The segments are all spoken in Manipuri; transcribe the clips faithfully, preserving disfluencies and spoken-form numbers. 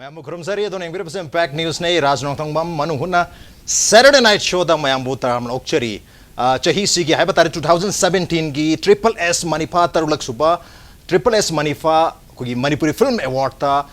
ꯃꯌꯥꯝꯕꯨ ꯈꯨꯔꯨꯝꯖꯔꯤ꯫ ꯑꯗꯨꯅ ꯌꯦꯡꯕꯤꯔꯤꯕꯁꯦ Impact News ꯅꯤ꯫ ꯔꯥꯖ ꯅꯣꯡꯊꯣꯡꯕꯝ ꯃꯅꯨꯡ ꯍꯨꯠꯅ Saturday Night Show ꯗ ꯃꯌꯥꯝꯕꯨ ꯇꯔꯥꯝꯅ ꯑꯣꯛꯆꯔꯤ꯫ ꯑ, ꯆꯍꯤꯁꯤꯒꯤ ꯍꯥꯏꯕ ꯇꯥꯔꯦ, two thousand seventeen ꯒꯤ Triple S ꯃꯅꯤꯐꯥ ꯇꯔꯨꯛꯂꯛ ꯁꯨꯕ Triple S ꯃꯅꯤꯐꯥ ꯑꯩꯈꯣꯏꯒꯤ ꯃꯅꯤꯄꯨꯔꯤ Film Award ꯇ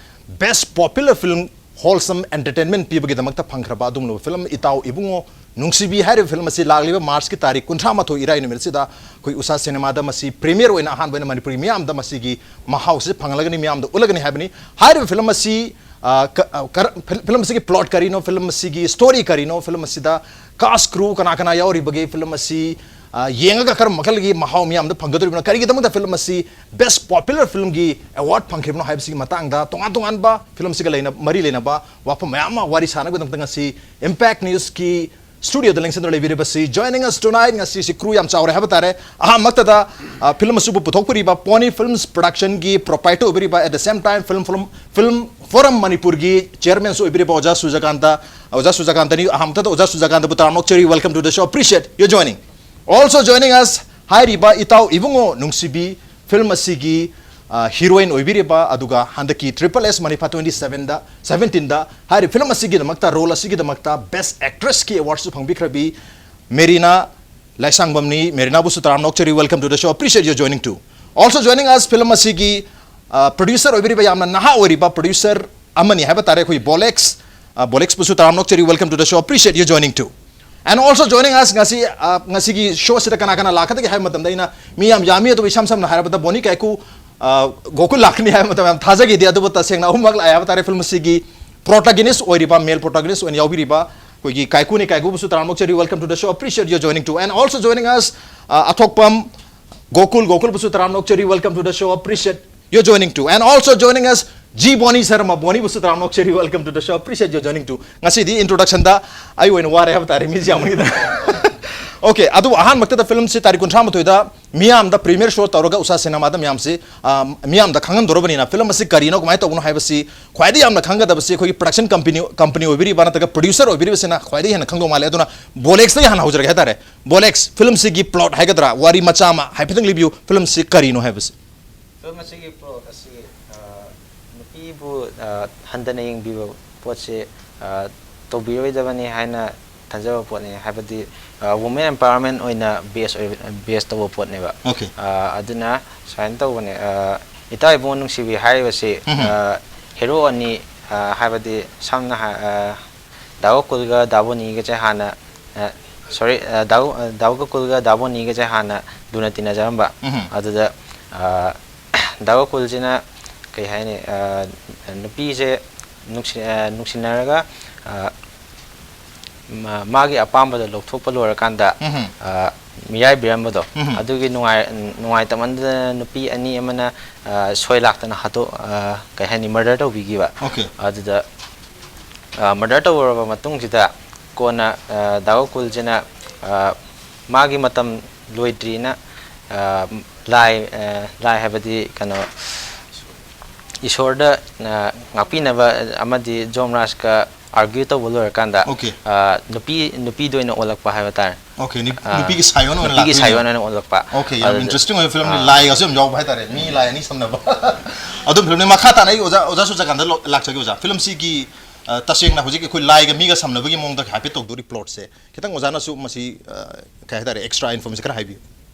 Best Popular Film Wholesome Entertainment ꯄꯤꯕꯒꯤꯗꯃꯛꯇ ꯐꯪꯈ꯭ꯔꯕ ꯑꯗꯨꯒꯨꯝꯂꯕ film ꯏꯇꯥꯎ ꯏꯕꯨꯡꯉꯣ ꯅꯨꯡꯁꯤꯕꯤ ꯍꯥꯏꯔꯤꯕ film ꯑꯁꯤ ꯂꯥꯛꯂꯤꯕ March ꯀꯤ ꯇꯥꯔꯤꯛ ꯀꯨꯟꯊ꯭ꯔꯥ ꯃꯥꯊꯣꯏ ꯏꯔꯥꯏ ꯅꯨꯃꯤꯠ ꯑꯁꯤꯗ ꯑꯩꯈꯣꯏ ꯎꯁꯥ ꯁꯤꯅꯦꯃꯥꯗ ꯃꯁꯤ premiere ꯑꯣꯏꯅ ꯑꯍꯥꯟꯕ ꯑꯣꯏꯅ ꯃꯅꯤꯄꯨꯔꯤ ꯃꯤꯌꯥꯝꯗ ꯃꯁꯤꯒꯤ ꯃꯍꯥꯎꯁꯤ ꯐꯪꯍꯜꯂꯒꯅꯤ, ꯃꯤꯌꯥꯝꯗ ꯎꯠꯂꯒꯅꯤ ꯍꯥꯏꯕꯅꯤ꯫ ꯍꯥꯏꯔꯤꯕ film ꯑꯁꯤ, ꯑ, ꯀ-, ꯑ, ꯀꯔ-, ꯐꯤꯜ-, film ꯑꯁꯤꯒꯤ plot ꯀꯔꯤꯅꯣ, film ꯑꯁꯤꯒꯤ story ꯀꯔꯤꯅꯣ, film ꯑꯁꯤꯗ cast crew ꯀꯅꯥ ꯀꯅꯥ ꯌꯥꯎꯔꯤꯕꯒꯦ, film ꯑꯁꯤ, ꯑ, ꯌꯦꯡꯉꯒ ꯀꯔꯝꯕ ꯃꯈꯜꯒꯤ ꯃꯍꯥꯎ ꯃꯤꯌꯥꯝꯗ ꯐꯪꯒꯗꯧꯔꯤꯕꯅꯣ, ꯀꯔꯤꯒꯤꯗꯃꯛꯇ film ꯑꯁꯤ Best Popular Film ꯒꯤ award ꯐꯪꯈꯤꯕꯅꯣ ꯍꯥꯏꯕꯁꯤꯒꯤ ꯃꯇꯥꯡꯗ ꯇꯣꯉꯥꯟ ꯇꯣꯉꯥꯟꯕ film ꯑꯁꯤꯒ ꯂꯩꯅ-, ꯃꯔꯤ ꯂꯩꯅꯕ ꯋꯥꯐꯝ ꯃꯌꯥꯝ ꯑꯃ ꯋꯥꯔꯤ ꯁꯥꯟꯅꯕꯒꯤꯗꯃꯛꯇ ꯉꯁꯤ Impact News ꯀꯤ studio ꯗ ꯂꯦꯡꯁꯤꯟꯗꯨꯅ ꯂꯩꯕꯤꯔꯤꯕꯁꯤ, joining us tonight, ꯉꯁꯤꯁꯤ crew ꯌꯥꯝ ꯆꯥꯎꯔꯦ ꯍꯥꯏꯕ ꯇꯥꯔꯦ꯫ ꯑꯍꯥꯟꯕꯃꯛꯇꯗ, ꯑ, film ꯑꯁꯤꯕꯨ ꯄꯨꯊꯣꯛꯄꯤꯔꯤꯕ Pony Films Production ꯒꯤ proprietor ꯑꯣꯏꯕꯤꯔꯤꯕ, at the same time Film Forum, Film Forum ꯃꯅꯤꯄꯨꯔꯒꯤ chairman ꯁꯨ ꯑꯣꯏꯕꯤꯔꯤꯕ ꯑꯣꯖꯥ ꯁꯨꯖꯥꯀꯥꯟꯇ, ꯑꯣꯖꯥ ꯁꯨꯖꯥꯀꯥꯟꯇꯅꯤ꯫ ꯑꯍꯥꯟꯕꯃꯛꯇꯗ ꯑꯣꯖꯥ ꯁꯨꯖꯥꯀꯥꯟꯇꯕꯨ ꯇꯔꯥꯝꯅ ꯑꯣꯛꯆꯔꯤ, welcome to the show, appreciate your joining. Also joining us, ꯍꯥꯏꯔꯤꯕ ꯏꯇꯥꯎ ꯏꯕꯨꯡꯉꯣ ꯅꯨꯡꯁꯤꯕꯤ film ꯑꯁꯤꯒꯤ, ꯑ, heroine ꯑꯣꯏꯕꯤꯔꯤꯕ, ꯑꯗꯨꯒ ꯍꯟꯗꯛꯀꯤ Triple S ꯃꯅꯤꯐꯥ twenty seven ꯗ, seventeen ꯗ ꯍꯥꯏꯔꯤꯕ film ꯑꯁꯤꯒꯤꯗꯃꯛꯇ, role ꯑꯁꯤꯒꯤꯗꯃꯛꯇ Best Actress ꯀꯤ award ꯁꯨ ꯐꯪꯕꯤꯈ꯭ꯔꯕꯤ ꯃꯦꯔꯤꯅꯥ ꯂꯥꯏꯁꯥꯡꯕꯝꯅꯤ꯫ ꯃꯦꯔꯤꯅꯥꯕꯨꯁꯨ ꯇꯔꯥꯝꯅ ꯑꯣꯛꯆꯔꯤ, welcome to the show, appreciate your joining too. Also joining us, film ꯑꯁꯤꯒꯤ, ꯑ, producer ꯑꯣꯏꯕꯤꯔꯤꯕ, ꯌꯥꯝꯅ ꯅꯍꯥ ꯑꯣꯏꯔꯤꯕ producer ꯑꯃꯅꯤ ꯍꯥꯏꯕ ꯇꯥꯔꯦ, ꯑꯩꯈꯣꯏ ꯕꯣꯂꯦꯛꯁ꯫ ꯑ, ꯕꯣꯂꯦꯛꯁꯄꯨꯁꯨ ꯇꯔꯥꯝꯅ ꯑꯣꯛꯆꯔꯤ, welcome to the show, appreciate your joining too. And also joining us, ꯉꯁꯤ, ꯑ, ꯉꯁꯤꯒꯤ show ꯁꯤꯗ ꯀꯅꯥ ꯀꯅꯥ ꯂꯥꯛꯀꯗꯒꯦ ꯍꯥꯏꯕ ꯃꯇꯝꯗ ꯑꯩꯅ ꯃꯤ ꯌꯥꯝ ꯌꯥꯝꯃꯤ, ꯑꯗꯨꯕꯨ ꯏꯁꯝ ꯁꯝꯅ ꯍꯥꯏꯔꯕꯗ ꯕꯣꯅꯤ ꯀꯥꯏꯀꯨ, ꯑ, ꯒꯣꯀꯨꯜ ꯂꯥꯛꯀꯅꯤ ꯍꯥꯏꯕ ꯃꯇꯝꯗ ꯌꯥꯝ ꯊꯥꯖꯈꯤꯗꯦ, ꯑꯗꯨꯕꯨ ꯇꯁꯦꯡꯅ ꯑꯍꯨꯝꯃꯛ ꯂꯥꯛꯑꯦ ꯍꯥꯏꯕ ꯇꯥꯔꯦ꯫ Film ꯑꯁꯤꯒꯤ protagonist ꯑꯣꯏꯔꯤꯕ, male protagonist ꯑꯣꯏꯅ ꯌꯥꯎꯕꯤꯔꯤꯕ ꯑꯩꯈꯣꯏꯒꯤ ꯀꯥꯏꯀꯨꯅꯤ, ꯀꯥꯏꯀꯨꯕꯨꯁꯨ ꯇꯔꯥꯝꯅ ꯑꯣꯛꯆꯔꯤ, welcome to the show, appreciate your joining too. And also joining us, ꯑ, ꯑꯊꯣꯛꯄꯝ ꯒꯣꯀꯨꯜ, ꯒꯣꯀꯨꯜꯕꯨꯁꯨ ꯇꯔꯥꯝꯅ ꯑꯣꯛꯆꯔꯤ, welcome to the show, appreciate your joining too. And also joining us, G Boni Sharma, ꯕꯣꯅꯤꯕꯨꯁꯨ ꯇꯔꯥꯝꯅ ꯑꯣꯛꯆꯔꯤ, welcome to the show, appreciate your joining too. ꯉꯁꯤꯗꯤ introduction ꯗ ꯑꯩ ꯑꯣꯏꯅ ꯋꯥꯔꯦ ꯍꯥꯏꯕ ꯇꯥꯔꯦ, ꯃꯤꯁꯤ ꯌꯥꯝꯃꯟꯈꯤꯗꯅ꯫ Okay, ꯑꯗꯨꯕꯨ ꯑꯍꯥꯟꯕꯃꯛꯇꯗ film ꯁꯤ ꯇꯥꯔꯤꯛ ꯀꯨꯟꯊ꯭ꯔꯥ ꯃꯥꯊꯣꯏꯗ ꯃꯤꯌꯥꯝꯗ premiere show ꯇꯧꯔꯒ ꯎꯁꯥ ꯁꯤꯅꯦꯃꯥꯗ ꯃꯌꯥꯝꯁꯤ, ꯑ, ꯃꯤꯌꯥꯝꯗ ꯈꯪꯍꯟꯗꯧꯔꯕꯅꯤꯅ, film ꯑꯁꯤ ꯀꯔꯤꯅꯣ, ꯀꯃꯥꯏꯅ ꯇꯧꯕꯅꯣ ꯍꯥꯏꯕꯁꯤ ꯈ꯭ꯋꯥꯏꯗꯒꯤ ꯌꯥꯝꯅ ꯈꯪꯒꯗꯕꯁꯤ ꯑꯩꯈꯣꯏꯒꯤ production company, company ꯑꯣꯏꯕꯤꯔꯤꯕ ꯅꯠꯇ꯭ꯔꯒ producer ꯑꯣꯏꯕꯤꯔꯤꯕꯁꯤꯅ ꯈ꯭ꯋꯥꯏꯗꯒꯤ ꯍꯦꯟꯅ ꯈꯪꯗꯧ ꯃꯥꯜꯂꯦ꯫ ꯑꯗꯨꯅ ꯕꯣꯂꯦꯛꯁꯇꯒꯤ ꯍꯥꯟꯅ ꯍꯧꯖꯔꯒꯦ ꯍꯥꯏꯇꯥꯔꯦ꯫ ꯕꯣꯂꯦꯛꯁ, film ꯁꯤꯒꯤ plot ꯍꯥꯏꯒꯗ꯭ꯔꯥ, ꯋꯥꯔꯤ ꯃꯆꯥ ꯑꯃ ꯍꯥꯏꯐꯦꯠꯇꯪ ꯂꯤꯕꯤꯌꯨ, film ꯁꯤ ꯀꯔꯤꯅꯣ ꯍꯥꯏꯕꯁꯤ꯫ Film ꯑꯁꯤꯒꯤ plot ꯑꯁꯤ, ꯑ, ꯅꯨꯄꯤ ꯃꯤꯕꯨ ꯑ, ꯍꯟꯊꯅ ꯌꯦꯡꯕꯤꯕ ꯄꯣꯠꯁꯦ ꯑ, ꯇꯧꯕꯤꯔꯣꯏꯗꯕꯅꯤ ꯍꯥꯏꯅ ꯈꯟꯖꯕ ꯄꯣꯠꯅꯤ꯫ ꯍꯥꯏꯕꯗꯤ ꯋꯨꯃꯦꯟ ꯑꯦꯝꯄꯥꯋꯔꯃꯦꯟ ꯑꯣꯏꯅ ꯕꯦꯁ ꯑꯣꯏꯕ, ꯕꯦꯁ ꯇꯧꯕ ꯄꯣꯠꯅꯦꯕ꯫ Okay. ꯑ, ꯑꯗꯨꯅ ꯁꯨꯃꯥꯏꯅ ꯇꯧꯕꯅꯦ꯫ ꯑ, ꯏꯇꯥꯎ ꯏꯕꯨꯡꯉꯣ ꯅꯨꯡꯁꯤꯕꯤ ꯍꯥꯏꯔꯤꯕꯁꯤ ꯎꯝ. ꯑ, ꯍꯦꯔꯣ ꯑꯅꯤ, ꯑ, ꯍꯥꯏꯕꯗꯤ ꯁꯝꯅ ꯍꯥꯏ ꯑ, ꯗꯥ ꯒꯣꯀꯨꯜꯒ ꯗꯥ ꯕꯣꯅꯤꯒꯁꯦ ꯍꯥꯟꯅ, ꯑ, ꯁꯣꯔꯤ, ꯑ, ꯗꯥ ꯒꯣ- ꯑ, ꯗꯥ ꯒꯣꯀꯨꯜꯒ ꯗꯥ ꯕꯣꯅꯤꯒꯁꯦ ꯍꯥꯟꯅ ꯂꯨꯅ ꯇꯤꯟꯅꯖꯔꯝꯕ꯫ ꯎꯝ. ꯑꯗꯨꯗ ꯑ, ꯗꯥ ꯒꯣꯀꯨꯜꯁꯤꯅ ꯀꯩ ꯍꯥꯏꯅꯤ, ꯑ, ꯅꯨꯄꯤꯁꯦ ꯅꯨꯡꯁꯤ ꯑ, ꯅꯨꯡꯁꯤꯅꯔꯒ ꯑ, ꯃꯥ- ꯃꯥꯒꯤ ꯑꯄꯥꯝꯕꯗꯣ ꯂꯧꯊꯣꯛꯄ ꯂꯣꯏꯔꯀꯥꯟꯗ ꯎꯝ. ꯑ, ꯃꯤꯔꯥꯏꯕꯤꯔꯝꯕꯗꯣ, ꯎꯝ. ꯑꯗꯨꯒꯤ ꯅꯨꯡꯉꯥꯏ ꯅꯨꯡꯉꯥꯏꯇꯃꯟꯗꯅ ꯅꯨꯄꯤ ꯑꯅꯤ ꯑꯃꯅ ꯑ, ꯁꯣꯏ ꯂꯥꯛꯇꯅ ꯍꯥꯠꯇꯣꯛ ꯑ, ꯀꯩ ꯍꯥꯏꯅꯤ, ꯃꯔꯗꯔ ꯇꯧꯕꯤꯈꯤꯕ꯫ Okay. ꯑꯗꯨꯗ ꯃꯔꯗꯔ ꯇꯧꯔꯕ ꯃꯇꯨꯡꯁꯤꯗ ꯀꯣꯟꯅ ꯑ, ꯗꯥ ꯒꯣꯀꯨꯜꯁꯤꯅ ꯑ, ꯃꯥꯒꯤ ꯃꯇꯝ ꯂꯣꯏꯗ꯭ꯔꯤꯅ ꯑ, ꯂꯥꯏ ꯑ, ꯂꯥꯏ ꯍꯥꯏꯕꯗꯤ ꯀꯩꯅꯣ ꯏꯁꯣꯔꯗ ꯑ, ꯉꯥꯛꯄꯤꯅꯕ ꯑꯃꯗꯤ ꯖꯣꯝꯔꯥꯖꯀ ꯑꯥꯔꯒ꯭ꯌꯨ ꯇꯧꯕ ꯂꯣꯏꯔꯀꯥꯟꯗ Okay. ꯑ, ꯅꯨꯄꯤ ꯅꯨꯄꯤꯗ ꯑꯣꯏꯅ ꯑꯣꯜꯂꯛꯄ ꯍꯥꯏꯕ ꯇꯥꯔꯦ꯫ Okay, ꯅꯨ- ꯑ, ꯅꯨꯄꯤꯒꯤ ꯁꯥꯏꯌꯣꯟ ꯑꯣꯏꯅ ꯅꯨꯄꯤꯒꯤ ꯂꯥꯛꯇꯣꯏꯅꯦ꯫ ꯁꯥꯏꯌꯣꯟ ꯑꯣꯏꯅ ꯑꯣꯜꯂꯛꯄ꯫ Okay, ꯌꯥꯝ ꯑꯗꯨꯗ- ꯏꯟꯇꯔꯦꯁꯇꯤꯡ ꯑꯣꯏꯕ ꯐꯤꯂꯝꯅꯤ꯫ ꯑ, ꯂꯥꯏꯒꯁꯨ ꯌꯥꯝ ꯌꯥꯎꯕ ꯍꯥꯏꯇꯥꯔꯦ, ꯃꯤ ꯂꯥꯏ ꯑꯅꯤ ꯁꯝꯅꯕ꯫ ꯑꯗꯨꯝ ꯐꯤꯂꯝꯅꯤ꯫ ꯃꯈꯥ ꯇꯥꯅ ꯑꯩ ꯑꯣꯖꯥ ꯑꯣꯖꯥ ꯁꯨꯖꯥꯀꯥꯟꯇ ꯂꯣ- ꯂꯥꯛꯆꯒꯦ ꯑꯣꯖꯥ꯫ ꯐꯤꯂꯝꯁꯤꯒꯤ ꯑ, ꯇꯁꯦꯡꯅ ꯍꯧꯖꯤꯛ ꯑꯩꯈꯣꯏ ꯂꯥꯏꯒ ꯃꯤꯒ ꯁꯝꯅꯕꯒꯤ ꯃꯑꯣꯡꯗ ꯍꯥꯏꯐꯦꯠ ꯇꯧꯗꯣꯔꯤ ꯄ꯭ꯂꯣꯠꯁꯦ꯫ ꯈꯤꯇꯪ ꯑꯣꯖꯥꯅꯁꯨ ꯃꯁꯤ ꯑ, ꯀꯩ ꯍꯥꯏꯇꯥꯔꯦ, ꯑꯦꯛꯁꯇ꯭ꯔꯥ ꯏꯟꯐꯣꯔꯃꯦꯁꯟ ꯈꯔ ꯍꯥꯏꯕꯤꯌꯨ꯫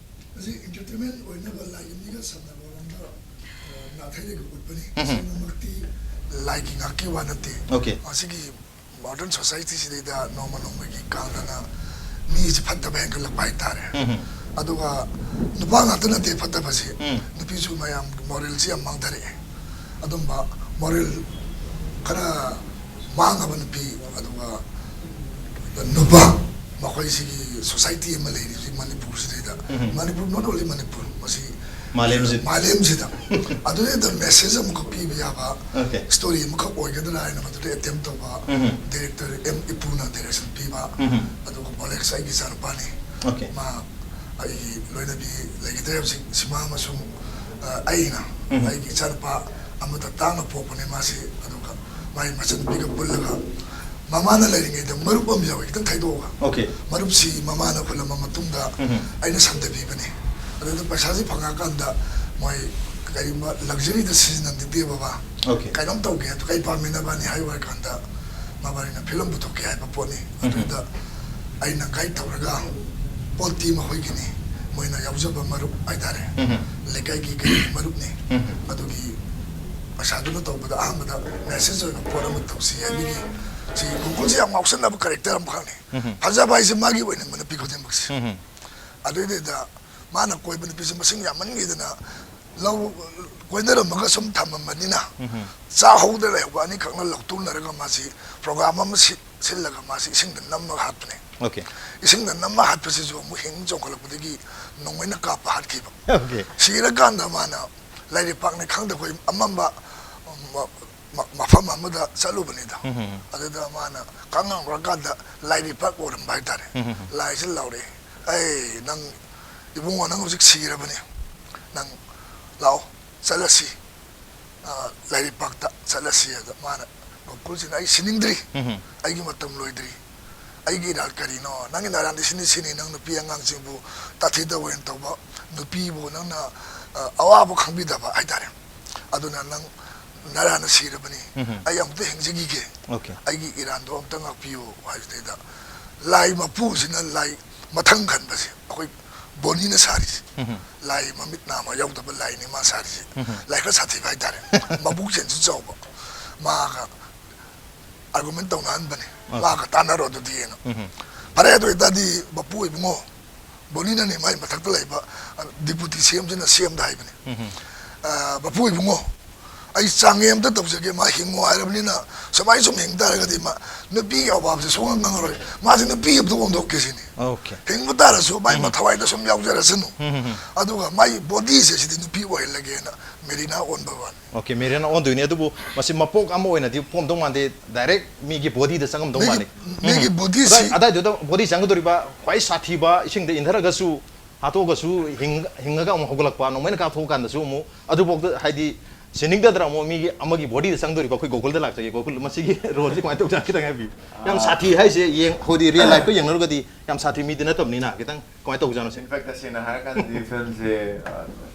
ꯃꯁꯤ ꯏꯟꯇꯔꯇꯦꯟꯃꯦꯟ ꯑꯣꯏꯅꯕ ꯂꯥꯏꯒꯤ ꯃꯤꯒ ꯁꯝꯅꯕ ꯃꯔꯝꯗ ꯑ, ꯅꯥꯊꯩꯔꯒ ꯎꯠꯄꯅꯤ꯫ ꯎꯝ. ꯇꯁꯦꯡꯅꯃꯛꯇꯤ ꯂꯥꯏꯒꯤ ꯉꯥꯛꯀꯤ ꯋꯥ ꯅꯠꯇꯦ꯫ Okay. ꯃꯁꯤꯒꯤ ꯃꯣꯗꯔꯟ ꯁꯣꯁꯥꯏꯇꯤꯁꯤꯗꯩꯗ ꯅꯣꯡꯃ ꯅꯣꯡꯃꯒꯤ ꯀꯥꯡꯗꯅ ꯃꯤꯁꯤ ꯐꯠꯇꯕ ꯍꯦꯟꯒꯠꯂꯛꯄ ꯍꯥꯏꯇꯥꯔꯦ꯫ ꯎꯝ. ꯑꯗꯨꯒ ꯅꯨꯄꯥ ꯉꯥꯛꯇ ꯅꯠꯇꯦ ꯐꯠꯇꯕꯁꯤ, ꯎꯝ. ꯅꯨꯄꯤꯁꯨ ꯃꯌꯥꯝ ꯃꯣꯔꯦꯜꯁꯤ ꯌꯥꯝ ꯃꯥꯡꯊꯔꯛꯑꯦ꯫ ꯑꯗꯨꯝꯕ ꯃꯣꯔꯦꯜ ꯈꯔ ꯃꯥꯡꯉꯕ ꯅꯨꯄꯤ, ꯑꯗꯨꯒ ꯅꯨꯄꯥ, ꯃꯈꯣꯏꯁꯤꯒꯤ ꯁꯣꯁꯥꯏꯇꯤ ꯑꯃ ꯂꯩꯔꯤꯕꯁꯤ ꯃꯅꯤꯄꯨꯔꯁꯤꯗꯩꯗ, ꯎꯝ. ꯃꯅꯤꯄꯨꯔ, not only ꯃꯅꯤꯄꯨꯔ, ꯃꯁꯤ ꯃꯥꯂꯦꯝꯁꯤ꯫ ꯃꯥꯂꯦꯝꯁꯤꯗ ꯑꯗꯨꯗꯩꯗ ꯃꯦꯁꯦꯖ ꯑꯃꯈꯛ ꯄꯤꯕ ꯌꯥꯕ Okay. ꯁ꯭ꯇꯣꯔꯤ ꯑꯃꯈꯛ ꯑꯣꯏꯒꯗ꯭ꯔꯥ ꯍꯥꯏꯅ ꯃꯗꯨꯗ ꯑꯦꯇꯦꯝ ꯇꯧꯕ ꯎꯝ. ꯗꯤꯔꯦꯛꯇꯔ ꯑꯦꯝ ꯏꯄꯨꯅ ꯗꯤꯔꯦꯛꯁꯟ ꯄꯤꯕ, ꯎꯝ. ꯑꯗꯨꯒ ꯕꯣꯂꯦꯛꯁ ꯑꯩꯒꯤ ꯏꯆꯥꯅꯨꯄꯥꯅꯤ꯫ Okay. ꯃꯥ ꯑꯩꯒꯤ ꯂꯣꯏꯅꯕꯤ ꯂꯩꯈꯤꯗ꯭ꯔꯦ ꯍꯧꯖꯤꯛ, ꯁꯤꯃꯥ ꯑꯃꯁꯨꯡ ꯑ, ꯑꯩꯅ ꯎꯝ. ꯑꯩꯒꯤ ꯏꯆꯥꯅꯨꯄꯥ ꯑꯃꯇ ꯇꯥꯡꯅ ꯄꯣꯛꯄꯅꯦ ꯃꯥꯁꯤ꯫ ꯑꯗꯨꯒ ꯃꯥꯒꯤ ꯃꯆꯟꯅꯨꯄꯤꯒ ꯄꯨꯜꯂꯒ ꯃꯃꯥꯅ ꯂꯩꯔꯤꯉꯩꯗ ꯃꯔꯨꯞ ꯑꯃ ꯌꯥꯎꯋꯦ, ꯈꯤꯇꯪ ꯈꯥꯏꯗꯣꯛꯑꯒ꯫ Okay. ꯃꯔꯨꯞꯁꯤ ꯃꯃꯥꯅ ꯍꯨꯜꯂꯝꯕ ꯃꯇꯨꯡꯗ ꯎꯝ. ꯑꯩꯅ ꯁꯟꯗꯕꯤꯕꯅꯤ꯫ ꯑꯗꯨꯗ ꯄꯩꯁꯥꯁꯤ ꯐꯪꯉꯀꯥꯟꯗ ꯃꯣꯏ ꯀꯔꯤꯒꯨꯝꯕ ꯂꯛꯖꯔꯤꯗ ꯁꯤꯖꯤꯟꯅꯅꯤꯡꯗꯦ ꯕꯕꯥ, Okay. ꯀꯩꯅꯣꯝ ꯇꯧꯒꯦ, ꯑꯗꯨ ꯀꯩ ꯄꯥꯝꯃꯤ ꯅꯕꯥꯅꯤ ꯍꯥꯏꯌꯨ ꯍꯥꯏ ꯀꯥꯟꯗ ꯃꯕꯥꯅꯤꯅ ꯐꯤꯂꯝ ꯄꯨꯊꯣꯛꯀꯦ ꯍꯥꯏꯕ ꯄꯣꯠꯅꯤ꯫ ꯎꯝ꯫ ꯑꯗꯨꯗ ꯑꯩꯅ ꯒꯥꯏꯗ ꯇꯧꯔꯒ ꯄꯣꯠꯇꯤ ꯃꯈꯣꯏꯒꯤꯅꯤ, ꯃꯣꯏꯅ ꯌꯥꯎꯖꯕ ꯃꯔꯨꯞ ꯍꯥꯏꯇꯥꯔꯦ꯫ ꯎꯝ꯫ ꯂꯩꯀꯥꯏꯒꯤ ꯀꯩꯒꯤ ꯃꯔꯨꯞꯅꯤ꯫ ꯎꯝ꯫ ꯑꯗꯨꯒꯤ ꯄꯩꯁꯥꯗꯨꯅ ꯇꯧꯕꯗ ꯑꯍꯥꯟꯕꯗ ꯃꯦꯁꯦꯖ ꯑꯣꯏꯕ ꯄꯣꯠ ꯑꯃ ꯇꯧꯁꯤ ꯍꯥꯏꯕꯒꯤ, ꯁꯤ ꯒꯣꯀꯨꯜꯁꯤ ꯌꯥꯝ ꯉꯥꯎꯁꯟꯅꯕ ꯀꯦꯔꯦꯛꯇꯔ ꯑꯃꯈꯛꯅꯤ꯫ ꯎꯝ꯫ ꯐꯖꯕ ꯍꯥꯏꯁꯦ ꯃꯥꯒꯤ ꯑꯣꯏꯅꯤꯡꯕ ꯅꯨꯄꯤ ꯈꯨꯗꯤꯡꯃꯛꯁꯦ꯫ ꯎꯝ꯫ ꯑꯗꯨꯏꯗꯨꯗ ꯃꯥꯅ ꯀꯣꯏꯕ ꯅꯨꯄꯤꯁꯦ ꯃꯁꯤꯡ ꯌꯥꯝꯃꯟꯈꯤꯗꯅ ꯂꯧ, ꯀꯣꯏꯅꯔꯝꯃꯒ ꯁꯨꯝ ꯊꯝꯃꯝꯕꯅꯤꯅ, ꯎꯝ꯫ ꯆꯥꯍꯧꯗ ꯂꯩꯍꯧꯕ ꯑꯅꯤꯈꯛꯅ ꯂꯧꯊꯣꯛꯅꯔꯒ ꯃꯥꯁꯤ ꯄ꯭ꯔꯣꯒ꯭ꯔꯥꯝ ꯑꯃ ꯁꯤ-, ꯁꯤꯜꯂꯒ ꯃꯥꯁꯤ ꯏꯁꯤꯡꯗ ꯅꯝꯃꯒ ꯍꯥꯠꯄꯅꯦ꯫ Okay. ꯏꯁꯤꯡꯗ ꯅꯝꯃ ꯍꯥꯠꯄꯁꯤꯁꯨ ꯑꯃꯨꯛ ꯍꯤꯡ ꯆꯣꯡꯈꯠꯂꯛꯄꯗꯒꯤ ꯅꯣꯡꯃꯩꯅ ꯀꯥꯞꯄ ꯍꯥꯠꯈꯤꯕ꯫ Okay. ꯁꯤꯔꯀꯥꯟꯗ ꯃꯥꯅ ꯂꯥꯏꯔꯩꯄꯥꯛꯅꯤ ꯈꯪꯗ ꯑꯩꯈꯣꯏ ꯑꯃꯝꯕ ꯃ-, ꯃ-, ꯃꯐꯝ ꯑꯃꯗ ꯆꯠꯂꯨꯕꯅꯤꯗ꯫ ꯎꯝ꯫ ꯑꯗꯨꯗ ꯃꯥꯅ ꯀꯥꯡꯉꯝꯈ꯭ꯔꯀꯥꯟꯗ ꯂꯥꯏꯔꯩꯄꯥꯛ ꯑꯣꯏꯔꯝꯕ ꯍꯥꯏꯇꯥꯔꯦ꯫ ꯎꯝ꯫ ꯂꯥꯏꯁꯤ ꯂꯥꯎꯔꯛꯑꯦ, "ꯑꯩ ꯅꯪ ꯏꯕꯨꯡꯉꯣ, ꯅꯪ ꯍꯧꯖꯤꯛ ꯁꯤꯔꯕꯅꯤ, ꯅꯪ ꯂꯥꯛꯑꯣ, ꯆꯠꯂꯁꯤ꯫ ꯑ, ꯂꯥꯏꯔꯩꯄꯥꯛꯇ ꯆꯠꯂꯁꯤ"꯫ ꯑꯗ ꯃꯥꯅ, ꯒꯣꯀꯨꯜꯁꯤꯅ, "ꯑꯩ ꯁꯤꯅꯤꯡꯗ꯭ꯔꯤ, ꯎꯝ꯫ ꯑꯩꯒꯤ ꯃꯇꯝ ꯂꯣꯏꯗ꯭ꯔꯤ, ꯑꯩꯒꯤ ꯏꯔꯥꯜ ꯀꯔꯤꯅꯣ? ꯅꯪꯒꯤ ꯅꯔꯥꯟꯗꯤ ꯁꯤꯅꯤ ꯁꯤꯅꯤ, ꯅꯪ ꯅꯨꯄꯤ ꯑꯉꯥꯡꯁꯤꯡꯕꯨ ꯇꯥꯊꯤ ꯇꯧꯑꯣꯏꯅ ꯇꯧꯕ, ꯅꯨꯄꯤꯕꯨ ꯅꯪꯅ, ꯑ, ꯑꯋꯥꯕ ꯈꯪꯕꯤꯗꯕ ꯍꯥꯏꯇꯥꯔꯦ꯫ ꯑꯗꯨꯅ ꯅꯪ ꯅꯔꯥꯟꯅ ꯁꯤꯔꯕꯅꯤ, ꯎꯝ꯫ ꯑꯩ ꯑꯃꯨꯛꯇ ꯍꯤꯡꯖꯈꯤꯒꯦ, Okay. ꯑꯩꯒꯤ ꯏꯔꯥꯟꯗꯣ ꯑꯃꯨꯛꯇ ꯉꯥꯛꯄꯤꯌꯨ" ꯍꯥꯏꯕꯗꯩꯗ ꯂꯥꯏ ꯃꯄꯨꯁꯤꯅ ꯂꯥꯏ ꯃꯊꯪ ꯈꯟꯕꯁꯦ ꯑꯩꯈꯣꯏ ꯕꯣꯅꯤꯅ ꯁꯥꯔꯤꯁꯦ꯫ ꯎꯝ꯫ ꯂꯥꯏ ꯃꯃꯤꯠ ꯅꯥꯝꯃ ꯌꯥꯎꯗꯕ ꯂꯥꯏꯅꯤ ꯃꯥ ꯁꯥꯔꯤꯁꯦ꯫ ꯎꯝ꯫ ꯂꯥꯏ ꯈꯔ ꯁꯥꯊꯤꯕ ꯍꯥꯏꯇꯥꯔꯦ꯫ ꯃꯕꯨꯛ ꯆꯦꯟꯁꯨ ꯆꯥꯎꯕ꯫ ꯃꯥꯒ ꯑꯥꯔꯒꯨꯃꯦꯟ ꯇꯧꯅꯍꯟꯕꯅꯦ꯫ ꯑꯣꯀꯦ꯫ "ꯃꯥꯒ ꯇꯥꯟꯅꯔꯣ ꯑꯗꯨꯗꯤꯅ"꯫ ꯎꯝ꯫ "ꯐꯔꯦ, ꯑꯗꯨ ꯑꯣꯏꯇꯥꯔꯗꯤ ꯕꯄꯨ ꯏꯕꯨꯡꯉꯣ", ꯕꯣꯅꯤꯅꯅꯦ ꯃꯥꯏ ꯃꯊꯛꯇ ꯂꯩꯕ, ꯑ, ꯗꯤꯄꯨꯇꯤ ꯁꯤ ꯑꯦꯝꯁꯤꯅ ꯁꯤ ꯑꯦꯝꯗ ꯍꯥꯏꯕꯅꯦ꯫ ꯎꯝ꯫ "ꯑ, ꯕꯄꯨ ꯏꯕꯨꯡꯉꯣ, ꯑꯩ ꯆꯥꯡꯌꯦꯡ ꯑꯝꯇ ꯇꯧꯖꯒꯦ, ꯃꯥ ꯍꯤꯡꯉꯣ ꯍꯥꯏꯔꯕꯅꯤꯅ, ꯁꯨꯃꯥꯏꯅ ꯁꯨꯝ ꯍꯤꯡ ꯇꯥꯔꯒꯗꯤ ꯃꯥ ꯅꯨꯄꯤꯒꯤ ꯑꯋꯥꯕꯁꯦ ꯁꯨꯡꯈꯪ ꯈꯪꯉꯔꯣꯏ꯫ ꯃꯥꯁꯦ ꯅꯨꯄꯤ ꯑꯝꯇ ꯑꯣꯟꯊꯣꯛꯀꯦ ꯁꯤꯅꯤ꯫ ꯑꯣꯀꯦ꯫ ꯍꯤꯡꯕ ꯇꯥꯔꯁꯨ ꯃꯥꯏ ꯎꯝ꯫ ꯃꯊꯋꯥꯏꯗ ꯁꯨꯝ ꯌꯥꯎꯖꯔꯁꯅꯨ꯫ ꯎꯝ, ꯎꯝ, ꯎꯝ꯫ ꯑꯗꯨꯒ ꯃꯥꯏ ꯕꯣꯗꯤꯁꯦ ꯁꯤꯗꯤ ꯅꯨꯄꯤ ꯑꯣꯏꯍꯜꯂꯒꯦꯅ ꯃꯦꯔꯤꯅꯥ ꯑꯣꯟꯕ ꯋꯥꯅꯤ"꯫ ꯑꯣꯀꯦ, ꯃꯦꯔꯤꯅꯥ ꯑꯣꯟꯗꯣꯏꯅꯤ꯫ ꯑꯗꯨꯕꯨ ꯃꯁꯤ ꯃꯄꯣꯛ ꯑꯃ ꯑꯣꯏꯅꯗꯤ ꯄꯣꯝꯗꯧ ꯃꯥꯟꯗꯦ, ꯗꯥꯏꯔꯦꯛ ꯃꯤꯒꯤ ꯕꯣꯗꯤꯗ ꯆꯪꯉꯝꯗꯧ ꯃꯤꯒꯤ, ꯃꯥꯜꯂꯤ꯫ ꯃꯤꯒꯤ ꯎꯝ꯫ ꯕꯣꯗꯤꯁꯤ ꯑꯗꯥꯏ-, ꯑꯗꯥꯏꯗꯨꯗ ꯕꯣꯗꯤ ꯆꯪꯒꯗꯧꯔꯤꯕ ꯈ꯭ꯋꯥꯏ ꯁꯥꯊꯤꯕ, ꯏꯁꯤꯡꯗ ꯏꯟꯊꯔꯒꯁꯨ ꯍꯥꯠꯇꯣꯛꯑꯒꯁꯨ ꯍꯤꯡ-, ꯍꯤꯡꯉꯒ ꯑꯃꯨꯛ ꯍꯧꯒꯠꯂꯛꯄ, ꯅꯣꯡꯃꯩꯅ ꯀꯥꯞꯊꯣꯛꯑꯀꯥꯟꯗꯁꯨ ꯑꯃꯨꯛ ꯑꯗꯨꯐꯥꯎꯗ ꯍꯥꯏꯗꯤ ꯁꯤꯟꯅꯤꯡꯗꯗ꯭ꯔꯥ? ꯑꯃꯨꯛ ꯃꯤꯒꯤ ꯑꯃꯒꯤ ꯕꯣꯗꯤꯗ ꯆꯪꯗꯣꯔꯤꯕ ꯑꯩꯈꯣꯏ ꯒꯣꯀꯨꯜꯗ ꯂꯥꯛꯆꯒꯦ꯫ ꯒꯣꯀꯨꯜ, ꯃꯁꯤꯒꯤ ꯔꯣꯜꯁꯤ ꯀꯃꯥꯏꯅ ꯇꯧꯖꯥꯠꯅꯣ? ꯈꯤꯇꯪ ꯍꯥꯏꯕꯤꯌꯨ꯫ ꯌꯥꯝ ꯁꯥꯊꯤ ꯍꯥꯏꯁꯦ, ꯌꯦꯡ ꯍꯥꯏꯗꯤ ꯔꯤꯌꯦꯜ ꯂꯥꯏꯐꯀ ꯌꯦꯡꯅꯔꯨꯔꯒꯗꯤ ꯌꯥꯝ ꯁꯥꯊꯤ ꯃꯤꯗꯤ ꯅꯠꯇꯕꯅꯤꯅ꯫ ꯈꯤꯇꯪ ꯀꯃꯥꯏꯅ ꯇꯧꯖꯥꯠꯅꯣ ꯁꯤ? In fact, ꯇꯁꯦꯡꯅ ꯍꯥꯏꯔꯀꯥꯟꯗꯗꯤ ꯐꯤꯂꯝꯁꯦ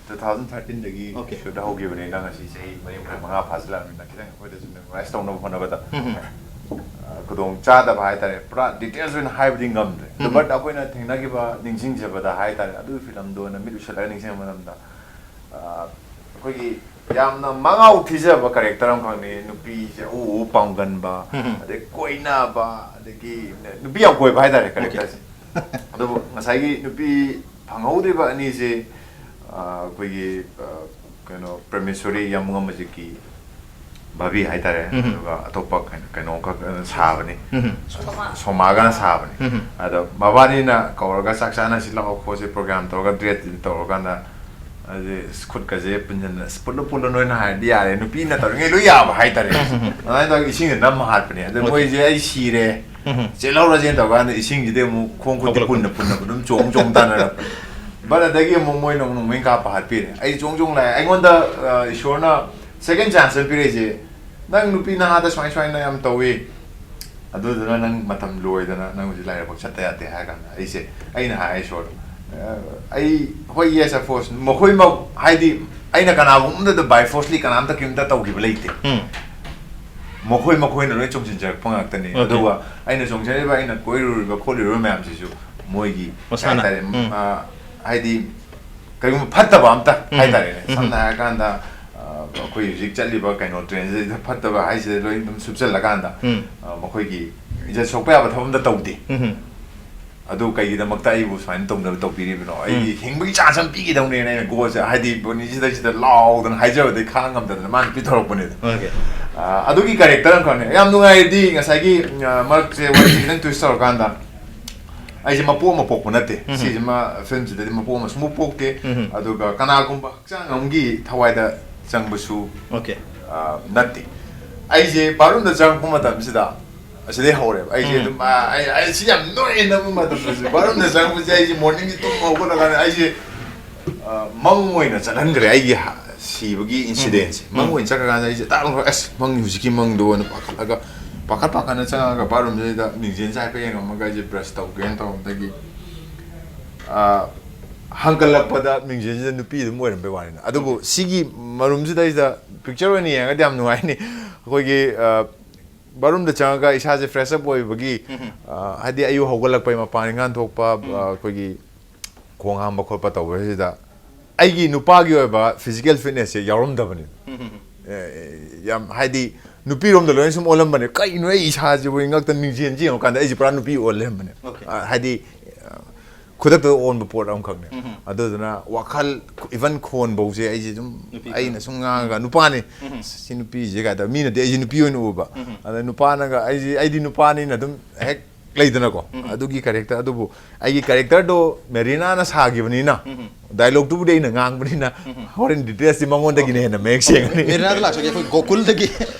ꯇꯨ ꯊꯥꯎꯖꯟ ꯊꯥꯔꯇꯤꯟꯗꯒꯤ Okay. ꯁꯨꯠ ꯍꯧꯈꯤꯕꯅꯤꯅ ꯉꯁꯤ ꯆꯍꯤ ꯃꯔꯤ ꯃꯈꯥꯏ ꯃꯉꯥ ꯐꯥꯖꯤꯜꯂꯛꯑꯕꯅꯤꯅ ꯈꯤꯇꯪ ꯑꯩꯈꯣꯏꯗꯁꯨ ꯃꯦꯃꯣꯔꯥꯏꯁ ꯇꯧꯅꯕ ꯍꯣꯠꯅꯕꯗ ꯎꯝ. ꯑ, ꯈꯨꯗꯣꯡ ꯆꯥꯗꯕ ꯍꯥꯏꯇꯥꯔꯦ꯫ ꯄꯨꯔꯥ ꯗꯤꯇꯦꯜꯁ ꯑꯣꯏꯅ ꯍꯥꯏꯕꯗꯤ ꯉꯝꯗ꯭ꯔꯦ꯫ ꯑꯗꯨ ꯎꯝ. ꯕꯠ ꯑꯩꯈꯣꯏꯅ ꯊꯦꯡꯅꯈꯤꯕ ꯅꯤꯡꯁꯤꯡꯖꯕꯗ ꯍꯥꯏꯇꯥꯔꯦ, ꯑꯗꯨꯒꯤ ꯐꯤꯂꯝꯗꯣ ꯑꯣꯏꯅ ꯃꯤꯠ ꯎꯏꯁꯤꯜꯂꯒ ꯅꯤꯡꯁꯤꯡꯕ ꯃꯇꯝꯗ, ꯑ, ꯑꯩꯈꯣꯏꯒꯤ ꯌꯥꯝꯅ ꯃꯉꯥꯎ ꯊꯤꯖꯕ ꯀꯦꯔꯦꯛꯇꯔ ꯑꯃꯈꯛꯅꯤ꯫ ꯅꯨꯄꯤꯁꯦ ꯎ ꯎ ꯄꯥꯝꯒꯟꯕ, ꯎꯝ. ꯑꯗꯩ ꯀꯣꯏꯅꯕ, ꯑꯗꯒꯤ ꯅꯨꯄꯤ ꯌꯥꯝ ꯀꯣꯏꯕ ꯍꯥꯏꯇꯥꯔꯦ ꯀꯦꯔꯦꯛꯇꯔꯁꯦ꯫ ꯑꯗꯨꯕꯨ ꯉꯁꯥꯏꯒꯤ ꯅꯨꯄꯤ ꯐꯪꯍꯧꯗ꯭ꯔꯤꯕ ꯑꯅꯤꯁꯦ, ꯑ, ꯑꯩꯈꯣꯏꯒꯤ, ꯑ, ꯀꯩꯅꯣ, ꯄ꯭ꯔꯃꯦꯁꯣꯔꯤ ꯌꯥꯝꯕꯨꯡ ꯑꯃꯖꯤꯠꯀꯤ ꯚꯥꯕꯤ ꯍꯥꯏꯇꯥꯔꯦ꯫ ꯎꯝ. ꯑꯗꯨꯒ ꯑꯇꯣꯞꯄ ꯀꯩꯅꯣ, ꯀꯩꯅꯣꯈꯛ, ꯑ, ꯁꯥꯕꯅꯤ꯫ ꯎꯝ. ꯁꯣꯃꯥꯒꯅ ꯁꯥꯕꯅꯤ꯫ ꯎꯝ. ꯑꯗꯣ ꯃꯕꯥꯅꯤꯅ ꯀꯧꯔꯒ ꯆꯥꯛ ꯆꯥꯅꯁꯤ ꯂꯥꯛꯑꯣ ꯈꯣꯠꯁꯤ ꯄ꯭ꯔꯣꯒ꯭ꯔꯥꯝ ꯇꯧꯔꯒ ꯗꯦꯠ ꯇꯧꯔꯀꯥꯟꯗ ꯑꯗꯨꯗꯤ ꯈꯨꯠꯀꯁꯦ ꯄꯨꯟꯁꯤꯟꯅ, "ꯑꯁ, ꯄꯨꯜꯂꯨ, ꯄꯨꯜꯂꯨ, ꯅꯣꯏꯅ ꯍꯥꯏꯔꯗꯤ ꯌꯥꯔꯦ, ꯅꯨꯄꯤꯅ ꯇꯧꯔꯤꯉꯩ ꯂꯣꯏ ꯌꯥꯕ" ꯍꯥꯏꯇꯥꯔꯦ꯫ ꯑꯗꯨꯃꯥꯏꯅ ꯇꯧꯔꯒ ꯏꯁꯤꯡꯗ ꯅꯝꯃ ꯍꯥꯠꯄꯅꯦ꯫ ꯑꯗꯣ Okay. ꯃꯣꯏꯁꯦ "ꯑꯩ ꯁꯤꯔꯦ, ꯎꯝ. ꯆꯦꯜꯍꯧꯔꯁꯦꯅ" ꯇꯧꯀꯥꯟꯗ ꯏꯁꯤꯡꯁꯤꯗꯤ ꯑꯃꯨꯛ ꯈꯣꯡ ꯈꯨꯠꯇꯤ ꯍꯧꯒꯠꯂꯛꯄ꯫ ꯄꯨꯟꯅ ꯄꯨꯟꯅ ꯑꯗꯨꯝ ꯆꯣꯡ ꯆꯣꯡ ꯇꯥꯟꯅꯔꯛꯄ꯫ ꯕꯠ ꯑꯗꯒꯤ ꯑꯃꯨꯛ ꯃꯣꯏꯅ ꯑꯃꯨꯛ ꯅꯣꯡꯃꯩ ꯀꯥꯞꯄ ꯍꯥꯠꯄꯤꯔꯦ꯫ ꯑꯩ ꯆꯣꯡ ꯆꯣꯡ ꯂꯥꯛꯑꯦ꯫ ꯑꯩꯉꯣꯟꯗ, ꯑ, ꯏꯁꯣꯔꯅ ꯁꯦꯀꯦꯟ ꯆꯥꯟꯁ ꯑꯃ ꯄꯤꯔꯛꯏꯁꯦ, "ꯅꯪ ꯅꯨꯄꯤ ꯅꯍꯥꯗ ꯁꯨꯃꯥꯏ ꯁꯨꯃꯥꯏꯅ ꯌꯥꯝ ꯇꯧꯏ, ꯑꯗꯨꯗꯨꯅ ꯅꯪ ꯃꯇꯝ ꯂꯣꯏꯗꯅ ꯅꯪ ꯍꯧꯖꯤꯛ ꯂꯥꯏꯔꯕ ꯆꯠꯇ ꯌꯥꯗꯦ" ꯍꯥꯏꯔ ꯀꯥꯟꯗ ꯑꯩꯁꯦ, ꯑꯩꯅ ꯍꯥꯏ ꯏꯁꯣꯔꯗ, "ꯑ, ꯑꯩ ꯍꯣꯏ, ꯌꯦꯁ, ꯑꯣꯐ ꯀꯣꯔꯁ, ꯃꯈꯣꯏꯃꯛ ꯍꯥꯏꯗꯤ ꯑꯩꯅ ꯀꯅꯥꯒꯨꯝꯕ ꯑꯃꯗ ꯕꯥꯏ ꯐꯣꯔꯁꯂꯤ ꯀꯅꯥꯝꯇ ꯀꯔꯤꯝꯇ ꯇꯧꯈꯤꯕ ꯂꯩꯇꯦ꯫ ꯎꯝ. ꯃꯈꯣꯏ ꯃꯈꯣꯏꯅ ꯂꯣꯏ ꯆꯣꯡꯁꯤꯟꯖꯔꯛꯄ ꯉꯥꯛꯇꯅꯤ꯫ Okay. ꯑꯗꯨꯒ ꯑꯩꯅ ꯆꯣꯡꯖꯔꯤꯕ, ꯑꯩꯅ ꯀꯣꯏꯔꯨꯔꯤꯕ ꯈꯣꯠꯂꯨꯔꯤꯕ ꯃꯌꯥꯝꯁꯤꯁꯨ ꯃꯣꯏꯒꯤ ꯃꯁꯥꯅ꯫ ꯍꯥꯏꯇꯥꯔꯦ, ꯎꯝ. ꯑ, ꯍꯥꯏꯗꯤ ꯀꯔꯤꯒꯨꯝꯕ ꯐꯠꯇꯕ ꯑꯝꯇ ꯎꯝ. ꯍꯥꯏꯇꯥꯔꯦꯅꯦ, ꯎꯝ. ꯁꯝꯅ ꯍꯥꯏꯔꯀꯥꯟꯗ, ꯑ, ꯑꯩꯈꯣꯏ ꯍꯧꯖꯤꯛ ꯆꯠꯂꯤꯕ ꯀꯩꯅꯣ ꯇ꯭ꯔꯦꯟꯁꯤꯗ ꯐꯠꯇꯕ ꯍꯥꯏꯁꯤꯗ ꯂꯣꯏ ꯑꯗꯨꯝ ꯁꯨꯞꯆꯜꯂꯀꯥꯟꯗ, ꯎꯝ. ꯑ, ꯃꯈꯣꯏꯒꯤ ꯏꯖꯠ ꯁꯣꯛꯄ ꯌꯥꯕ ꯊꯕꯛ ꯑꯝꯇ ꯇꯧꯗꯦ꯫ ꯎꯝ. ꯑꯗꯨ ꯀꯩꯒꯤꯗꯃꯛꯇ ꯑꯩꯕꯨ ꯁꯨꯃꯥꯏꯅ ꯇꯧꯅꯕ ꯇꯧꯕꯤꯔꯤꯕꯅꯣ? ꯑꯩꯒꯤ ꯎꯝ. ꯍꯤꯡꯕꯒꯤ ꯆꯥꯟꯁ ꯑꯃ ꯄꯤꯒꯗꯧꯅꯦꯅ ꯑꯩꯅ ꯒꯣꯜꯁꯦ, ꯍꯥꯏꯗꯤ ꯕꯣꯅꯤꯁꯤꯗꯩꯁꯤꯗ ꯂꯥꯎꯗꯅ ꯍꯥꯏꯖꯕꯗꯩ ꯈꯥꯡ ꯉꯝꯗꯗꯅ ꯃꯥꯅ ꯄꯤꯊꯣꯔꯛꯄꯅꯦ꯫ Okay. ꯑ, ꯑꯗꯨꯒꯤ ꯀꯦꯔꯦꯛꯇꯔ ꯑꯃꯈꯛꯅꯦ꯫ ꯌꯥꯝ ꯅꯨꯡꯉꯥꯏꯔꯗꯤ ꯉꯁꯥꯏꯒꯤ, ꯑ, ꯃꯔꯛꯁꯦ ꯋꯥꯔꯤꯁꯦ ꯈꯤꯇꯪ ꯇ꯭ꯋꯤꯁ ꯇꯧꯔꯀꯥꯟꯗ ꯑꯩꯁꯦ ꯃꯄꯣꯛ ꯑꯃ ꯄꯣꯛꯄ ꯅꯠꯇꯦ꯫ ꯎꯝ. ꯁꯤꯁꯤꯃ ꯐꯤꯂꯝꯁꯤꯗꯗꯤ ꯃꯄꯣꯛ ꯑꯃ ꯁꯨꯡꯄꯣꯛ ꯄꯣꯛꯇꯦ꯫ ꯎꯝ. ꯑꯗꯨꯒ ꯀꯅꯥꯒꯨꯝꯕ ꯍꯛꯆꯥꯡ ꯑꯃꯒꯤ ꯊꯋꯥꯏꯗ ꯆꯪꯕꯁꯨ, Okay. ꯑ, ꯅꯠꯇꯦ꯫ ꯑꯩꯁꯦ ꯕꯥꯠꯔꯨꯝꯗ ꯆꯪꯉꯛꯄ ꯃꯇꯝꯁꯤꯗ ꯑꯁꯤꯗꯩ ꯍꯧꯔꯦꯕ꯫ ꯑꯩꯁꯦ ꯎꯝ. ꯑꯗꯨꯝ, ꯑ, ꯑꯩ, ꯑꯩ ꯁꯤ ꯌꯥꯝ ꯅꯣꯛꯑꯦ ꯅꯝꯕ ꯃꯇꯝꯗꯁꯨ꯫ ꯕꯥꯠꯔꯨꯝꯗ ꯆꯪꯉꯛꯄꯁꯦ ꯑꯩꯁꯦ ꯃꯣꯔꯅꯤꯡꯒꯤ ꯇꯨꯝ ꯍꯧꯒꯠꯂꯀꯥꯟꯗ ꯑꯩꯁꯦ ꯑ, ꯃꯪ ꯑꯣꯏꯅ ꯆꯠꯍꯟꯈ꯭ꯔꯦ ꯑꯩꯒꯤ ꯍ-, ꯁꯤꯕꯒꯤ ꯏꯟꯁꯤꯗꯦꯟꯁꯦ꯫ ꯃꯪ ꯑꯣꯏꯅ ꯆꯠꯈ꯭ꯔꯀꯥꯟꯗ ꯑꯩꯁꯦ ꯇꯥꯛ ꯂꯥꯎꯅ, "ꯑꯁ, ꯃꯪꯅꯤ ꯍꯧꯖꯤꯛꯀꯤ ꯃꯪꯗꯣꯅ" ꯄꯥꯈꯠꯂꯒ, ꯄꯥꯈꯠ ꯄꯥꯈꯠꯅ ꯆꯪꯉꯒ ꯕꯥꯠꯔꯨꯝꯁꯤꯗ ꯃꯤꯡꯁꯦꯜꯁꯦ ꯍꯥꯏꯐꯦꯠ ꯌꯦꯡꯉꯝꯃꯒ ꯑꯩꯁꯦ ꯕ꯭ꯔꯁ ꯇꯧꯒꯦꯅ ꯇꯧꯔꯝꯗꯒꯤ, ꯑ, ꯍꯪꯒꯠꯂꯛꯄꯗ ꯃꯤꯡꯁꯦꯜꯁꯤꯗ ꯅꯨꯄꯤ ꯑꯗꯨꯝ ꯑꯣꯏꯔꯝꯕꯩ ꯋꯥꯅꯤꯅ꯫ ꯑꯗꯨꯕꯨ ꯁꯤꯒꯤ ꯃꯔꯨꯝꯁꯤꯗꯩꯁꯤꯗ ꯄꯤꯛꯆꯔ ꯑꯣꯏꯅ ꯌꯦꯡꯉꯒꯗꯤ ꯌꯥꯝ ꯅꯨꯡꯉꯥꯏꯅꯤ꯫ ꯑꯩꯈꯣꯏꯒꯤ, ꯑ, ꯕꯥꯠꯔꯨꯝꯗ ꯆꯪꯉꯒ ꯏꯁꯥꯁꯦ ꯐ꯭ꯔꯦꯁ ꯑꯞ ꯑꯣꯏꯕꯒꯤ, ꯑ, ꯍꯥꯏꯗꯤ ꯑꯌꯨꯛ ꯍꯧꯒꯠꯂꯛꯄꯩ ꯃꯄꯥꯟ ꯏꯪꯍꯥꯟ ꯊꯣꯛꯄ, ꯑ, ꯑꯩꯈꯣꯏꯒꯤ ꯈꯣꯡ ꯍꯥꯝꯕ ꯈꯣꯠꯄ ꯇꯧꯕꯁꯤꯗ ꯑꯩꯒꯤ ꯅꯨꯄꯥꯒꯤ ꯑꯣꯏꯕ ꯐꯤꯖꯤꯀꯦꯜ ꯐꯤꯠꯅꯦꯁꯁꯦ ꯌꯥꯎꯔꯝꯗꯕꯅꯤ꯫ ꯑꯦ, ꯌꯥꯝ ꯍꯥꯏꯗꯤ ꯅꯨꯄꯤꯔꯣꯝꯗ ꯂꯣꯏꯅ ꯁꯨꯝ ꯑꯣꯜꯂꯝꯕꯅꯦ꯫ "ꯀꯩꯅꯣ ꯑꯩ ꯏꯁꯥꯁꯤꯕꯨ?" ꯉꯛꯇ ꯃꯤꯡꯁꯦꯜꯁꯦ ꯌꯦꯡꯉꯀꯥꯟꯗ ꯑꯩꯁꯦ ꯄꯨꯔꯥ ꯅꯨꯄꯤ ꯑꯣꯜ ꯂꯩꯔꯝꯕꯅꯦ꯫ ꯑꯣꯀꯦ꯫ ꯑ, ꯍꯥꯏꯗꯤ, ꯑ, ꯈꯨꯗꯛꯇ ꯑꯣꯟꯕ ꯄꯣꯠ ꯑꯃꯈꯛꯅꯦ꯫ ꯑꯗꯨꯗꯨꯅ ꯋꯥꯈꯜ, ꯏꯚꯟ ꯈꯣꯟꯐꯧꯁꯦ ꯑꯩꯁꯦ ꯑꯗꯨꯝ ꯅꯨꯄꯤ ꯑꯩꯅ ꯁꯨꯝ ꯉꯥꯡꯉꯒ, "ꯅꯨꯄꯥꯅꯤ, ꯁꯤ ꯅꯨꯄꯤꯁꯦ" ꯀꯥꯏꯗ ꯃꯤꯅꯗꯤ ꯑꯩꯁꯦ ꯅꯨꯄꯤ ꯑꯣꯏꯅ ꯎꯕ꯫ ꯑꯗ ꯅꯨꯄꯥꯅꯒ ꯑꯩꯁꯦ, ꯑꯩꯗꯤ ꯅꯨꯄꯥꯅꯤꯅ ꯑꯗꯨꯝ ꯍꯦꯛ ꯂꯩꯗꯅꯀꯣ, ꯑꯗꯨꯒꯤ ꯀꯦꯔꯦꯛꯇꯔ꯫ ꯑꯗꯨꯕꯨ ꯑꯩꯒꯤ ꯀꯦꯔꯦꯛꯇꯔꯗꯣ ꯃꯦꯔꯤꯅꯥꯅ ꯁꯥꯈꯤꯕꯅꯤꯅ, ꯗꯥꯏꯂꯣꯛꯇꯨꯕꯨꯗꯤ ꯑꯩꯅ ꯉꯥꯡꯕꯅꯤꯅ, ꯍꯣꯔꯦꯟ ꯗꯤꯇꯦꯜꯁꯇꯤ ꯃꯉꯣꯟꯗꯒꯤꯅ ꯍꯦꯟꯅ ꯃꯌꯦꯛ ꯁꯦꯡꯒꯅꯤ꯫ ꯃꯦꯔꯤꯅꯥꯗ ꯂꯥꯛꯆꯒꯦ꯫ ꯑꯩꯈꯣꯏ ꯒꯣꯀꯨꯜꯗꯒꯤ,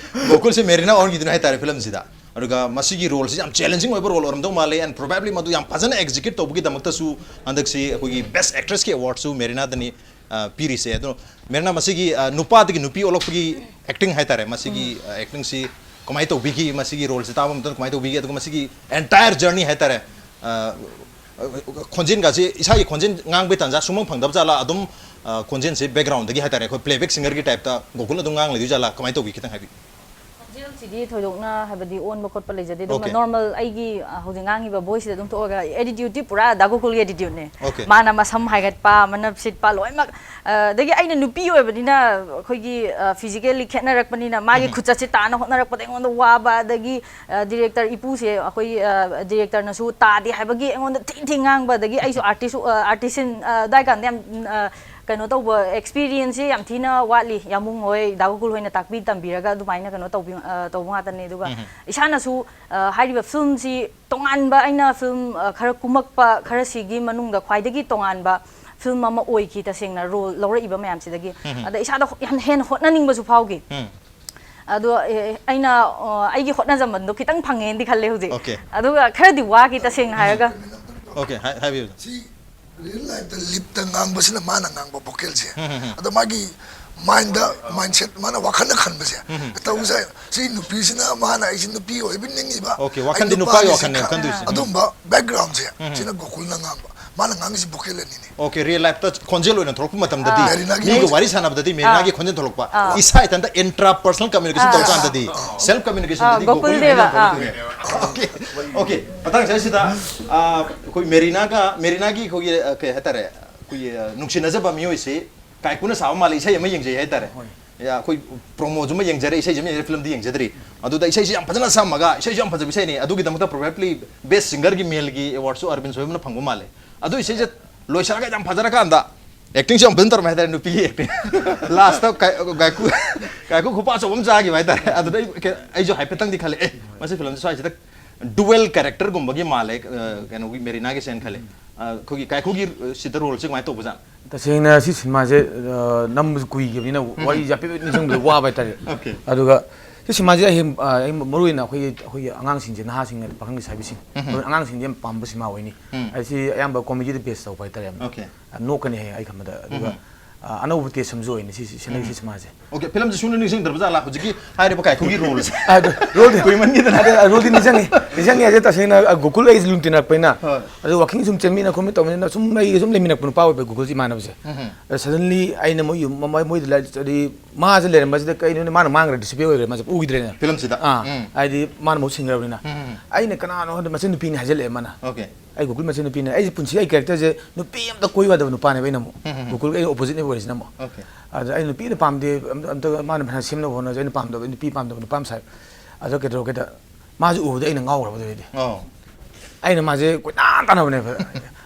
ꯒꯣꯀꯨꯜꯁꯦ ꯃꯦꯔꯤꯅꯥ ꯑꯣꯟꯈꯤꯗꯣꯏꯅꯦ ꯍꯥꯏꯇꯥꯔꯦ ꯐꯤꯂꯝꯁꯤꯗ꯫ ꯑꯗꯨꯒ ꯃꯁꯤꯒꯤ ꯔꯣꯜꯁꯤ ꯌꯥꯝ ꯆꯦꯂꯦꯟꯖꯤꯡ ꯑꯣꯏꯕ ꯔꯣꯜ ꯑꯣꯏꯔꯝꯗꯧ ꯃꯥꯜꯂꯦ꯫ And probably ꯃꯗꯨ ꯌꯥꯝ ꯐꯖꯅ ꯑꯦꯛꯖꯤꯀ꯭ꯌꯨꯠ ꯇꯧꯕꯒꯤꯗꯃꯛꯇꯁꯨ ꯍꯟꯗꯛꯁꯤ ꯑꯩꯈꯣꯏꯒꯤ ꯕꯦꯁ ꯑꯦꯛꯇ꯭ꯔꯦꯁꯀꯤ ꯑꯦꯋꯥꯔꯗꯁꯨ ꯃꯦꯔꯤꯅꯥꯗꯅꯤ, ꯑ, ꯄꯤꯔꯤꯁꯦ꯫ ꯑꯗꯣ ꯃꯦꯔꯤꯅꯥ, ꯃꯁꯤꯒꯤ, ꯑ, ꯅꯨꯄꯥꯗꯒꯤ ꯅꯨꯄꯤ ꯑꯣꯜꯂꯛꯄꯒꯤ ꯑꯦꯛꯇꯤꯡ ꯍꯥꯏꯇꯥꯔꯦ, ꯃꯁꯤꯒꯤ, ꯑ, ꯑꯦꯛꯇꯤꯡꯁꯤ ꯀꯃꯥꯏꯅ ꯇꯧꯕꯤꯈꯤ? ꯃꯁꯤꯒꯤ ꯔꯣꯜꯁꯤ ꯇꯥꯕ ꯃꯇꯝꯗ ꯀꯃꯥꯏꯅ ꯇꯧꯕꯤꯈꯤ? ꯑꯗꯨꯒ ꯃꯁꯤꯒꯤ ꯑꯦꯟꯇꯥꯌꯔ ꯖꯔꯅꯤ ꯍꯥꯏꯇꯥꯔꯦ, ꯑ, ꯈꯣꯟꯖꯦꯜꯒꯁꯤ, ꯏꯁꯥꯒꯤ ꯈꯣꯟꯖꯦꯜ ꯉꯥꯡꯕꯒꯤ ꯇꯥꯟꯖꯥ ꯁꯨꯡꯐꯪ ꯐꯪꯗꯕ ꯖꯥꯠꯂꯥ? ꯑꯗꯨꯝ, ꯑ, ꯈꯣꯟꯖꯦꯜꯁꯤ ꯕꯦꯛꯒ꯭ꯔꯥꯎꯟꯗꯒꯤ ꯍꯥꯏꯇꯥꯔꯦ, ꯑꯩꯈꯣꯏ ꯄ꯭ꯂꯦꯕꯦꯛ ꯁꯤꯡꯒꯔꯒꯤ ꯇꯥꯏꯞꯇ ꯒꯣꯀꯨꯜ ꯑꯗꯨꯝ ꯉꯥꯡ ꯂꯩꯗꯣꯏ ꯖꯥꯠꯂꯥ? ꯀꯃꯥꯏꯅ ꯇꯧꯕꯤ? ꯈꯤꯇꯪ ꯍꯥꯏꯕꯤꯌꯨ꯫ ꯈꯣꯟꯖꯦꯜꯁꯤꯗꯤ ꯊꯣꯏꯗꯣꯛꯅ ꯍꯥꯏꯕꯗꯤ ꯑꯣꯟꯕ ꯈꯣꯠꯄ ꯂꯩꯖꯗꯦ꯫ ꯑꯗꯨꯝ ꯑꯣꯀꯦ꯫ ꯅꯣꯔꯃꯦꯜ ꯑꯩꯒꯤ, ꯑ, ꯍꯧꯖꯤꯛ ꯉꯥꯡꯉꯤꯕ ꯚꯣꯏꯁꯁꯤꯗ ꯑꯗꯨꯝ ꯊꯣꯛꯑꯒ ꯑꯦꯇꯤꯇ꯭ꯌꯨꯠꯇꯤ ꯄꯨꯔꯥ ꯗꯥ ꯒꯣꯀꯨꯜꯒꯤ ꯑꯦꯇꯤꯇ꯭ꯌꯨꯠꯅꯦ꯫ ꯑꯣꯀꯦ꯫ ꯃꯥꯅ ꯃꯁꯝ ꯍꯥꯏꯒꯠꯄ, ꯃꯅꯞ ꯁꯤꯠꯄ ꯂꯣꯏꯅꯃꯛ, ꯑ, ꯑꯗꯒꯤ ꯑꯩꯅ ꯅꯨꯄꯤ ꯑꯣꯏꯕꯅꯤꯅ ꯑꯩꯈꯣꯏꯒꯤ, ꯑ, ꯐꯤꯖꯤꯀꯦꯜꯂꯤ ꯈꯦꯠꯅꯔꯛꯄꯅꯤꯅ ꯃꯥꯒꯤ ꯈꯨꯠꯆꯠꯁꯦ ꯇꯥꯅ ꯍꯣꯠꯅꯔꯛꯄꯗ ꯑꯩꯉꯣꯟꯗ ꯋꯥꯕ, ꯑꯗꯒꯤ, ꯑ, ꯗꯤꯔꯦꯛꯇꯔ ꯏꯄꯨꯁꯦ ꯑꯩꯈꯣꯏ, ꯑ, ꯗꯤꯔꯦꯛꯇꯔꯅꯁꯨ ꯇꯥꯗꯦ ꯍꯥꯏꯕꯒꯤ ꯑꯩꯉꯣꯟꯗ ꯊꯤꯟ ꯊꯤꯟ ꯉꯥꯡꯕ, ꯑꯗꯒꯤ ꯑꯩꯁꯨ ꯑꯥꯔꯇꯤꯁ, ꯑ, ꯑꯥꯔꯇꯤꯁꯤꯟ, ꯑ, ꯑꯗꯨꯋꯥꯏ ꯀꯥꯟꯗ ꯌꯥꯝ, ꯑ, ꯀꯩꯅꯣ ꯇꯧꯕ ꯑꯦꯛꯁꯄꯤꯔꯤꯌꯦꯟꯁꯁꯦ ꯌꯥꯝ ꯊꯤꯅ ꯋꯥꯠꯂꯤ꯫ ꯌꯥꯃꯨꯡ ꯍꯣꯏ, ꯗꯥ ꯒꯣꯀꯨꯜ ꯍꯣꯏꯅ ꯇꯥꯛꯄꯤ ꯇꯝꯕꯤꯔꯒ ꯑꯗꯨꯃꯥꯏꯅ ꯀꯩꯅꯣ ꯇꯧꯕꯤ-, ꯑ, ꯇꯧꯕ ꯉꯥꯛꯇꯅꯦ꯫ ꯑꯗꯨꯒ ꯏꯁꯥꯅꯁꯨ, ꯑ, ꯍꯥꯏꯔꯤꯕ ꯐꯤꯂꯝꯁꯤ ꯇꯣꯉꯥꯟꯕ, ꯑꯩꯅ ꯐꯤꯂꯝ, ꯑ, ꯈꯔ ꯀꯨꯝꯃꯛꯄ ꯈꯔꯁꯤꯒꯤ ꯃꯅꯨꯡꯗ ꯈ꯭ꯋꯥꯏꯗꯒꯤ ꯇꯣꯉꯥꯟꯕ ꯐꯤꯂꯝ ꯑꯃ ꯑꯣꯏꯈꯤ, ꯇꯁꯦꯡꯅ ꯔꯣꯜ ꯂꯧꯔꯛꯏꯕ ꯃꯌꯥꯝꯁꯤꯗꯒꯤ꯫ ꯑꯗ ꯏꯁꯥꯗ ꯍꯣ-, ꯌꯥꯝ ꯍꯦꯟꯅ ꯍꯣꯠꯅꯅꯤꯡꯕꯁꯨ ꯐꯥꯎꯈꯤ꯫ ꯑꯗꯣ, ꯑꯦ, ꯑꯩꯅ, ꯑ, ꯑꯩꯒꯤ ꯍꯣꯠꯅꯖꯃꯟꯗꯣ ꯈꯤꯇꯪ ꯐꯪꯉꯦꯅꯗꯤ ꯈꯜꯂꯦ ꯍꯧꯖꯤꯛ꯫ ꯑꯣꯀꯦ꯫ ꯑꯗꯨꯒ ꯈꯔꯗꯤ ꯋꯥꯈꯤ, ꯇꯁꯦꯡꯅ ꯍꯥꯏꯔꯒ꯫ ꯑꯣꯀꯦ, ꯍꯥꯏ-, ꯍꯥꯏꯕꯤꯌꯨ꯫ ꯁꯤ Real life ꯇ ꯂꯤꯞꯇ ꯉꯥꯡꯕꯁꯤꯅ ꯃꯥꯅ ꯉꯥꯡꯕ vocalꯁꯦ, ꯑꯗꯣ ꯃꯥꯒꯤ mind ꯗ, mindset, ꯃꯥꯅ ꯋꯥꯈꯜꯗ ꯈꯟꯕꯁꯦ, ꯇꯧꯁꯦ꯫ ꯁꯤ ꯅꯨꯄꯤꯁꯤꯅ, ꯃꯥꯅ ꯑꯩꯁꯤ ꯅꯨꯄꯤ ꯑꯣꯏꯕ ꯅꯤꯡꯉꯤꯕ, okay, ꯑꯩ ꯋꯥꯈꯜꯗꯤ ꯅꯨꯄꯥꯒꯤ ꯅꯨꯄꯥꯒꯤ ꯋꯥꯈꯜꯅꯦ ꯁꯛꯈꯪ-, ꯈꯟꯗꯣꯏꯁꯤꯅ꯫ ꯑꯗꯨꯝꯕ background ꯁꯦ, ꯁꯤꯅ ꯒꯣꯀꯨꯜꯅ ꯉꯥꯡꯕ, ꯃꯥꯅ ꯉꯥꯡꯉꯤꯁꯤ vocal ꯑꯅꯤꯅꯦ꯫ Okay, real life ꯇ ꯈꯣꯟꯖꯦꯜ ꯑꯣꯏꯅ ꯊꯣꯛꯂꯛꯄ ꯃꯇꯝꯗꯗꯤ, ꯑꯥ꯫ ꯃꯤꯒ ꯃꯦꯔꯤꯅꯥꯒꯤ ꯋꯥꯔꯤ ꯁꯥꯟꯅꯕꯗꯗꯤ ꯃꯦꯔꯤꯅꯥꯒꯤ ꯑꯥ꯫ ꯈꯣꯟꯖꯦꯜ ꯊꯣꯛꯂꯛꯄ, ꯑꯥ꯫ ꯏꯁꯥ ꯏꯊꯟꯇ intra personal communication ꯑꯥ꯫ ꯇꯧꯔꯀꯥꯟꯗꯗꯤ, ꯑꯥ꯫ Self communication ꯑꯥ, ꯗꯗꯤ ꯒꯣꯀꯨꯜ ꯒꯣꯀꯨꯜꯅ ꯒꯣꯀꯨꯜꯗꯦꯕ, ꯍꯦꯟꯅ ꯑꯥ꯫ ꯇꯧꯔꯛꯇꯣꯏꯅꯦꯕ꯫ Okay, okay, ꯃꯇꯥꯡ ꯑꯁꯤꯗ, ꯑꯥ, ꯑꯩꯈꯣꯏ ꯃꯦꯔꯤꯅꯥꯒ, ꯃꯦꯔꯤꯅꯥꯒꯤ ꯑꯩꯈꯣꯏꯒꯤ, ꯑ, ꯀꯩ ꯍꯥꯏꯇꯥꯔꯦ, ꯑꯩꯈꯣꯏꯒꯤ, ꯑ, ꯅꯨꯡꯁꯤꯅꯖꯕ ꯃꯤꯑꯣꯏꯁꯤ ꯀꯥꯏꯀꯨꯅ ꯁꯥꯕ ꯃꯥꯜꯂꯦ ꯏꯁꯩ ꯑꯃ ꯌꯦꯡꯖꯩ ꯍꯥꯏꯇꯥꯔꯦ꯫ ꯍꯣꯏ꯫ ꯌꯥ, ꯑꯩꯈꯣꯏ promo ꯁꯨ ꯑꯃ ꯌꯦꯡꯖꯔꯦ, ꯏꯁꯩꯁꯨ ꯑꯃ ꯌꯦꯡꯖꯔꯦ, film ꯗꯤ ꯌꯦꯡꯖꯗ꯭ꯔꯤ꯫ ꯑꯗꯨꯗ ꯏꯁꯩꯁꯤ ꯌꯥꯝ ꯐꯖꯅ ꯁꯝꯃꯒ, ꯏꯁꯩꯁꯨ ꯌꯥꯝ ꯐꯖꯕ ꯏꯁꯩꯅꯤ꯫ ꯑꯗꯨꯒꯤꯗꯃꯛꯇ probably best singer ꯒꯤ male ꯒꯤ award ꯁꯨ ꯑꯔꯕꯤꯟ ꯁꯣꯏꯕꯝꯅ ꯐꯪꯕ ꯃꯥꯜꯂꯦ꯫ ꯑꯗꯨ ꯏꯁꯩꯁꯦ ꯂꯣꯏꯁꯤꯜꯂꯒ ꯌꯥꯝ ꯐꯖꯔꯀꯥꯟꯗ, acting ꯁꯨ ꯌꯥꯝ ꯐꯖꯅ ꯇꯧꯔꯝꯃꯦ ꯍꯥꯏꯇꯥꯔꯦ, ꯅꯨꯄꯤꯒꯤ acting꯫ Last ꯇ ꯀꯥꯏ-, ꯀꯥꯏꯀꯨ, ꯀꯥꯏꯀꯨ ꯈꯨꯄꯥꯛ ꯑꯆꯧꯕ ꯑꯃ ꯆꯥꯈꯤꯕ ꯍꯥꯏꯇꯥꯔꯦ꯫ ꯑꯗꯨꯗ ꯑꯩ ꯀꯩ-, ꯑꯩꯁꯨ ꯍꯥꯏꯐꯦꯠꯇꯪꯗꯤ ꯈꯜꯂꯦ, "ꯑꯦ, ꯃꯁꯤ film ꯁꯦ ꯁ꯭ꯋꯥꯏꯁꯤꯗ dual character ꯒꯨꯝꯕꯒꯤ ꯃꯥꯜꯂꯦ, ꯑ, ꯀꯩꯅꯣꯒꯤ ꯃꯦꯔꯤꯅꯥꯒꯤꯁꯦꯅ" ꯈꯜꯂꯦ꯫ ꯑ, ꯑꯩꯈꯣꯏꯒꯤ ꯀꯥꯏꯀꯨꯒꯤ, ꯑ, ꯁꯤꯗ role ꯁꯦ ꯀꯃꯥꯏꯅ ꯇꯧꯕꯖꯥꯠꯅꯣ? ꯇꯁꯦꯡꯅ ꯁꯤ ꯁꯤꯅꯦꯃꯥꯁꯦ, ꯑ, ꯅꯝꯕꯁꯨ ꯀꯨꯏꯈꯤꯕꯅꯤꯅ ꯎꯝ꯫ ꯋꯥꯔꯤꯁꯦ ꯍꯥꯏꯐꯦꯠ ꯅꯤꯡꯁꯤꯡꯕꯗ ꯋꯥꯕ ꯍꯥꯏꯇꯥꯔꯦ꯫ Okay꯫ ꯑꯗꯨꯒ ꯁꯤ ꯁꯤꯅꯦꯃꯥꯁꯦ ꯑꯩ, ꯑ, ꯑꯩ ꯃꯔꯨ ꯑꯣꯏꯅ ꯑꯩꯈꯣꯏꯒꯤ, ꯑꯩꯈꯣꯏꯒꯤ ꯑꯉꯥꯡꯁꯤꯡꯁꯦ, ꯅꯍꯥꯁꯤꯡ, ꯄꯥꯈꯪ ꯂꯩꯁꯥꯕꯤꯁꯤꯡ, ꯎꯝ꯫ ꯑꯗꯨ ꯑꯉꯥꯡꯁꯤꯡꯗꯤ ꯌꯥꯝ ꯄꯥꯝꯕ ꯁꯤꯅꯦꯃꯥ ꯑꯣꯏꯅꯤ꯫ ꯎꯝ꯫ ꯑꯩ ꯁꯤ ꯑꯌꯥꯝꯕ comedy ꯗ base ꯇꯧꯕ ꯍꯥꯏꯇꯥꯔꯦ ꯌꯥꯝꯅ꯫ Okay꯫ ꯑ, ꯅꯣꯛꯀꯅꯤ ꯍꯌꯦꯡ ꯑꯩ ꯈꯟꯕꯗ꯫ ꯑꯗꯨꯒ, ꯎꯝ꯫ ꯑ, ꯑꯅꯧꯕ taste ꯑꯃꯁꯨ ꯑꯣꯏꯅꯤ ꯁꯤ, ꯁꯤ ꯁꯦꯅꯒꯤ ꯎꯝ꯫ ꯁꯤ ꯁꯤꯅꯦꯃꯥꯁꯦ꯫ Okay, film ꯁꯦ ꯁꯨꯡꯅꯤꯡ ꯅꯤꯡꯁꯤꯡꯗ꯭ꯔꯕ ꯖꯥꯠꯂꯥ ꯍꯧꯖꯤꯛꯀꯤ ꯍꯥꯏꯔꯤꯕ ꯀꯥꯏꯀꯨꯒꯤ role ꯁꯦ? ꯑꯗꯨ role ꯗꯤ ꯀꯨꯏꯃꯟꯈꯤꯗꯅ꯫ ꯑꯗꯨ role ꯗꯤ ꯅꯤꯡꯁꯤꯡꯉꯤ꯫ ꯅꯤꯡꯁꯤꯡꯉꯤ ꯍꯥꯏꯁꯦ ꯇꯁꯦꯡꯅ, ꯑ, ꯒꯣꯀꯨꯜ ꯑꯩꯁꯦ ꯂꯨꯅ ꯇꯤꯟꯅꯔꯛꯄꯅꯤꯅ꯫ ꯍꯣꯏ꯫ ꯑꯗꯨ walking ꯁꯨꯝ ꯆꯦꯟꯃꯤꯟꯅ ꯈꯣꯠꯃꯤꯟꯅ ꯇꯧꯕꯅꯤꯅ ꯁꯨꯝ ꯑꯩꯒ ꯁꯨꯝ ꯂꯩꯃꯤꯟꯅꯔꯛꯄ ꯅꯨꯄꯥ ꯑꯣꯏꯕ ꯒꯣꯀꯨꯜꯁꯦ ꯏꯃꯥꯟꯅꯕꯁꯦ꯫ ꯎꯝ꯫ ꯑꯗ suddenly ꯑꯩꯅ ꯃꯣꯏ ꯌꯨꯝ, ꯃꯣꯏ, ꯃꯣꯏꯗ ꯂꯩ-, ꯍꯥꯏꯗꯤ ꯃꯥꯁꯦ ꯂꯩꯔꯝꯕꯁꯤꯗ ꯀꯩꯅꯣꯅꯦ ꯃꯥꯅ ꯃꯥꯡꯈ꯭ꯔꯦ, disappear ꯑꯣꯏꯈ꯭ꯔꯦ, ꯃꯥꯁꯦ ꯎꯈꯤꯗ꯭ꯔꯦꯅ꯫ Film ꯁꯤꯗ? ꯑꯥ, ꯎꯝ꯫ ꯍꯥꯏꯗꯤ ꯃꯥꯅ ꯃꯍꯨꯠ ꯁꯤꯟꯈ꯭ꯔꯕꯅꯤꯅ꯫ ꯎꯝ, ꯎꯝ, ꯎꯝ꯫ ꯑꯩꯅ ꯀꯅꯥꯅꯣ ꯈꯪꯗꯦ ꯃꯆꯟꯅꯨꯄꯤꯅꯤ ꯍꯥꯏꯖꯜꯂꯛꯑꯦ ꯃꯥꯅ꯫ Okay꯫ ꯑꯩ ꯒꯣꯀꯨꯜ ꯃꯆꯟꯅꯨꯄꯤꯅꯦ꯫ ꯑꯩꯁꯦ ꯄꯨꯟꯁꯤꯗ ꯑꯩ character ꯁꯦ ꯅꯨꯄꯤ ꯑꯝꯇ ꯀꯣꯏꯌꯨ ꯌꯥꯗꯕ ꯅꯨꯄꯥꯅꯦꯕ ꯑꯩꯅ ꯑꯃꯨꯛ꯫ ꯎꯝ, ꯎꯝ, ꯎꯝ꯫ ꯒꯣꯀꯨꯜꯒ ꯑꯩ opposite ꯅꯦꯕ ꯑꯣꯏꯔꯤꯁꯤꯅ ꯑꯃꯨꯛ꯫ Okay꯫ ꯑꯗ ꯑꯩ ꯅꯨꯄꯤꯅ ꯄꯥꯝꯗꯦ, ꯑꯝ-, ꯑꯝꯇ ꯃꯥꯅ ꯐꯅ ꯁꯦꯝꯅꯕ ꯍꯣꯠꯅꯔꯁꯨ ꯑꯩꯅ ꯄꯥꯝꯗꯕ, ꯅꯨꯄꯤ ꯄꯥꯝꯗꯕ ꯅꯨꯄꯥ ꯑꯃ ꯁꯥꯏ꯫ ꯑꯗꯣ ꯀꯩꯗꯧꯔꯒꯦꯗ, ꯃꯥꯁꯦ ꯎꯕꯗ ꯑꯩꯅ ꯉꯥꯎꯈ꯭ꯔꯕ ꯑꯗꯨꯗꯩꯗꯤ꯫ ꯑꯣ꯫ ꯑꯩꯅ ꯃꯥꯁꯦ ꯀꯣꯏꯇꯥꯟ ꯇꯥꯟꯅꯕꯅꯦꯕ꯫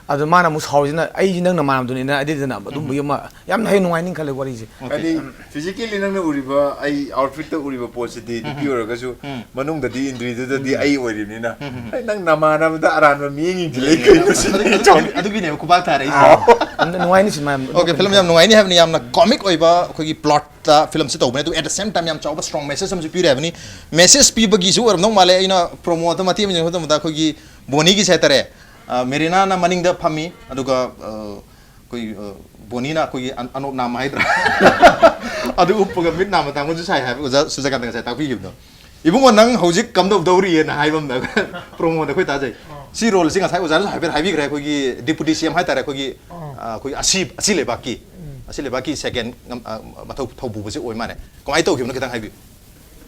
ꯑꯗꯣ ꯃꯥꯅ ꯑꯃꯨꯛ ꯁꯥꯎꯔꯤꯁꯤꯅ, "ꯑꯩꯁꯦ ꯅꯪ ꯅꯃꯥꯟꯅꯕꯗꯨꯅꯤꯅ" ꯑꯗꯨꯗꯅ ꯑꯗꯨꯝꯕꯒꯤ ꯑꯃ ꯌꯥꯝꯅ ꯍꯦꯟꯅ ꯅꯨꯡꯉꯥꯏꯅꯤ ꯈꯜꯂꯦ ꯋꯥꯔꯤꯁꯦ꯫ Okay꯫ ꯍꯥꯏꯗꯤ, physically ꯅꯪꯅ ꯎꯔꯤꯕ, ꯑꯩ outfit ꯇ ꯎꯔꯤꯕ ꯄꯣꯠꯁꯤꯗꯤ ꯅꯨꯄꯤ ꯎꯝ꯫ ꯑꯣꯏꯔꯒꯁꯨ ꯎꯝ꯫ ꯃꯅꯨꯡꯗꯗꯤ ꯏꯟꯗ꯭ꯔꯤꯗꯨꯗꯗꯤ ꯎꯝ꯫ ꯑꯩ ꯑꯣꯏꯔꯤꯕꯅꯤꯅ, ꯎꯝ, ꯎꯝ꯫ "ꯑꯩ ꯅꯪ ꯅꯃꯥꯟꯅꯕꯗ ꯑꯔꯥꯟꯕ ꯃꯤꯠꯌꯦꯡ ꯌꯦꯡꯁꯤꯜꯂꯛꯏ ꯀꯩꯅꯣ ꯁꯤꯗꯤ?" ꯑꯗꯨ-, ꯑꯗꯨ-, ꯑꯗꯨꯒꯤꯅꯦꯕ ꯈꯨꯄꯥꯛ ꯊꯥꯔꯛꯏꯁꯦ꯫ ꯑꯥ꯫ ꯌꯥꯝꯅ ꯅꯨꯡꯉꯥꯏꯅꯤ ꯁꯤꯅꯦꯃꯥ ꯌꯥꯝ Okay, film ꯌꯥꯝ ꯅꯨꯡꯉꯥꯏꯅꯤ ꯍꯥꯏꯕꯅꯤ, ꯌꯥꯝꯅ comic ꯑꯣꯏꯕ ꯑꯩꯈꯣꯏꯒꯤ plot ꯇ film ꯁꯦ ꯇꯧꯕꯅꯦ, ꯑꯗꯨ at the same time ꯌꯥꯝ ꯆꯥꯎꯕ strong message ꯑꯃꯁꯨ ꯄꯤꯔꯦ ꯍꯥꯏꯕꯅꯤ꯫ Message ꯄꯤꯕꯒꯤꯁꯨ ꯑꯣꯏꯔꯝꯗꯧ ꯃꯥꯜꯂꯦ, ꯑꯩꯅ promo ꯗ ꯃꯇꯦꯛ ꯑꯃ ꯌꯦꯡꯕ ꯃꯇꯝꯗ ꯑꯩꯈꯣꯏꯒꯤ ꯕꯣꯅꯤꯒꯤꯁꯦ ꯍꯥꯏꯇꯥꯔꯦ, ꯑ, ꯃꯦꯔꯤꯅꯥꯅ ꯃꯅꯤꯡꯗ ꯐꯝꯃꯤ, ꯑꯗꯨꯒ, ꯑ, ꯑꯩꯈꯣꯏ, ꯑ, ꯕꯣꯅꯤꯅ ꯑꯩꯈꯣꯏꯒꯤ ꯑꯟ-, ꯑꯅꯣꯞ ꯅꯥꯝꯃ ꯍꯥꯏꯗ꯭ꯔꯥ? ꯑꯗꯨ ꯎꯞꯄꯒ ꯃꯤꯠ ꯅꯥꯝꯃ ꯇꯥꯡꯕꯁꯨ ꯁꯥꯏ ꯍꯥꯏꯕ ꯑꯣꯖꯥ ꯁꯨꯖꯥꯀꯥꯟꯇꯅ ꯉꯁꯥꯏ ꯇꯥꯛꯄꯤꯈꯤꯕꯗꯣ꯫ "ꯏꯕꯨꯡꯉꯣ, ꯅꯪ ꯍꯧꯖꯤꯛ ꯀꯝꯗꯧꯗꯧꯔꯤꯑꯅ" ꯍꯥꯏꯕ ꯑꯃꯅ promoꯗ ꯑꯩꯈꯣꯏ ꯇꯥꯖꯩ꯫ ꯑꯥ꯫ ꯁꯤ roleꯁꯤ ꯉꯁꯥꯏ ꯑꯣꯖꯥꯅꯁꯨ ꯍꯥꯏꯐꯦꯠ ꯍꯥꯏꯕꯤꯈ꯭ꯔꯦ, ꯑꯩꯈꯣꯏꯒꯤ deputy C M ꯍꯥꯏꯇꯥꯔꯦ, ꯑꯩꯈꯣꯏꯒꯤ, ꯑꯥ꯫ ꯑ, ꯑꯩꯈꯣꯏꯒꯤ ꯑꯁꯤ, ꯑꯁꯤ ꯂꯩꯕꯥꯛꯀꯤ, ꯎꯝ꯫ ꯑꯁꯤ ꯂꯩꯕꯥꯛꯀꯤ second ꯉꯝ-, ꯑ, ꯃꯊꯧ ꯊꯧꯄꯨꯕꯁꯦ ꯑꯣꯏ ꯃꯥꯜꯂꯦ꯫ ꯀꯃꯥꯏꯅ ꯇꯧꯈꯤꯕꯅꯣ ꯈꯤꯇꯪ ꯍꯥꯏꯕꯤꯌꯨ꯫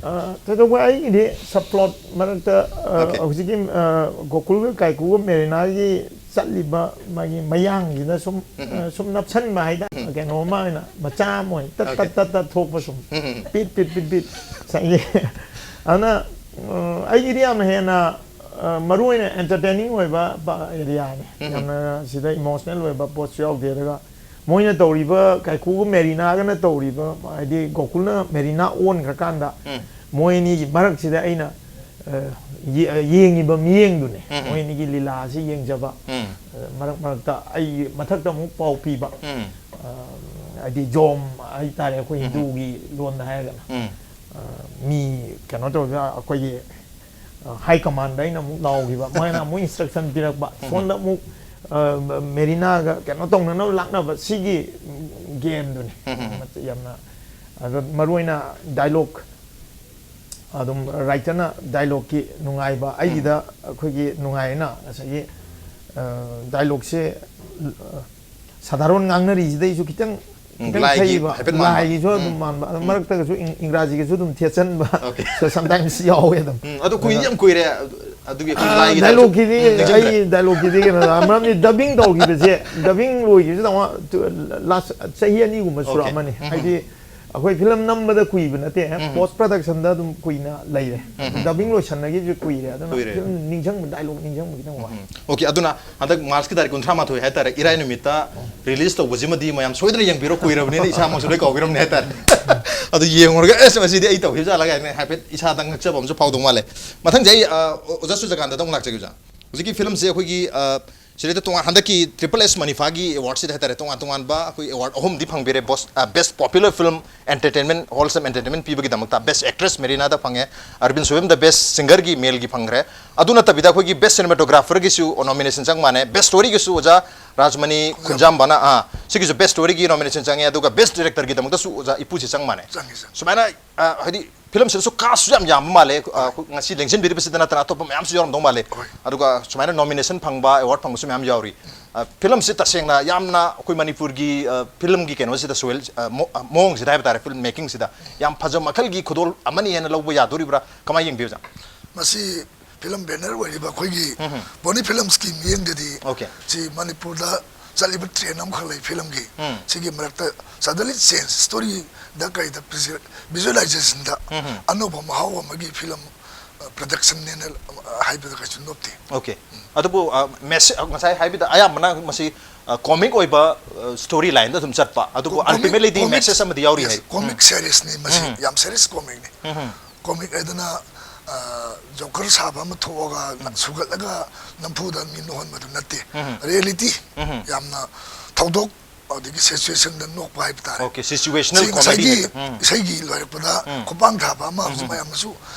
ꯑ, ꯊꯣꯏꯗꯣꯛꯄ ꯑꯩꯒꯤꯗꯤ subplot ꯃꯔꯛꯇ, ꯑ, OK꯫ ꯍꯧꯖꯤꯛꯀꯤ, ꯑ, ꯒꯣꯀꯨꯜꯒ ꯀꯥꯏꯀꯨꯒ ꯃꯦꯔꯤꯅꯥꯒꯤ ꯆꯠꯂꯤꯕ ꯃꯥꯒꯤ ꯃꯌꯥꯡꯁꯤꯅ ꯁꯨꯝ, ꯎꯝ, ꯎꯝ꯫ ꯑ, ꯁꯨꯝ ꯅꯞꯁꯟꯕ ꯍꯥꯏꯇꯥꯔꯦ꯫ ꯎꯝ꯫ ꯀꯩꯅꯣ ꯑꯃ ꯑꯣꯏꯅ ꯃꯆꯥ ꯑꯃ ꯑꯣꯏꯅ ꯇꯠ, OK꯫ ꯇꯠ, ꯇꯠ, ꯇꯠ ꯊꯣꯛꯄ ꯁꯨꯝ꯫ ꯎꯝ, ꯎꯝ꯫ ꯄꯤꯠ, ꯄꯤꯠ, ꯄꯤꯠ, ꯄꯤꯠ꯫ ꯉꯁꯥꯏꯒꯤ ꯑꯗꯨꯅ, ꯑ, ꯑꯩꯒꯤꯗꯤ ꯌꯥꯝꯅ ꯍꯦꯟꯅ, ꯑ, ꯃꯔꯨ ꯑꯣꯏꯅ entertaining ꯑꯣꯏꯕ ꯄ-, areaꯅꯤ꯫ ꯎꯝ, ꯎꯝ꯫ ꯌꯥꯝꯅ ꯁꯤꯗ emotional ꯑꯣꯏꯕ ꯄꯣꯠꯁꯨ ꯌꯥꯎꯗꯦ꯫ ꯑꯗꯨꯒ ꯃꯣꯏꯅ ꯇꯧꯔꯤꯕ, ꯀꯥꯏꯀꯨꯒ ꯃꯦꯔꯤꯅꯥꯒꯅ ꯇꯧꯔꯤꯕ, ꯍꯥꯏꯗꯤ ꯒꯣꯀꯨꯜꯅ ꯃꯦꯔꯤꯅꯥ ꯑꯣꯟꯈ꯭ꯔꯀꯥꯟꯗ ꯎꯝ꯫ ꯃꯣꯏ ꯑꯅꯤꯒꯤ ꯃꯔꯛꯁꯤꯗ ꯑꯩꯅ, ꯑ, ꯌꯦ-, ꯑ, ꯌꯦꯡꯉꯤꯕ ꯃꯤꯌꯦꯡꯗꯨꯅꯦ꯫ ꯎꯝ, ꯎꯝ꯫ ꯃꯣꯏ ꯑꯅꯤꯒꯤ ꯂꯤꯂꯥꯁꯤ ꯌꯦꯡꯖꯕ꯫ ꯎꯝ꯫ ꯑ, ꯃꯔꯛ ꯃꯔꯛꯇ ꯑꯩ ꯃꯊꯛꯇ ꯑꯃꯨꯛ ꯄꯥꯎ ꯄꯤꯕ꯫ ꯎꯝ꯫ ꯑ, ꯍꯥꯏꯗꯤ ꯖꯣꯝ ꯍꯥꯏꯇꯥꯔꯦ, ꯑꯩꯈꯣꯏ ꯎꯝ, ꯎꯝ꯫ ꯍꯤꯟꯗꯨꯒꯤ ꯂꯣꯟꯗ ꯍꯥꯏꯔꯒꯅ꯫ ꯎꯝ꯫ ꯑ, ꯃꯤ ꯀꯩꯅꯣ ꯇꯧꯔꯒ ꯑꯩꯈꯣꯏꯒꯤ, ꯑ, high commandꯗ ꯑꯩꯅ ꯑꯃꯨꯛ ꯂꯥꯎꯈꯤꯕ, ꯃꯣꯏꯅ ꯑꯃꯨꯛ instruction ꯄꯤꯔꯛꯄ, ꯎꯝ꯫ ꯁꯣꯝꯗ ꯑꯃꯨꯛ, ꯑ, ꯃꯦꯔꯤꯅꯥꯒ ꯀꯩꯅꯣ ꯇꯧꯅꯅꯕ ꯂꯥꯛꯅꯕ, ꯁꯤꯒꯤ gameꯗꯨꯅꯤ꯫ ꯎꯝ, ꯎꯝ, ꯎꯝ꯫ ꯌꯥꯝꯅ, ꯑꯗꯣ ꯃꯔꯨ ꯑꯣꯏꯅ dialogue, ꯑꯗꯨꯝ writerꯅ dialogueꯀꯤ ꯅꯨꯡꯉꯥꯏꯕ, ꯑꯩꯒꯤꯗ ꯎꯝ꯫ ꯑꯩꯈꯣꯏꯒꯤ ꯅꯨꯡꯉꯥꯏꯅ ꯉꯁꯥꯏꯒꯤ, ꯑ, dialogueꯁꯦ, ꯑ, ꯁꯥꯙꯥꯔꯣꯟ ꯉꯥꯡꯅꯔꯤꯁꯤꯗꯩꯁꯨ ꯈꯤꯇꯪ, ꯎꯝ, ꯈꯤꯇꯪ ꯂꯥꯏꯒꯤ ꯊꯩꯕ, ꯍꯥꯏꯐꯦꯠ ꯃꯥꯟꯕ꯫ ꯂꯥꯏꯒꯤꯁꯨ ꯑꯗꯨꯝ ꯎꯝ꯫ ꯃꯥꯟꯕ, ꯑꯗꯨ ꯎꯝ꯫ ꯃꯔꯛꯇꯒꯁꯨ ꯏꯪ-, ꯏꯪꯒ꯭ꯔꯥꯖꯤꯒꯁꯨ ꯑꯗꯨꯝ ꯊꯦꯠꯆꯟꯕ, OK꯫ so sometimes ꯌꯥꯎꯋꯦ ꯑꯗꯨꯝ꯫ ꯎꯝ, ꯑꯗꯨ ꯀꯨꯏꯗꯤ ꯑꯗ ꯌꯥꯝ ꯀꯨꯏꯔꯦ, ꯑꯗꯨꯒꯤ ꯑꯩꯈꯣꯏ ꯑꯥ, ꯂꯥꯏꯒꯤ dialogueꯀꯤꯗꯤ ꯎꯝ, ꯅꯤꯡꯁꯤꯡꯗ꯭ꯔꯦ꯫ ꯑꯩ dialogueꯀꯤꯗꯤ ꯀꯩꯅꯣ, ꯃꯔꯝꯗꯤ dubbing ꯇꯧꯈꯤꯕꯁꯦ, dubbing ꯂꯣꯏꯈꯤꯕꯁꯤꯗ ꯑꯃꯨꯛ ꯇꯨ-, last ꯆꯍꯤ ꯑꯅꯤꯒꯨꯝꯕ OK꯫ ꯁꯨꯔꯛꯑꯃꯅꯤ꯫ ꯎꯝ꯫ ꯍꯥꯏꯗꯤ ꯑꯩꯈꯣꯏ film ꯅꯝꯕꯗ ꯀꯨꯏꯕ ꯅꯠꯇꯦ, ꯎꯝ꯫ Post productionꯗ ꯑꯗꯨꯝ ꯀꯨꯏꯅ ꯂꯩꯔꯦ꯫ ꯎꯝ꯫ Dubbing ꯂꯣꯏꯁꯟꯅꯈꯤꯕꯁꯨ ꯀꯨꯏꯔꯦ, ꯑꯗꯨꯅ ꯀꯨꯏꯔꯦ꯫ Film ꯅꯤꯡꯁꯤꯡꯕ, dialogue ꯅꯤꯡꯁꯤꯡꯕ ꯈꯤꯇꯪ ꯋꯥꯏ꯫ ꯎꯝ꯫ OK, ꯑꯗꯨꯅ ꯍꯟꯗꯛ Marchꯀꯤ ꯇꯥꯔꯤꯛ ꯀꯨꯟꯊ꯭ꯔꯥ ꯃꯥꯊꯣꯏ ꯍꯥꯏꯇꯥꯔꯦ, ꯏꯔꯥꯏ ꯅꯨꯃꯤꯠꯇ release ꯇꯧꯕꯁꯤꯃꯗꯤ ꯃꯌꯥꯝ ꯁꯣꯏꯗꯅ ꯌꯦꯡꯕꯤꯔꯣ, ꯀꯨꯏꯔꯕꯅꯤꯅ ꯏꯁꯥꯃꯛꯁꯨ ꯂꯣꯏ ꯀꯥꯎꯕꯤꯔꯝꯅꯤ ꯍꯥꯏꯇꯥꯔꯦ꯫ ꯑꯗꯨ ꯌꯦꯡꯉꯨꯔꯒ, "ꯑꯁ, ꯃꯁꯤꯗꯤ ꯑꯩ ꯇꯧꯈꯤꯕ ꯖꯥꯠꯂꯥ?" ꯀꯥꯏꯅ ꯍꯥꯏꯐꯦꯠ ꯏꯁꯥꯗ ꯉꯛꯆꯕ ꯑꯃꯁꯨ ꯐꯥꯎꯗꯧ ꯃꯥꯜꯂꯦ꯫ ꯃꯊꯪꯁꯦ ꯑꯩ, ꯑ, ꯑꯣꯖꯥ ꯁꯨꯖꯀꯥꯟꯇꯗ ꯑꯃꯨꯛ ꯂꯥꯛꯆꯒꯦ, ꯑꯣꯖꯥ꯫ ꯍꯧꯖꯤꯛꯀꯤ filmꯁꯦ ꯑꯩꯈꯣꯏꯒꯤ, ꯑ, ꯁꯤꯗꯩꯗ ꯇꯣꯉꯥꯟ ꯍꯟꯗꯛꯀꯤ ꯇ꯭ꯔꯤꯄꯜ ꯑꯦꯁ ꯃꯅꯤꯐꯥꯒꯤ ꯑꯦꯋꯥꯔꯗꯁꯤꯗ ꯍꯥꯏꯇꯥꯔꯦ, ꯇꯣꯉꯥꯟ ꯇꯣꯉꯥꯟꯕ ꯑꯩꯈꯣꯏ ꯑꯦꯋꯥꯔꯗ ꯑꯍꯨꯝꯗꯤ ꯐꯪꯕꯤꯔꯦ꯫ ꯕꯣꯁ ꯕꯦꯁ ꯄꯣꯄꯨꯂꯔ ꯐꯤꯂꯝ ꯑꯦꯟꯇꯔꯇꯦꯟꯃꯦꯟ, ꯍꯣꯜꯁꯝ ꯑꯦꯟꯇꯔꯇꯦꯟꯃꯦꯟ ꯄꯤꯕꯒꯤꯗꯃꯛꯇ ꯕꯦꯁ ꯑꯦꯛꯇ꯭ꯔꯦꯁ ꯃꯦꯔꯤꯅꯥꯗ ꯐꯪꯉꯦ, ꯑꯔꯕꯤꯟ ꯁꯣꯏꯕꯝꯗ ꯕꯦꯁ ꯁꯤꯡꯒꯔꯒꯤ ꯃꯦꯜꯒꯤ ꯐꯪꯈ꯭ꯔꯦ꯫ ꯑꯗꯨ ꯅꯠꯇꯕꯤꯗ ꯑꯩꯈꯣꯏꯒꯤ ꯕꯦꯁ ꯁꯤꯅꯦꯃꯥꯇꯣꯒ꯭ꯔꯥꯐꯔꯒꯤꯁꯨ ꯅꯣꯃꯤꯅꯦꯁꯟ ꯆꯪ ꯃꯥꯟꯅꯦ, ꯕꯦꯁ ꯁ꯭ꯇꯣꯔꯤꯒꯤꯁꯨ ꯑꯣꯖꯥ ꯔꯥꯖꯃꯅꯤ ꯈꯨꯟꯖꯥꯝꯕꯅ, ꯑꯥ, ꯁꯤꯒꯤꯁꯨ ꯕꯦꯁ ꯁ꯭ꯇꯣꯔꯤꯒꯤ ꯅꯣꯃꯤꯅꯦꯁꯟ ꯆꯪꯉꯦ, ꯑꯗꯨꯒ ꯕꯦꯁ ꯗꯤꯔꯦꯛꯇꯔꯒꯤꯗꯃꯛꯇꯁꯨ ꯑꯣꯖꯥ ꯏꯄꯨꯁꯤ ꯆꯪ ꯃꯥꯟꯅꯦ꯫ ꯆꯪꯉꯤ, ꯆꯪꯉꯤ꯫ ꯁꯨꯃꯥꯏꯅ, ꯑ, ꯍꯥꯏꯗꯤ ꯐꯤꯂꯝꯁꯤꯗꯁꯨ ꯀꯥꯁꯁꯨ ꯌꯥꯝ ꯌꯥꯝꯕ ꯃꯥꯜꯂꯦ꯫ ꯑ, ꯑꯩꯈꯣꯏ ꯉꯁꯤ ꯂꯦꯡꯁꯤꯟꯕꯤꯔꯤꯕꯁꯤꯗ ꯅꯠꯇꯅ ꯑꯇꯣꯞꯄ ꯃꯌꯥꯝꯁꯨ ꯌꯥꯎꯔꯝꯗꯧ ꯃꯥꯜꯂꯦ꯫ ꯍꯣꯏ꯫ ꯑꯗꯨꯒ ꯁꯨꯃꯥꯏꯅ ꯅꯣꯃꯤꯅꯦꯁꯟ ꯐꯪꯕ, ꯑꯦꯋꯥꯔꯗ ꯐꯪꯕꯁꯨ ꯃꯌꯥꯝ ꯌꯥꯎꯔꯤ꯫ ꯑ, ꯐꯤꯂꯝꯁꯤ ꯇꯁꯦꯡꯅ ꯌꯥꯝꯅ ꯑꯩꯈꯣꯏ ꯃꯅꯤꯄꯨꯔꯒꯤ, ꯑ, ꯐꯤꯂꯝꯒꯤ ꯀꯩꯅꯣꯁꯤꯗ, ꯁꯣꯏꯜ, ꯑ, ꯃꯣ-, ꯑ, ꯃꯑꯣꯡꯁꯤꯗ ꯍꯥꯏꯕ ꯇꯥꯔꯦ, ꯐꯤꯂꯝ ꯃꯦꯀꯤꯡꯁꯤꯗ ꯌꯥꯝ ꯐꯖꯕ ꯃꯈꯜꯒꯤ ꯈꯨꯗꯣꯜ ꯑꯃꯅꯤ ꯍꯥꯏꯅ ꯂꯧꯕ ꯌꯥꯗꯣꯔꯤꯕ꯭ꯔꯥ? ꯀꯃꯥꯏꯅ ꯌꯦꯡꯕꯤ, ꯑꯣꯖꯥ? ꯃꯁꯤ ꯐꯤꯂꯝ ꯕꯦꯅꯔ ꯑꯣꯏꯔꯤꯕ ꯑꯩꯈꯣꯏꯒꯤ ꯎꯝ ꯍꯝ꯫ Pony ꯐꯤꯂꯝꯁꯀꯤ ꯃꯤꯠꯌꯦꯡꯗꯗꯤ, okay. ꯁꯤ ꯃꯅꯤꯄꯨꯔꯗ ꯆꯠꯂꯤꯕ ꯇ꯭ꯔꯦꯟ ꯑꯃꯈꯛ ꯂꯩ ꯐꯤꯂꯝꯒꯤ꯫ ꯎꯝ꯫ ꯁꯤꯒꯤ ꯃꯔꯛꯇ ꯁꯗꯟꯂꯤ ꯆꯦꯟꯖ, ꯁ꯭ꯇꯣꯔꯤꯗ ꯀꯩꯗ ꯚꯤꯖꯨ-, ꯚꯤꯖꯨꯑꯦꯂꯥꯏꯖꯦꯁꯟꯗ ꯎꯝ ꯍꯝ꯫ ꯑꯅꯧꯕ ꯃꯍꯥꯎ ꯑꯃꯒꯤ ꯐꯤꯂꯝ, ꯑ, ꯄ꯭ꯔꯗꯛꯁꯟꯅꯦꯅ, ꯑ, ꯍꯥꯏꯕꯗ ꯀꯩꯁꯨ ꯅꯣꯞꯇꯦ꯫ ꯑꯣꯀꯦ꯫ ꯑꯗꯨꯕꯨ, ꯑ, ꯃꯦꯁꯦ-, ꯑ, ꯉꯁꯥꯏ ꯍꯥꯏꯕꯗ ꯑꯌꯥꯝꯕꯅ ꯃꯁꯤ, ꯑ, ꯀꯣꯃꯤꯛ ꯑꯣꯏꯕ, ꯑ, ꯁ꯭ꯇꯣꯔꯤ ꯂꯥꯏꯟꯗ ꯑꯗꯨꯝ ꯆꯠꯄ, ꯑꯗꯨꯕꯨ ꯀꯣꯃꯤꯛ, ꯑꯜꯇꯤꯃꯦꯠꯂꯤꯗꯤ ꯀꯣꯃꯤꯛ, ꯃꯦꯁꯦꯖ ꯑꯃꯗꯤ ꯌꯥꯎꯔꯤ ꯌꯦꯁ, ꯍꯥꯏ꯫ ꯀꯣꯃꯤꯛ ꯎꯝ꯫ ꯁꯦꯔꯤꯁꯅꯤ ꯃꯁꯤ, ꯎꯝ꯫ ꯌꯥꯝ ꯁꯦꯔꯤꯌꯁ ꯀꯣꯃꯤꯛꯅꯤ꯫ ꯎꯝ꯫ ꯀꯣꯃꯤꯛ ꯍꯥꯏꯗꯅ, ꯑ, ꯖꯣꯀꯔ ꯁꯥꯕ ꯑꯃ ꯊꯣꯛꯑꯒ ꯎꯝ꯫ ꯁꯨꯒꯠꯂꯒ ꯅꯝꯐꯨꯗ ꯃꯤ ꯅꯣꯛꯍꯟꯕꯗꯨ ꯅꯠꯇꯦ꯫ ꯎꯝ꯫ ꯔꯤꯌꯦꯂꯤꯇꯤ, ꯎꯝ꯫ ꯌꯥꯝꯅ ꯊꯧꯗꯣꯛ, ꯑꯗꯒꯤ ꯁꯤꯆꯨꯋꯦꯁꯟꯗ ꯅꯣꯛꯄ ꯍꯥꯏꯕ ꯇꯥꯔꯦ꯫ ꯑꯣꯀꯦ, ꯁꯤꯆꯨꯋꯦꯁꯅꯦꯜ ꯁꯤ ꯀꯣꯃꯦꯗꯤ ꯉꯁꯥꯏꯒꯤ ꯍꯥꯏꯇꯥꯔꯦ꯫ ꯎꯝ꯫ ꯏꯁꯩꯒꯤ ꯂꯣꯏꯔꯛꯄꯗ ꯎꯝ꯫ ꯈꯨꯄꯥꯡ ꯊꯥꯕ ꯑꯃ ꯎꯝ꯫ ꯍꯧꯖꯤꯛ ꯃꯌꯥꯝꯅꯁꯨ,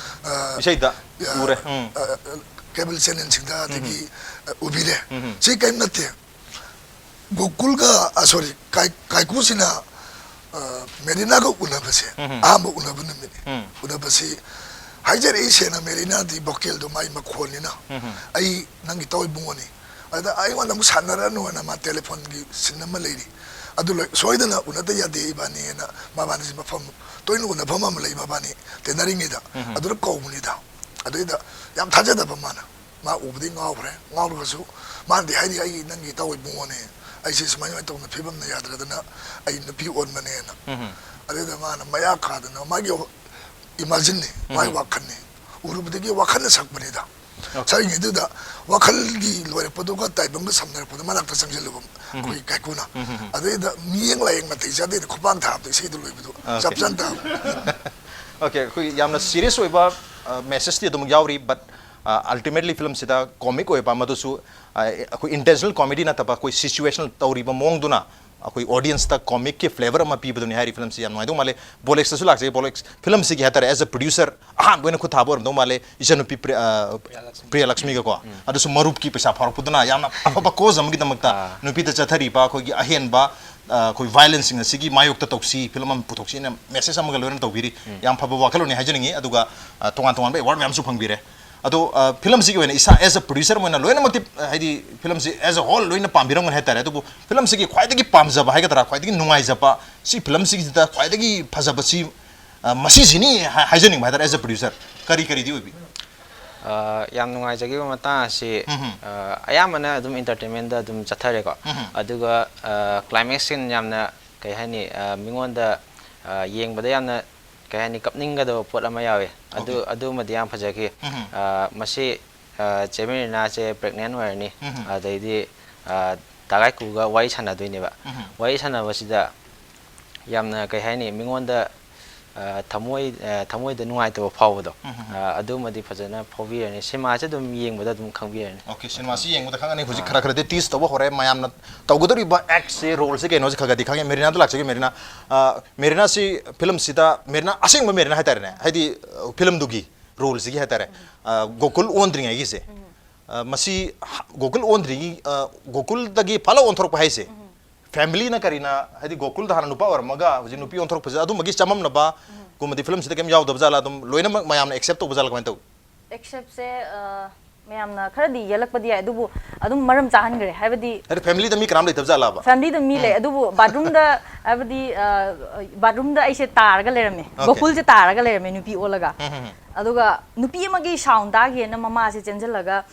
ꯑ, ꯏꯁꯩꯗ ꯑ, ꯎꯔꯦ꯫ ꯎꯝ꯫ ꯑ, ꯀꯦꯕꯜ ꯆꯦꯅꯦꯜꯁꯤꯡꯗ ꯑꯗꯒꯤ, ꯎꯝ꯫ ꯑ, ꯎꯕꯤꯔꯦ꯫ ꯎꯝ꯫ ꯁꯤ ꯀꯔꯤꯝ ꯅꯠꯇꯦ꯫ ꯒꯣꯀꯨꯜꯒ, ꯑ, ꯁꯣꯔꯤ, ꯀꯥꯏ-, ꯀꯥꯏꯀꯨꯁꯤꯅ, ꯑ, ꯃꯦꯔꯤꯅꯥꯒ ꯎꯅꯕꯁꯦ, ꯎꯝ꯫ ꯑꯍꯥꯟꯕ ꯎꯅꯕ ꯅꯨꯃꯤꯠꯅꯤ꯫ ꯎꯝ꯫ ꯎꯅꯕꯁꯤ ꯍꯥꯏꯖꯔꯛꯏ ꯁꯦꯡꯅ, ꯃꯦꯔꯤꯅꯥꯗꯤ ꯚꯣꯀꯦꯜꯗꯣ ꯃꯥꯏ ꯃꯈꯣꯟꯅꯤꯅ, ꯎꯝ꯫ "ꯑꯩ ꯅꯪꯒꯤ ꯏꯇꯥꯎ ꯏꯕꯨꯡꯉꯣꯅꯤ, ꯑꯗ ꯑꯩꯉꯣꯟꯗ ꯑꯃꯨꯛ ꯁꯥꯟꯅꯔꯅꯨꯅ ꯃꯥ ꯇꯦꯂꯤꯐꯣꯟꯒꯤ ꯁꯤꯟ ꯑꯃ ꯂꯩꯔꯤ, ꯑꯗꯨ ꯂꯣꯏ-, ꯁꯣꯏꯗꯅ ꯎꯅꯗ ꯌꯥꯗꯦ ꯏꯕꯥꯅꯤꯅ", ꯃꯕꯥꯅꯤꯁꯤ ꯃꯐꯝ ꯇꯣꯏꯅ ꯎꯅꯐꯝ ꯑꯃ ꯂꯩ ꯃꯕꯥꯅꯤ ꯇꯦꯟꯅꯔꯤꯉꯩꯗ, ꯎꯝ꯫ ꯑꯗꯨꯗ ꯀꯧꯕꯅꯤꯗ꯫ ꯑꯗꯨꯏꯗ ꯌꯥꯝ ꯊꯥꯖꯗꯕ ꯃꯥꯅ꯫ ꯃꯥ ꯎꯕꯗꯤ ꯉꯥꯎꯈ꯭ꯔꯦ꯫ ꯉꯥꯎꯔꯒꯁꯨ ꯃꯥꯅꯗꯤ ꯍꯥꯏꯔꯤ, "ꯑꯩ ꯅꯪꯒꯤ ꯏꯇꯥꯎ ꯏꯕꯨꯡꯉꯣꯅꯦ, ꯑꯩꯁꯦ ꯁꯨꯃꯥꯏ ꯁꯨꯃꯥꯏꯅ ꯇꯧꯗꯅ ꯐꯤꯕꯝꯅ ꯌꯥꯗ꯭ꯔꯗꯅ ꯑꯩ ꯅꯨꯄꯤ ꯑꯣꯟꯕꯅꯦꯅ"꯫ ꯎꯝ꯫ ꯑꯗꯨꯗ ꯃꯥꯅ ꯃꯌꯥ ꯀꯥꯗꯅ ꯃꯥꯒꯤ ꯏꯃꯥꯖꯤꯟꯅꯤ, ꯃꯥꯒꯤ ꯎꯝ꯫ ꯋꯥꯈꯜꯅꯤ꯫ ꯎꯔꯨꯕꯗꯒꯤ ꯋꯥꯈꯜꯅ ꯁꯛꯄꯅꯤꯗ꯫ ꯑꯣꯀꯦ꯫ ꯁꯛꯏꯉꯩꯗꯨꯗ ꯋꯥꯈꯜꯒꯤ ꯂꯣꯏꯔꯛꯄꯗꯨꯒ ꯇꯥꯏꯕꯪꯒ ꯁꯝꯅꯔꯛꯄꯗ ꯃꯅꯥꯛꯇ ꯆꯪꯁꯤꯜꯂꯨꯕ ꯎꯝ꯫ ꯑꯩꯈꯣꯏꯒꯤ ꯀꯥꯏꯀꯨꯅ꯫ ꯎꯝ, ꯎꯝ, ꯎꯝ꯫ ꯑꯗꯩꯗ ꯃꯤꯠꯌꯦꯡ ꯂꯥꯏꯌꯦꯡ ꯅꯥꯇꯩ ꯆꯥꯗꯦꯅ ꯈꯨꯄꯥꯡ ꯊꯥꯕꯗ ꯏꯁꯩꯗꯨ ꯂꯣꯏꯕꯗꯨ ꯑꯣꯀꯦ꯫ ꯆꯞ ꯆꯥꯅ ꯇꯥꯕ꯫ ꯑꯣꯀꯦ, ꯑꯩꯈꯣꯏ ꯌꯥꯝꯅ ꯁꯤꯔꯤꯌꯁ ꯑꯣꯏꯕ, ꯑ, ꯃꯦꯁꯦꯖꯇꯤ ꯑꯗꯨꯝ ꯌꯥꯎꯔꯤ, but ꯑꯜꯇꯤꯃꯦꯠꯂꯤ ꯐꯤꯂꯝꯁꯤꯗ ꯀꯣꯃꯤꯛ ꯑꯣꯏꯕ, ꯃꯗꯨꯁꯨ ꯑ, ꯑꯩꯈꯣꯏ ꯏꯟꯇꯦꯟꯁꯅꯦꯜ ꯀꯣꯃꯦꯗꯤ ꯅꯠꯇꯕ ꯑꯩꯈꯣꯏ ꯁꯤꯆꯨꯋꯦꯁꯅꯦꯜ ꯇꯧꯔꯤꯕ ꯃꯑꯣꯡꯗꯨꯅ ꯑꯩꯈꯣꯏ ꯑꯣꯗꯤꯌꯟꯁꯇ ꯀꯣꯃꯤꯛꯀꯤ ꯐ꯭ꯂꯦꯕꯔ ꯑꯃ ꯄꯤꯕꯗꯨꯅꯤ ꯍꯥꯏꯔꯤ ꯐꯤꯂꯝꯁꯤ꯫ ꯌꯥꯝ ꯅꯨꯡꯉꯥꯏꯗꯧ ꯃꯥꯜꯂꯦ꯫ ꯕꯣꯂꯦꯛꯁꯇꯁꯨ ꯂꯥꯛꯆꯩ꯫ ꯕꯣꯂꯦꯛꯁ ꯐꯤꯂꯝꯁꯤꯒꯤ ꯍꯥꯏꯇꯥꯔꯦ, ꯑꯦꯁ ꯑ ꯄ꯭ꯔꯗ꯭ꯌꯨꯁꯔ ꯑꯍꯥꯟꯕ ꯑꯣꯏꯅ ꯈꯨꯠ ꯊꯥꯕ ꯑꯣꯏꯔꯝꯗꯧ ꯃꯥꯜꯂꯦ ꯏꯆꯟꯅꯨꯄꯤ ꯄ꯭ꯔꯤ-, ꯑ, ꯄ꯭ꯔꯤꯌꯥꯂꯛꯁꯃꯤꯒꯀꯣ꯫ ꯑꯗꯨꯁꯨ ꯃꯔꯨꯞꯀꯤ ꯄꯩꯁꯥ ꯐꯥꯎꯔꯛꯄꯗꯨꯅ ꯌꯥꯝꯅ ꯑꯐꯕ ꯀꯣꯖ ꯑꯃꯒꯤꯗꯃꯛꯇ, ꯅꯨꯄꯤꯗ ꯆꯠꯊꯔꯤꯕ ꯑꯩꯈꯣꯏꯒꯤ ꯑꯍꯦꯟꯕ, ꯑ, ꯑꯩꯈꯣꯏ ꯚꯥꯏꯂꯦꯟꯁꯁꯤꯡ ꯑꯁꯤꯒꯤ ꯃꯥꯌꯣꯛꯇ ꯇꯧꯁꯤ, ꯐꯤꯂꯝ ꯑꯃ ꯄꯨꯊꯣꯛꯁꯤꯅ ꯃꯦꯁꯦꯖ ꯑꯃꯒ ꯂꯣꯏꯅꯅ ꯇꯧꯕꯤꯔꯤ꯫ ꯌꯥꯝ ꯐꯕ ꯋꯥꯈꯜꯂꯣꯟꯅꯤ ꯍꯥꯏꯖꯅꯤꯡꯉꯤ꯫ ꯑꯗꯨꯒ, ꯑ, ꯇꯣꯉꯥꯟ ꯇꯣꯉꯥꯟꯕ ꯑꯦꯋꯥꯔꯗ ꯃꯌꯥꯝꯁꯨ ꯐꯪꯕꯤꯔꯦ꯫ ꯑꯗꯣ, ꯑ, ꯐꯤꯂꯝꯁꯤꯒꯤ ꯑꯣꯏꯅ ꯏꯁꯥ ꯑꯦꯁ ꯑ ꯄ꯭ꯔꯗ꯭ꯌꯨꯁꯔ ꯑꯃ ꯑꯣꯏꯅ ꯂꯣꯏꯅꯃꯛꯇꯤ, ꯑ, ꯍꯥꯏꯗꯤ ꯐꯤꯂꯝꯁꯤ ꯑꯦꯁ ꯑ ꯍꯣꯜ ꯂꯣꯏꯅ ꯄꯥꯝꯕꯤꯔꯝꯒꯅꯤ ꯍꯥꯏꯇꯥꯔꯦ꯫ ꯑꯗꯨꯕꯨ ꯐꯤꯂꯝꯁꯤꯒꯤ ꯈ꯭ꯋꯥꯏꯗꯒꯤ ꯄꯥꯝꯖꯕ ꯍꯥꯏꯒꯗ꯭ꯔꯥ, ꯈ꯭ꯋꯥꯏꯗꯒꯤ ꯅꯨꯡꯉꯥꯏꯖꯕ, ꯁꯤ ꯐꯤꯂꯝꯁꯤꯒꯤꯁꯤꯗ ꯈ꯭ꯋꯥꯏꯗꯒꯤ ꯐꯖꯕꯁꯤ, ꯑ, ꯃꯁꯤꯁꯤꯅꯤ ꯍꯥꯏ-, ꯍꯥꯏꯖꯅꯤꯡꯕ ꯍꯥꯏꯇꯥꯔꯦ, ꯑꯦꯁ ꯑ ꯄ꯭ꯔꯗ꯭ꯌꯨꯁꯔ꯫ ꯀꯔꯤ ꯀꯔꯤꯗꯤ ꯑꯣꯏꯕꯤ? ꯑ, ꯌꯥꯝ ꯅꯨꯡꯉꯥꯏꯖꯈꯤꯕ ꯃꯇꯥꯡ ꯑꯁꯤ, ꯎꯝꯍꯨꯝ꯫ ꯑ, ꯑꯌꯥꯝꯕꯅ ꯑꯗꯨꯝ ꯏꯟꯇꯔꯇꯦꯟꯃꯦꯟꯗ ꯑꯗꯨꯝ ꯆꯠꯊꯔꯦꯀꯣ꯫ ꯎꯝꯍꯨꯝ꯫ ꯑꯗꯨꯒ, ꯑ, ꯀ꯭ꯂꯥꯏꯃꯦꯛꯁ ꯁꯤꯟ ꯌꯥꯝꯅ, ꯀꯩ ꯍꯥꯏꯅꯤ, ꯑ, ꯃꯤꯉꯣꯟꯗ, ꯑ, ꯌꯦꯡꯕꯗ ꯌꯥꯝꯅ, ꯀꯩ ꯍꯥꯏꯅꯤ, ꯀꯞꯅꯤꯡꯒꯗꯕ ꯄꯣꯠ ꯑꯃ ꯌꯥꯎꯋꯦ꯫ ꯑꯗꯨ, ꯑꯣꯀꯦ꯫ ꯑꯗꯨꯃꯗꯤ ꯌꯥꯝ ꯐꯖꯈꯤ꯫ ꯎꯝꯍꯨꯝ꯫ ꯑ, ꯃꯁꯤ, ꯑ, ꯆꯦ ꯃꯦꯔꯤꯅꯥꯁꯦ ꯄ꯭ꯔꯦꯒꯅꯦꯟ ꯑꯣꯏꯔꯅꯤ꯫ ꯎꯝꯍꯨꯝ꯫ ꯑꯗꯩꯗꯤ, ꯑ, ꯗꯥ ꯒꯥꯏꯀꯨꯒ ꯋꯥꯔꯤ ꯁꯥꯟꯅꯗꯣꯏꯅꯦꯕ꯫ ꯎꯝꯍꯨꯝ꯫ ꯋꯥꯔꯤ ꯁꯥꯟꯅꯕꯁꯤꯗ ꯌꯥꯝꯅ, ꯀꯩ ꯍꯥꯏꯅꯤ, ꯃꯤꯉꯣꯟꯗ, ꯑ, ꯊꯃꯣꯏ, ꯑ, ꯊꯃꯣꯏꯗ ꯅꯨꯡꯉꯥꯏꯇꯕ ꯐꯥꯎꯕꯗꯣ, ꯎꯝꯍꯨꯝ꯫ ꯑ, ꯑꯗꯨꯃꯗꯤ ꯐꯖꯅ ꯐꯥꯎꯕꯤꯔꯅꯤ꯫ ꯁꯤꯅꯦꯃꯥꯁꯦ ꯑꯗꯨꯝ ꯌꯦꯡꯕꯗ ꯑꯗꯨꯝ ꯈꯪꯕꯤꯔꯅꯤ꯫ ꯑꯣꯀꯦ, ꯁꯤꯅꯦꯃꯥꯁꯤ ꯌꯦꯡꯕꯗ ꯈꯪꯒꯅꯤ꯫ ꯍꯧꯖꯤꯛ ꯑꯥ꯫ ꯈꯔ ꯈꯔꯗꯤ ꯇꯤꯁ ꯇꯧꯕ ꯍꯧꯔꯦ꯫ ꯃꯌꯥꯝꯅ ꯇꯧꯒꯗꯧꯔꯤꯕ ꯑꯦꯛꯁꯦ, ꯔꯣꯜꯁꯦ ꯀꯩꯅꯣꯁꯦ ꯈꯔ ꯈꯔꯗꯤ ꯈꯪꯉꯦ꯫ ꯃꯦꯔꯤꯅꯥꯗ ꯂꯥꯛꯆꯒꯦ, ꯃꯦꯔꯤꯅꯥ꯫ ꯑ, ꯃꯦꯔꯤꯅꯥꯁꯤ ꯐꯤꯂꯝꯁꯤꯗ, ꯃꯦꯔꯤꯅꯥ, ꯑꯁꯦꯡꯕ ꯃꯦꯔꯤꯅꯥ ꯍꯥꯏꯇꯥꯔꯦꯅꯦ, ꯍꯥꯏꯗꯤ, ꯑ, ꯐꯤꯂꯝꯗꯨꯒꯤ ꯔꯣꯜꯁꯤꯒꯤ ꯍꯥꯏꯇꯥꯔꯦ, ꯑ, ꯒꯣꯀꯨꯜ ꯑꯣꯟꯗ꯭ꯔꯤꯉꯩꯒꯤꯁꯦ, ꯑ, ꯃꯁꯤ ꯍ-, ꯒꯣꯀꯨꯜ ꯑꯣꯟꯗ꯭ꯔꯤꯉꯩ, ꯑ, ꯒꯣꯀꯨꯜꯗꯒꯤ ꯐꯠ ꯂꯥꯎ ꯑꯣꯟꯊꯣꯔꯛꯄ ꯍꯥꯏꯁꯦ, ꯐꯦꯃꯤꯂꯤꯅ ꯀꯔꯤꯅ, ꯍꯥꯏꯗꯤ ꯒꯣꯀꯨꯜꯗ ꯍꯥꯟꯅ ꯅꯨꯄꯥ ꯑꯣꯏꯔꯝꯃꯒ ꯍꯧꯖꯤꯛ ꯅꯨꯄꯤ ꯑꯣꯟꯊꯣꯔꯛꯄꯁꯦ, ꯑꯗꯨꯝꯕꯒꯤ ꯆꯃꯝꯅꯕ ꯒꯨꯝꯕꯗꯤ ꯐꯤꯂꯝꯁꯤꯗ ꯀꯩꯝ ꯌꯥꯎꯗꯕ ꯖꯥꯠꯂꯥ? ꯑꯗꯨꯝ ꯂꯣꯏꯅꯃꯛ ꯃꯌꯥꯝꯅ ꯑꯦꯛꯁꯦꯞ ꯇꯧꯕ ꯖꯥꯠꯂꯥ? ꯀꯃꯥꯏꯅ ꯇꯧ? ꯑꯦꯛꯁꯦꯞꯁꯦ, ꯑ, ꯃꯌꯥꯝꯅ ꯈꯔꯗꯤ ꯌꯦꯜꯂꯛꯄꯗꯤ ꯌꯥꯏ, ꯑꯗꯨꯕꯨ ꯑꯗꯨꯝ ꯃꯔꯝ ꯆꯥꯍꯟꯈ꯭ꯔꯦ꯫ ꯍꯥꯏꯕꯗꯤ ꯍꯥꯏꯗꯤ ꯐꯦꯃꯤꯂꯤꯗ ꯃꯤ ꯀꯅꯥꯝ ꯂꯩꯇꯕ ꯖꯥꯠꯂꯥꯕ? ꯐꯦꯃꯤꯂꯤꯗ ꯃꯤ ꯂꯩ, ꯎꯝ꯫ ꯑꯗꯨꯕꯨ ꯕꯥꯠꯔꯨꯝꯗ, ꯍꯥꯏꯕꯗꯤ, ꯑ, ꯕꯥꯠꯔꯨꯝꯗ ꯑꯩꯁꯦ ꯇꯥꯔꯒ ꯂꯩꯔꯝꯃꯦ, ꯑꯣꯀꯦ꯫ ꯒꯣꯀꯨꯜꯁꯦ ꯇꯥꯔꯒ ꯂꯩꯔꯝꯃꯦ ꯅꯨꯄꯤ ꯑꯣꯜꯂꯒ꯫ ꯎꯝ, ꯎꯝ, ꯎꯝ꯫ ꯑꯗꯨꯒ ꯅꯨꯄꯤ ꯑꯃꯒꯤ ꯁꯥꯎꯟ ꯇꯥꯈꯤꯅ ꯃꯃꯥꯁꯦ ꯆꯦꯟꯁꯤꯜꯂꯒ,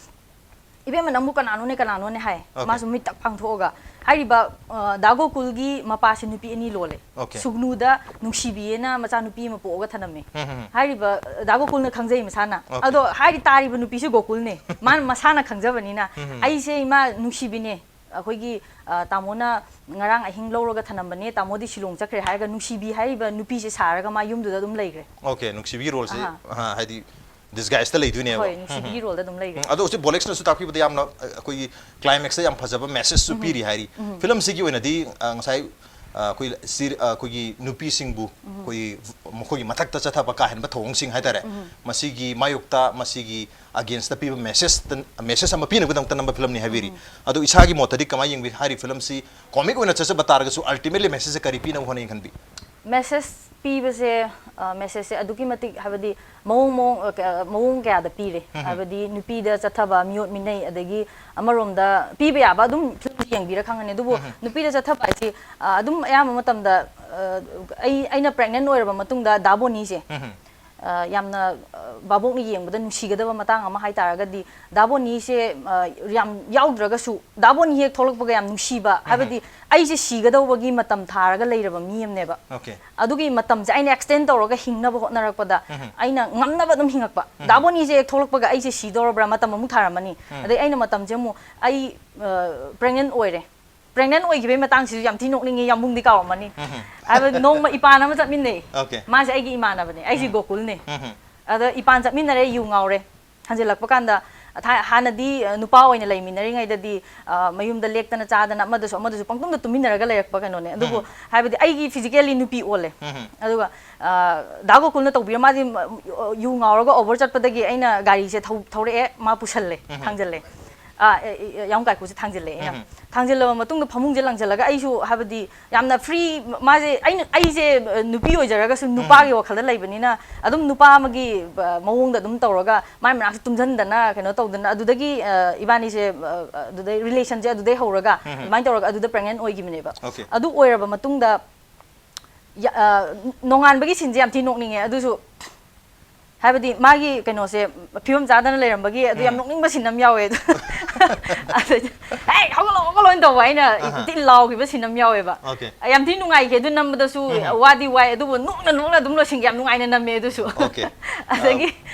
"ꯏꯕꯦꯝꯃ, ꯅꯪꯕꯨ ꯀꯅꯥꯅꯣꯅꯦ, ꯀꯅꯥꯅꯣꯅꯦ?" ꯍꯥꯏ꯫ ꯑꯣꯀꯦ꯫ ꯃꯥꯁꯨ ꯃꯤꯠ ꯇꯛ ꯄꯥꯡꯊꯣꯛꯑꯒ, ꯍꯥꯏꯔꯤꯕ, ꯑ, ꯗꯥ ꯒꯣꯀꯨꯜꯒꯤ ꯃꯄꯥꯁꯤ ꯅꯨꯄꯤ ꯑꯅꯤ ꯂꯣꯜꯂꯦ꯫ ꯑꯣꯀꯦ꯫ ꯁꯨꯒꯅꯨꯗ ꯅꯨꯡꯁꯤꯕꯤꯌꯦꯅ ꯃꯆꯥꯅꯨꯄꯤ ꯑꯃ ꯄꯣꯛꯑꯒ ꯊꯅꯝꯃꯦ꯫ ꯎꯝ, ꯎꯝ, ꯎꯝ꯫ ꯍꯥꯏꯔꯤꯕ, ꯑ, ꯗꯥ ꯒꯣꯀꯨꯜꯅ ꯈꯪꯖꯩ ꯃꯁꯥꯅ꯫ ꯑꯣꯀꯦ꯫ ꯑꯗꯣ ꯍꯥꯏꯔꯤ ꯇꯥꯔꯤꯕ ꯅꯨꯄꯤꯁꯨ ꯒꯣꯀꯨꯜꯅꯦ꯫ ꯃꯥꯅ ꯃꯁꯥꯅ ꯈꯪꯖꯕꯅꯤꯅ, ꯎꯝ, ꯎꯝ꯫ "ꯑꯩꯁꯦ ꯏꯃꯥ ꯅꯨꯡꯁꯤꯕꯤꯅꯦ, ꯑꯩꯈꯣꯏꯒꯤ, ꯑ, ꯇꯥꯃꯣꯅ ꯉꯔꯥꯡ ꯑꯍꯤꯡ ꯂꯧꯔꯒ ꯊꯅꯝꯕꯅꯦ, ꯇꯥꯃꯣꯗꯤ ꯁꯤꯂꯣꯡ ꯆꯠꯈ꯭ꯔꯦ" ꯍꯥꯏꯔꯒ ꯅꯨꯡꯁꯤꯕꯤ ꯍꯥꯏꯔꯤꯕ ꯅꯨꯄꯤꯁꯦ ꯁꯥꯔꯒ ꯃꯥ ꯌꯨꯝꯗꯨꯗ ꯑꯗꯨꯝ ꯂꯩꯈ꯭ꯔꯦ꯫ ꯑꯣꯀꯦ, ꯅꯨꯡꯁꯤꯕꯤꯒꯤ ꯔꯣꯜꯁꯤ, ꯑꯍꯥ꯫ ꯑꯍꯥ, ꯍꯥꯏꯗꯤ ꯗꯤꯁꯒꯥꯏꯁꯇ ꯂꯩꯗꯣꯏꯅꯦꯕ꯫ ꯍꯣꯏ, ꯅꯨꯡꯁꯤꯕꯤꯒꯤ ꯔꯣꯜꯗ ꯑꯗꯨꯝ ꯂꯩꯔꯦ꯫ ꯎꯝ, ꯑꯗꯣ ꯍꯧꯖꯤꯛ ꯕꯣꯂꯦꯛꯁꯅꯁꯨ ꯇꯥꯛꯄꯤꯕꯗ ꯌꯥꯝꯅ ꯑ, ꯑꯩꯈꯣꯏꯒꯤ ꯀ꯭ꯂꯥꯏꯃꯦꯛꯁꯇ ꯌꯥꯝ ꯐꯖꯕ ꯃꯦꯁꯦꯖꯁꯨ ꯄꯤꯔꯤ ꯍꯥꯏꯔꯤ꯫ ꯐꯤꯂꯝꯁꯤꯒꯤ ꯑꯣꯏꯅꯗꯤ ꯑ, ꯉꯁꯥꯏ ꯑ, ꯑꯩꯈꯣꯏ ꯁꯤ- ꯑ, ꯑꯩꯈꯣꯏꯒꯤ ꯅꯨꯄꯤꯁꯤꯡꯕꯨ ꯑꯩꯈꯣꯏꯒꯤ ꯃꯈꯣꯏꯒꯤ ꯃꯊꯛꯇ ꯆꯠꯊꯕ ꯀꯥ ꯍꯦꯟꯕ ꯊꯧꯑꯣꯡꯁꯤꯡ ꯍꯥꯏꯇꯥꯔꯦ, ꯃꯁꯤꯒꯤ ꯃꯥꯌꯣꯛꯇ, ꯃꯁꯤꯒꯤ ꯑꯒꯦꯟꯁꯇ ꯄꯤꯕ ꯃꯦꯁꯦꯖ, ꯃꯦꯁꯦꯖ ꯑꯃ ꯄꯤꯅꯕꯒꯤꯗꯃꯛꯇ ꯅꯝꯕ ꯐꯤꯂꯝꯅꯤ ꯍꯥꯏꯕꯤꯔꯤ꯫ ꯑꯗꯣ ꯏꯁꯥꯒꯤ ꯃꯣꯠꯇꯗꯤ ꯀꯃꯥꯏꯅ ꯌꯦꯡꯕꯤ? ꯍꯥꯏꯔꯤ ꯐꯤꯂꯝꯁꯤ ꯀꯣꯃꯤꯛ ꯑꯣꯏꯅ ꯆꯠꯆꯕ ꯇꯥꯔꯒꯁꯨ ꯑꯜꯇꯤꯃꯦꯠꯂꯤ ꯃꯦꯁꯦꯖꯁꯦ ꯀꯔꯤ ꯄꯤꯅꯕ ꯍꯣꯠꯅꯩ ꯈꯟꯕꯤ? ꯃꯦꯁꯦꯖ ꯄꯤꯕꯁꯦ, ꯑ, ꯃꯦꯁꯦꯖꯁꯦ ꯑꯗꯨꯛꯀꯤ ꯃꯇꯤꯛ, ꯍꯥꯏꯕꯗꯤ ꯃꯑꯣꯡ ꯃꯑꯣꯡ, ꯑ, ꯀ- ꯃꯑꯣꯡ ꯀꯌꯥꯗ ꯄꯤꯔꯦ꯫ ꯍꯥꯏꯕꯗꯤ ꯅꯨꯄꯤꯗ ꯆꯠꯊꯕ, ꯃꯤꯑꯣꯠ ꯃꯤꯅꯩ, ꯑꯗꯒꯤ ꯑꯃꯔꯣꯝꯗ ꯄꯤꯕ ꯌꯥꯕ ꯑꯗꯨꯝ ꯐꯤꯂꯝꯁꯦ ꯌꯦꯡꯕꯤꯔ ꯈꯪꯒꯅꯤ꯫ ꯑꯗꯨꯕꯨ ꯅꯨꯄꯤꯗ ꯆꯠꯊꯕ ꯍꯥꯏꯁꯤ, ꯑ, ꯑꯗꯨꯝ ꯑꯌꯥꯝꯕ ꯃꯇꯝꯗ, ꯑ, ꯑꯩ ꯑꯩꯅ ꯄ꯭ꯔꯦꯒꯅꯦꯟ ꯑꯣꯏꯔꯕ ꯃꯇꯨꯡꯗ ꯗꯥ ꯕꯣꯅꯤꯁꯦ, ꯑ, ꯌꯥꯝꯅ, ꯑ, ꯚꯥꯕꯣꯛꯅ ꯌꯦꯡꯕꯗ ꯅꯨꯡꯁꯤꯒꯗꯕ ꯃꯇꯥꯡ ꯑꯃ ꯍꯥꯏꯇꯥꯔꯒꯗꯤ, ꯗꯥ ꯕꯣꯅꯤꯁꯦ, ꯑ, ꯌꯥꯝ ꯌꯥꯎꯗ꯭ꯔꯒꯁꯨ ꯗꯥ ꯕꯣꯅꯤ ꯍꯦꯛ ꯊꯣꯛꯂꯛꯄꯒ ꯌꯥꯝ ꯅꯨꯡꯁꯤꯕ, ꯍꯥꯏꯕꯗꯤ ꯑꯩꯁꯦ ꯁꯤꯒꯗꯧꯕꯒꯤ ꯃꯇꯝ ꯊꯥꯔꯒ ꯂꯩꯔꯕ ꯃꯤ ꯑꯃꯅꯦꯕ꯫ Okay. ꯑꯗꯨꯒꯤ ꯃꯇꯝꯁꯦ ꯑꯩꯅ ꯑꯦꯛꯁꯇꯦꯟ ꯇꯧꯔꯒ ꯍꯤꯡꯅꯕ ꯍꯣꯠꯅꯔꯛꯄꯗ ꯑꯩꯅ ꯉꯝꯅꯕ ꯑꯗꯨꯝ ꯍꯤꯡꯉꯛꯄ꯫ ꯗꯥ ꯕꯣꯅꯤꯁꯦ ꯍꯦꯛ ꯊꯣꯛꯂꯛꯄꯒ ꯑꯩꯁꯦ ꯁꯤꯗꯧꯔꯕ꯭ꯔꯥ, ꯃꯇꯝ ꯑꯃꯨꯛ ꯊꯥꯔꯝꯃꯅꯤ꯫ ꯑꯗꯩ ꯑꯩꯅ ꯃꯇꯝꯁꯦ ꯑꯃꯨꯛ ꯑꯩ ꯄ꯭ꯔꯦꯒꯅꯦꯟ ꯑꯣꯏꯔꯦ꯫ ꯄ꯭ꯔꯦꯒꯅꯦꯟ ꯑꯣꯏꯈꯤꯕꯒꯤ ꯃꯇꯥꯡꯁꯤꯁꯨ ꯌꯥꯝ ꯊꯤ ꯅꯣꯛꯅꯤꯡꯉꯤ, ꯌꯥꯝꯕꯨꯡꯗꯤ ꯀꯥꯎꯔꯝꯃꯅꯤ꯫ ꯍꯥꯏꯕꯗꯤ ꯅꯣꯡꯃ ꯏꯄꯥꯟ ꯑꯃ ꯆꯠꯃꯤꯟꯅꯩ꯫ Okay. ꯃꯥꯁꯦ ꯑꯩꯒꯤ ꯏꯃꯥꯟꯅꯕꯅꯦ, ꯑꯩꯁꯦ ꯒꯣꯀꯨꯜꯅꯦ꯫ ꯑꯗ ꯏꯄꯥꯟ ꯆꯠꯃꯤꯟꯅꯔꯦ, ꯌꯨ ꯉꯥꯎꯔꯦ꯫ ꯍꯟꯖꯤꯜꯂꯛꯄ ꯀꯥꯟꯗ, ꯊꯥꯏ- ꯍꯥꯟꯅꯗꯤ, ꯑ, ꯅꯨꯄꯥ ꯑꯣꯏꯅ ꯂꯩꯃꯤꯟꯅꯔꯤꯉꯩꯗꯗꯤ, ꯑ, ꯃꯌꯨꯝꯗ ꯂꯦꯛꯇꯅ ꯆꯥꯗꯅ ꯑꯃꯗꯁꯨ ꯑꯃꯗꯁꯨ ꯄꯪꯇꯨꯝꯗ ꯇꯨꯝꯃꯤꯟꯅꯔꯒ ꯂꯩꯔꯛꯄ ꯀꯩꯅꯣꯅꯦ꯫ ꯑꯗꯨꯕꯨ ꯍꯥꯏꯕꯗꯤ ꯑꯩꯒꯤ ꯐꯤꯖꯤꯀꯦꯜꯂꯤ ꯅꯨꯄꯤ ꯑꯣꯜꯂꯦ꯫ ꯑꯗꯨꯒ, ꯑ, ꯗꯥ ꯒꯣꯀꯨꯜꯅ ꯇꯧꯕꯤꯔ, ꯃꯥꯗꯤ ꯃ- ꯌꯨ ꯉꯥꯎꯔꯒ ꯑꯣꯚꯔ ꯆꯠꯄꯗꯒꯤ ꯑꯩꯅ ꯒꯥꯔꯤꯁꯦ ꯊꯧ- ꯊꯧꯔꯛꯑꯦ, ꯃꯥ ꯄꯨꯁꯜꯂꯦ, ꯊꯥꯡꯖꯜꯂꯦ꯫ ꯑ, ꯑꯦ, ꯑꯦ, ꯌꯥꯝ ꯀꯥꯏꯀꯨꯁꯦ ꯊꯥꯡꯖꯜꯂꯦ ꯑꯩꯅ꯫ ꯊꯥꯡꯖꯤꯜꯂꯕ ꯃꯇꯨꯡꯗ ꯐꯃꯨꯡꯁꯦ ꯂꯪꯁꯤꯜꯂꯒ ꯑꯩꯁꯨ ꯍꯥꯏꯕꯗꯤ ꯌꯥꯝꯅ ꯐ꯭ꯔꯤ, ꯃꯥꯁꯦ ꯑꯩꯅ, ꯑꯩꯁꯦ, ꯑ, ꯅꯨꯄꯤ ꯑꯣꯏꯖꯔꯒꯁꯨ ꯅꯨꯄꯥꯒꯤ ꯋꯥꯈꯜꯗ ꯂꯩꯕꯅꯤꯅ ꯑꯗꯨꯝ ꯅꯨꯄꯥ ꯑꯃꯒꯤ, ꯑ, ꯃꯑꯣꯡꯗ ꯑꯗꯨꯝ ꯇꯧꯔꯒ ꯃꯥꯏ ꯃꯅꯥꯛꯇ ꯇꯨꯝꯁꯤꯟꯗꯅ ꯀꯩꯅꯣ ꯇꯧꯗꯅ ꯑꯗꯨꯗꯒꯤ, ꯑ, ꯏꯕꯥꯅꯤꯁꯦ, ꯑ, ꯑꯗꯨꯗꯩ ꯔꯤꯂꯦꯁꯟꯁꯦ ꯑꯗꯨꯗꯩ ꯍꯧꯔꯒ ꯑꯗꯨꯃꯥꯏꯅ ꯇꯧꯔꯒ ꯑꯗꯨꯗ ꯄ꯭ꯔꯦꯒꯅꯦꯟ ꯑꯣꯏꯈꯤꯕꯅꯦꯕ꯫ Okay. ꯑꯗꯨ ꯑꯣꯏꯔꯕ ꯃꯇꯨꯡꯗ ꯌꯥ- ꯑ, ꯅꯣꯡꯉꯥꯟꯕꯒꯤ ꯁꯤꯟꯁꯦ ꯌꯥꯝ ꯊꯤ ꯅꯣꯛꯅꯤꯡꯉꯦ꯫ ꯑꯗꯨꯁꯨ ꯍꯥꯏꯕꯗꯤ ꯃꯥꯒꯤ ꯀꯩꯅꯣꯁꯦ ꯐꯤꯕꯝ ꯆꯥꯗꯅ ꯂꯩꯔꯝꯕꯒꯤ ꯑꯗꯨ ꯌꯥꯝ ꯅꯣꯛꯅꯤꯡꯕ ꯁꯤꯟ ꯑꯃ ꯌꯥꯎꯋꯦ꯫ ꯑꯗꯨ ꯑꯗꯩꯗꯤ, "ꯍꯦ, ꯍꯧꯒꯠꯂꯣ, ꯍꯧꯒꯠꯂꯣꯅ" ꯇꯧꯕ, ꯑꯩꯅ ꯊꯤ ꯂꯥꯎꯈꯤꯕ ꯁꯤꯟ ꯑꯃ ꯌꯥꯎꯋꯦꯕ꯫ Okay. ꯌꯥꯝ ꯊꯤ ꯅꯨꯡꯉꯥꯏꯈꯤ ꯑꯗꯨ ꯅꯝꯕꯗꯁꯨ꯫ ꯋꯥꯗꯤ ꯋꯥꯏ, ꯑꯗꯨꯕꯨ ꯅꯣꯛꯅ ꯅꯣꯛꯅ ꯑꯗꯨꯝ ꯂꯣꯏꯁꯤꯟꯒꯤ, ꯌꯥꯝ ꯅꯨꯡꯉꯥꯏꯅ ꯅꯝꯃꯦ ꯑꯗꯨꯁꯨ꯫ Okay. ꯑꯗꯒꯤ,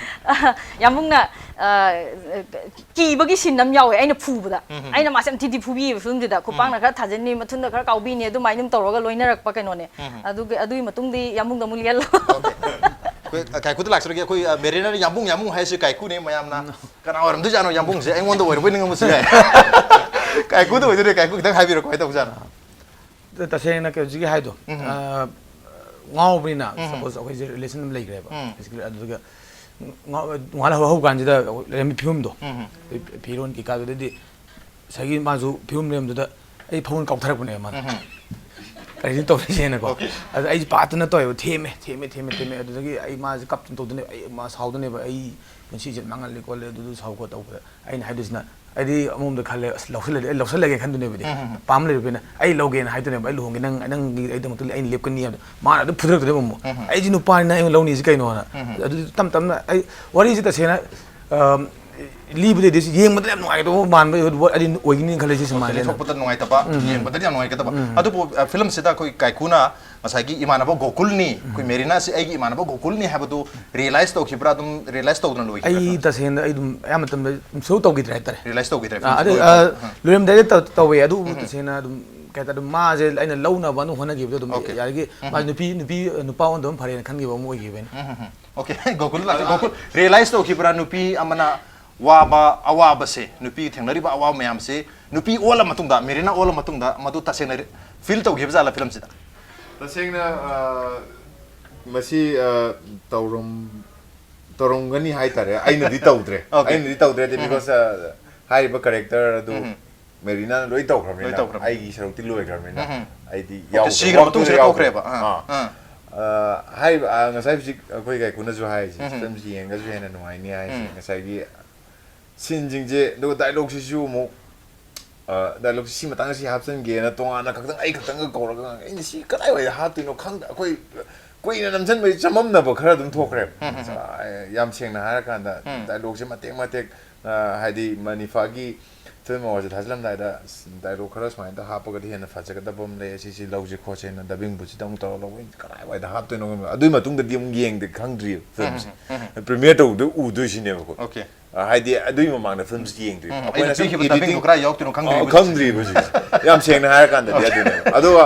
ꯑ, ꯌꯥꯝꯕꯨꯡꯅ, ꯑ, ꯀꯤꯕꯒꯤ ꯁꯤꯟ ꯑꯃ ꯌꯥꯎꯋꯦ ꯑꯩꯅ ꯐꯨꯕꯗ꯫ ꯑꯩꯅ ꯃꯥꯁꯦ ꯌꯥꯝ ꯊꯤ ꯊꯤ ꯐꯨꯕꯤꯌꯦꯕ ꯐꯤꯂꯝꯁꯤꯗ꯫ ꯈꯨꯄꯥꯛꯅ ꯈꯔ ꯊꯥꯖꯤꯟꯅꯤ, ꯃꯊꯨꯟꯗ ꯈꯔ ꯀꯥꯎꯕꯤꯅꯤ, ꯑꯗꯨꯃꯥꯏꯅ ꯑꯗꯨꯝ ꯇꯧꯔꯒ ꯂꯣꯏꯅꯔꯛꯄ ꯀꯩꯅꯣꯅꯦ꯫ ꯑꯗꯨꯒꯤ, ꯑꯗꯨꯒꯤ ꯃꯇꯨꯡꯗꯤ ꯌꯥꯝꯕꯨꯡꯗ ꯑꯃꯨꯛ ꯂꯤꯍꯜꯂꯣ꯫ ꯑꯩꯈꯣꯏ ꯀꯥꯏꯀꯨꯗ ꯂꯥꯛꯆꯔꯒꯦ꯫ ꯑꯩꯈꯣꯏ ꯃꯦꯔꯤꯅꯥꯅ ꯌꯥꯝꯕꯨꯡ ꯌꯥꯝꯕꯨꯡ ꯍꯥꯏꯁꯦ ꯀꯥꯏꯀꯨꯅꯦ꯫ ꯃꯌꯥꯝꯅ ꯀꯅꯥ ꯑꯣꯏꯔꯝꯗꯣꯏꯖꯥꯠꯅꯣ? ꯌꯥꯝꯕꯨꯡꯁꯦ ꯑꯩꯉꯣꯟꯗ ꯑꯣꯏꯔꯕꯣꯏ ꯅꯤꯡꯉꯝꯕꯁꯨ ꯌꯥꯏ꯫ ꯀꯥꯏꯀꯨꯗ ꯑꯣꯏꯗꯣꯏꯅꯦ꯫ ꯀꯥꯏꯀꯨ ꯈꯤꯇꯪ ꯍꯥꯏꯕꯤꯔꯣ, ꯀꯃꯥꯏꯅ ꯇꯧꯕꯖꯥꯠꯅꯣ? ꯇꯁꯦꯡꯅ ꯀꯩ ꯍꯧꯖꯤꯛꯀꯤ ꯍꯥꯏꯗꯣ, ꯎꯝ꯫ ꯑ, ꯉꯥꯎꯕꯅꯤꯅ, ꯎꯝ꯫ Suppose ꯑꯩꯈꯣꯏꯁꯦ relation ꯑꯃ ꯂꯩꯈ꯭ꯔꯦꯕ, ꯎꯝ꯫ Basically, ꯑꯗꯨꯗꯨꯒ ꯉꯥꯎ-, ꯉꯥꯎꯍꯜ ꯍꯧꯕ ꯀꯥꯟꯁꯤꯗ ꯂꯩꯔꯝꯃꯤ ꯐꯤꯕꯝꯗꯣ, ꯎꯝ꯫ ꯐꯤ-, ꯐꯤꯔꯣꯟ ꯀꯩꯀꯥꯗꯨꯗꯗꯤ ꯉꯁꯥꯏꯒꯤ ꯃꯥꯁꯨ ꯐꯤꯕꯝ ꯂꯩꯔꯝꯗꯨꯗ ꯑꯩ ꯐꯃꯨꯡ ꯀꯥꯎꯊꯔꯛꯄꯅꯦꯕ ꯃꯥꯅ꯫ ꯎꯝ꯫ ꯀꯔꯤꯅꯣ ꯇꯧꯔꯤꯁꯦꯅꯀꯣ꯫ Okay. ꯑꯗ ꯑꯩꯁꯦ ꯄꯥꯠꯇꯅ ꯇꯧꯋꯦꯕ, ꯊꯦꯝꯃꯦ, ꯊꯦꯝꯃꯦ, ꯊꯦꯝꯃꯦ, ꯊꯦꯝꯃꯦ꯫ ꯑꯗꯨꯗꯒꯤ ꯑꯩ ꯃꯥꯁꯦ ꯀꯞꯇꯅ ꯇꯧꯗꯅꯦꯕ, ꯑꯩ ꯃꯥ ꯁꯥꯎꯗꯅꯦꯕ, "ꯑꯩ ꯄꯨꯟꯁꯤꯁꯦ ꯃꯥꯡꯍꯜꯂꯦ ꯈꯣꯠꯂꯦ", ꯑꯗꯨꯗꯨ ꯁꯥꯎ ꯈꯣꯠ ꯇꯧꯕꯗ꯫ ꯑꯩꯅ ꯍꯥꯏꯗꯣꯏꯁꯤꯅ, ꯑꯩꯗꯤ ꯑꯃꯔꯣꯝꯗ ꯈꯜꯂꯦ, "ꯑꯁ, ꯂꯧꯁꯜꯂꯗꯤ, ꯑꯩ ꯂꯧꯁꯜꯂꯒꯦ" ꯈꯟꯗꯣꯏꯅꯦꯕꯗꯤ꯫ ꯎꯝ, ꯎꯝ, ꯎꯝ꯫ ꯄꯥꯝ ꯂꯩꯔꯨꯕꯅꯤꯅ ꯑꯩ ꯂꯧꯒꯦꯅ ꯍꯥꯏꯗꯣꯏꯅꯦꯕ, "ꯑꯩ ꯂꯨꯍꯣꯡꯒꯦ, ꯅꯪ, ꯅꯪꯒꯤ ꯑꯩꯗꯃꯛꯇ ꯑꯩꯅ ꯂꯦꯞꯀꯅꯤ" ꯍꯥꯏꯕꯗꯣ꯫ ꯃꯥꯅ ꯑꯗꯨꯝ ꯐꯨꯗꯔꯛꯇꯣꯏꯅꯦꯕ ꯑꯃꯨꯛ꯫ ꯎꯝ, ꯎꯝ꯫ "ꯑꯩꯗꯤ ꯅꯨꯄꯥꯅꯤꯅ ꯑꯩꯅ ꯂꯧꯅꯤꯁꯤ ꯀꯩꯅꯣꯅ?" ꯎꯝ, ꯎꯝ꯫ ꯑꯗꯨꯗꯤ ꯇꯞ ꯇꯞꯅ ꯑꯩ ꯋꯥꯔꯤꯁꯦ ꯇꯁꯦꯡꯅ, ꯑꯝ, ꯂꯤꯕꯗꯩꯗꯤ ꯌꯦꯡꯕꯗ ꯌꯥꯝ ꯅꯨꯡꯉꯥꯏꯒꯗꯧꯕ ꯃꯥꯟꯕ ꯑꯣꯏ-, ꯑꯣꯏ-, ꯑꯗꯤ ꯑꯣꯏꯒꯅꯤ ꯈꯜꯂꯦ ꯁꯤ ꯁꯤꯃꯥꯁꯦ꯫ ꯊꯣꯛꯄꯗ ꯅꯨꯡꯉꯥꯏꯇꯕ, ꯎꯝ, ꯎꯝ꯫ ꯌꯦꯡꯕꯗꯗꯤ ꯌꯥꯝ ꯅꯨꯡꯉꯥꯏꯒꯗꯕ꯫ ꯎꯝ, ꯎꯝ꯫ ꯑꯗꯨꯕꯨ, ꯑ, ꯐꯤꯂꯝꯁꯤꯗ ꯑꯩꯈꯣꯏ ꯀꯥꯏꯀꯨꯅ ꯉꯁꯥꯏꯒꯤ ꯏꯃꯥꯟꯅꯕ ꯒꯣꯀꯨꯜꯅꯤ, ꯑꯩꯈꯣꯏ ꯎꯝ꯫ ꯃꯦꯔꯤꯅꯥꯁꯤ ꯑꯩꯒꯤ ꯏꯃꯥꯟꯅꯕ ꯒꯣꯀꯨꯜꯅꯤ ꯍꯥꯏꯕꯗꯨ realize ꯇꯧꯈꯤꯕ꯭ꯔꯥ? ꯑꯗꯨꯝ realize ꯇꯧꯗꯅ ꯂꯣꯏꯈꯤꯕ꯭ꯔꯥ ꯑꯩ ꯐꯤꯂꯝꯁꯦ? ꯇꯁꯦꯡꯅ ꯑꯩ ꯑꯗꯨꯝ ꯑꯌꯥꯝꯕ ꯃꯇꯝꯗ ꯑꯗꯨꯝ show ꯇꯧꯈꯤꯗ꯭ꯔꯦ ꯍꯥꯏꯇꯥꯔꯦ꯫ Realize ꯇꯧꯈꯤꯗ꯭ꯔꯦ ꯑꯥ, ꯐꯤꯂꯝꯁꯦ ꯑꯗꯨ, ꯂꯣꯏꯕ ꯑꯥ, ꯐꯥꯎ꯫ ꯎꯝ꯫ ꯂꯣꯏꯔꯝꯗꯥꯏꯗ ꯇꯧ-, ꯇꯧꯋꯦ꯫ ꯑꯗꯨꯕꯨ ꯎꯝ꯫ ꯇꯁꯦꯡꯅ ꯑꯗꯨꯝ, ꯀꯩ ꯍꯥꯏꯇꯥꯔꯦ, ꯑꯗꯨꯝ ꯃꯥꯁꯦ ꯑꯩꯅ ꯂꯧꯅꯕ ꯑꯗꯨꯝ ꯍꯣꯠꯅꯈꯤꯕꯗꯣ ꯑꯗꯨꯝ Okay. ꯌꯥꯔꯤꯒꯩ ꯎꯝ꯫ ꯃꯥꯁꯦ ꯅꯨꯄꯤ, ꯅꯨꯄꯤ, ꯅꯨꯄꯥ ꯑꯣꯟꯗꯕ ꯐꯔꯦꯅ ꯈꯟꯈꯤꯕ ꯑꯃ ꯑꯣꯏꯈꯤꯕꯅꯤ꯫ ꯎꯝ, ꯎꯝ, ꯎꯝ꯫ Okay, ꯒꯣꯀꯨꯜ ꯂꯥꯛꯀꯦ꯫ ꯒꯣꯀꯨꯜ, realize ꯇꯧꯈꯤꯕ꯭ꯔꯥ ꯅꯨꯄꯤ ꯑꯃꯅ ꯋꯥꯕ ꯑꯋꯥꯕꯁꯦ, ꯅꯨꯄꯤ ꯊꯦꯡꯅꯔꯤꯕ ꯑꯋꯥꯕ ꯃꯌꯥꯝꯁꯦ, ꯅꯨꯄꯤ ꯑꯣꯜꯂ ꯃꯇꯨꯡꯗ, ꯃꯦꯔꯤꯅꯥ ꯑꯣꯜꯂ ꯃꯇꯨꯡꯗ ꯃꯗꯨ ꯇꯁꯦꯡꯅ ꯔꯤ-, feel ꯇꯧꯈꯤꯕ ꯖꯥꯠꯂ ꯐꯤꯂꯝꯁꯤꯗ? ꯇꯁꯦꯡꯅ, ꯑ, ꯃꯁꯤ, ꯑ, ꯇꯧꯔꯝ-, ꯇꯧꯔꯝꯒꯅꯤ ꯍꯥꯏꯇꯥꯔꯦ꯫ ꯑꯩꯅꯗꯤ ꯇꯧꯗ꯭ꯔꯦ꯫ Okay. ꯑꯩꯅꯗꯤ ꯇꯧꯗ꯭ꯔꯦꯗꯤ ꯎꯝ꯫ Because, ꯑ, ꯍꯥꯏꯔꯤꯕ character ꯑꯗꯨ ꯎꯝ꯫ ꯃꯦꯔꯤꯅꯥꯅ ꯂꯣꯏ ꯇꯧꯈ꯭ꯔꯕꯅꯤꯅ, ꯂꯣꯏ ꯇꯧꯈ꯭ꯔꯕꯅꯤ꯫ ꯑꯩꯒꯤ ꯁꯔꯨꯛꯇꯤ ꯂꯣꯏꯈ꯭ꯔꯕꯅꯤꯅ, ꯎꯝ꯫ ꯑꯩꯗꯤ Okay, ꯌꯥꯎꯗ꯭ꯔꯦ꯫ ꯁꯤꯈ꯭ꯔ ꯃꯇꯨꯡꯁꯤꯗ ꯋꯥꯛꯇꯨꯗ ꯌꯥꯎꯗ꯭ꯔꯦ꯫ ꯇꯣꯛꯈ꯭ꯔꯦꯕ꯫ ꯑꯥ, ꯑꯥ꯫ ꯑꯥ꯫ ꯑꯥ, ꯍꯥꯏꯔꯤꯕ, ꯑꯥ, ꯉꯁꯥꯏ ꯍꯧꯖꯤꯛ ꯑꯩꯈꯣꯏ ꯀꯥꯏꯀꯨꯅꯁꯨ ꯍꯥꯏꯔꯤꯁꯦ, ꯎꯝ꯫ Filmꯁꯤ ꯌꯦꯡꯉꯒꯁꯨ ꯍꯦꯟꯅ ꯅꯨꯡꯉꯥꯏꯅꯤ ꯍꯥꯏꯔꯤꯁꯦ, ꯎꯝ꯫ ꯉꯁꯥꯏꯒꯤ sceneꯁꯤꯡꯁꯦ, ꯑꯗꯨꯒ dialogueꯁꯤꯁꯨ ꯑꯃꯨꯛ, ꯑꯥ, dialogueꯁꯤ ꯁꯤ ꯃꯇꯥꯡꯗ ꯁꯤ ꯍꯥꯞꯆꯤꯟꯒꯦꯅ ꯇꯣꯉꯥꯟꯅ ꯈꯛꯇꯪ ꯑꯩ ꯈꯛꯇꯪꯒ ꯀꯧꯔꯒ, ꯑꯩꯅ ꯁꯤ ꯀꯗꯥꯏꯋꯥꯏꯗ ꯍꯥꯞꯇꯣꯏꯅꯣ ꯈꯪꯗ-, ꯑꯩꯈꯣꯏ ꯀꯨꯏꯅ ꯅꯝꯁꯤꯟꯕꯒꯤ ꯆꯃꯝꯅꯕ ꯈꯔ ꯑꯗꯨꯝ ꯊꯣꯛꯈ꯭ꯔꯦꯕ꯫ ꯎꯝ, ꯎꯝ, ꯎꯝ꯫ ꯑꯥ, ꯌꯥꯝ ꯁꯦꯡꯅ ꯍꯥꯏꯔꯀꯥꯟꯗ, ꯎꯝ꯫ Dialogueꯁꯦ ꯃꯇꯦꯛ ꯃꯇꯦꯛ, ꯑ, ꯍꯥꯏꯗꯤ ꯃꯅꯤꯐꯥꯒꯤ film awardꯁꯦ ꯊꯥꯖꯤꯜꯂꯝꯗꯥꯏꯗ, ꯑꯁ, dialogue ꯈꯔ ꯁꯨꯃꯥꯏꯅ ꯇꯧꯔ ꯍꯥꯞꯄꯒꯗꯤ ꯍꯦꯟꯅ ꯐꯖꯒꯗꯕ ꯑꯃ ꯂꯩ, ꯑꯁꯤꯁꯤ ꯂꯧꯁꯤ ꯈꯣꯠꯁꯤꯅ dubbingꯕꯨꯁꯤꯗ ꯑꯃꯨꯛ ꯇꯧꯔ ꯂꯧꯕ, ꯑꯩꯅ ꯀꯗꯥꯏꯋꯥꯏꯗ ꯍꯥꯞꯇꯣꯏꯅꯣ ꯈꯪꯗꯦ꯫ ꯑꯗꯨꯒꯤ ꯃꯇꯨꯡꯗꯗꯤ ꯑꯃꯨꯛ ꯌꯦꯡꯗꯦ, ꯈꯪꯗ꯭ꯔꯤꯕ filmꯁꯦ꯫ ꯎꯝ, ꯎꯝ, ꯎꯝ꯫ Premiere ꯇꯧꯕꯗ ꯎꯗꯣꯏꯁꯤꯅꯦꯕꯀꯣ꯫ Okay꯫ ꯑ, ꯍꯥꯏꯗꯤ ꯑꯗꯨꯒꯤ ꯃꯃꯥꯡꯗ filmꯁꯤ ꯌꯦꯡꯗ꯭ꯔꯤꯕ꯫ ꯎꯝ, ꯑꯩꯈꯣꯏꯅ ꯑꯩꯅ ꯁꯨꯝ ꯄꯤꯈꯤꯕ editing dubbingꯗꯣ ꯀꯗꯥꯏ ꯌꯥꯎꯗꯣꯏꯅꯣ ꯈꯪꯗ꯭ꯔꯤꯕ ꯑ, ꯈꯪꯗ꯭ꯔꯤꯕ ꯍꯧꯖꯤꯛꯁꯦ꯫ ꯌꯥꯝ ꯁꯦꯡꯅ ꯍꯥꯏꯔꯀꯥꯟꯗꯗꯤ ꯑꯗꯨꯅꯦꯕ꯫ ꯑꯗꯨꯒ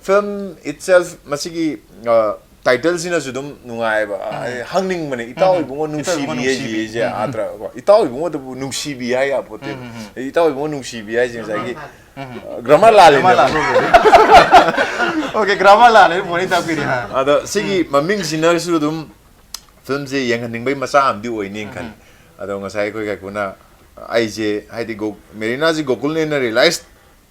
film itself ꯃꯁꯤꯒꯤ, ꯑ, ꯇꯥꯏꯇꯜꯁꯤꯅꯁꯨ ꯑꯗꯨꯝ ꯅꯨꯡꯉꯥꯏꯕ, ꯑꯩ ꯍꯪꯅꯤꯡꯕꯅꯦ, "ꯏꯇꯥꯎ ꯏꯕꯨꯡꯉꯣ ꯅꯨꯡꯁꯤꯕꯤ" ꯍꯥꯏꯁꯦ, ꯅꯠꯇ꯭ꯔꯥ ꯀꯣ? "ꯏꯇꯥꯎ ꯏꯕꯨꯡꯉꯣꯗꯕꯨ ꯅꯨꯡꯁꯤꯕꯤ" ꯍꯥꯏ ꯌꯥꯄꯣꯠꯇꯦ꯫ "ꯏꯇꯥꯎ ꯏꯕꯨꯡꯉꯣ ꯅꯨꯡꯁꯤꯕꯤ" ꯍꯥꯏꯁꯦ ꯉꯁꯥꯏꯒꯤ ꯒ꯭ꯔꯥꯃꯔ ꯂꯥꯜꯂꯤꯅꯦ꯫ ꯑꯣꯀꯦ, ꯒ꯭ꯔꯥꯃꯔ ꯂꯥꯜꯂꯦ, ꯕꯣꯅꯤ ꯇꯥꯛꯄꯤꯔꯤ꯫ ꯑꯗꯣ ꯁꯤꯒꯤ ꯃꯃꯤꯡꯁꯤꯅꯁꯨ ꯑꯗꯨꯝ ꯐꯤꯂꯝꯁꯦ ꯌꯦꯡꯍꯟꯅꯤꯡꯕꯩ ꯃꯆꯥꯛ ꯑꯃꯗꯤ ꯑꯣꯏꯅꯦꯅ ꯈꯜꯂꯤ꯫ ꯑꯗꯣ ꯉꯁꯥꯏ ꯑꯩꯈꯣꯏ ꯀꯥꯏꯀꯨꯅ ꯑꯩꯁꯦ, ꯍꯥꯏꯗꯤ, ꯒꯣ- ꯃꯦꯔꯤꯅꯥꯁꯤ ꯒꯣꯀꯨꯜꯅꯦꯅ ꯔꯤꯌꯦꯂꯥꯏꯁ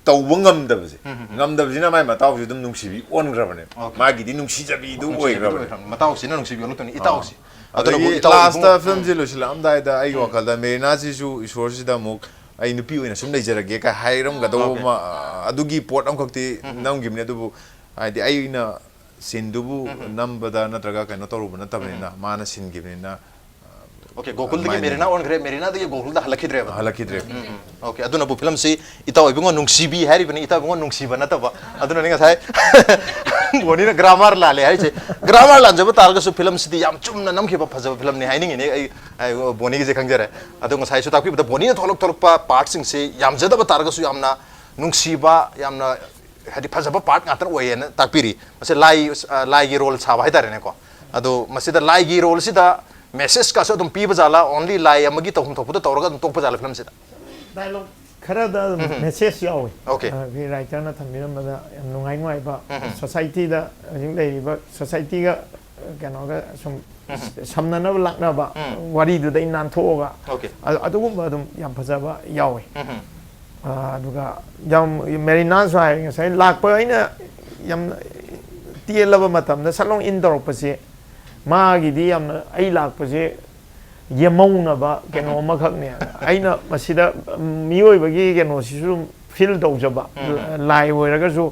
ꯇꯧꯕ ꯉꯝꯗꯕꯁꯦ, ꯉꯝꯗꯕꯁꯤꯅ ꯃꯥꯏ ꯃꯇꯥꯎꯁꯤ ꯑꯗꯨꯝ ꯅꯨꯡꯁꯤꯕꯤ ꯑꯣꯟꯈ꯭ꯔꯕꯅꯦꯕ꯫ ꯑꯣꯀꯦ꯫ ꯃꯥꯒꯤꯗꯤ ꯅꯨꯡꯁꯤꯖꯕꯤꯗꯨ ꯅꯨꯡꯁꯤꯕꯤꯗꯨ ꯑꯣꯏꯈ꯭ꯔꯕꯅꯦ꯫ ꯑꯣꯏꯈ꯭ꯔꯕꯅꯤ꯫ ꯃꯇꯥꯎꯁꯤꯅ ꯅꯨꯡꯁꯤꯕꯤ ꯑꯣꯜꯂꯛꯇꯣꯏꯅꯤ, ꯏꯇꯥꯎꯁꯤ꯫ ꯑꯗꯒꯤ ꯏꯇꯥꯎ ꯂꯥꯁꯇ ꯏꯕꯨꯡ- ꯐꯤꯂꯝꯁꯦ ꯂꯣꯏꯁꯤꯜꯂꯛꯑꯝꯗꯥꯏꯗ ꯑꯩꯒꯤ ꯋꯥꯈꯜꯗ ꯃꯦꯔꯤꯅꯥꯁꯤꯁꯨ ꯏꯁꯣꯔꯁꯤꯗ ꯑꯃꯨꯛ ꯑꯩ ꯅꯨꯄꯤ ꯑꯣꯏꯅ ꯁꯨꯝ ꯂꯩꯖꯔꯒꯦ ꯀꯥꯏ ꯍꯥꯏꯔꯝꯒꯗꯧꯕ ꯑꯣꯀꯦ꯫ ꯑꯃ, ꯑꯗꯨꯒꯤ ꯄꯣꯠ ꯑꯃꯈꯛꯇꯤ ꯅꯝꯈꯤꯕꯅꯦ, ꯑꯗꯨꯕꯨ ꯍꯥꯏꯗꯤ ꯑꯩꯅ ꯁꯤꯟꯗꯨꯕꯨ ꯅꯝꯕꯗ ꯅꯠꯇ꯭ꯔꯒ ꯀꯩꯅꯣ ꯇꯧꯔꯨꯕ ꯅꯠꯇꯕꯅꯤꯅ, ꯃꯥꯅ ꯁꯤꯟꯈꯤꯕꯅꯤꯅ꯫ ꯑꯣꯀꯦ, ꯒꯣꯀꯨꯜꯗꯒꯤ ꯑꯗꯨꯃꯥꯏꯅ ꯃꯦꯔꯤꯅꯥ ꯑꯣꯟꯈ꯭ꯔꯦ, ꯃꯦꯔꯤꯅꯥꯗꯒꯤ ꯒꯣꯀꯨꯜꯗ ꯍꯜꯂꯛꯈꯤꯗ꯭ꯔꯦꯕ꯫ ꯍꯜꯂꯛꯈꯤꯗ꯭ꯔꯦ꯫ ꯑꯣꯀꯦ, ꯑꯗꯨꯅꯕꯨ ꯐꯤꯂꯝꯁꯤ ꯏꯇꯥꯎ ꯏꯕꯨꯡꯉꯣ ꯅꯨꯡꯁꯤꯕꯤ ꯍꯥꯏꯔꯤꯕꯅꯤ, ꯏꯇꯥꯎ ꯏꯕꯨꯡꯉꯣ ꯅꯨꯡꯁꯤꯕ ꯅꯠꯇꯕ꯫ ꯑꯗꯨꯅꯅꯤ ꯉꯁꯥꯏ ꯕꯣꯅꯤꯅ ꯒ꯭ꯔꯥꯃꯥꯔ ꯂꯥꯜꯂꯦ ꯍꯥꯏꯔꯤꯁꯦ꯫ ꯒ꯭ꯔꯥꯃꯥꯔ ꯂꯥꯟꯖꯕ ꯇꯥꯔꯒꯁꯨ ꯐꯤꯂꯝꯁꯤꯗꯤ ꯌꯥꯝ ꯆꯨꯝꯅ ꯅꯝꯈꯤꯕ ꯐꯖꯕ ꯐꯤꯂꯝꯅꯤ ꯍꯥꯏꯅꯤꯡꯉꯤꯅꯦ ꯑꯩ, ꯑꯩ ꯕꯣꯅꯤꯒꯤꯁꯦ ꯈꯪꯖꯔꯦ꯫ ꯑꯗꯣ ꯉꯁꯥꯏꯁꯨ ꯇꯥꯛꯄꯤꯕꯗ ꯕꯣꯅꯤꯅ ꯊꯣꯛꯂꯛ ꯊꯣꯛꯂꯛꯄ ꯄꯥꯔꯠꯁꯤꯡꯁꯤ ꯌꯥꯝꯖꯗꯕ ꯇꯥꯔꯒꯁꯨ ꯌꯥꯝꯅ ꯅꯨꯡꯁꯤꯕ, ꯌꯥꯝꯅ ꯍꯥꯏꯗꯤ ꯐꯖꯕ ꯄꯥꯔꯠ ꯉꯥꯛꯇ ꯑꯣꯏꯌꯦꯅ ꯇꯥꯛꯄꯤꯔꯤ꯫ ꯃꯁꯤ ꯂꯥꯏ, ꯑ, ꯂꯥꯏꯒꯤ ꯔꯣꯜ ꯁꯥꯕ ꯍꯥꯏꯇꯥꯔꯦꯅꯦꯀꯣ꯫ ꯑꯗꯣ ꯃꯁꯤꯗ ꯂꯥꯏꯒꯤ ꯔꯣꯜꯁꯤꯗ ꯃꯦꯁꯦꯖꯀꯁꯨ ꯑꯗꯨꯝ ꯄꯤꯕ ꯖꯥꯠꯂꯥ, ꯑꯣꯟꯂꯤ ꯂꯥꯏ ꯑꯃꯒꯤ ꯇꯧꯐꯝ ꯊꯣꯛꯄꯗ ꯇꯧꯔꯒ ꯑꯗꯨꯝ ꯇꯣꯛꯄ ꯖꯥꯠꯂꯥ ꯐꯤꯂꯝꯁꯤꯗ? ꯗꯥꯏꯂꯣꯛ ꯈꯔꯗ ꯑꯗꯨꯝ ꯃꯦꯁꯦꯖ ꯌꯥꯎꯋꯤ꯫ ꯑꯣꯀꯦ꯫ ꯑ, ꯑꯩꯈꯣꯏ ꯔꯥꯏꯇꯔꯅ ꯊꯝꯕꯤꯔꯝꯕꯗ ꯌꯥꯝ ꯅꯨꯡꯉꯥꯏ ꯅꯨꯡꯉꯥꯏꯕ, ꯁꯣꯁꯥꯏꯇꯤꯗ ꯍꯧꯖꯤꯛ ꯂꯩꯔꯤꯕ ꯁꯣꯁꯥꯏꯇꯤꯒ, ꯑ, ꯀꯩꯅꯣꯒ ꯁꯨꯝ ꯁꯝꯅꯅꯕ ꯂꯥꯛꯅꯕ ꯋꯥꯔꯤꯗꯨꯗꯩ ꯅꯥꯟꯊꯣꯛꯑꯒ ꯑꯣꯀꯦ꯫ ꯑ-, ꯑꯗꯨꯒꯨꯝꯕ ꯑꯗꯨꯝ ꯌꯥꯝ ꯐꯖꯕ ꯌꯥꯎꯋꯤ꯫ ꯑ, ꯑꯗꯨꯒ ꯌꯥꯝ ꯃꯦꯔꯤꯅꯥꯁꯨ ꯍꯥꯏ ꯉꯁꯥꯏ ꯂꯥꯛꯄ ꯑꯩꯅ ꯌꯥꯝ ꯇꯦꯜꯂꯕ ꯃꯇꯝꯗ ꯁꯠ ꯂꯥꯎ ꯏꯟ ꯇꯧꯔꯛꯄꯁꯦ ꯃꯥꯒꯤꯗꯤ ꯌꯥꯝꯅ ꯑꯩ ꯂꯥꯛꯄꯁꯦ ꯌꯦꯃꯧꯅꯕ ꯀꯩꯅꯣ ꯑꯃꯈꯛꯅꯦ꯫ ꯑꯩꯅ ꯃꯁꯤꯗ ꯃꯤꯑꯣꯏꯕꯒꯤ ꯀꯩꯅꯣꯁꯤꯁꯨ ꯐꯤꯜ ꯇꯧꯖꯕ, ꯂꯥꯏ ꯑꯣꯏꯔꯒꯁꯨ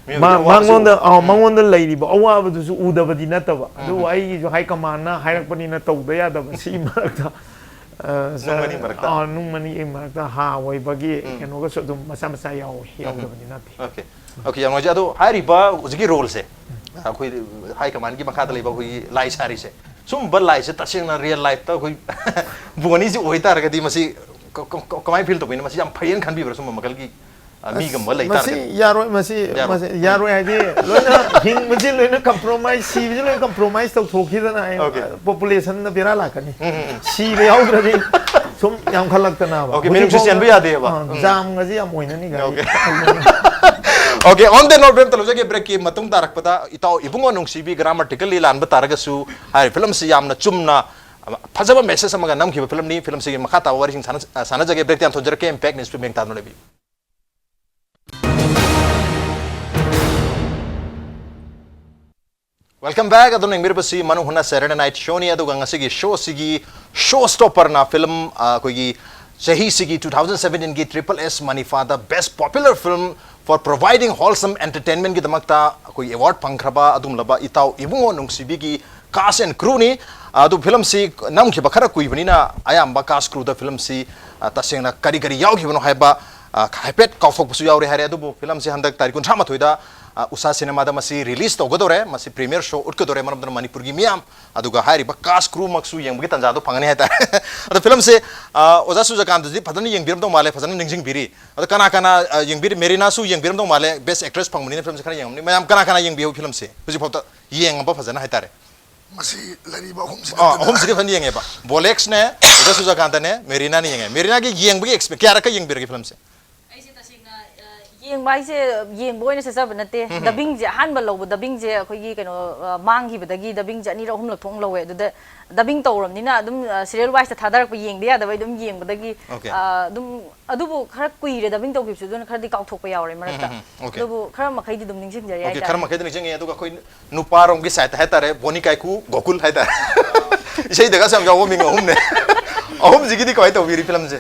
ꯃꯤꯑꯣꯏꯕꯒꯤ ꯃꯥ- ꯑꯋꯥꯕꯁꯨ ꯃꯉꯣꯟꯗ ꯑ, ꯃꯉꯣꯟꯗ ꯂꯩꯔꯤꯕ ꯑꯋꯥꯕꯗꯨꯁꯨ ꯎꯗꯕꯗꯤ ꯅꯠꯇꯕ, ꯑꯗꯨꯕꯨ ꯑꯩꯒꯤꯁꯨ ꯍꯥꯏ ꯀꯃꯥꯟꯅ ꯍꯥꯏꯔꯛꯄꯅꯤꯅ ꯇꯧꯗ ꯌꯥꯗꯕ ꯁꯤ ꯃꯔꯛꯇ, ꯑ, ꯅꯨꯡ ꯃꯅꯤꯡ ꯃꯔꯛꯇ꯫ ꯑ, ꯅꯨꯡ ꯃꯅꯤꯡ ꯃꯔꯛꯇ ꯍꯥ ꯑꯣꯏꯕꯒꯤ ꯀꯩꯅꯣꯒꯁꯨ ꯑꯗꯨꯝ ꯃꯆꯥ ꯃꯆꯥ ꯌꯥꯎꯋꯤ, ꯌꯥꯎꯗꯕꯗꯤ ꯅꯠꯇꯦ꯫ ꯑꯣꯀꯦ꯫ ꯑꯣꯀꯦ, ꯌꯥꯝ ꯅꯨꯡꯉꯥꯏꯖꯩ꯫ ꯑꯗꯣ ꯍꯥꯏꯔꯤꯕ ꯍꯧꯖꯤꯛꯀꯤ ꯔꯣꯜꯁꯦ, ꯑꯩꯈꯣꯏ ꯍꯥꯏ ꯀꯃꯥꯟꯒꯤ ꯃꯈꯥꯗ ꯂꯩꯕ ꯑꯩꯈꯣꯏꯒꯤ ꯂꯥꯏ ꯁꯥꯔꯤꯁꯦ, ꯁꯨꯝꯕ ꯂꯥꯏꯁꯦ ꯇꯁꯦꯡꯅ ꯔꯤꯌꯦꯜ ꯂꯥꯏꯐꯇ ꯑꯩꯈꯣꯏ ꯕꯣꯅꯤꯁꯤ ꯑꯣꯏꯇꯥꯔꯒꯗꯤ ꯃꯁꯤ ꯀ-, ꯀ-, ꯀ-, ꯀꯃꯥꯏꯅ ꯐꯤꯜ ꯇꯧꯕꯤꯅꯣ? ꯃꯁꯤ ꯌꯥꯝ ꯐꯩꯌꯦꯅ ꯈꯟꯕꯤꯕ꯭ꯔꯥ, ꯁꯨꯝꯕ ꯃꯈꯜꯒꯤ, ꯑ, ꯃꯤꯒꯨꯝꯕ ꯂꯩ ꯃꯁꯤ ꯇꯥꯔꯒꯗꯤ? ꯌꯥꯔꯣꯏ ꯃꯁꯤ ꯌꯥꯔꯣꯏ꯫ ꯃꯁꯤ ꯌꯥꯔꯣꯏ ꯍꯥꯏꯗꯤ ꯂꯣꯏꯅ ꯍꯤꯡꯕꯁꯤ ꯂꯣꯏꯅ ꯀꯝꯄ꯭ꯔꯣꯃꯥꯏꯁ, ꯁꯤꯕꯁꯤ ꯂꯣꯏꯅ ꯀꯝꯄ꯭ꯔꯣꯃꯥꯏꯁ ꯇꯧꯊꯣꯛꯈꯤꯗꯅ ꯑꯩ Okay. ꯄꯣꯄꯨꯂꯦꯁꯟꯗ ꯕꯦꯔꯥ ꯂꯥꯛꯀꯅꯤ꯫ ꯎꯝ, ꯎꯝ, ꯎꯝ. ꯁꯤꯕ ꯌꯥꯎꯗ꯭ꯔꯗꯤ ꯁꯨꯝ ꯌꯥꯝꯈꯠꯂꯛꯇꯅꯕ꯫ Okay, ꯃꯤꯅꯨꯡꯁꯤ ꯍꯧꯖꯤꯛꯐꯥꯎꯗ, ꯆꯦꯟꯕ ꯌꯥꯗꯦꯕ. ꯑ, ꯎꯝ. ꯖꯥꯝꯒꯁꯤ ꯌꯥꯝ ꯑꯣꯏꯅꯅꯤ ꯒꯥꯔꯤ꯫ Okay. Okay, on that note, break ꯑꯝꯇ ꯂꯧꯖꯒꯦ. ꯕ꯭ꯔꯦꯛꯀꯤ ꯃꯇꯨꯡ ꯇꯥꯔꯛꯄꯗ ꯏꯇꯥꯎ ꯏꯕꯨꯡꯉꯣ ꯅꯨꯡꯁꯤꯕꯤ ꯒ꯭ꯔꯥꯃꯥꯇꯤꯀꯦꯜꯂꯤ ꯂꯥꯟꯕ ꯇꯥꯔꯒꯁꯨ ꯍꯥꯏꯔꯤꯕ ꯐꯤꯂꯝꯁꯤ ꯌꯥꯝꯅ ꯆꯨꯝꯅ, ꯑ, ꯐꯖꯕ ꯃꯦꯁꯦꯖ ꯑꯃꯒ ꯅꯝꯈꯤꯕ ꯐꯤꯂꯝꯅꯤ. ꯐꯤꯂꯝꯁꯤꯒꯤ ꯃꯈꯥ ꯇꯥꯕ ꯋꯥꯔꯤꯁꯤꯡ ꯁꯥꯟꯅ-, ꯑ, ꯁꯥꯟꯅꯖꯒꯦ. ꯕ꯭ꯔꯦꯛꯇꯤ ꯌꯥꯝ ꯊꯣꯟꯖꯔꯛꯀꯦ. Impact News ꯄꯨ ꯃꯤꯡ ꯇꯥꯗꯨꯅ ꯂꯩꯕꯤꯌꯨ. Welcome back. ꯑꯗꯨꯝ ꯌꯦꯡꯕꯤꯔꯤꯕꯁꯤ ꯃꯅꯨꯡ ꯍꯨꯠꯅ Saturday Night Showꯅꯤ. ꯑꯗꯨꯒ ꯉꯁꯤꯒꯤ ꯁꯣꯁꯤꯒꯤ ꯁꯣ ꯁ꯭ꯇꯣꯄꯔꯅ ꯐꯤꯂꯝ, ꯑ, ꯑꯩꯈꯣꯏꯒꯤ ꯆꯍꯤꯁꯤꯒꯤ two thousand seventeenꯒꯤ Triple S ꯃꯅꯤꯐꯥꯗ Best Popular Film for Providing Wholesome Entertainmentꯒꯤꯗꯃꯛꯇ ꯑꯩꯈꯣꯏꯒꯤ ꯑꯦꯋꯥꯔꯗ ꯐꯪꯈ꯭ꯔꯕ ꯑꯗꯨꯒꯨꯝꯂꯕ ꯏꯇꯥꯎ ꯏꯕꯨꯡꯉꯣ ꯅꯨꯡꯁꯤꯕꯤꯒꯤ cast and crewꯅꯤ꯫ ꯑꯗꯨ ꯐꯤꯂꯝꯁꯤ ꯅꯝꯈꯤꯕ ꯈꯔ ꯀꯨꯏꯕꯅꯤꯅ ꯑꯌꯥꯝꯕ cast crewꯗ ꯐꯤꯂꯝꯁꯤ, ꯑ, ꯇꯁꯦꯡꯅ ꯀꯔꯤ ꯀꯔꯤ ꯌꯥꯎꯈꯤꯕꯅꯣ ꯍꯥꯏꯕ, ꯑ, ꯍꯥꯏꯐꯦꯠ ꯀꯥꯎꯊꯣꯛꯄꯁꯨ ꯌꯥꯎꯔꯦ ꯍꯥꯏꯔꯦ꯫ ꯑꯗꯨꯕꯨ ꯐꯤꯂꯝꯁꯤ ꯍꯟꯗꯛ ꯇꯥꯔꯤꯛ ꯀꯨꯟꯊ꯭ꯔꯥ ꯃꯥꯊꯣꯏꯗ, ꯑ, ꯎꯁꯥ ꯁꯤꯅꯦꯃꯥꯗ ꯃꯁꯤ ꯔꯤꯂꯤꯁ ꯇꯧꯒꯗꯧꯔꯦ꯫ ꯃꯁꯤ ꯄ꯭ꯔꯤꯃꯤꯌꯔ ꯁꯣ ꯎꯠꯀꯗꯧꯔꯦ꯫ ꯃꯔꯝ ꯑꯗꯨꯅ ꯃꯅꯤꯄꯨꯔꯒꯤ ꯃꯤꯌꯥꯝ ꯑꯗꯨꯒ ꯍꯥꯏꯔꯤꯕ cast crewꯃꯛꯁꯨ ꯌꯦꯡꯕꯒꯤ ꯇꯥꯟꯖꯥꯗꯣ ꯐꯪꯒꯅꯤ ꯍꯥꯏꯇꯥꯔꯦ꯫ ꯑꯗꯣ ꯐꯤꯂꯝꯁꯦ, ꯑ, ꯑꯣꯖꯥ ꯁꯨꯖꯥꯀꯥꯟꯇꯗꯤ ꯐꯖꯅ ꯌꯦꯡꯕꯤꯔꯝꯗꯧ ꯃꯥꯜꯂꯦ, ꯐꯖꯅ ꯅꯤꯡꯁꯤꯡꯕꯤꯔꯤ꯫ ꯑꯗꯣ ꯀꯅꯥ ꯀꯅꯥ, ꯑ, ꯌꯦꯡꯕꯤꯔꯤ? ꯃꯦꯔꯤꯅꯥꯁꯨ ꯌꯦꯡꯕꯤꯔꯝꯗꯧ ꯃꯥꯜꯂꯦ, Best Actress ꯐꯪꯕꯅꯤꯅ ꯐꯤꯂꯝꯁꯦ ꯈꯔ ꯌꯦꯡꯉꯝꯅꯤ꯫ ꯃꯌꯥꯝ ꯀꯅꯥ ꯀꯅꯥ ꯌꯦꯡꯕꯤꯍꯧ ꯐꯤꯂꯝꯁꯦ ꯍꯧꯖꯤꯛꯐꯥꯎꯗ? ꯌꯦꯡꯉꯕ ꯐꯖꯅ ꯍꯥꯏꯇꯥꯔꯦ꯫ ꯃꯁꯤ ꯂꯩꯔꯤꯕ ꯑꯍꯨꯝꯁꯤ ꯑ, ꯑꯍꯨꯝꯁꯤꯗꯤ ꯐꯖꯅ ꯌꯦꯡꯉꯦꯕ. ꯕꯣꯂꯦꯛꯁꯅꯦ, ꯑꯣꯖꯥ ꯁꯨꯖꯥꯀꯥꯟꯇꯅꯦ, ꯃꯦꯔꯤꯅꯥꯅ ꯌꯦꯡꯉꯦ. ꯃꯦꯔꯤꯅꯥꯒꯤ ꯌꯦꯡꯕꯒꯤ ꯑꯦꯛꯁꯄꯤꯔꯤꯌꯦꯟꯁ ꯀꯌꯥꯔꯛꯀ ꯌꯦꯡꯕꯤꯔꯒꯦ ꯐꯤꯂꯝꯁꯦ? ꯑꯩꯁꯦ ꯇꯁꯦꯡꯅ ꯑ, ꯌꯦꯡꯕ ꯍꯥꯏꯁꯦ ꯌꯦꯡꯕ ꯑꯣꯏꯅ ꯆꯠꯆꯕ ꯅꯠꯇꯦ. ꯗꯕꯤꯡꯁꯦ, ꯑꯍꯥꯟꯕ ꯂꯧꯕ ꯗꯕꯤꯡꯁꯦ ꯑꯩꯈꯣꯏꯒꯤ ꯀꯩꯅꯣ, ꯑ, ꯃꯥꯡꯈꯤꯕꯗꯒꯤ ꯗꯕꯤꯡꯁꯦ ꯑꯅꯤꯔꯛ ꯑꯍꯨꯝꯂꯛ ꯊꯣꯛꯅ ꯂꯧꯋꯦ. ꯑꯗꯨꯗ ꯗꯕꯤꯡ ꯇꯧꯔꯕꯅꯤꯅ ꯑꯗꯨꯝ, ꯑ, ꯁꯤꯔꯤꯌꯦꯜ ꯋꯥꯏꯁꯇ ꯊꯥꯗꯔꯛꯄ ꯌꯦꯡꯗ ꯌꯥꯗꯕ ꯑꯩ ꯑꯗꯨꯝ ꯌꯦꯡꯕꯗꯒꯤ, Okay. ꯑ, ꯑꯗꯨꯝ, ꯑꯗꯨꯕꯨ ꯈꯔ ꯀꯨꯏꯔꯦ ꯗꯕꯤꯡ ꯇꯧꯈꯤꯕꯁꯨ, ꯑꯗꯨꯅ ꯈꯔꯗꯤ ꯀꯥꯎꯊꯣꯛꯄ ꯌꯥꯎꯔꯦ ꯃꯔꯛꯇ. ꯎꯝ, ꯎꯝ, okay. ꯑꯗꯨꯕꯨ ꯈꯔ ꯃꯈꯩꯗꯤ ꯑꯗꯨꯝ ꯅꯤꯡꯁꯤꯡꯖꯔꯤ Okay, ꯍꯥꯏꯇꯥꯔꯦ. ꯈꯔ ꯃꯈꯩꯗꯤ ꯅꯤꯡꯁꯤꯡꯉꯦ. ꯑꯗꯨꯒ ꯑꯩꯈꯣꯏ ꯅꯨꯄꯥꯔꯣꯝꯒꯤ ꯁꯥꯏꯠꯇ ꯍꯥꯏꯇꯥꯔꯦ, ꯕꯣꯅꯤ ꯀꯥꯏꯀꯨ, ꯒꯣꯀꯨꯜ ꯍꯥꯏꯇꯥꯔꯦ. ꯏꯁꯩꯗꯒꯁꯨ ꯌꯥꯝ ꯌꯥꯎꯕ ꯃꯤꯡ ꯑꯍꯨꯝꯅꯦ. ꯑꯍꯨꯝꯁꯤꯒꯤꯗꯤ ꯀꯃꯥꯏꯅ ꯇꯧꯕꯤꯔꯤ ꯐꯤꯂꯝꯁꯦ?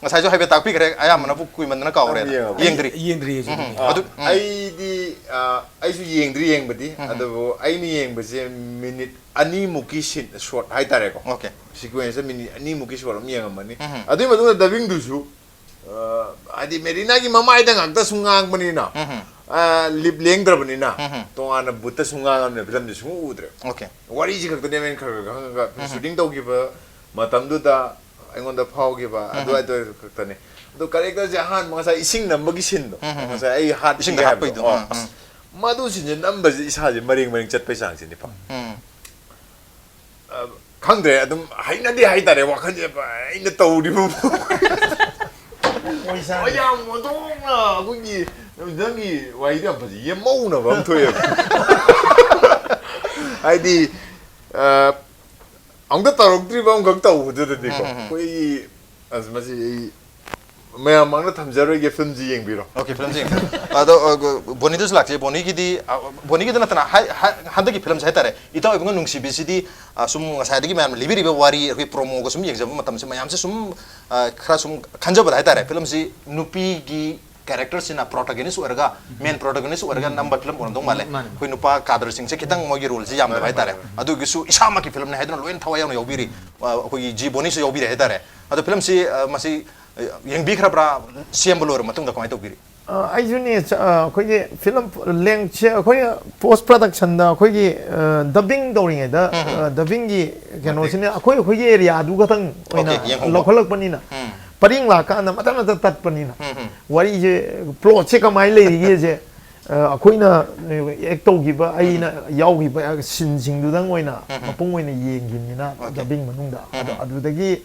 ꯉꯁꯥꯏꯁꯨ ꯍꯥꯏꯐꯦꯠ ꯇꯥꯛꯄꯤꯈ꯭ꯔꯦ, ꯑꯌꯥꯝꯕꯅꯕꯨ ꯀꯨꯏꯃꯟꯗꯅ ꯀꯥꯎꯔꯦꯅ꯫ ꯌꯦꯡꯉꯕ? ꯌꯦꯡꯗ꯭ꯔꯤ? ꯑꯩ ꯌꯦꯡꯗ꯭ꯔꯤ ꯑꯩꯁꯨ꯫ ꯎꯝ. ꯑꯗꯨ, ꯎꯝ. ꯑꯩꯗꯤ ꯑ, ꯑꯩꯁꯨ ꯌꯦꯡꯗ꯭ꯔꯤ ꯌꯦꯡꯕꯗꯤ, ꯑꯗꯨꯕꯨ ꯑꯩꯅ ꯌꯦꯡꯕꯁꯦ ꯃꯤꯅꯤꯠ ꯑꯅꯤꯃꯨꯛꯀꯤ ꯁꯤꯟ, ꯁꯣꯠ ꯍꯥꯏꯇꯥꯔꯦꯀꯣ. Okay. ꯁꯤꯀ꯭ꯋꯦꯟꯁꯇ ꯃꯤꯅꯤꯠ ꯑꯅꯤꯃꯨꯛꯀꯤ ꯁꯣꯠ ꯑꯃ ꯌꯦꯡꯉꯝꯃꯅꯤ. ꯎꯝ. ꯑꯗꯨꯒꯤ ꯃꯇꯨꯡꯗ ꯗꯕꯤꯡꯗꯨꯁꯨ, ꯑ, ꯍꯥꯏꯗꯤ ꯃꯦꯔꯤꯅꯥꯒꯤ ꯃꯃꯥꯏꯗ ꯉꯥꯛꯇ ꯁꯨꯝ ꯉꯥꯡꯕꯅꯤꯅ, ꯎꯝ. ꯑ, ꯂꯤꯞ ꯂꯦꯡꯗ꯭ꯔꯕꯅꯤꯅ, ꯎꯝ. ꯇꯣꯉꯥꯟꯅ ꯕꯨꯠꯇ ꯁꯨꯝ ꯉꯥꯡꯉꯕꯅꯤꯅ ꯐꯤꯂꯝꯁꯦ ꯁꯨꯝ ꯎꯗ꯭ꯔꯦ. Okay. ꯋꯥꯔꯤꯁꯤ ꯈꯛꯇꯅꯦꯕ ꯑꯩꯅ ꯈꯔ ꯈꯔ ꯈꯪꯉꯒ, ꯁꯨꯇꯤꯡ ꯇꯧꯈꯤꯕ ꯃꯇꯝꯗꯨꯗ ꯑꯩꯉꯣꯟꯗ ꯐꯥꯎꯈꯤꯕ ꯑꯗꯨꯋꯥꯏꯗ ꯈꯛꯇꯅꯦ. ꯑꯗꯣ ꯀꯦꯔꯦꯛꯇꯔꯁꯦ ꯑꯍꯥꯟꯕ ꯉꯁꯥꯏ ꯏꯁꯤꯡ ꯅꯝꯕꯒꯤ ꯁꯤꯟꯗꯣ, ꯎꯝ, ꯎꯝ, ꯎꯝ꯫ ꯉꯁꯥꯏ ꯑꯩ ꯍꯥꯠꯈꯤꯒꯦ ꯏꯁꯤꯡꯗ ꯍꯥꯏꯕꯗꯣ꯫ ꯍꯥꯞꯄꯩꯗꯣ꯫ ꯑꯣ, ꯎꯝ, ꯑꯁ, ꯎꯝ꯫ ꯃꯗꯨ ꯁꯤꯟꯁꯦ ꯅꯝꯕꯁꯦ ꯏꯁꯥꯁꯦ ꯃꯔꯦꯡ ꯃꯔꯦꯡ ꯆꯠꯄꯩ ꯆꯥꯡꯁꯤꯅꯤ ꯄꯥꯎ꯫ ꯎꯝ꯫ ꯑ, ꯈꯪꯗ꯭ꯔꯦ, ꯑꯗꯨꯝ ꯍꯩꯅꯗꯦ ꯍꯥꯏꯇꯥꯔꯦ ꯋꯥꯈꯜꯁꯦ꯫ ꯑꯩꯅ ꯇꯧꯔꯤꯕ ꯃꯑꯣꯡ-, ꯌꯥꯝ ꯑꯣꯟꯊꯣꯛꯅ ꯑꯩꯈꯣꯏꯒꯤ, ꯅꯪꯒꯤ ꯋꯥꯔꯤꯗꯣ ꯌꯥꯝ ꯐꯖꯩ, ꯌꯦꯝꯃꯧꯅꯕ ꯑꯃ ꯊꯣꯛꯑꯦꯕ꯫ ꯍꯥꯏꯗꯤ, ꯑ, ꯑꯃꯨꯛꯇ ꯇꯧꯔꯛꯇ꯭ꯔꯤꯕ ꯑꯃꯈꯛ ꯇꯧꯕꯗꯨꯗꯗꯤꯀꯣ꯫ ꯎꯝ, ꯎꯝ, ꯎꯝ꯫ ꯑꯩꯈꯣꯏꯒꯤ, ꯑꯁ, ꯃꯁꯤ ꯑꯩ ꯃꯌꯥꯝ ꯃꯥꯡꯗ ꯊꯝꯖꯔꯣꯏꯒꯦ, ꯐꯤꯂꯝꯁꯤ ꯌꯦꯡꯕꯤꯔꯣ꯫ ꯑꯣꯀꯦ, ꯐꯤꯂꯝꯁꯦ ꯌꯦꯡꯕꯤꯔꯣ꯫ ꯑꯗꯣ, ꯑ, ꯕꯣꯅꯤꯗꯁꯨ ꯂꯥꯛꯆꯩ꯫ ꯕꯣꯅꯤꯒꯤꯗꯤ, ꯑ, ꯕꯣꯅꯤꯒꯤꯗ ꯅꯠꯇꯅ, ꯍꯥꯏ-, ꯍꯥꯏ-, ꯍꯟꯗꯛꯀꯤ ꯐꯤꯂꯝꯁꯦ ꯍꯥꯏꯇꯥꯔꯦ, ꯏꯇꯥꯎ ꯏꯕꯨꯡꯉꯣ ꯅꯨꯡꯁꯤꯕꯤꯁꯤꯗꯤ, ꯑ, ꯁꯨꯝ ꯉꯁꯥꯏꯗꯒꯤ ꯃꯌꯥꯝꯅ ꯂꯤꯕꯤꯔꯤꯕ ꯋꯥꯔꯤ, ꯑꯩꯈꯣꯏ ꯄ꯭ꯔꯣꯃꯣꯒ ꯁꯨꯝ ꯌꯦꯡꯖꯕ ꯃꯇꯝꯁꯦ, ꯃꯌꯥꯝꯁꯦ ꯁꯨꯝ, ꯑ, ꯈꯔ ꯁꯨꯝ ꯈꯟꯖꯕꯗ ꯍꯥꯏꯇꯥꯔꯦ, ꯐꯤꯂꯝꯁꯤ ꯅꯨꯄꯤꯒꯤ ꯀꯦꯔꯦꯛꯇꯔꯁꯤꯅ ꯄ꯭ꯔꯣꯇꯥꯒꯣꯅꯤꯁ ꯑꯣꯏꯔꯒ, ꯃꯦꯟ ꯄ꯭ꯔꯣꯇꯥꯒꯣꯅꯤꯁ ꯑꯣꯏꯔꯒ ꯅꯝꯕ ꯐꯤꯂꯝ ꯑꯣꯏꯔꯝꯗꯧ ꯃꯥꯜꯂꯦ꯫ ꯃꯥꯅꯦ꯫ ꯑꯩꯈꯣꯏ ꯅꯨꯄꯥ ꯀꯥꯗꯔꯁꯤꯡꯁꯦ ꯈꯤꯇꯪ ꯃꯣꯏꯒꯤ ꯔꯣꯜꯁꯦ ꯌꯥꯝꯗꯕ ꯍꯥꯏꯇꯥꯔꯦ꯫ ꯑꯗꯨꯒꯤꯁꯨ ꯏꯁꯥꯃꯛꯀꯤ ꯐꯤꯂꯝꯅꯦ ꯍꯥꯏꯗꯨꯅ ꯂꯣꯏꯅ ꯊꯋꯥꯏ ꯌꯥꯎꯅ ꯌꯥꯎꯕꯤꯔꯤ꯫ ꯑ, ꯑꯩꯈꯣꯏꯒꯤ ꯖꯤ ꯕꯣꯅꯤꯁꯨ ꯌꯥꯎꯕꯤꯔꯦ ꯍꯥꯏꯇꯥꯔꯦ꯫ ꯑꯗꯣ ꯐꯤꯂꯝꯁꯤ, ꯑ, ꯃꯁꯤ, ꯑ, ꯌꯦꯡꯕꯤꯈ꯭ꯔꯕ꯭ꯔꯥ? ꯁꯦꯝꯕ ꯂꯣꯏꯔꯕ ꯃꯇꯨꯡꯗ ꯀꯃꯥꯏꯅ ꯇꯧꯕꯤꯔꯤ? ꯑ, ꯑꯩꯁꯨꯅꯦ, ꯆ-, ꯑ, ꯑꯩꯈꯣꯏꯒꯤ ꯐꯤꯂꯝ ꯂꯦꯡꯁꯦ ꯑꯩꯈꯣꯏꯅ ꯄꯣꯁ ꯄ꯭ꯔꯗꯛꯁꯟꯗ ꯑꯩꯈꯣꯏꯒꯤ, ꯑ, ꯗꯕꯤꯡ ꯇꯧꯔꯤꯉꯩꯗ, ꯎꯝ, ꯎꯝ꯫ ꯑ, ꯗꯕꯤꯡꯒꯤ ꯀꯩꯅꯣꯁꯤꯅ ꯑꯩꯈꯣꯏ, ꯑꯩꯈꯣꯏꯒꯤ ꯑꯦꯔꯤꯌꯥꯗꯨ ꯈꯛꯇꯪ ꯑꯣꯏꯅ ꯑꯣꯀꯦ, ꯌꯦꯡꯍꯧꯕ꯫ ꯂꯧꯈꯠꯂꯛꯄꯅꯤꯅ, ꯎꯝ꯫ ꯄꯔꯤꯡ ꯂꯥꯛꯀꯥꯟꯗ ꯃꯊꯪ ꯃꯊꯪ ꯇꯠꯄꯅꯤꯅ, ꯎꯝ, ꯎꯝ꯫ ꯋꯥꯔꯤꯁꯦ, ꯄ꯭ꯂꯣꯠꯁꯦ ꯀꯃꯥꯏꯅ ꯂꯩꯔꯤꯒꯦꯁꯦ, ꯑ, ꯑꯩꯈꯣꯏꯅ ꯑꯦꯛ ꯇꯧꯈꯤꯕ, ꯑꯩꯅ ꯌꯥꯎꯈꯤꯕ ꯁꯤꯟꯁꯤꯡꯗꯨꯗꯪ ꯑꯣꯏꯅ ꯎꯝ, ꯎꯝ꯫ ꯃꯄꯨꯡ ꯑꯣꯏꯅ ꯌꯦꯡꯈꯤꯕꯅꯤꯅ, ꯑꯣꯀꯦ꯫ ꯗꯕꯤꯡ ꯃꯅꯨꯡꯗ꯫ ꯑꯗꯣ ꯎꯝ, ꯎꯝ꯫ ꯑꯗꯨꯗꯒꯤ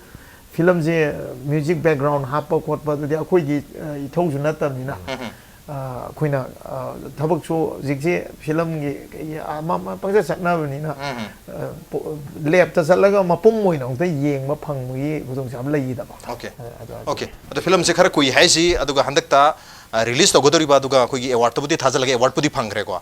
ꯐꯤꯂꯝꯁꯦ ꯃ꯭ꯌꯨꯖꯤꯛ ꯕꯦꯛꯒ꯭ꯔꯥꯎꯟ ꯍꯥꯞꯄ ꯈꯣꯠꯄ, ꯑꯗꯨꯗꯤ ꯑꯩꯈꯣꯏꯒꯤ, ꯑ, ꯏꯊꯧꯁꯨ ꯅꯠꯇꯕꯅꯤꯅ, ꯎꯝ, ꯎꯝ꯫ ꯑ, ꯑꯩꯈꯣꯏꯅ, ꯑ, ꯊꯕꯛꯁꯨ ꯍꯧꯖꯤꯛꯁꯦ ꯐꯤꯂꯝꯒꯤ ꯀꯩꯒꯤ ꯑꯃ ꯑꯃ ꯄꯪꯆꯠ ꯆꯠꯅꯕꯅꯤꯅ, ꯎꯝ, ꯎꯝ꯫ ꯑ, ꯄꯣ-, ꯂꯦꯞꯇ ꯆꯠꯂꯒ ꯃꯄꯨꯝ ꯑꯣꯏꯅ ꯑꯃꯨꯛꯇ ꯌꯦꯡꯕ ꯐꯪꯕꯒꯤ ꯈꯨꯗꯣꯡꯆꯥꯕ ꯂꯩꯈꯤꯗꯕ꯫ ꯑꯣꯀꯦ꯫ ꯑ, ꯑꯗꯨ, ꯑꯣꯀꯦ꯫ ꯑꯗꯣ ꯐꯤꯂꯝꯁꯦ ꯈꯔ ꯀꯨꯏ ꯍꯥꯏꯁꯤ, ꯑꯗꯨꯒ ꯍꯟꯗꯛꯇ, ꯑ, ꯔꯤꯂꯤꯁ ꯇꯧꯒꯗꯧꯔꯤꯕ, ꯑꯗꯨꯒ ꯑꯩꯈꯣꯏꯒꯤ ꯑꯦꯋꯥꯔꯗꯇꯕꯨꯗꯤ ꯊꯥꯖꯤꯜꯂꯒꯦ, ꯑꯦꯋꯥꯔꯗꯄꯨꯗꯤ ꯐꯪꯈ꯭ꯔꯦꯀꯣ꯫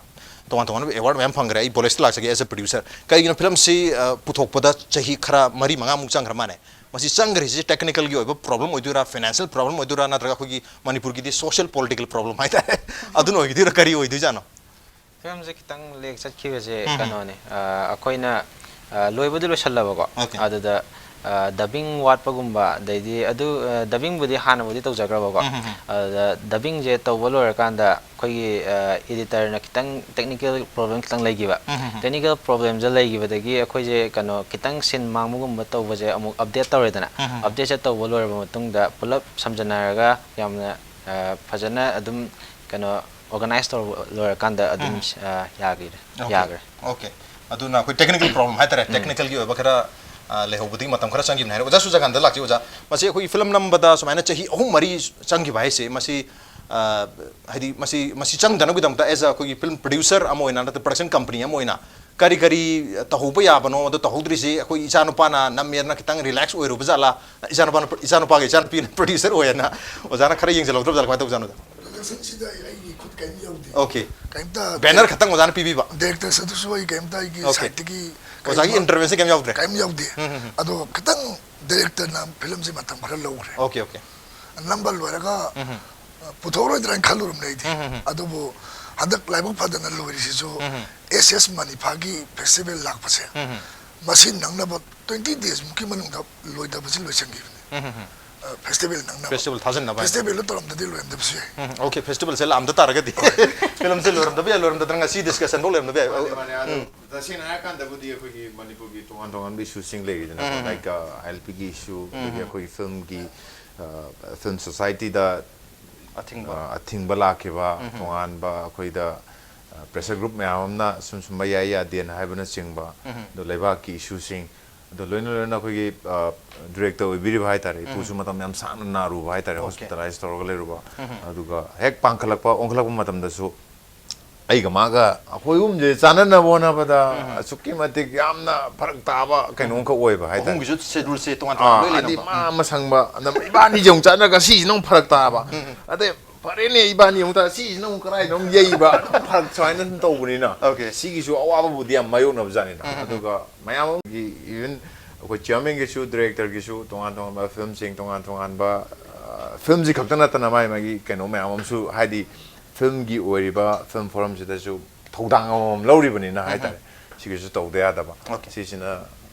ꯇꯣꯉꯥꯟ ꯇꯣꯉꯥꯟꯕ ꯑꯦꯋꯥꯔꯗ ꯃꯌꯥꯝ ꯐꯪꯈ꯭ꯔꯦ꯫ ꯑꯩ ꯕꯣꯂꯦꯁꯇ ꯂꯥꯛꯆꯒꯦ as a producer꯫ ꯀꯩꯒꯤꯅꯣ ꯐꯤꯂꯝꯁꯤ, ꯑ, ꯄꯨꯊꯣꯛꯄꯗ ꯆꯍꯤ ꯈꯔ ꯃꯔꯤ ꯃꯉꯥꯃꯨꯛ ꯆꯪꯈ꯭ꯔ ꯃꯥꯜꯂꯦ꯫ ꯃꯁꯤ ꯆꯪꯈ꯭ꯔꯤꯁꯤ ꯇꯦꯛꯅꯤꯀꯦꯜꯒꯤ ꯑꯣꯏꯕ ꯄ꯭ꯔꯣꯕ꯭ꯂꯦꯝ ꯑꯣꯏꯗꯣꯏꯔꯥ, ꯐꯥꯏꯅꯥꯟꯁꯤꯌꯦꯜ ꯄ꯭ꯔꯣꯕ꯭ꯂꯦꯝ ꯑꯣꯏꯗꯣꯏꯔꯥ, ꯅꯠꯇ꯭ꯔꯒ ꯑꯩꯈꯣꯏꯒꯤ ꯃꯅꯤꯄꯨꯔꯒꯤꯗꯤ ꯁꯣꯁꯤꯌꯦꯜ ꯄꯣꯂꯤꯇꯤꯀꯦꯜ ꯄ꯭ꯔꯣꯕ꯭ꯂꯦꯝ ꯍꯥꯏꯇꯥꯔꯦ, ꯑꯗꯨꯅ ꯑꯣꯏꯒꯗꯣꯏꯔꯥ, ꯀꯔꯤ ꯑꯣꯏꯗꯣꯏꯖꯥꯠꯅꯣ? ꯐꯤꯂꯝꯁꯦ ꯈꯤꯇꯪ ꯂꯦꯛ ꯆꯠꯈꯤꯕꯁꯦ ꯎꯝ꯫ ꯀꯩꯅꯣꯅꯦ, ꯑ, ꯑꯩꯈꯣꯏꯅ, ꯑ, ꯂꯣꯏꯕꯨꯗꯤ ꯂꯣꯏꯁꯜꯂꯕꯀꯣ꯫ ꯑꯣꯀꯦ꯫ ꯑꯗꯨꯗ ꯗꯕꯤꯡ ꯋꯥꯠꯄꯒꯨꯝꯕ, ꯑꯗꯩꯗꯤ ꯑꯗꯨ ꯗꯕꯤꯡꯕꯨꯗꯤ ꯍꯥꯟꯅꯕꯨꯗꯤ ꯇꯧꯖꯈ꯭ꯔꯕꯀꯣ꯫ ꯑꯗꯨꯗ ꯗꯕꯤꯡꯁꯦ ꯇꯧꯕ ꯂꯣꯏꯔꯀꯥꯟꯗ ꯑꯩꯈꯣꯏꯒꯤ ꯏꯗꯤꯇꯔꯅ ꯈꯤꯇꯪ ꯇꯦꯛꯅꯤꯀꯦꯜ ꯄ꯭ꯔꯣꯕ꯭ꯂꯦꯝ ꯈꯤꯇꯪ ꯂꯩꯈꯤꯕ꯫ ꯇꯦꯛꯅꯤꯀꯦꯜ ꯄ꯭ꯔꯣꯕ꯭ꯂꯦꯝꯁꯦ ꯂꯩꯈꯤꯕꯗꯒꯤ ꯑꯩꯈꯣꯏꯁꯦ ꯀꯩꯅꯣ ꯈꯤꯇꯪ ꯁꯤꯟ ꯃꯥꯡꯕꯒꯨꯝꯕ ꯇꯧꯕꯁꯦ ꯑꯃꯨꯛ ꯑꯞꯗꯦꯠ ꯇꯧꯔꯦꯗꯅ꯫ ꯑꯞꯗꯦꯠꯁꯦ ꯇꯧꯕ ꯂꯣꯏꯔꯕ ꯃꯇꯨꯡꯗ ꯄꯨꯂꯞ ꯁꯝꯖꯟꯅꯔꯒ ꯌꯥꯝꯅ ꯐꯖꯅ ꯑꯗꯨꯝ ꯀꯩꯅꯣ ꯑꯣꯔꯒꯅꯥꯏꯁ ꯇꯧꯔ ꯂꯣꯏꯔꯀꯥꯟꯗ ꯑꯗꯨꯝ ꯌꯥꯈꯤꯔꯦ꯫ ꯌꯥꯈ꯭ꯔꯦ꯫ ꯑꯣꯀꯦ꯫ ꯑꯗꯨꯅ ꯑꯩꯈꯣꯏ ꯇꯦꯛꯅꯤꯀꯦꯜ ꯄ꯭ꯔꯣꯕ꯭ꯂꯦꯝ ꯍꯥꯏꯇꯥꯔꯦ, ꯇꯦꯛꯅꯤꯀꯦꯜꯒꯤ ꯑꯣꯏꯕ ꯈꯔ ꯂꯩꯍꯧꯕꯗꯒꯤ ꯃꯇꯝ ꯈꯔ ꯆꯪꯈꯤꯕꯅꯤ ꯍꯥꯏꯔꯦ꯫ ꯑꯣꯖꯥ ꯁꯨꯖꯥꯀꯥꯟꯇꯗ ꯂꯥꯛꯆꯩ꯫ ꯑꯣꯖꯥ, ꯃꯁꯤ ꯑꯩꯈꯣꯏꯒꯤ ꯐꯤꯂꯝ ꯅꯝꯕꯗ ꯁꯨꯃꯥꯏꯅ ꯆꯍꯤ ꯑꯍꯨꯝ ꯃꯔꯤ ꯆꯪꯈꯤꯕ ꯍꯥꯏꯁꯦ, ꯃꯁꯤ ꯍꯥꯏꯗꯤ ꯃꯁꯤ ꯃꯁꯤ ꯆꯪꯗꯅꯕꯒꯤꯗꯃꯛꯇ as a ꯑꯩꯈꯣꯏꯒꯤ ꯐꯤꯂꯝ ꯄ꯭ꯔꯣꯗ꯭ꯌꯨꯁꯔ ꯑꯃ ꯑꯣꯏꯅ ꯅꯠꯇ꯭ꯔꯒ ꯄ꯭ꯔꯣꯗꯛꯁꯟ ꯀꯝꯄꯅꯤ ꯑꯃ ꯑꯣꯏꯅ ꯀꯔꯤ ꯀꯔꯤ ꯇꯧꯍꯧꯕ ꯌꯥꯕꯅꯣ, ꯑꯗꯨ ꯇꯧꯍꯧꯗ꯭ꯔꯤꯁꯦ ꯑꯩꯈꯣꯏ ꯏꯆꯥꯅꯨꯄꯥꯅ ꯅꯝꯃꯦꯅ ꯈꯤꯇꯪ ꯔꯤꯂꯦꯛꯁ ꯑꯣꯏꯔꯨꯕ ꯖꯥꯠꯂꯥ, ꯏꯆꯥꯅꯨꯄꯥꯅ ꯏꯆꯥꯅꯨꯄꯥꯒ ꯏꯆꯥꯅꯨꯄꯤꯅ ꯄ꯭ꯔꯣꯗ꯭ꯌꯨꯁꯔ ꯑꯣꯏꯌꯦꯅ ꯑꯣꯖꯥꯅ ꯈꯔ ꯌꯦꯡꯁꯤꯜꯍꯧꯗ꯭ꯔꯕ ꯖꯥꯠꯂꯥ, ꯀꯃꯥꯏꯅ ꯇꯧꯖꯥꯠꯅꯣ? ꯄ꯭ꯔꯣꯗꯛꯁꯟꯁꯤꯗ ꯑꯩꯒꯤ ꯈꯨꯠ ꯀꯔꯤꯝ ꯌꯥꯎꯗꯦ꯫ ꯑꯣꯀꯦ꯫ ꯀꯔꯤꯝꯇ ꯕꯦꯅꯔ ꯈꯛꯇꯪ ꯑꯣꯖꯥꯅ ꯄꯤꯕꯤꯕ? ꯗꯥꯏꯔꯦꯛꯇꯔꯁ ꯑꯗꯨꯁꯨ ꯑꯩ ꯀꯔꯤꯝꯇ ꯑꯩꯒꯤ ꯑꯣꯀꯦ꯫ ꯁꯥꯏꯠꯇꯒꯤ ꯑꯣꯖꯥꯒꯤ ꯀꯔꯤꯝ ꯏꯟꯇꯔꯚꯦꯟꯁꯟ ꯀꯔꯤꯝ ꯌꯥꯎꯗ꯭ꯔꯦ? ꯀꯔꯤꯝ ꯌꯥꯎꯗꯦ꯫ ꯎꯝ, ꯎꯝ, ꯎꯝ꯫ ꯑꯗꯣ ꯈꯤꯇꯪ ꯗꯥꯏꯔꯦꯛꯇꯔꯅ ꯐꯤꯂꯝꯁꯦ ꯃꯇꯝ ꯈꯔ ꯂꯧꯈ꯭ꯔꯦ꯫ Okay, okay. ꯅꯝꯕ ꯂꯣꯏꯔꯒ ꯎꯝ, ꯎꯝ꯫ ꯄꯨꯊꯣꯛꯑꯔꯣꯏꯗ꯭ꯔꯥ ꯍꯥꯏꯅ ꯈꯜꯂꯨꯔꯕꯅꯦ ꯑꯩꯗꯤ꯫ ꯎꯝ, ꯎꯝ, ꯎꯝ꯫ ꯑꯗꯨꯕꯨ ꯍꯟꯗꯛ ꯂꯥꯏꯕꯛ ꯐꯗꯅ ꯂꯣꯏꯔꯤꯁꯤꯁꯨ ꯎꯝ, ꯎꯝ꯫ ꯑꯦꯁ ꯑꯦꯁ ꯃꯅꯤꯐꯥꯒꯤ ꯐꯦꯁꯇꯤꯚꯦꯜ ꯂꯥꯛꯄꯁꯦ ꯎꯝ, ꯎꯝ꯫ ꯃꯁꯤ ꯅꯪꯅꯕ ꯇ꯭ꯋꯦꯟꯇꯤ ꯗꯦꯖꯃꯨꯛꯀꯤ ꯃꯅꯨꯡꯗ ꯂꯣꯏꯗꯕꯁꯤ ꯂꯣꯏꯁꯟꯈꯤꯕꯅꯤ꯫ ꯎꯝ, ꯎꯝ, ꯎꯝ꯫ ꯑ, ꯐꯦꯁꯇꯤꯚꯦꯜ ꯅꯪꯅꯕ꯫ ꯐꯦꯁꯇꯤꯚꯦꯜ ꯊꯥꯖꯟꯅꯕ ꯍꯥꯏꯇꯥꯔꯦ꯫ ꯐꯦꯁꯇꯤꯚꯦꯜꯗꯣ ꯇꯧꯔꯝꯗꯗꯤ ꯂꯣꯏꯔꯝꯗꯕꯁꯨ ꯌꯥꯏ꯫ ꯎꯝ, ꯑꯣꯀꯦ, ꯐꯦꯁꯇꯤꯚꯦꯜꯁꯦ ꯂꯥꯛꯑꯝꯗ ꯇꯥꯔꯒꯗꯤ꯫ ꯍꯣꯏ꯫ ꯐꯤꯂꯝꯁꯦ ꯂꯣꯏꯔꯝꯗꯕ ꯌꯥꯏ, ꯂꯣꯏꯔꯝꯗꯗꯅ ꯉꯁꯤ ꯗꯤꯁꯀꯁꯟꯐꯧ ꯂꯩꯔꯝꯗꯕ ꯌꯥꯏ꯫ ꯃꯥꯅꯦ, ꯃꯥꯅꯦ꯫ ꯑꯗꯣ ꯎꯝ꯫ ꯇꯁꯦꯡꯅ ꯍꯥꯏꯔꯀꯥꯟꯗꯕꯨꯗꯤ ꯑꯩꯈꯣꯏꯒꯤ ꯃꯅꯤꯄꯨꯔꯒꯤ ꯇꯣꯉꯥꯟ ꯇꯣꯉꯥꯟꯕ ꯏꯁꯨꯁꯤꯡ ꯂꯩꯔꯤꯗꯅꯀꯣ꯫ ꯎꯝ, ꯎꯝ꯫ ꯂꯥꯏꯛ, ꯑ, ꯑꯦꯜ ꯄꯤꯒꯤ ꯏꯁꯨ, ꯎꯝ, ꯑꯗꯒꯤ ꯎꯝ꯫ ꯑꯩꯈꯣꯏꯒꯤ ꯐꯤꯂꯝꯒꯤ, ꯑ, ꯐꯤꯂꯝ ꯁꯣꯁꯥꯏꯇꯤꯗ, ꯑꯊꯤꯡꯕ꯫ ꯑ, ꯑꯊꯤꯡꯕ ꯂꯥꯛꯈꯤꯕ, ꯎꯝ, ꯎꯝ꯫ ꯇꯣꯉꯥꯟꯕ ꯑꯩꯈꯣꯏꯗ, ꯑ, ꯄ꯭ꯔꯦꯁꯔ ꯒ꯭ꯔꯨꯞ ꯃꯌꯥꯝ ꯑꯃꯅ ꯁꯨꯝ ꯁꯨꯝꯕ ꯌꯥꯏ ꯌꯥꯗꯦꯅ ꯍꯥꯏꯕꯅꯆꯤꯡꯕ, ꯎꯝ, ꯎꯝ꯫ ꯑꯗꯣ ꯂꯩꯕꯥꯛꯀꯤ ꯏꯁꯨꯁꯤꯡ, ꯑꯗꯣ ꯂꯣꯏꯅ ꯂꯣꯏꯅ ꯑꯩꯈꯣꯏꯒꯤ, ꯑ, ꯗꯤꯔꯦꯛꯇꯔ ꯑꯣꯏꯕꯤꯔꯤꯕ ꯍꯥꯏꯇꯥꯔꯦ, ꯏꯄꯨꯁꯨ ꯎꯝ꯫ ꯃꯇꯝ ꯌꯥꯝ ꯁꯥꯡꯅ ꯅꯥꯔꯨꯕ ꯍꯥꯏꯇꯥꯔꯦ, ꯑꯣꯀꯦ꯫ ꯍꯣꯁꯄꯤꯇꯥꯂꯥꯏꯁ ꯇꯧꯔꯒ ꯂꯩꯔꯨꯕ꯫ ꯎꯝ꯫ ꯑꯗꯨꯒ ꯍꯦꯛ ꯄꯥꯡꯈꯠꯂꯛꯄ, ꯑꯣꯟꯈꯠꯂꯛꯄ ꯃꯇꯝꯗꯁꯨ ꯑꯩꯒ ꯃꯥꯒ ꯑꯩꯈꯣꯏ ꯑꯍꯨꯝꯁꯦ ꯆꯥꯟꯅꯅꯕ ꯍꯣꯠꯅꯕꯗ ꯎꯝ꯫ ꯑꯁꯨꯛꯀꯤ ꯃꯇꯤꯛ ꯌꯥꯝꯅ ꯐꯔꯛ ꯇꯥꯕ ꯀꯩꯅꯣꯝꯈꯛ ꯑꯣꯏꯕ ꯍꯥꯏꯇꯥꯔꯦ꯫ ꯑꯍꯨꯝꯒꯤꯁꯨ ꯁꯦꯗꯨꯜꯁꯦ ꯇꯣꯉꯥꯟ ꯇꯣꯉꯥꯟ ꯑꯥ, ꯂꯣꯏ ꯑꯗꯩ ꯂꯩꯅꯕ꯫ ꯃꯥ ꯑꯃ ꯁꯪꯕ, ꯑꯗ ꯏꯕꯥꯅꯤꯁꯦ ꯑꯃꯨꯛ ꯆꯠꯂꯒ ꯁꯤꯁꯤꯅ ꯑꯃꯨꯛ ꯐꯔꯛ ꯇꯥꯕ꯫ ꯎꯝ, ꯎꯝ꯫ ꯑꯗꯩ ꯐꯔꯦꯅꯦ, ꯏꯕꯥꯅꯤ ꯑꯃꯨꯛ ꯇꯥ-, ꯁꯤꯁꯤꯅ ꯑꯃꯨꯛ ꯀꯗꯥꯏꯗ ꯑꯃꯨꯛ ꯌꯩꯕ, ꯑꯗꯨꯝ ꯐꯔꯛ ꯁꯨꯃꯥꯏꯅ ꯑꯗꯨꯝ ꯇꯧꯕꯅꯤꯅ꯫ ꯑꯣꯀꯦ꯫ ꯁꯤꯒꯤꯁꯨ ꯑꯋꯥꯕꯕꯨꯗꯤ ꯌꯥꯝ ꯃꯥꯌꯣꯛꯅꯕ ꯖꯥꯠꯅꯤꯗ꯫ ꯎꯝ, ꯎꯝ, ꯎꯝ꯫ ꯑꯗꯨꯒ ꯃꯌꯥꯝ ꯑꯃꯒꯤ, ꯏꯚꯟ ꯑꯩꯈꯣꯏ ꯆꯤꯌꯔꯃꯦꯟꯒꯤꯁꯨ, ꯗꯤꯔꯦꯛꯇꯔꯒꯤꯁꯨ ꯇꯣꯉꯥꯟ ꯇꯣꯉꯥꯟꯕ ꯐꯤꯂꯝꯁꯤꯡ, ꯇꯣꯉꯥꯟ ꯇꯣꯉꯥꯟꯕ, ꯑ, ꯐꯤꯂꯝꯁꯤ ꯈꯛꯇ ꯅꯠꯇꯅ ꯃꯥꯒꯤ ꯃꯥꯒꯤ ꯀꯩꯅꯣ ꯃꯌꯥꯝ ꯑꯃꯁꯨ, ꯍꯥꯏꯗꯤ ꯐꯤꯂꯝꯒꯤ ꯑꯣꯏꯔꯤꯕ ꯐꯤꯂꯝ ꯐꯣꯔꯝꯁꯤꯗꯁꯨ ꯊꯧꯗꯥꯡ ꯑꯃꯃꯝ ꯂꯧꯔꯤꯕꯅꯤꯅ ꯎꯝ, ꯎꯝ꯫ ꯍꯥꯏꯇꯥꯔꯦ꯫ ꯁꯤꯒꯤꯁꯨ ꯇꯧꯗ ꯌꯥꯗꯕ꯫ ꯑꯣꯀꯦ꯫ ꯁꯤꯁꯤꯅ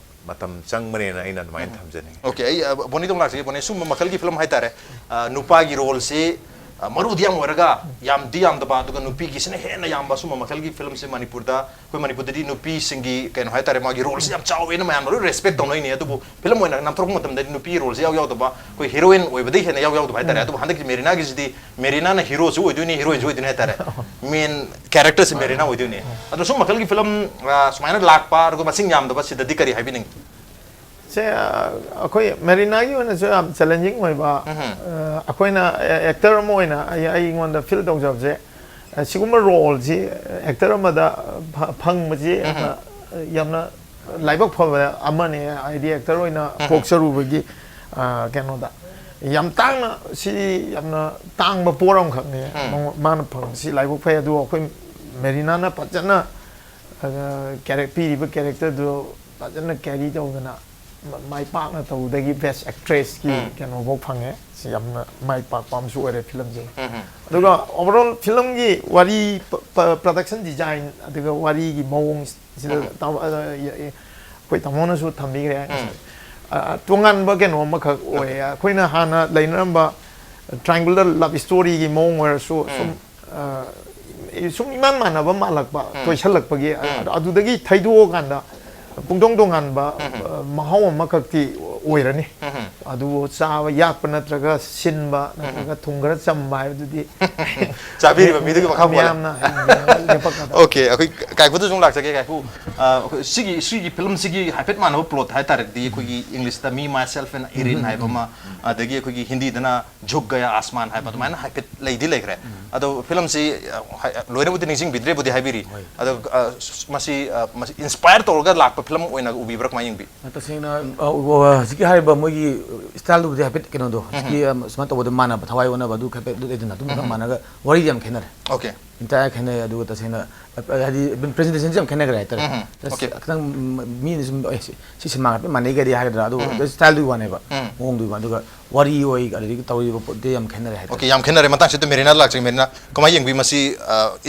ꯃꯇꯝ ꯆꯪꯕꯅꯦꯅ ꯑꯩꯅ ꯑꯗꯨꯃꯥꯏꯅ ꯊꯝꯖꯅꯤꯡꯉꯤ꯫ ꯑꯣꯀꯦ, ꯑꯩ ꯕꯣꯅꯤꯗ ꯑꯃꯨꯛ ꯂꯥꯛꯆꯒꯦ꯫ ꯕꯣꯅꯤ, ꯁꯨꯝꯕ ꯃꯈꯜꯒꯤ ꯐꯤꯂꯝ ꯍꯥꯏꯇꯥꯔꯦ, ꯅꯨꯄꯥꯒꯤ ꯔꯣꯜꯁꯤ ꯃꯔꯨꯗꯤ ꯌꯥꯝ ꯑꯣꯏꯔꯒ ꯌꯥꯝꯗꯤ ꯌꯥꯝꯗꯕ, ꯑꯗꯨꯒ ꯅꯨꯄꯤꯒꯤꯁꯤꯅ ꯍꯦꯟꯅ ꯌꯥꯝꯕ, ꯁꯨꯝꯕ ꯃꯈꯜꯒꯤ ꯐꯤꯂꯝꯁꯤ ꯃꯅꯤꯄꯨꯔꯗ, ꯑꯩꯈꯣꯏ ꯃꯅꯤꯄꯨꯔꯗꯗꯤ ꯅꯨꯄꯤꯁꯤꯡꯒꯤ ꯀꯩꯅꯣ ꯍꯥꯏꯇꯥꯔꯦ, ꯃꯥꯒꯤ ꯔꯣꯜꯁꯤ ꯌꯥꯝ ꯆꯥꯎꯋꯦꯅ ꯃꯌꯥꯝꯅ ꯂꯣꯏ ꯔꯦꯁꯄꯦꯛ ꯇꯧꯅꯩꯅꯦ꯫ ꯑꯗꯨꯕꯨ ꯐꯤꯂꯝ ꯑꯣꯏꯅ ꯅꯝꯊꯣꯔꯛꯄ ꯃꯇꯝꯗꯗꯤ ꯅꯨꯄꯤꯒꯤ ꯔꯣꯜꯁꯤ ꯌꯥꯎ ꯌꯥꯎꯗꯕ, ꯑꯩꯈꯣꯏ ꯍꯤꯔꯣꯏꯟ ꯑꯣꯏꯕꯗꯩ ꯍꯦꯟꯅ ꯌꯥꯎ ꯌꯥꯎꯗꯕ ꯍꯥꯏꯇꯥꯔꯦ꯫ ꯑꯗꯨꯕꯨ ꯍꯟꯗꯛꯀꯤ ꯃꯦꯔꯤꯅꯥꯒꯤꯁꯤꯗꯤ ꯃꯦꯔꯤꯅꯥꯅ ꯍꯤꯔꯣꯁꯨ ꯑꯣꯏꯗꯣꯏꯅꯤ, ꯍꯤꯔꯣꯏꯟꯁꯨ ꯑꯣꯏꯗꯣꯏꯅꯤ ꯍꯥꯏꯇꯥꯔꯦ꯫ ꯃꯦꯟ ꯀꯦꯔꯦꯛꯇꯔꯁꯤ ꯃꯦꯔꯤꯅꯥ ꯑꯣꯏꯗꯣꯏꯅꯤ꯫ ꯑꯗꯣ ꯁꯨꯝ ꯃꯈꯜꯒꯤ ꯐꯤꯂꯝ ꯁꯨꯃꯥꯏꯅ ꯂꯥꯛꯄ, ꯑꯗꯨꯒ ꯃꯁꯤꯡ ꯌꯥꯝꯗꯕ, ꯁꯤꯗꯗꯤ ꯀꯔꯤ ꯍꯥꯏꯕꯤꯅꯤꯡꯉꯤ? ꯁꯦ ꯑꯩꯈꯣꯏ ꯃꯦꯔꯤꯅꯥꯒꯤ ꯑꯣꯏꯅꯁꯨ ꯌꯥꯝ ꯆꯦꯂꯦꯟꯖꯤꯡ ꯑꯣꯏꯕ, ꯑꯩꯈꯣꯏꯅ ꯑꯦꯛꯇꯔ ꯑꯃ ꯑꯣꯏꯅ ꯑꯩ ꯑꯩꯉꯣꯟꯗ ꯐꯤꯜ ꯇꯧꯖꯕꯁꯦ, ꯁꯤꯒꯨꯝꯕ ꯔꯣꯜꯁꯤ ꯑꯦꯛꯇꯔ ꯑꯃꯗ ꯐꯪꯕꯁꯤ ꯌꯥꯝꯅ ꯂꯥꯏꯕꯛ ꯐꯕ ꯑꯃꯅꯦ꯫ ꯍꯥꯏꯗꯤ ꯑꯦꯛꯇꯔ ꯑꯣꯏꯅ ꯄꯣꯛꯆꯔꯨꯕꯒꯤ ꯀꯩꯅꯣꯗ ꯌꯥꯝ ꯇꯥꯡꯅ, ꯁꯤ ꯌꯥꯝꯅ ꯇꯥꯡꯕ ꯄꯣꯠ ꯑꯃꯈꯛꯅꯦ꯫ ꯃꯥꯅ ꯐꯪꯕꯁꯤ ꯂꯥꯏꯕꯛ ꯐꯩ꯫ ꯑꯗꯨꯒ ꯑꯩꯈꯣꯏ ꯃꯦꯔꯤꯅꯥꯅ ꯐꯖꯅ ꯄꯤꯔꯤꯕ ꯀꯦꯔꯦꯛꯇꯔꯗꯨ ꯐꯖꯅ ꯀꯦꯔꯤ ꯇꯧꯗꯅ ꯃꯥꯏ ꯄꯥꯛꯅ ꯇꯧꯕꯗꯒꯤ ꯕꯦꯁ ꯑꯦꯛꯇ꯭ꯔꯦꯁꯀꯤ ꯀꯩꯅꯣꯐꯥꯎ ꯐꯪꯉꯦ꯫ ꯁꯤ ꯌꯥꯝꯅ ꯃꯥꯏ ꯄꯥꯛꯄ ꯑꯃꯁꯨ ꯑꯣꯏꯔꯦ ꯐꯤꯂꯝꯁꯦ꯫ ꯑꯗꯨꯒ ꯑꯣꯚꯔꯑꯣꯜ ꯐꯤꯂꯝꯒꯤ ꯋꯥꯔꯤ, ꯄ꯭ꯔꯗꯛꯁꯟ ꯗꯤꯖꯥꯏꯟ, ꯑꯗꯨꯒ ꯋꯥꯔꯤꯒꯤ ꯃꯑꯣꯡꯁꯤꯗ ꯑꯩꯈꯣꯏ ꯇꯥꯃꯣꯅꯁꯨ ꯊꯝꯕꯤꯈ꯭ꯔꯦ꯫ ꯇꯣꯉꯥꯟꯕ ꯀꯩꯅꯣ ꯑꯃꯈꯛ ꯑꯣꯏꯌꯦ꯫ ꯑꯩꯈꯣꯏꯅ ꯍꯥꯟꯅ ꯂꯩꯅꯔꯝꯕ ꯇ꯭ꯔꯥꯏꯡꯒꯨꯂꯔ ꯂꯞ ꯁ꯭ꯇꯣꯔꯤꯒꯤ ꯃꯑꯣꯡ ꯑꯣꯏꯔꯁꯨ ꯁꯨꯝ ꯁꯨꯝ ꯏꯃꯥꯟ ꯃꯥꯟꯅꯕ ꯃꯥꯜꯂꯛꯄ, ꯇꯣꯏꯁꯜꯂꯛꯄꯒꯤ, ꯑꯗꯨꯗꯒꯤ ꯊꯩꯗꯣꯛꯑꯀꯥꯟꯗ ꯄꯨꯡꯇꯣꯡ ꯇꯣꯉꯥꯟꯕ ꯃꯍꯥꯎ ꯑꯃꯈꯛꯇꯤ ꯑꯣꯏꯔꯅꯤ꯫ ꯑꯗꯨꯕꯨ ꯆꯥꯕ ꯌꯥꯛꯄ ꯅꯠꯇ꯭ꯔꯒ ꯁꯤꯟꯕ ꯅꯠꯇ꯭ꯔꯒ ꯊꯨꯝ ꯈꯔ ꯆꯝꯕ ꯍꯥꯏꯕꯗꯨꯗꯤ ꯆꯥꯕꯤꯔꯤꯕ ꯃꯤꯗꯨꯒꯤ ꯃꯈꯥ ꯄꯣꯜꯂꯦ꯫ ꯃꯤꯌꯥꯝꯅ ꯍꯌꯦꯡ ꯂꯦꯞꯄꯛꯀꯗꯕ꯫ ꯑꯣꯀꯦ, ꯑꯩꯈꯣꯏ ꯀꯥꯏꯀꯨꯗꯁꯨ ꯑꯃꯨꯛ ꯂꯥꯛꯆꯒꯦ꯫ ꯀꯥꯏꯀꯨ, ꯑ, ꯑꯩꯈꯣꯏ ꯁꯤꯒꯤ, ꯁꯤꯒꯤ ꯐꯤꯂꯝꯁꯤꯒꯤ ꯍꯥꯏꯐꯦꯠ ꯃꯥꯟꯅꯕ ꯄ꯭ꯂꯣꯠ ꯍꯥꯏꯇꯥꯔꯒꯗꯤ ꯑꯩꯈꯣꯏꯒꯤ ꯏꯪꯂꯤꯁꯇ Me, Myself and Irene ꯍꯥꯏꯕ ꯑꯃ, ꯑꯗꯒꯤ ꯑꯩꯈꯣꯏꯒꯤ ꯍꯤꯟꯗꯤꯗꯅ ꯖꯨꯛ ꯒꯌꯥ ꯑꯥꯁꯃꯥꯟ ꯍꯥꯏꯕ ꯑꯗꯨꯃꯥꯏꯅ ꯍꯥꯏꯐꯦꯠ ꯂꯩꯗꯤ ꯂꯩꯈ꯭ꯔꯦ꯫ ꯑꯗꯣ ꯐꯤꯂꯝꯁꯤ, ꯑ, ꯍꯥꯏ-, ꯂꯣꯏꯅꯕꯨꯗꯤ ꯅꯤꯡꯁꯤꯡꯕꯤꯗ꯭ꯔꯦꯕꯨꯗꯤ ꯍꯥꯏꯕꯤꯔꯤ꯫ ꯑꯗꯣ, ꯑ, ꯃꯁꯤ, ꯑ, ꯃꯁꯤ ꯏꯟꯁꯄꯥꯌꯔ ꯇꯧꯔꯒ ꯂꯥꯛꯄ ꯐꯤꯂꯝ ꯑꯣꯏꯅ ꯎꯕꯤꯕ꯭ꯔꯥ, ꯀꯃꯥꯏꯅ ꯌꯦꯡꯕꯤ? ꯇꯁꯦꯡꯅ, ꯑ, ꯍꯧꯖꯤꯛꯀꯤ ꯍꯥꯏꯔꯤꯕ ꯃꯣꯏꯒꯤ ꯁ꯭ꯇꯥꯏꯜꯗꯨꯕꯨꯗꯤ ꯍꯥꯏꯐꯦꯠ ꯀꯩꯅꯣꯗꯣ, ꯍꯧꯖꯤꯛꯀꯤ, ꯑ, ꯁꯨꯃꯥꯏꯅ ꯇꯧꯕꯗ ꯃꯥꯟꯅꯕ, ꯊꯋꯥꯏ ꯑꯣꯟꯅꯕ ꯑꯗꯨ ꯍꯥꯏꯐꯦꯠ ꯑꯗꯨ ꯂꯩꯗꯅ, ꯑꯗꯨꯝ ꯈꯔ ꯃꯥꯟꯅꯒ ꯋꯥꯔꯤꯗꯤ ꯌꯥꯝ ꯈꯦꯠꯅꯔꯦ꯫ ꯑꯣꯀꯦ꯫ ꯏꯟꯇꯥꯏꯔ ꯈꯦꯠꯅꯩ꯫ ꯑꯗꯨꯒ ꯇꯁꯦꯡꯅ ꯍꯥꯏꯗꯤ ꯄ꯭ꯔꯖꯦꯟꯇꯦꯁꯟꯁꯦ ꯌꯥꯝ ꯈꯦꯠꯅꯈ꯭ꯔꯦ ꯍꯥꯏꯇꯥꯔꯦ꯫ ꯎꯝ, Just okay. ꯈꯤꯇꯪ ꯃꯤꯅ ꯁꯨꯝ "ꯑꯦ, ꯁꯤ, ꯁꯤ ꯁꯤꯅꯦꯃꯥ ꯍꯥꯏꯐꯦꯠ ꯃꯥꯟꯅꯩꯒꯗꯤ" ꯍꯥꯏꯒꯗ꯭ꯔꯥ, ꯑꯗꯨ ꯎꯝ. ꯁ꯭ꯇꯥꯏꯜꯗꯨꯒꯤ ꯋꯥꯅꯦꯕ, ꯎꯝ. ꯃꯑꯣꯡꯗꯨꯒꯤ ꯋꯥꯅꯤ꯫ ꯑꯗꯨꯒ ꯋꯥꯔꯤ ꯑꯣꯏ ꯑꯗꯨꯗꯒꯤ ꯇꯧꯔꯤꯕ ꯄꯣꯠꯇꯤ ꯌꯥꯝ ꯈꯦꯠꯅꯔꯦ ꯍꯥꯏꯇꯥꯔꯦ꯫ Okay, ꯌꯥꯝ ꯈꯦꯠꯅꯔꯦ꯫ ꯃꯇꯥꯡꯁꯤꯗ ꯃꯦꯔꯤꯅꯥ ꯂꯥꯛꯆꯒꯦ꯫ ꯃꯦꯔꯤꯅꯥ, ꯀꯃꯥꯏꯅ ꯌꯦꯡꯕꯤ ꯃꯁꯤ?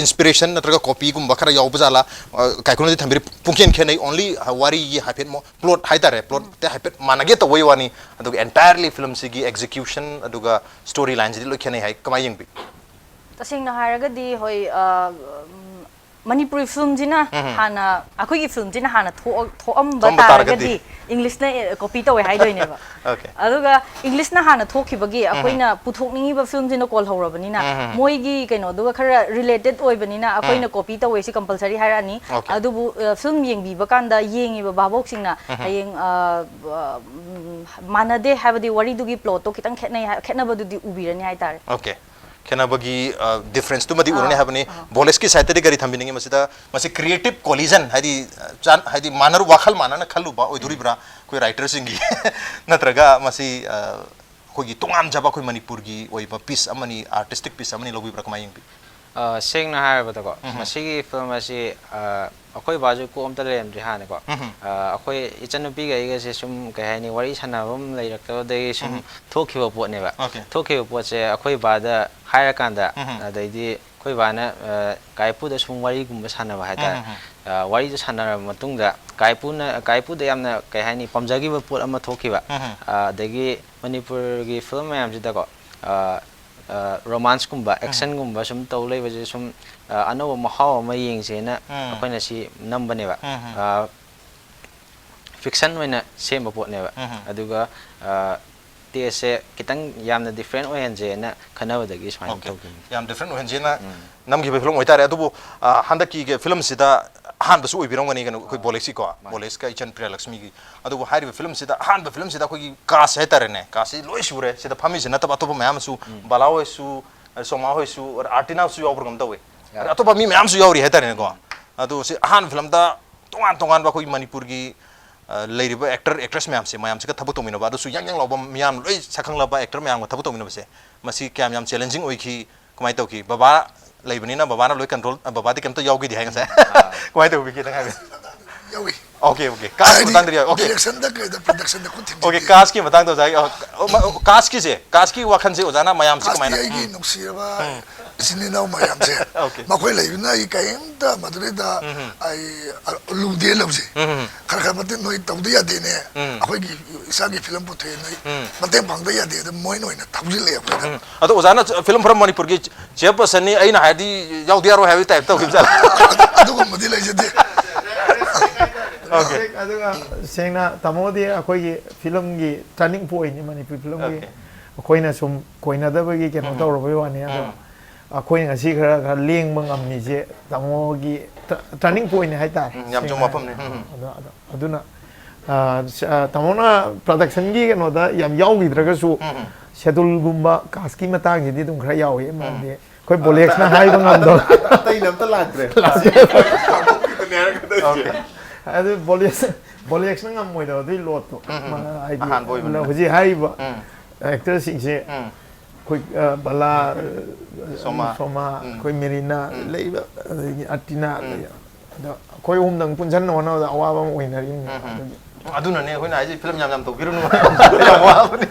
ꯏꯟꯁꯄꯤꯔꯦꯁꯟ ꯅꯠꯇ꯭ꯔꯒ ꯀꯣꯄꯤꯒꯨꯝꯕ ꯈꯔ ꯌꯥꯎꯕ ꯖꯥꯠꯂꯥ? ꯀꯥꯏꯀꯨꯅꯗꯤ ꯊꯝꯕꯤꯔꯤ, ꯄꯨꯡꯈꯦꯟ ꯈꯦꯠꯅꯩ, ꯑꯣꯟꯂꯤ ꯋꯥꯔꯤꯒꯤ ꯍꯥꯏꯐꯦꯠ ꯄ꯭ꯂꯣꯠ ꯍꯥꯏꯇꯥꯔꯦ, ꯄ꯭ꯂꯣꯠꯇ ꯍꯥꯏꯐꯦꯠ ꯃꯥꯟꯅꯒꯦ ꯇꯧꯕꯩ ꯋꯥꯅꯤ꯫ ꯑꯗꯨꯒ ꯑꯦꯟꯇꯥꯌꯔꯂꯤ ꯐꯤꯂꯝꯁꯤꯒꯤ ꯑꯦꯛꯖꯤꯀ꯭ꯌꯨꯁꯟ ꯑꯗꯨꯒ ꯁ꯭ꯇꯣꯔꯤ ꯂꯥꯏꯟꯁꯤꯗꯤ ꯂꯣꯏ ꯈꯦꯠꯅꯩ ꯍꯥꯏ꯫ ꯀꯃꯥꯏꯅ ꯌꯦꯡꯕꯤ? ꯇꯁꯦꯡꯅ ꯍꯥꯏꯔꯒꯗꯤ, ꯍꯣꯏ, ꯑ, ꯎꯝ, ꯃꯅꯤꯄꯨꯔꯤ ꯐꯤꯂꯝꯁꯤꯅ ꯎꯝ. ꯍꯥꯟꯅ, ꯑꯩꯈꯣꯏꯒꯤ ꯐꯤꯂꯝꯁꯤꯅ ꯍꯥꯟꯅ ꯊꯣꯛꯑ- ꯊꯣꯛꯑꯝꯕ ꯊꯣꯛꯑꯝꯕ ꯇꯥꯔꯒꯗꯤ? ꯇꯥꯔꯒꯗꯤ, ꯏꯪꯂꯤꯁꯅ, ꯑꯦ, ꯀꯣꯄꯤ ꯇꯧꯋꯦ ꯍꯥꯏꯗꯣꯏꯅꯦꯕ꯫ Okay. ꯑꯗꯨꯒ ꯏꯪꯂꯤꯁꯅ ꯍꯥꯟꯅ ꯊꯣꯛꯈꯤꯕꯒꯤ ꯑꯩꯈꯣꯏꯅ ꯄꯨꯊꯣꯛꯅꯤꯡꯉꯤꯕ ꯐꯤꯂꯝꯁꯤꯅ ꯀꯣꯜꯍꯧꯔꯕꯅꯤꯅ, ꯎꯝ. ꯃꯣꯏꯒꯤ ꯀꯩꯅꯣꯗꯨꯒ ꯈꯔ ꯔꯤꯂꯦꯇꯦꯠ ꯑꯣꯏꯕꯅꯤꯅ ꯑꯩꯈꯣꯏꯅ ꯎꯝ. ꯀꯣꯄꯤ ꯇꯧꯋꯦ ꯁꯤ ꯀꯝꯄꯜꯁꯔꯤ ꯍꯥꯏꯔꯛꯑꯅꯤ꯫ Okay. ꯑꯗꯨꯕꯨ, ꯑ, ꯐꯤꯂꯝ ꯌꯦꯡꯕꯤꯕ ꯀꯥꯟꯗ ꯌꯦꯡꯉꯤꯕ ꯚꯥꯕꯣꯛꯁꯤꯡꯅ ꯎꯝ. ꯍꯌꯦꯡ, ꯑ, ꯑ, ꯎꯝ, ꯃꯥꯟꯅꯗꯦ ꯍꯥꯏꯕꯗꯤ ꯋꯥꯔꯤꯗꯨꯒꯤ ꯄ꯭ꯂꯣꯠꯇꯣ ꯈꯤꯇꯪ ꯈꯦꯠꯅꯩ ꯍꯥꯏ-, ꯈꯦꯠꯅꯕꯗꯨꯗꯤ ꯎꯕꯤꯔꯅꯤ ꯍꯥꯏꯇꯥꯔꯦ꯫ Okay. ꯈꯦꯠꯅꯕꯒꯤ, ꯑ, ꯗꯤꯐ꯭ꯔꯦꯟꯁꯇꯨꯃꯗꯤ ꯎꯔꯅꯤ ꯑꯥ, ꯍꯥꯏꯕꯅꯤ꯫ ꯑꯥ. ꯕꯣꯂꯦꯁꯀꯤ ꯁꯥꯏꯠꯇꯗꯤ ꯀꯔꯤ ꯊꯝꯕꯤꯅꯤꯡꯉꯤ ꯃꯁꯤꯗ? ꯃꯁꯤ ꯀ꯭ꯔꯤꯌꯦꯇꯤꯞ ꯀꯣꯂꯤꯖꯟ, ꯍꯥꯏꯗꯤ, ꯑ, ꯆꯥꯟ-, ꯍꯥꯏꯗꯤ ꯃꯥꯟꯅꯔꯨ-, ꯋꯥꯈꯜ ꯃꯥꯟꯅꯅ ꯈꯜꯂꯨꯕ ꯑꯣꯏꯗꯣꯔꯤꯕ꯭ꯔꯥ ꯑꯩꯈꯣꯏ ꯔꯥꯏꯇꯔꯁꯤꯡꯒꯤ? ꯅꯠꯇ꯭ꯔꯒ ꯃꯁꯤ, ꯑ, ꯑꯩꯈꯣꯏꯒꯤ ꯇꯣꯉꯥꯟꯖꯕ ꯑꯩꯈꯣꯏ ꯃꯅꯤꯄꯨꯔꯒꯤ ꯑꯣꯏꯕ ꯄꯤꯁ ꯑꯃꯅꯤ, ꯑꯥꯔꯇꯤꯁꯇꯤꯛ ꯄꯤꯁ ꯑꯃꯅꯤ ꯂꯧꯕꯤꯕ꯭ꯔꯥ? ꯀꯃꯥꯏꯅ ꯌꯦꯡꯕꯤ? ꯑ, ꯁꯦꯡꯅ ꯍꯥꯏꯔꯕꯗꯀꯣ, ꯎꯝ. ꯃꯁꯤꯒꯤ ꯐꯤꯂꯝ ꯑꯁꯤ, ꯑ, ꯑꯩꯈꯣꯏ ꯕꯥꯁꯨ ꯀꯣꯛ ꯑꯝꯇ ꯂꯩꯔꯝꯗ꯭ꯔꯤ ꯍꯥꯟꯅꯀꯣ꯫ ꯎꯝ. ꯑ, ꯑꯩꯈꯣꯏ ꯏꯆꯟꯅꯨꯄꯤꯒ ꯑꯩꯒꯁꯦ ꯁꯨꯝ, ꯀꯩ ꯍꯥꯏꯅꯤ, ꯋꯥꯔꯤ ꯁꯥꯟꯅꯕꯝ ꯂꯩꯔꯛꯇꯕꯗꯒꯤ ꯁꯨꯝ ꯎꯝ. ꯊꯣꯛꯈꯤꯕ ꯄꯣꯠꯅꯦꯕ꯫ Okay. ꯊꯣꯛꯈꯤꯕ ꯄꯣꯠꯁꯦ ꯑꯩꯈꯣꯏ ꯕꯥꯗ ꯍꯥꯏꯔꯀꯥꯟꯗ, ꯎꯝ. ꯑꯗꯩꯗꯤ ꯑꯩꯈꯣꯏ ꯕꯥꯅ, ꯑ, ꯀꯥꯏꯄꯨꯗ ꯁꯨꯝ ꯋꯥꯔꯤꯒꯨꯝꯕ ꯁꯥꯟꯅꯕ ꯍꯥꯏꯇꯥꯔꯦ꯫ ꯎꯝ. ꯑ, ꯋꯥꯔꯤꯗꯣ ꯁꯥꯟꯅꯔꯕ ꯃꯇꯨꯡꯗ ꯀꯥꯏꯄꯨꯅ, ꯀꯥꯏꯄꯨꯗ ꯌꯥꯝꯅ, ꯀꯩ ꯍꯥꯏꯅꯤ, ꯄꯥꯝꯖꯈꯤꯕ ꯄꯣꯠ ꯑꯃ ꯊꯣꯛꯈꯤꯕ꯫ ꯎꯝ. ꯑ, ꯑꯗꯒꯤ ꯃꯅꯤꯄꯨꯔꯒꯤ ꯐꯤꯂꯝ ꯃꯌꯥꯝꯁꯤꯗꯀꯣ, ꯑ, ꯑ, ꯔꯣꯃꯥꯟꯁꯀꯨꯝꯕ, ꯑꯦꯛꯁꯟꯒꯨꯝꯕ ꯁꯨꯝ ꯇꯧ ꯂꯩꯕꯁꯦ ꯁꯨꯝ, ꯑ, ꯑꯅꯧꯕ ꯃꯍꯥꯎ ꯑꯃ ꯌꯦꯡꯁꯦꯅ ꯎꯝ. ꯑꯩꯈꯣꯏꯅ ꯁꯤ ꯅꯝꯕꯅꯦꯕ꯫ ꯎꯝ. ꯑ, ꯐꯤꯛꯁꯟ ꯑꯣꯏꯅ ꯁꯦꯝꯕ ꯄꯣꯠꯅꯦꯕ꯫ ꯎꯝ. ꯑꯗꯨꯒ, ꯑ, ꯇꯦꯁꯁꯦ ꯈꯤꯇꯪ ꯌꯥꯝꯅ ꯗꯤꯐ꯭ꯔꯦꯟ ꯑꯣꯏꯍꯟꯁꯦꯅ ꯈꯟꯅꯕꯗꯒꯤ ꯁꯨꯃꯥꯏꯅ Okay. ꯇꯧꯈꯤꯕꯅꯤ꯫ ꯌꯥꯝ ꯗꯤꯐ꯭ꯔꯦꯟ ꯑꯣꯏꯍꯟꯁꯦꯅ ꯎꯝ. ꯅꯝꯈꯤꯕ ꯐꯤꯂꯝ ꯑꯣꯏꯇꯥꯔꯦ꯫ ꯑꯗꯨꯕꯨ, ꯑ, ꯍꯟꯗꯛꯀꯤ ꯐꯤꯂꯝꯁꯤꯗ ꯑꯍꯥꯟꯕꯁꯨ ꯑꯣꯏꯕꯤꯔꯝꯒꯅꯤ, ꯀꯩꯅꯣ, ꯑꯩꯈꯣꯏ ꯕꯣꯂꯦꯛꯁꯤꯀꯣ, ꯕꯣꯂꯦꯛꯁꯀ ꯏꯆꯟ ꯄ꯭ꯔꯤꯌꯥꯂꯛꯁꯃꯤꯒꯤ꯫ ꯑꯗꯨꯕꯨ ꯍꯥꯏꯔꯤꯕ ꯐꯤꯂꯝꯁꯤꯗ, ꯑꯍꯥꯟꯕ ꯐꯤꯂꯝꯁꯤꯗ ꯑꯩꯈꯣꯏꯒꯤ ꯀꯥꯁ ꯍꯥꯏꯇꯥꯔꯦꯅꯦ, ꯀꯥꯁꯁꯤ ꯂꯣꯏ ꯁꯨꯔꯦ꯫ ꯁꯤꯗ ꯐꯝꯃꯤꯁꯦ ꯅꯠꯇꯕ ꯑꯇꯣꯞꯄ ꯃꯌꯥꯝ ꯑꯃꯁꯨ, ꯕꯂꯥ ꯍꯣꯏꯁꯨ, ꯑ, ꯁꯣꯃꯥ ꯍꯣꯏꯁꯨ, ꯑꯥꯔꯇꯤꯅꯥꯁꯨ ꯌꯥꯎꯕ꯭ꯔꯥ ꯀꯩꯅꯣꯝ ꯇꯧꯋꯦ꯫ ꯌꯥꯎꯋꯦ꯫ ꯑꯇꯣꯞꯄ ꯃꯤ ꯃꯌꯥꯝꯁꯨ ꯌꯥꯎꯔꯤ ꯍꯥꯏꯇꯥꯔꯦꯅꯦꯀꯣ꯫ ꯑꯗꯣ ꯁꯤ ꯑꯍꯥꯟꯕ ꯐꯤꯂꯝꯗ ꯇꯣꯉꯥꯟ ꯇꯣꯉꯥꯟꯕ ꯑꯩꯈꯣꯏꯒꯤ ꯃꯅꯤꯄꯨꯔꯒꯤ, ꯑ, ꯂꯩꯔꯤꯕ ꯑꯦꯛꯇꯔ ꯑꯦꯛꯇ꯭ꯔꯦꯁ ꯃꯌꯥꯝꯁꯦ, ꯃꯌꯥꯝꯁꯤꯒ ꯊꯕꯛ ꯇꯧꯃꯤꯟꯅꯕ, ꯑꯗꯨꯁꯨ ꯌꯥꯡ ꯌꯥꯡ ꯂꯥꯎꯕ ꯃꯤꯌꯥꯝ ꯂꯣꯏ ꯁꯛꯈꯪꯂꯕ ꯑꯦꯛꯇꯔ ꯃꯌꯥꯝꯒ ꯊꯕꯛ ꯇꯧꯃꯤꯟꯅꯕꯁꯦ, ꯃꯁꯤ ꯀꯌꯥꯝ ꯌꯥꯝ ꯆꯦꯂꯦꯟꯖꯤꯡ ꯑꯣꯏꯈꯤ? ꯀꯃꯥꯏꯅ ꯇꯧꯈꯤ? ꯕꯕꯥ ꯂꯩꯕꯅꯤꯅ ꯕꯕꯥꯅ ꯂꯣꯏ ꯀꯟꯇ꯭ꯔꯣꯜ, ꯕꯕꯥꯗꯤ ꯀꯩꯝꯇ ꯌꯥꯎꯈꯤꯗꯦ ꯍꯥꯏ ꯉꯁꯥꯏ꯫ ꯀꯃꯥꯏꯅ ꯇꯧꯕꯤꯒꯦ ꯅꯪ ꯍꯥꯏꯕ? ꯌꯥꯎꯏ꯫ ꯑꯣꯀꯦ ꯑꯣꯀꯦ, ꯀꯥꯁꯀꯤ ꯃꯇꯥꯡꯗꯗꯤ ꯌꯥꯎꯏ꯫ ꯑꯣꯀꯦ꯫ ꯗꯥꯏꯔꯦꯛꯁꯟꯗ ꯀꯩꯗ ꯄ꯭ꯔꯗꯛꯁꯟꯗ ꯈꯨꯠ ꯊꯤꯡꯕ ꯑꯣꯀꯦ, ꯀꯥꯁꯀꯤ ꯃꯇꯥꯡꯗ ꯑꯣꯖꯥꯒꯤ, ꯑ, ꯑ, ꯃ-, ꯀꯥꯁꯀꯤꯁꯦ, ꯀꯥꯁꯀꯤ ꯋꯥꯈꯜꯁꯦ ꯑꯣꯖꯥꯅ ꯃꯌꯥꯝꯁꯤ ꯀꯥꯁꯇꯤ ꯀꯃꯥꯏꯅ? ꯑꯩꯒꯤ ꯅꯨꯡꯁꯤꯔꯕ ꯏꯆꯤꯟ ꯏꯅꯥꯎ ꯃꯌꯥꯝꯁꯦ, ꯑꯣꯀꯦ꯫ ꯃꯈꯣꯏ ꯂꯩꯕꯅ ꯑꯩ ꯀꯔꯤꯝꯇ ꯃꯗꯨꯗꯩꯗ ꯑꯩ ꯑ, ꯂꯨꯗꯦ ꯂꯧꯁꯦ꯫ ꯈꯔ ꯈꯔ ꯃꯇꯦꯡ ꯅꯣꯏ ꯇꯧꯗ ꯌꯥꯗꯦꯅꯦ꯫ ꯑꯩꯈꯣꯏꯒꯤ ꯏꯁꯥꯒꯤ ꯐꯤꯂꯝ ꯄꯨꯊꯣꯛꯑꯦ, ꯅꯣꯏ ꯃꯇꯦꯡ ꯄꯥꯡꯗ ꯌꯥꯗꯦ, ꯑꯗꯨꯝ ꯃꯣꯏꯅ ꯑꯣꯏꯅ ꯊꯧꯖꯤꯜꯂꯛꯑꯦ ꯑꯩꯈꯣꯏꯗ꯫ ꯎꯝ꯫ ꯑꯗꯣ ꯑꯣꯖꯥꯅ ꯐꯤꯂꯝ ꯐꯔꯝ ꯃꯅꯤꯄꯨꯔꯒꯤ ꯆꯤꯌꯔ ꯄꯔꯁꯟꯅꯤ, ꯑꯩꯅ ꯍꯥꯏꯔꯗꯤ ꯌꯥꯎꯗ ꯌꯥꯔꯣꯏ ꯍꯥꯏꯕꯒꯤ ꯇꯥꯏꯞ ꯇꯧꯈꯤꯕ ꯖꯥꯠꯂ? ꯑꯗꯨꯒꯨꯝꯕꯗꯤ ꯂꯩꯖꯗꯦ꯫ ꯑꯣꯀꯦ꯫ ꯑꯗꯨꯒ ꯁꯦꯡꯅ ꯇꯥꯃꯣꯗꯤ ꯑꯩꯈꯣꯏꯒꯤ ꯐꯤꯂꯝꯒꯤ turning pointꯅꯤ ꯃꯅꯤꯄꯨꯔꯤ ꯐꯤꯂꯝꯒꯤ꯫ ꯑꯣꯀꯦ꯫ ꯑꯩꯈꯣꯏꯅ ꯁꯨꯝ ꯀꯣꯏꯅꯗꯕꯒꯤ ꯀꯩꯅꯣ ꯇꯧꯔꯕꯩ ꯋꯥꯅꯤ, ꯑꯗꯣ ꯑꯩꯈꯣꯏꯅ ꯉꯁꯤ ꯈꯔ ꯈꯔ ꯂꯦꯡꯕ ꯉꯝꯃꯤꯁꯦ ꯇꯥꯃꯣꯒꯤ turning pointꯅꯤ ꯍꯥꯏꯇꯥꯔꯦ꯫ ꯎꯝ, ꯌꯥꯝ ꯆꯨꯝꯕ ꯁꯦꯡꯅ ꯋꯥꯐꯝꯅꯤ꯫ ꯎꯝ, ꯎꯝ꯫ ꯑꯗꯣ, ꯑꯗꯣ, ꯑꯗꯨꯅ ꯑ, ꯁ-, ꯑ, ꯇꯥꯃꯣꯅ productionꯒꯤ ꯀꯩꯅꯣꯗ ꯌꯥꯝ ꯌꯥꯎꯈꯤꯗ꯭ꯔꯒꯁꯨ scheduleꯒꯨꯝꯕ castꯀꯤ ꯃꯇꯥꯡꯁꯤꯗꯤ ꯑꯗꯨꯝ ꯈꯔ ꯌꯥꯎꯏ, ꯃꯔꯝꯗꯤ ꯑꯩꯈꯣꯏ ꯕꯣꯂꯦꯛꯁꯅ ꯍꯥꯏꯕ ꯉꯝꯗꯕ꯫ ꯑꯇꯩꯅ ꯑꯝꯇ ꯂꯥꯛꯇ꯭ꯔꯦ꯫ ꯑꯗꯨ ꯕꯣꯂꯦꯛꯁ ꯕꯣꯂꯦꯛꯁꯅ ꯉꯝꯃꯣꯏꯗꯕ ꯑꯗꯨꯒꯤ loadꯇꯣ꯫ ꯃꯥ ꯍꯥꯏꯗꯤ ꯑꯍꯥꯟꯕ ꯑꯣꯏꯕꯅꯤꯅ꯫ ꯍꯧꯖꯤꯛ ꯍꯥꯏꯔꯤꯕ ꯎꯝ꯫ actorꯁꯤꯡꯁꯦ ꯎꯝ꯫ ꯑꯩꯈꯣꯏ, ꯑ, ꯕꯂꯥ, ꯑ, ꯁꯣꯃꯥ꯫ ꯁꯣꯃꯥ, ꯎꯝ꯫ ꯑꯩꯈꯣꯏ ꯃꯦꯔꯤꯅꯥ ꯎꯝ꯫ ꯂꯩꯕ, ꯑꯗꯒꯤ ꯑꯇꯤꯅꯥ ꯂꯩꯕ꯫ ꯑꯗꯣ ꯑꯩꯈꯣꯏ ꯑꯍꯨꯝꯗꯪ ꯄꯨꯟꯁꯤꯟꯅ ꯍꯣꯠꯅꯕꯗ ꯑꯋꯥꯕ ꯑꯃ ꯑꯣꯏꯅꯔꯤꯕꯅꯤ꯫ ꯑꯗꯨꯒꯤ ꯑꯗꯨꯅꯅꯦ ꯑꯩꯈꯣꯏꯅ ꯍꯥꯏꯁꯦ, ꯐꯤꯂꯝ ꯌꯥꯝ ꯌꯥꯝ ꯇꯧꯕꯤꯔꯨꯅꯨ, ꯌꯥꯝ ꯋꯥꯕꯅꯤ꯫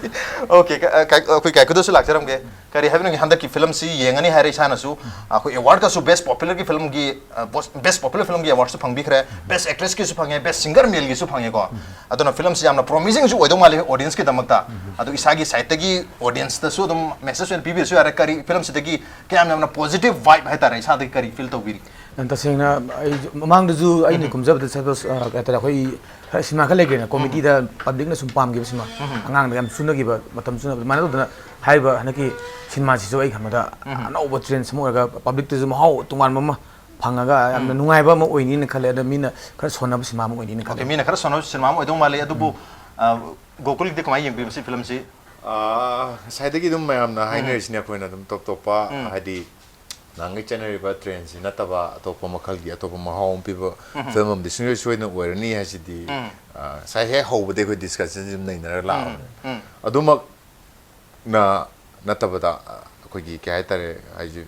ꯑꯣꯀꯦ, ꯀ-, ꯀ-, ꯑꯩꯈꯣꯏ ꯀꯥꯏꯀꯨꯗꯁꯨ ꯂꯥꯛꯆꯔꯝꯒꯦ꯫ ꯀꯔꯤ ꯍꯥꯏꯕꯅꯣ, ꯍꯟꯗꯛꯀꯤ ꯐꯤꯂꯝꯁꯤ ꯌꯦꯡꯉꯅꯤ ꯍꯥꯏꯔꯦ ꯏꯁꯥꯅꯁꯨ, ꯑꯩꯈꯣꯏ awardꯀꯁꯨ best popularꯒꯤ ꯐꯤꯂꯝꯒꯤ, ꯑ, bos-, best popular filmꯒꯤ awardꯁꯨ ꯐꯪꯕꯤꯈ꯭ꯔꯦ, best actressꯀꯤꯁꯨ ꯐꯪꯉꯦ, best singer maleꯒꯤꯁꯨ ꯐꯪꯉꯦꯀꯣ꯫ ꯑꯗꯨꯅ ꯐꯤꯂꯝꯁꯤ ꯌꯥꯝꯅ promisingꯁꯨ ꯑꯣꯏꯗꯧ ꯃꯥꯜꯂꯤ audienceꯀꯤꯗꯃꯛꯇ꯫ ꯑꯗꯨ ꯏꯁꯥꯒꯤ sideꯇꯒꯤ audienceꯇꯁꯨ ꯑꯗꯨꯝ message ꯑꯣꯏꯅ ꯄꯤꯕꯤꯔꯁꯨ ꯌꯥꯔꯦ, ꯀꯔꯤ ꯐꯤꯂꯝꯁꯤꯗꯒꯤ ꯀꯌꯥꯝ ꯌꯥꯝꯅ positive vibe ꯍꯥꯏꯇꯥꯔꯦ, ꯏꯁꯥꯗꯒꯤ ꯀꯔꯤ feel ꯇꯧꯕꯤꯔꯤ? ꯌꯥꯝ ꯇꯁꯦꯡꯅ ꯑꯩ ꯃꯃꯥꯡꯗꯁꯨ ꯑꯩꯅ ꯀꯨꯝꯖꯕꯗ ꯁꯦꯕꯁ, ꯑ, ꯀꯩ ꯍꯥꯏꯇꯥꯔꯦ, ꯑꯩꯈꯣꯏ ꯈꯔ ꯁꯤꯅꯦꯃꯥ ꯈꯔ ꯂꯩꯈ꯭ꯔꯦꯅ, committeeꯗ publicꯅ ꯁꯨꯝ ꯄꯥꯝꯈꯤꯕ ꯁꯤꯅꯦꯃꯥ, ꯑꯉꯥꯡꯗ ꯌꯥꯝ ꯆꯨꯅꯈꯤꯕ, ꯃꯇꯝ ꯆꯨꯅꯕ, ꯑꯗꯨꯃꯥꯏꯅ ꯇꯧꯗꯅ ꯍꯥꯏꯔꯤꯕ ꯍꯟꯗꯛꯀꯤ ꯁꯤꯅꯦꯃꯥꯁꯤꯁꯨ ꯑꯩ ꯈꯟꯕꯗ ꯑꯅꯧꯕ trends ꯑꯃ ꯑꯣꯏꯔꯒ publicꯇꯁꯨ ꯃꯍꯥꯎ ꯇꯣꯉꯥꯟꯕ ꯑꯃ ꯐꯪꯉꯒ ꯌꯥꯝꯅ ꯅꯨꯡꯉꯥꯏꯕ ꯑꯃ ꯑꯣꯏꯅꯤꯅ ꯈꯜꯂꯦ꯫ ꯑꯗꯣ ꯃꯤꯅ ꯈꯔ ꯁꯣꯟꯅꯕ ꯁꯤꯅꯦꯃꯥ ꯑꯃ ꯑꯣꯏꯅꯤꯅ ꯑꯣꯀꯦ, ꯈꯜꯂꯦ꯫ ꯃꯤꯅ ꯈꯔ ꯁꯣꯟꯅꯕ ꯁꯤꯅꯦꯃꯥ ꯑꯃ ꯑꯣꯏꯗꯧ ꯃꯥꯜꯂꯤ꯫ ꯑꯗꯨꯕꯨ, ꯑ, ꯒꯣꯀꯨꯜꯒꯤꯗꯤ ꯀꯃꯥꯏꯅ ꯌꯦꯡꯕꯤꯕ ꯁꯤ ꯐꯤꯂꯝꯁꯤ? ꯑꯥ, ꯉꯁꯥꯏꯗꯒꯤ ꯑꯗꯨꯝ ꯃꯌꯥꯝꯅ ꯍꯥꯏꯅꯔꯤꯁꯤꯅꯦ, ꯑꯩꯈꯣꯏꯅ ꯑꯗꯨꯝ ꯇꯣꯞ ꯇꯣꯞꯄ, ꯍꯥꯏꯗꯤ ꯅꯍꯥꯟꯒꯩ ꯆꯠꯅꯔꯤꯕ trendꯁꯤ ꯅꯠꯇꯕ ꯑꯇꯣꯞꯄ ꯃꯈꯜꯒꯤ ꯑꯇꯣꯞꯄ ꯃꯍꯥꯎ ꯑꯃ ꯄꯤꯕ ꯐꯤꯂꯝ ꯑꯃꯗꯤ ꯁꯨꯡꯁꯣꯏ ꯁꯣꯏꯗꯅ ꯑꯣꯏꯔꯅꯤ ꯍꯥꯏꯁꯤꯗꯤ, ꯑꯥ, ꯉꯁꯥꯏ ꯍꯦꯛ ꯍꯧꯕꯗꯒꯤ ꯑꯩꯈꯣꯏ discussionꯁꯤ ꯑꯗꯨꯝ ꯅꯩꯅꯔ ꯂꯥꯛꯑꯕꯅꯦ꯫ ꯑꯗꯨꯃꯛꯅ ꯅꯠꯇꯕꯗ, ꯑꯩꯈꯣꯏꯒꯤ ꯀꯩ ꯍꯥꯏꯇꯥꯔꯦ, ꯍꯥꯏꯁꯦ,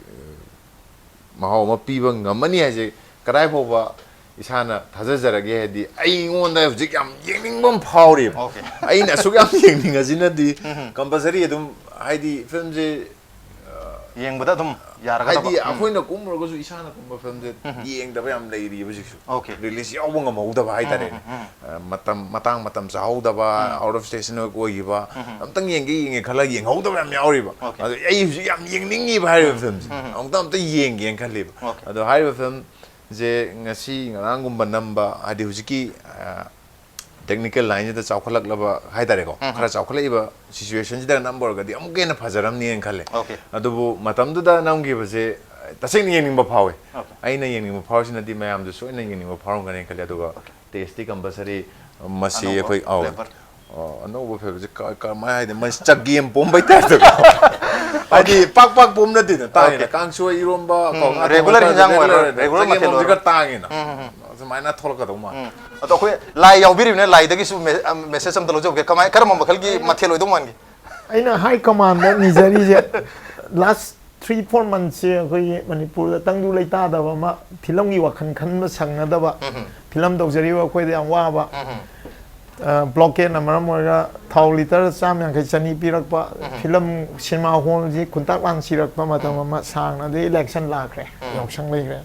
ꯃꯍꯥꯎ ꯑꯃ ꯄꯤꯕ ꯉꯝꯃꯅꯤ ꯍꯥꯏꯁꯦ ꯀꯗꯥꯏ ꯐꯥꯎꯕ ꯏꯁꯥꯅ ꯊꯥꯖꯖꯔꯒꯦ ꯍꯥꯏꯗꯤ, ꯑꯩꯉꯣꯟꯗ ꯍꯧꯖꯤꯛ ꯌꯥꯝ ꯌꯦꯡꯅꯤꯡꯕ ꯑꯃ ꯐꯥꯎꯔꯤꯕ꯫ Okay. ꯑꯩꯅ ꯑꯁꯨꯛ ꯌꯥꯝ ꯌꯦꯡꯅꯤꯡꯉꯁꯤꯅꯗꯤ compulsory ꯑꯗꯨꯝ, ꯍꯥꯏꯗꯤ ꯐꯤꯂꯝꯁꯦ ꯌꯦꯡꯕꯗ ꯑꯗꯨꯝ ꯌꯥꯔꯒꯗꯕ꯫ ꯍꯥꯏꯗꯤ ꯑꯩꯈꯣꯏꯅ ꯀꯨꯝꯃꯨꯔꯒꯁꯨ ꯏꯁꯥꯅ ꯀꯨꯝꯕ ꯐꯤꯂꯝꯁꯦ ꯌꯦꯡꯗꯕ ꯌꯥꯝ ꯂꯩꯔꯤꯕ ꯍꯧꯖꯤꯛꯁꯨ꯫ Okay. Release ꯌꯥꯎꯕ ꯉꯝꯍꯧꯗꯕ ꯍꯥꯏꯇꯥꯔꯦꯅꯦ꯫ ꯑ, ꯃꯇꯝ, ꯃꯇꯥꯡ ꯃꯇꯝ ꯆꯥꯍꯧꯗꯕ, out of station ꯑꯣꯏꯈꯤꯕ, ꯑꯝꯇꯪ ꯌꯦꯡꯒꯦ ꯌꯦꯡꯒꯦ ꯈꯜꯂꯒ ꯌꯦꯡꯍꯧꯗꯕ ꯌꯥꯝ ꯌꯥꯎꯔꯤꯕ꯫ Okay. ꯑꯗꯣ ꯑꯩ ꯍꯧꯖꯤꯛ ꯌꯥꯝ ꯌꯦꯡꯅꯤꯡꯉꯤꯕ ꯍꯥꯏꯔꯤꯕ ꯐꯤꯂꯝꯁꯦ꯫ ꯑꯃꯨꯛꯇ ꯑꯝꯇ ꯌꯦꯡꯒꯦꯅ ꯈꯜꯂꯤꯕ꯫ Okay. ꯑꯗꯣ ꯍꯥꯏꯔꯤꯕ ꯐꯤꯂꯝꯁꯦ ꯉꯁꯤ ꯉꯔꯥꯡꯒꯨꯝꯕ ꯅꯝꯕ, ꯍꯥꯏꯗꯤ ꯍꯧꯖꯤꯛꯀꯤ, ꯑ, technical lineꯁꯤꯗ ꯆꯥꯎꯈꯠꯂꯛꯂꯕ ꯍꯥꯏꯇꯥꯔꯦꯀꯣ, ꯈꯔ ꯆꯥꯎꯈꯠꯂꯛꯏꯕ situationꯁꯤꯗ ꯅꯝꯕ ꯑꯣꯏꯔꯒꯗꯤ ꯑꯃꯨꯛꯀ ꯍꯦꯟꯅ ꯐꯖꯔꯝꯅꯤꯅ ꯈꯜꯂꯦ꯫ Okay. ꯑꯗꯨꯕꯨ ꯃꯇꯝꯗꯨꯗ ꯅꯝꯈꯤꯕꯁꯦ ꯇꯁꯦꯡꯅ ꯌꯦꯡꯅꯤꯡꯕ ꯐꯥꯎꯋꯤ꯫ Okay. ꯑꯩꯅ ꯌꯦꯡꯅꯤꯡꯕ ꯐꯥꯎꯔꯤꯁꯤꯅꯗꯤ ꯃꯌꯥꯝꯗꯨ ꯁꯣꯏꯅ ꯌꯦꯡꯅꯤꯡꯕ ꯐꯥꯎꯔꯝꯒꯅꯤ ꯈꯜꯂꯦ꯫ ꯑꯗꯨꯒ tasteꯇꯤ compulsory ꯃꯁꯤ ꯑꯅꯧꯕ ꯑꯩꯈꯣꯏ, ꯑꯧ꯫ flavor. ꯑꯣ, ꯑꯅꯧꯕ flavorꯁꯦ ꯀ-, ꯀ-, ꯀꯃꯥꯏ ꯍꯥꯏꯅꯤ? ꯃꯁꯤ ꯆꯒꯦꯝ ꯄꯣꯝꯕꯩ typeꯇꯀꯣ꯫ ꯍꯥꯏꯗꯤ ꯄꯥꯛ ꯄꯥꯛ ꯄꯣꯝ ꯅꯠꯇꯦꯗꯅ, ꯇꯥꯡꯉꯤꯅ꯫ Okay. ꯀꯥꯡꯁꯣꯏ, ꯏꯔꯣꯝꯕ, ꯎꯝ, ꯀꯣ, ꯉꯥ regular ꯊꯣꯡꯕ ꯍꯤꯟꯖꯥꯡ ꯑꯣꯏꯔꯣꯏ, regular regular ꯆꯒꯦꯝ ꯃꯊꯦꯜ ꯄꯣꯝꯕꯁꯦ ꯑꯣꯏꯔꯣꯏ꯫ ꯈꯔ ꯇꯥꯡꯉꯤꯅ꯫ ꯑꯗꯨꯃꯥꯏꯅ ꯊꯣꯛꯂꯛꯀꯗꯧ ꯃꯥꯜꯂꯦ꯫ ꯎꯝ꯫ ꯑꯗꯣ ꯑꯩꯈꯣꯏ ꯂꯥꯏ ꯌꯥꯎꯕꯤꯔꯤꯕꯅꯤꯅ ꯂꯥꯏꯗꯒꯤꯁꯨ me-, ꯑ, message ꯑꯝꯇ ꯂꯧꯖꯍꯧꯒꯦ꯫ ꯀꯃꯥꯏ-, ꯀꯔꯝꯕ ꯃꯈꯜꯒꯤ ꯃꯊꯦꯜ ꯑꯣꯏꯗꯧ ꯃꯥꯟꯒꯦ? ꯑꯩꯅ high commandꯗ ꯅꯤꯖꯔꯤꯁꯦ, last three four monthsꯁꯦ ꯑꯩꯈꯣꯏꯒꯤ ꯃꯅꯤꯄꯨꯔꯗ ꯇꯪꯗꯨ ꯂꯩꯇꯥꯗꯕ ꯑꯃ, ꯐꯤꯂꯝꯒꯤ ꯋꯥꯈꯜ ꯈꯟꯕ ꯁꯪꯅꯗꯕ, ꯐꯤꯂꯝ ꯇꯧꯖꯔꯤꯕ ꯑꯩꯈꯣꯏꯗ ꯌꯥꯝ ꯋꯥꯕ, ꯑ, blockade ꯅ ꯃꯔꯝ ꯑꯣꯏꯔꯒ ꯊꯥꯎ litre ꯆꯥꯝ ꯌꯥꯡꯈꯩ ꯆꯅꯤ ꯄꯤꯔꯛꯄ, ꯐꯤꯂꯝ cinema hallꯁꯤ ꯈꯨꯟꯇꯥꯛ ꯂꯥꯟ ꯁꯤꯔꯛꯄ ꯃꯇꯝ ꯑꯃ, ꯁꯥꯡꯅ ꯑꯗꯩ election ꯂꯥꯛꯈ꯭ꯔꯦ, ꯌꯥꯎꯁꯪ ꯂꯩꯈ꯭ꯔꯦ꯫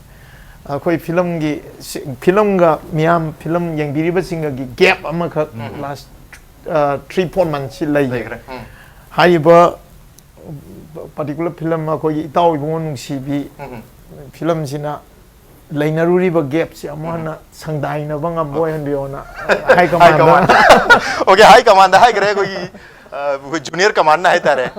ꯑꯩꯈꯣꯏ ꯐꯤꯂꯝꯒꯤ ꯁꯤ-, ꯐꯤꯂꯝꯒ ꯃꯤꯌꯥꯝ ꯐꯤꯂꯝ ꯌꯦꯡꯕꯤꯔꯤꯕꯁꯤꯡꯒꯒꯤ gap ꯑꯃꯈꯛ last, ꯑ, three four monthsꯁꯤ ꯂꯩꯈ꯭ꯔꯦ꯫ ꯂꯩꯈ꯭ꯔꯦ꯫ ꯎꯝ꯫ ꯍꯥꯏꯔꯤꯕ particular ꯐꯤꯂꯝ ꯑꯩꯈꯣꯏꯒꯤ ꯏꯇꯥꯎ ꯏꯕꯨꯡꯉꯣ ꯅꯨꯡꯁꯤꯕꯤ ꯐꯤꯂꯝꯁꯤꯅ ꯂꯩꯅꯔꯨꯔꯤꯕ gapꯁꯦ ꯑꯃꯨꯛ ꯍꯟꯅ ꯁꯪꯗꯥꯏꯅꯕ ꯉꯝꯕ ꯑꯣꯏꯍꯟꯕꯤꯌꯣꯅ high commandꯗ꯫ Okay, high commandꯗ ꯍꯥꯏꯈ꯭ꯔꯦ ꯑꯩꯈꯣꯏꯒꯤ, ꯑ, ꯑꯩꯈꯣꯏ junior commandꯅ ꯍꯥꯏꯇꯥꯔꯦ꯫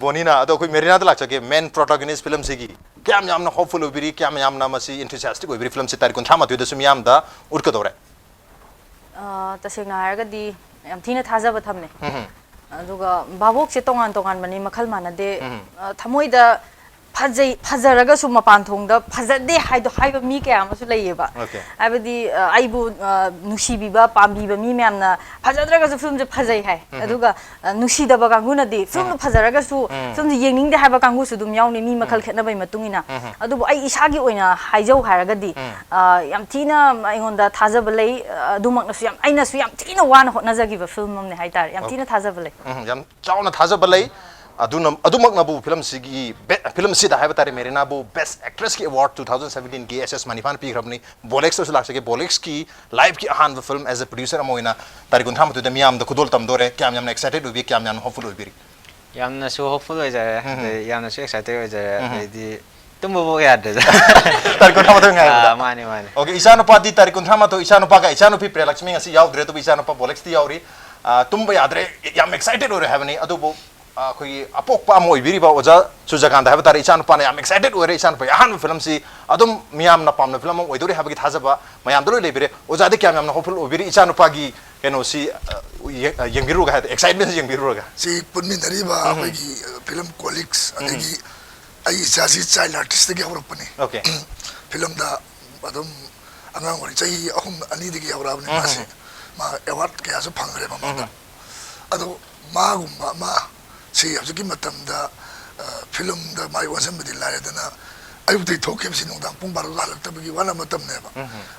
ꯕꯣꯅꯤꯅ꯫ ꯑꯗꯣ ꯑꯩꯈꯣꯏ ꯃꯦꯔꯤꯅꯥꯗ ꯂꯥꯛꯆꯒꯦ꯫ Main protagonist ꯐꯤꯂꯝꯁꯤꯒꯤ ꯀꯌꯥꯝ ꯌꯥꯝꯅ hopeful ꯑꯣꯏꯕꯤꯔꯤ, ꯀꯌꯥꯝ ꯌꯥꯝꯅ ꯃꯁꯤ enthusiastic ꯑꯣꯏꯕꯤꯔꯤ? ꯐꯤꯂꯝꯁꯤ ꯇꯥꯔꯤꯛ ꯀꯨꯟꯊ꯭ꯔꯥ ꯃꯥꯊꯣꯏꯗꯁꯨ ꯃꯤꯌꯥꯝꯗ ꯎꯠꯀꯗꯧꯔꯦ꯫ ꯑ, ꯇꯁꯦꯡꯅ ꯍꯥꯏꯔꯒꯗꯤ ꯌꯥꯝ ꯊꯤꯅ ꯊꯥꯖꯕ ꯊꯝꯃꯦ꯫ ꯑꯗꯨꯒ ꯚꯥꯕꯣꯛꯁꯦ ꯇꯣꯉꯥꯟ ꯇꯣꯉꯥꯟꯕꯅꯤ, ꯃꯈꯜ ꯃꯥꯟꯅꯗꯦ꯫ ꯑ, ꯊꯃꯣꯏꯗ ꯐꯖꯩ, ꯐꯖꯔꯒꯁꯨ ꯃꯄꯥꯟ ꯊꯣꯡꯗ ꯐꯖꯗꯦ ꯍꯥꯏꯗꯣ ꯍꯥꯏꯕ ꯃꯤ ꯀꯌꯥ ꯑꯃꯁꯨ ꯂꯩꯌꯦꯕ꯫ Okay. ꯍꯥꯏꯕꯗꯤ ꯑ, ꯑꯩꯕꯨ ꯑ, ꯅꯨꯡꯁꯤꯕꯤꯕ ꯄꯥꯝꯕꯤꯕ ꯃꯤ ꯃꯌꯥꯝꯅ ꯐꯖꯗ꯭ꯔꯒꯁꯨ ꯐꯤꯂꯝꯁꯦ ꯐꯖꯩ ꯍꯥꯏ꯫ ꯑꯗꯨꯒ ꯑ, ꯅꯨꯡꯁꯤꯗꯕ ꯀꯥꯡꯕꯨꯅꯗꯤ ꯐꯤꯂꯝꯗꯣ ꯐꯖꯔꯒꯁꯨ ꯐꯤꯂꯝꯁꯦ ꯌꯦꯡꯅꯤꯡꯗꯦ ꯍꯥꯏꯕ ꯀꯥꯡꯕꯨꯁꯨ ꯑꯗꯨꯝ ꯌꯥꯎꯅꯤ, ꯃꯤ ꯃꯈꯜ ꯈꯦꯠꯅꯕꯒꯤ ꯃꯇꯨꯡ ꯏꯟꯅ꯫ ꯑꯗꯨꯕꯨ ꯑꯩ ꯏꯁꯥꯒꯤ ꯑꯣꯏꯅ ꯍꯥꯏꯖꯧ ꯍꯥꯏꯔꯒꯗꯤ ꯑ, ꯌꯥꯝ ꯊꯤꯅ ꯑꯩꯉꯣꯟꯗ ꯊꯥꯖꯕ ꯂꯩ꯫ ꯑ, ꯑꯗꯨꯃꯛꯅꯁꯨ ꯌꯥꯝ, ꯑꯩꯅꯁꯨ ꯌꯥꯝ ꯊꯤꯅ ꯋꯥꯅ ꯍꯣꯠꯅꯖꯈꯤꯕ ꯐꯤꯂꯝ ꯑꯃꯅꯦ ꯍꯥꯏꯇꯥꯔꯦ꯫ ꯌꯥꯝ ꯊꯤꯅ ꯊꯥꯖꯕ ꯂꯩ꯫ ꯎꯝ, ꯌꯥꯝ ꯆꯥꯎꯅ ꯊꯥꯖꯕ ꯂꯩ꯫ ꯑꯗꯨꯅ ꯑꯗꯨꯃꯛꯅꯕꯨ ꯐꯤꯂꯝꯁꯤꯒꯤ ꯕꯦ- ꯐꯤꯂꯝꯁꯤꯗ ꯍꯥꯏꯕ ꯇꯥꯔꯦ, ꯃꯦꯔꯤꯅꯥꯕꯨ Best Actressꯀꯤ award two thousand seventeenꯒꯤ ꯑꯦꯁ ꯑꯦꯁ ꯃꯅꯤꯐꯥꯟ ꯄꯤꯈ꯭ꯔꯕꯅꯤ꯫ ꯕꯣꯂꯦꯛꯁꯇꯁꯨ ꯂꯥꯛꯆꯒꯦ꯫ ꯕꯣꯂꯦꯛꯁꯀꯤ ꯂꯥꯏꯐꯀꯤ ꯑꯍꯥꯟꯕ ꯐꯤꯂꯝ as a producer ꯑꯃ ꯑꯣꯏꯅ ꯇꯥꯔꯤꯛ ꯀꯨꯟꯊ꯭ꯔꯥ ꯃꯥꯊꯣꯏꯗ ꯃꯤꯌꯥꯝꯗ ꯈꯨꯗꯣꯜ ꯇꯝꯗꯣꯔꯦ꯫ ꯀꯌꯥꯝ ꯌꯥꯝꯅ excited ꯑꯣꯏꯕꯤ, ꯀꯌꯥꯝ ꯌꯥꯝꯅ hopeful ꯑꯣꯏꯕꯤꯔꯤ? ꯌꯥꯝꯅꯁꯨ hopeful ꯑꯣꯏꯖꯔꯦ, ꯑꯗꯩ ꯌꯥꯝꯅꯁꯨ excited ꯑꯣꯏꯖꯔꯦ, ꯑꯗꯩꯗꯤ ꯇꯨꯝꯕꯐꯥꯎ ꯌꯥꯗ꯭ꯔꯦꯗ꯫ ꯇꯥꯔꯤꯛ ꯀꯨꯟꯊ꯭ꯔꯥ ꯃꯥꯊꯣꯏ ꯉꯥꯏꯕꯗ꯫ ꯑꯥ, ꯃꯥꯅꯦ, ꯃꯥꯅꯦ꯫ Okay, ꯏꯆꯥꯅꯨꯄꯥꯗꯤ ꯇꯥꯔꯤꯛ ꯀꯨꯟꯊ꯭ꯔꯥ ꯃꯥꯊꯣꯏ, ꯏꯆꯥꯅꯨꯄꯥꯒ ꯏꯆꯥꯅꯨꯄꯤ ꯄ꯭ꯔꯤꯌꯂꯛꯁꯃꯤ ꯉꯁꯤ ꯌꯥꯎꯗ꯭ꯔꯦ, ꯑꯗꯨꯕꯨ ꯏꯆꯥꯅꯨꯄꯥ ꯕꯣꯂꯦꯛꯁꯇꯤ ꯌꯥꯎꯔꯤ꯫ ꯑꯥ, ꯇꯨꯝꯕ ꯌꯥꯗ꯭ꯔꯦ, ꯌꯥꯝ excited ꯑꯣꯏꯔꯦ ꯍꯥꯏꯕꯅꯤ꯫ ꯑꯗꯨꯕꯨ ꯑꯥ, ꯑꯩꯈꯣꯏꯒꯤ ꯑꯄꯣꯛꯄ ꯑꯃ ꯑꯣꯏꯕꯤꯔꯤꯕ ꯑꯣꯖꯥ ꯁꯨꯔꯖꯀꯥꯟꯇ ꯍꯥꯏꯕ ꯇꯥꯔꯦ, ꯏꯆꯥꯅꯨꯄꯥꯅ ꯌꯥꯝ excited ꯑꯣꯏꯔꯦ, ꯏꯆꯥꯅꯨꯄꯥꯒꯤ ꯑꯍꯥꯟꯕ ꯐꯤꯂꯝꯁꯤ ꯑꯗꯨꯝ ꯃꯤꯌꯥꯝꯅ ꯄꯥꯝꯅ ꯐꯤꯂꯝ ꯑꯃ ꯑꯣꯏꯗꯧꯔꯤ ꯍꯥꯏꯕꯒꯤ ꯊꯥꯖꯕ ꯃꯌꯥꯝꯗ ꯂꯣꯏ ꯂꯩꯕꯤꯔꯦ꯫ ꯑꯣꯖꯥꯗꯤ ꯀꯌꯥꯝ ꯌꯥꯝꯅ hopeful ꯑꯣꯏꯕꯤꯔꯤ ꯏꯆꯥꯅꯨꯄꯥꯒꯤ ꯀꯩꯅꯣꯁꯤ, ꯑ, ꯌꯦꯡ-, ꯑ, ꯌꯦꯡꯕꯤꯔꯨꯔꯒ ꯍꯥꯏꯗꯤ excitementꯁꯤ ꯌꯦꯡꯕꯤꯔꯨꯔꯒ? ꯁꯤ ꯄꯨꯟꯃꯤꯟꯅꯔꯤꯕ ꯑꯩꯈꯣꯏꯒꯤ, ꯑ, film colleagues, ꯑꯗꯒꯤ ꯑꯩ ꯏꯆꯥꯁꯤ child artistꯇꯒꯤ ꯍꯧꯔꯛꯄꯅꯤ꯫ Okay. Filmꯗ ꯑꯗꯨꯝ ꯑꯉꯥꯡ ꯑꯣꯏꯔꯤ, ꯆꯍꯤ ꯑꯍꯨꯝ, ꯑꯅꯤꯗꯒꯤ ꯍꯧꯔꯛꯑꯕꯅꯤ ꯃꯥꯁꯦ꯫ ꯃꯥ award ꯀꯌꯥꯁꯨ ꯐꯪꯈ꯭ꯔꯦ ꯃꯃꯥꯡꯗ꯫ ꯑꯗꯣ ꯃꯥꯒꯨꯝꯕ ꯑꯃ ꯁꯤ ꯍꯧꯖꯤꯛꯀꯤ ꯃꯇꯝꯗ, ꯑ, filmꯗ ꯃꯥꯏ ꯑꯣꯟꯁꯤꯟꯕꯗꯤ ꯂꯥꯏꯔꯗꯅ, ꯑꯌꯨꯛꯇꯒꯤ ꯊꯣꯛꯈꯤꯕꯁꯤ ꯅꯨꯡꯗꯥꯡ ꯄꯨꯡ ꯕꯥꯔꯣꯗ ꯍꯜꯂꯛꯇꯕꯒꯤ ꯋꯥꯅ ꯃꯇꯝꯅꯦꯕ꯫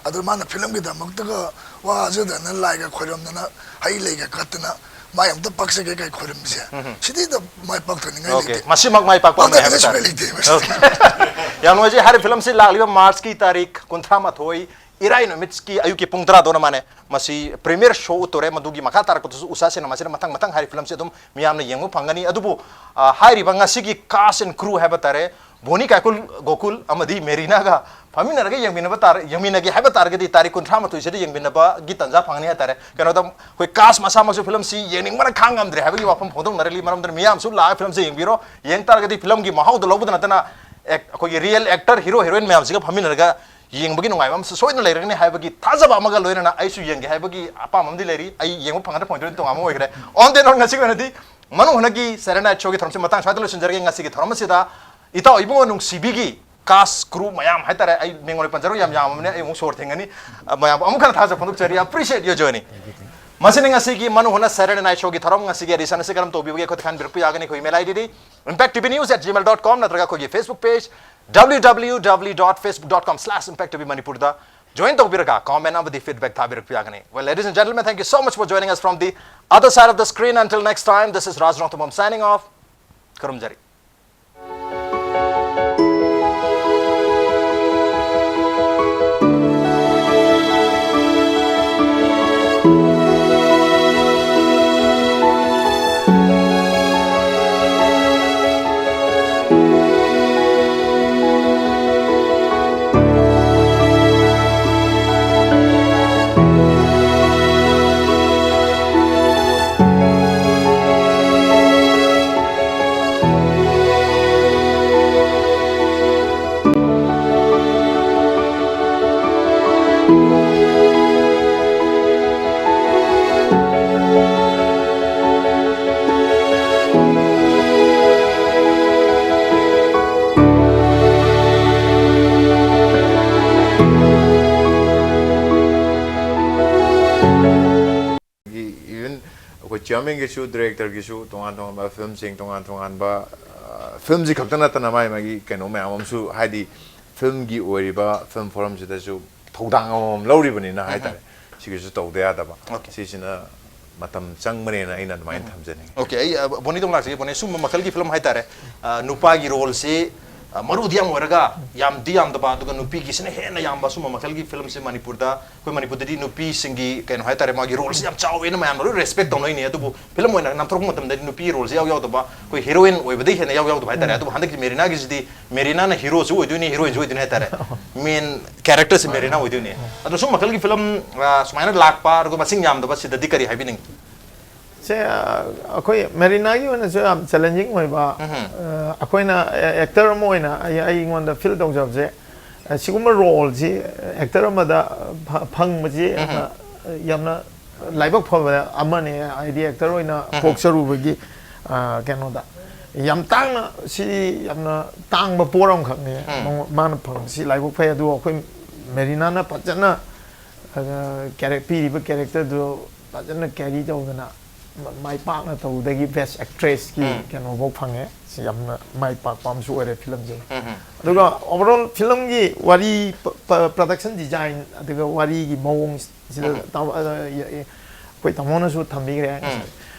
ꯑꯗꯣ ꯃꯥꯅ filmꯒꯤꯗꯃꯛꯇꯒ ꯋꯥꯖꯗꯅ, ꯂꯥꯏꯒ ꯈꯣꯏꯔꯝꯗꯅ, ꯍꯩ ꯂꯩꯒ ꯀꯠꯇꯅ, ꯃꯥꯏ ꯑꯝꯇ ꯄꯥꯛꯆꯒꯦ ꯀꯥꯏ ꯈꯣꯏꯔꯝꯃꯤꯁꯦ, ꯁꯤꯗꯩꯗ ꯃꯥꯏ ꯄꯥꯛꯊꯅꯤꯡꯉꯥꯏ Okay, ꯂꯩꯇꯦ꯫ ꯃꯁꯤꯃꯛ ꯃꯥꯏ ꯄꯥꯛꯄ ꯑꯃꯅꯤ ꯃꯥꯡꯖꯅꯤꯡꯉꯥꯏ ꯍꯥꯏꯕ ꯁꯨꯡꯂꯩ ꯇꯥꯔꯦ꯫ ꯂꯩꯇꯦ ꯃꯁꯤꯗ꯫ Okay. ꯌꯥꯝ ꯅꯨꯡꯉꯥꯏꯖꯩ꯫ ꯍꯥꯏꯔꯤꯕ ꯐꯤꯂꯝꯁꯤ ꯂꯥꯛꯂꯤꯕ ꯃꯥꯔꯆꯀꯤ ꯇꯥꯔꯤꯛ ꯀꯨꯟꯊ꯭ꯔꯥ ꯃꯥꯊꯣꯏ, ꯏꯔꯥꯏ ꯅꯨꯃꯤꯠꯀꯤ ꯑꯌꯨꯛꯀꯤ ꯄꯨꯡ ꯇꯔꯥꯗ ꯑꯣꯏꯅ ꯃꯥꯅꯦ꯫ ꯃꯁꯤ premiere show ꯎꯠꯇꯣꯔꯦ, ꯃꯗꯨꯒꯤ ꯃꯈꯥ ꯇꯥꯔꯛꯄꯗꯁꯨ ꯎꯁꯥ ꯁꯤꯅꯦꯃꯥꯁꯤꯅ ꯃꯊꯪ ꯃꯊꯪ ꯍꯥꯏꯔꯤꯕ ꯐꯤꯂꯝꯁꯤ ꯑꯗꯨꯝ ꯃꯤꯌꯥꯝꯅ ꯌꯦꯡꯕ ꯐꯪꯒꯅꯤ꯫ ꯑꯗꯨꯕꯨ, ꯑ, ꯍꯥꯏꯔꯤꯕ ꯉꯁꯤꯒꯤ cast and crew ꯍꯥꯏꯕ ꯇꯥꯔꯦ, ꯕꯣꯅꯤ ꯀꯥꯏꯀꯨꯜ ꯒꯣꯀꯨꯜ ꯑꯃꯗꯤ ꯃꯦꯔꯤꯅꯥꯒ ꯐꯝꯃꯤꯟꯅꯔꯒ ꯌꯦꯡꯃꯤꯟꯅꯕ ꯇꯥꯔ-, ꯌꯦꯡꯃꯤꯟꯅꯒꯦ ꯍꯥꯏꯕ ꯇꯥꯔꯒꯗꯤ ꯇꯥꯔꯤꯛ ꯀꯨꯟꯊ꯭ꯔꯥ ꯃꯥꯊꯣꯏꯁꯤꯗ ꯌꯦꯡꯃꯤꯟꯅꯕꯒꯤ ꯇꯥꯟꯖꯥ ꯐꯪꯒꯅꯤ ꯍꯥꯏ ꯇꯥꯔꯦ꯫ ꯀꯩꯅꯣꯗ ꯑꯩꯈꯣꯏ cast ꯃꯁꯥꯃꯛꯁꯨ ꯐꯤꯂꯝꯁꯤ ꯌꯦꯡꯅꯤꯡꯕꯅ ꯈꯥꯡ ꯉꯝꯗ꯭ꯔꯦ ꯍꯥꯏꯕꯒꯤ ꯋꯥꯐꯝ ꯐꯣꯡꯗꯣꯛꯅꯔꯛꯂꯤ꯫ ꯃꯔꯝꯗꯨꯅ ꯃꯤꯌꯥꯝꯁꯨ ꯂꯥꯛꯑꯒ ꯐꯤꯂꯝꯁꯤ ꯌꯦꯡꯕꯤꯔꯣ꯫ ꯌꯦꯡ ꯇꯥꯔꯒꯗꯤ ꯐꯤꯂꯝꯒꯤ ꯃꯍꯥꯎꯗ ꯂꯧꯕꯗ ꯅꯠꯇꯅ ꯑꯦꯛ-, ꯑꯩꯈꯣꯏꯒꯤ real actor, hero, heroine ꯃꯌꯥꯝꯁꯤꯒ ꯐꯝꯃꯤꯟꯅꯔꯒ ꯌꯦꯡꯕꯒꯤ ꯅꯨꯡꯉꯥꯏꯕ ꯑꯃꯁꯨ ꯁꯣꯏꯗꯅ ꯂꯩꯔꯒꯅꯤ ꯍꯥꯏꯕꯒꯤ ꯊꯥꯖꯕ ꯑꯃꯒ ꯂꯣꯏꯅꯅ ꯑꯩꯁꯨ ꯌꯦꯡꯒꯦ ꯍꯥꯏꯕꯒꯤ ꯑꯄꯥꯝꯕ ꯑꯃꯗꯤ ꯂꯩꯔꯤ꯫ ꯑꯩ ꯌꯦꯡꯕ ꯐꯪꯒꯗ꯭ꯔꯥ ꯐꯪꯉꯣꯏꯗ꯭ꯔꯗꯤ ꯇꯣꯉꯥꯟꯕ ꯑꯣꯏꯈ꯭ꯔꯦ꯫ On the note, ꯉꯁꯤꯒꯤ ꯑꯣꯏꯅꯗꯤ ꯃꯅꯨꯡ ꯍꯨꯠꯅꯒꯤ Saturday Night Showꯒꯤ ꯊꯧꯔꯝꯁꯤ ꯃꯇꯥꯡ ꯁ꯭ꯋꯥꯏꯗ ꯂꯣꯏꯁꯤꯟꯖꯔꯒꯦ꯫ ꯉꯁꯤꯒꯤ ꯊꯧꯔꯝ ꯑꯁꯤꯗ ꯏꯇꯥꯎ ꯏꯕꯨꯡꯉꯣ ꯅꯨꯡꯁꯤꯕꯤꯒꯤ cast crew ꯃꯌꯥꯝ ꯍꯥꯏꯇꯥꯔꯦ, ꯑꯩ ꯃꯤꯡ ꯑꯣꯏꯅ ꯄꯟꯖꯔꯣꯏ, ꯌꯥꯝ ꯌꯥꯝꯃꯕꯅꯤ, ꯑꯩ ꯑꯃꯨꯛ ꯁꯣꯔ ꯊꯤꯡꯒꯅꯤ꯫ ꯑ, ꯃꯌꯥꯝꯕꯨ ꯑꯃꯨꯛ ꯍꯟꯅ ꯊꯥꯖ ꯐꯣꯡꯗꯣꯛꯆꯔꯤ, appreciate your journey꯫ ꯃꯁꯤꯅ ꯉꯁꯤꯒꯤ ꯃꯅꯨ ꯍꯨꯅ Saturday Night Showꯒꯤ ꯊꯧꯔꯝ ꯉꯁꯤꯒꯤ edition ꯑꯁꯤ ꯀꯔꯝ ꯇꯧꯕꯤꯕꯒꯦ? ꯑꯩꯈꯣꯏꯗ ꯈꯟꯕꯤꯔꯛꯄ ꯌꯥꯒꯅꯤ ꯑꯩꯈꯣꯏ email IDꯗꯤ impact T V news at gmail dot com ꯅꯠꯇ꯭ꯔꯒ ꯑꯩꯈꯣꯏꯒꯤ Facebook page W W W dot facebook dot com slash impact T V ꯃꯅꯤꯄꯨꯔꯗ join ꯇꯧꯕꯤꯔꯒ comment ꯑꯃꯗꯤ feedback ꯊꯥꯕꯤꯔꯛꯄ ꯌꯥꯒꯅꯤ꯫ Well, ladies and gentlemen, thank you so much for joining us from the other side of the screen. Until next time, this is Raj Rongthambam signing off. ꯈꯨꯔꯨꯝꯖꯔꯤ꯫ Even ꯑꯩꯈꯣꯏ chairmanꯒꯤꯁꯨ directorꯒꯤꯁꯨ ꯇꯣꯉꯥꯟ ꯇꯣꯉꯥꯟꯕ filmꯁꯤꯡ, ꯇꯣꯉꯥꯟ ꯇꯣꯉꯥꯟꯕ, ꯑ, filmꯁꯤ ꯈꯛꯇ ꯅꯠꯇꯅ ꯃꯥꯒꯤ ꯃꯥꯒꯤ ꯀꯩꯅꯣ ꯃꯌꯥꯝ ꯑꯃꯁꯨ, ꯍꯥꯏꯗꯤ filmꯒꯤ ꯑꯣꯏꯔꯤꯕ film forumꯁꯤꯗꯁꯨ ꯊꯧꯗꯥꯡ ꯑꯃꯃꯝ ꯂꯧꯔꯤꯕꯅꯤꯅ ꯍꯥꯏꯇꯥꯔꯦ꯫ ꯁꯤꯒꯤꯁꯨ ꯇꯧꯗ ꯌꯥꯗꯕ꯫ Okay. ꯁꯤꯁꯤꯅ ꯃꯇꯝ ꯆꯪꯕꯅꯦꯅ ꯑꯩꯅ ꯑꯗꯨꯃꯥꯏꯅ ꯊꯝꯖꯅꯤꯡꯉꯤ꯫ Okay, ꯑꯩ, ꯑ, ꯕꯣꯅꯤꯗ ꯑꯃꯨꯛ ꯂꯥꯛꯆꯒꯦ꯫ ꯕꯣꯅꯤ, ꯁꯨꯝꯕ ꯃꯈꯜꯒꯤ film ꯍꯥꯏꯇꯥꯔꯦ, ꯑ, ꯅꯨꯄꯥꯒꯤ roleꯁꯤ, ꯑ, ꯃꯔꯨꯗꯤ ꯌꯥꯝ ꯑꯣꯏꯔꯒ ꯌꯥꯝꯗꯤ ꯌꯥꯝꯗꯕ, ꯑꯗꯨꯒ ꯅꯨꯄꯤꯒꯤꯁꯤꯅ ꯍꯦꯟꯅ ꯌꯥꯝꯕ, ꯁꯨꯝꯕ ꯃꯈꯜꯒꯤ filmꯁꯤ ꯃꯅꯤꯄꯨꯔꯗ, ꯑꯩꯈꯣꯏ ꯃꯅꯤꯄꯨꯔꯗꯗꯤ ꯅꯨꯄꯤꯁꯤꯡꯒꯤ ꯀꯩꯅꯣ ꯍꯥꯏꯇꯥꯔꯦ, ꯃꯥꯒꯤ roleꯁꯤ ꯌꯥꯝ ꯆꯥꯎꯋꯦꯅ ꯃꯌꯥꯝꯅ ꯂꯣꯏ respect ꯇꯧꯅꯩꯅꯦ꯫ ꯑꯗꯨꯕꯨ film ꯑꯣꯏꯅ ꯅꯝꯊꯣꯔꯛꯄ ꯃꯇꯝꯗꯗꯤ ꯅꯨꯄꯤꯒꯤ roleꯁꯤ ꯌꯥꯎ ꯌꯥꯎꯗꯕ, ꯑꯩꯈꯣꯏ heroine ꯑꯣꯏꯕꯗꯩ ꯍꯦꯟꯅ ꯌꯥꯎ ꯌꯥꯎꯗꯕ ꯍꯥꯏꯇꯥꯔꯦ꯫ ꯑꯗꯨꯕꯨ ꯍꯟꯗꯛꯀꯤ ꯃꯦꯔꯤꯅꯥꯒꯤꯁꯤꯗꯤ ꯃꯦꯔꯤꯅꯥꯅ heroꯁꯨ ꯑꯣꯏꯗꯣꯏꯅꯤ, heroineꯁꯨ ꯑꯣꯏꯗꯣꯏꯅꯤ ꯍꯥꯏꯇꯥꯔꯦ꯫ Main characterꯁꯤ ꯃꯦꯔꯤꯅꯥ ꯑꯣꯏꯗꯣꯏꯅꯤ꯫ ꯑꯗꯣ ꯁꯨꯝ ꯃꯈꯜꯒꯤ film, ꯑ, ꯁꯨꯃꯥꯏꯅ ꯂꯥꯛꯄ, ꯑꯗꯨꯒ ꯃꯁꯤꯡ ꯌꯥꯝꯗꯕ, ꯁꯤꯗꯗꯤ ꯀꯔꯤ ꯍꯥꯏꯕꯤꯅꯤꯡꯉꯤ? ꯁꯦ, ꯑ, ꯑꯩꯈꯣꯏ ꯃꯦꯔꯤꯅꯥꯒꯤ ꯑꯣꯏꯅꯁꯨ ꯌꯥꯝ challenging ꯑꯣꯏꯕ, ꯎꯝꯍꯨꯝ꯫ ꯑ, ꯑꯩꯈꯣꯏꯅ, ꯑ, actor ꯑꯃ ꯑꯣꯏꯅ ꯑꯩ, ꯑꯩꯉꯣꯟꯗ feel ꯇꯧꯖꯕꯁꯦ, ꯑ, ꯁꯤꯒꯨꯝꯕ roleꯁꯤ, ꯑ, actor ꯑꯃꯗ ꯐ-, ꯐꯪꯕꯁꯤ ꯎꯝꯍꯨꯝ꯫ ꯌꯥꯝꯅ, ꯌꯥꯝꯅ ꯂꯥꯏꯕꯛ ꯐꯕ ꯑꯃꯅꯦ, ꯍꯥꯏꯗꯤ actor ꯑꯣꯏꯅ ꯎꯝꯍꯨꯝ꯫ ꯄꯣꯛꯆꯔꯨꯕꯒꯤ, ꯑ, ꯀꯩꯅꯣꯗ꯫ ꯌꯥꯝ ꯇꯥꯡꯅ, ꯁꯤ ꯌꯥꯝꯅ ꯇꯥꯡꯕ ꯄꯣꯠ ꯑꯃꯈꯛꯅꯤ꯫ ꯃꯉꯣ- ꯃꯥꯅ ꯐꯪꯕꯁꯤ ꯂꯥꯏꯕꯛ ꯐꯩ꯫ ꯑꯗꯨꯒ ꯑꯩꯈꯣꯏ ꯃꯦꯔꯤꯅꯥꯅ ꯐꯖꯅ, ꯑ, ꯀꯦꯔꯦꯛ- ꯄꯤꯔꯤꯕ ꯀꯦꯔꯦꯛꯇꯔꯗꯨ ꯐꯖꯅ ꯀꯦꯔꯤ ꯇꯧꯗꯅ ꯃ- ꯃꯥꯏ ꯄꯥꯛꯅ ꯇꯧꯕꯗꯒꯤ ꯕꯦꯁ ꯑꯦꯛꯇ꯭ꯔꯦꯁꯀꯤ ꯀꯩꯅꯣꯐꯧ ꯐꯪꯉꯦ꯫ ꯁꯤ ꯌꯥꯝꯅ ꯃꯥꯏ ꯄꯥꯛꯄ ꯑꯃꯁꯨ ꯑꯣꯏꯔꯦ ꯐꯤꯂꯝꯁꯦ꯫ ꯑꯗꯨꯒ ꯑꯣꯚꯔꯑꯣꯜ ꯐꯤꯂꯝꯒꯤ ꯋꯥꯔꯤ, ꯄ- ꯄ- ꯄ꯭ꯔꯗꯛꯁꯟ ꯗꯤꯖꯥꯏꯟ, ꯑꯗꯨꯒ ꯋꯥꯔꯤꯒꯤ ꯃꯑꯣꯡ ꯁꯤꯗ ꯇꯥꯃꯣ- ꯑ, ꯌ- ꯑꯩꯈꯣꯏ ꯇꯥꯃꯣꯅꯁꯨ ꯊꯝꯕꯤꯈ꯭ꯔꯦ ꯉꯁꯥꯏ꯫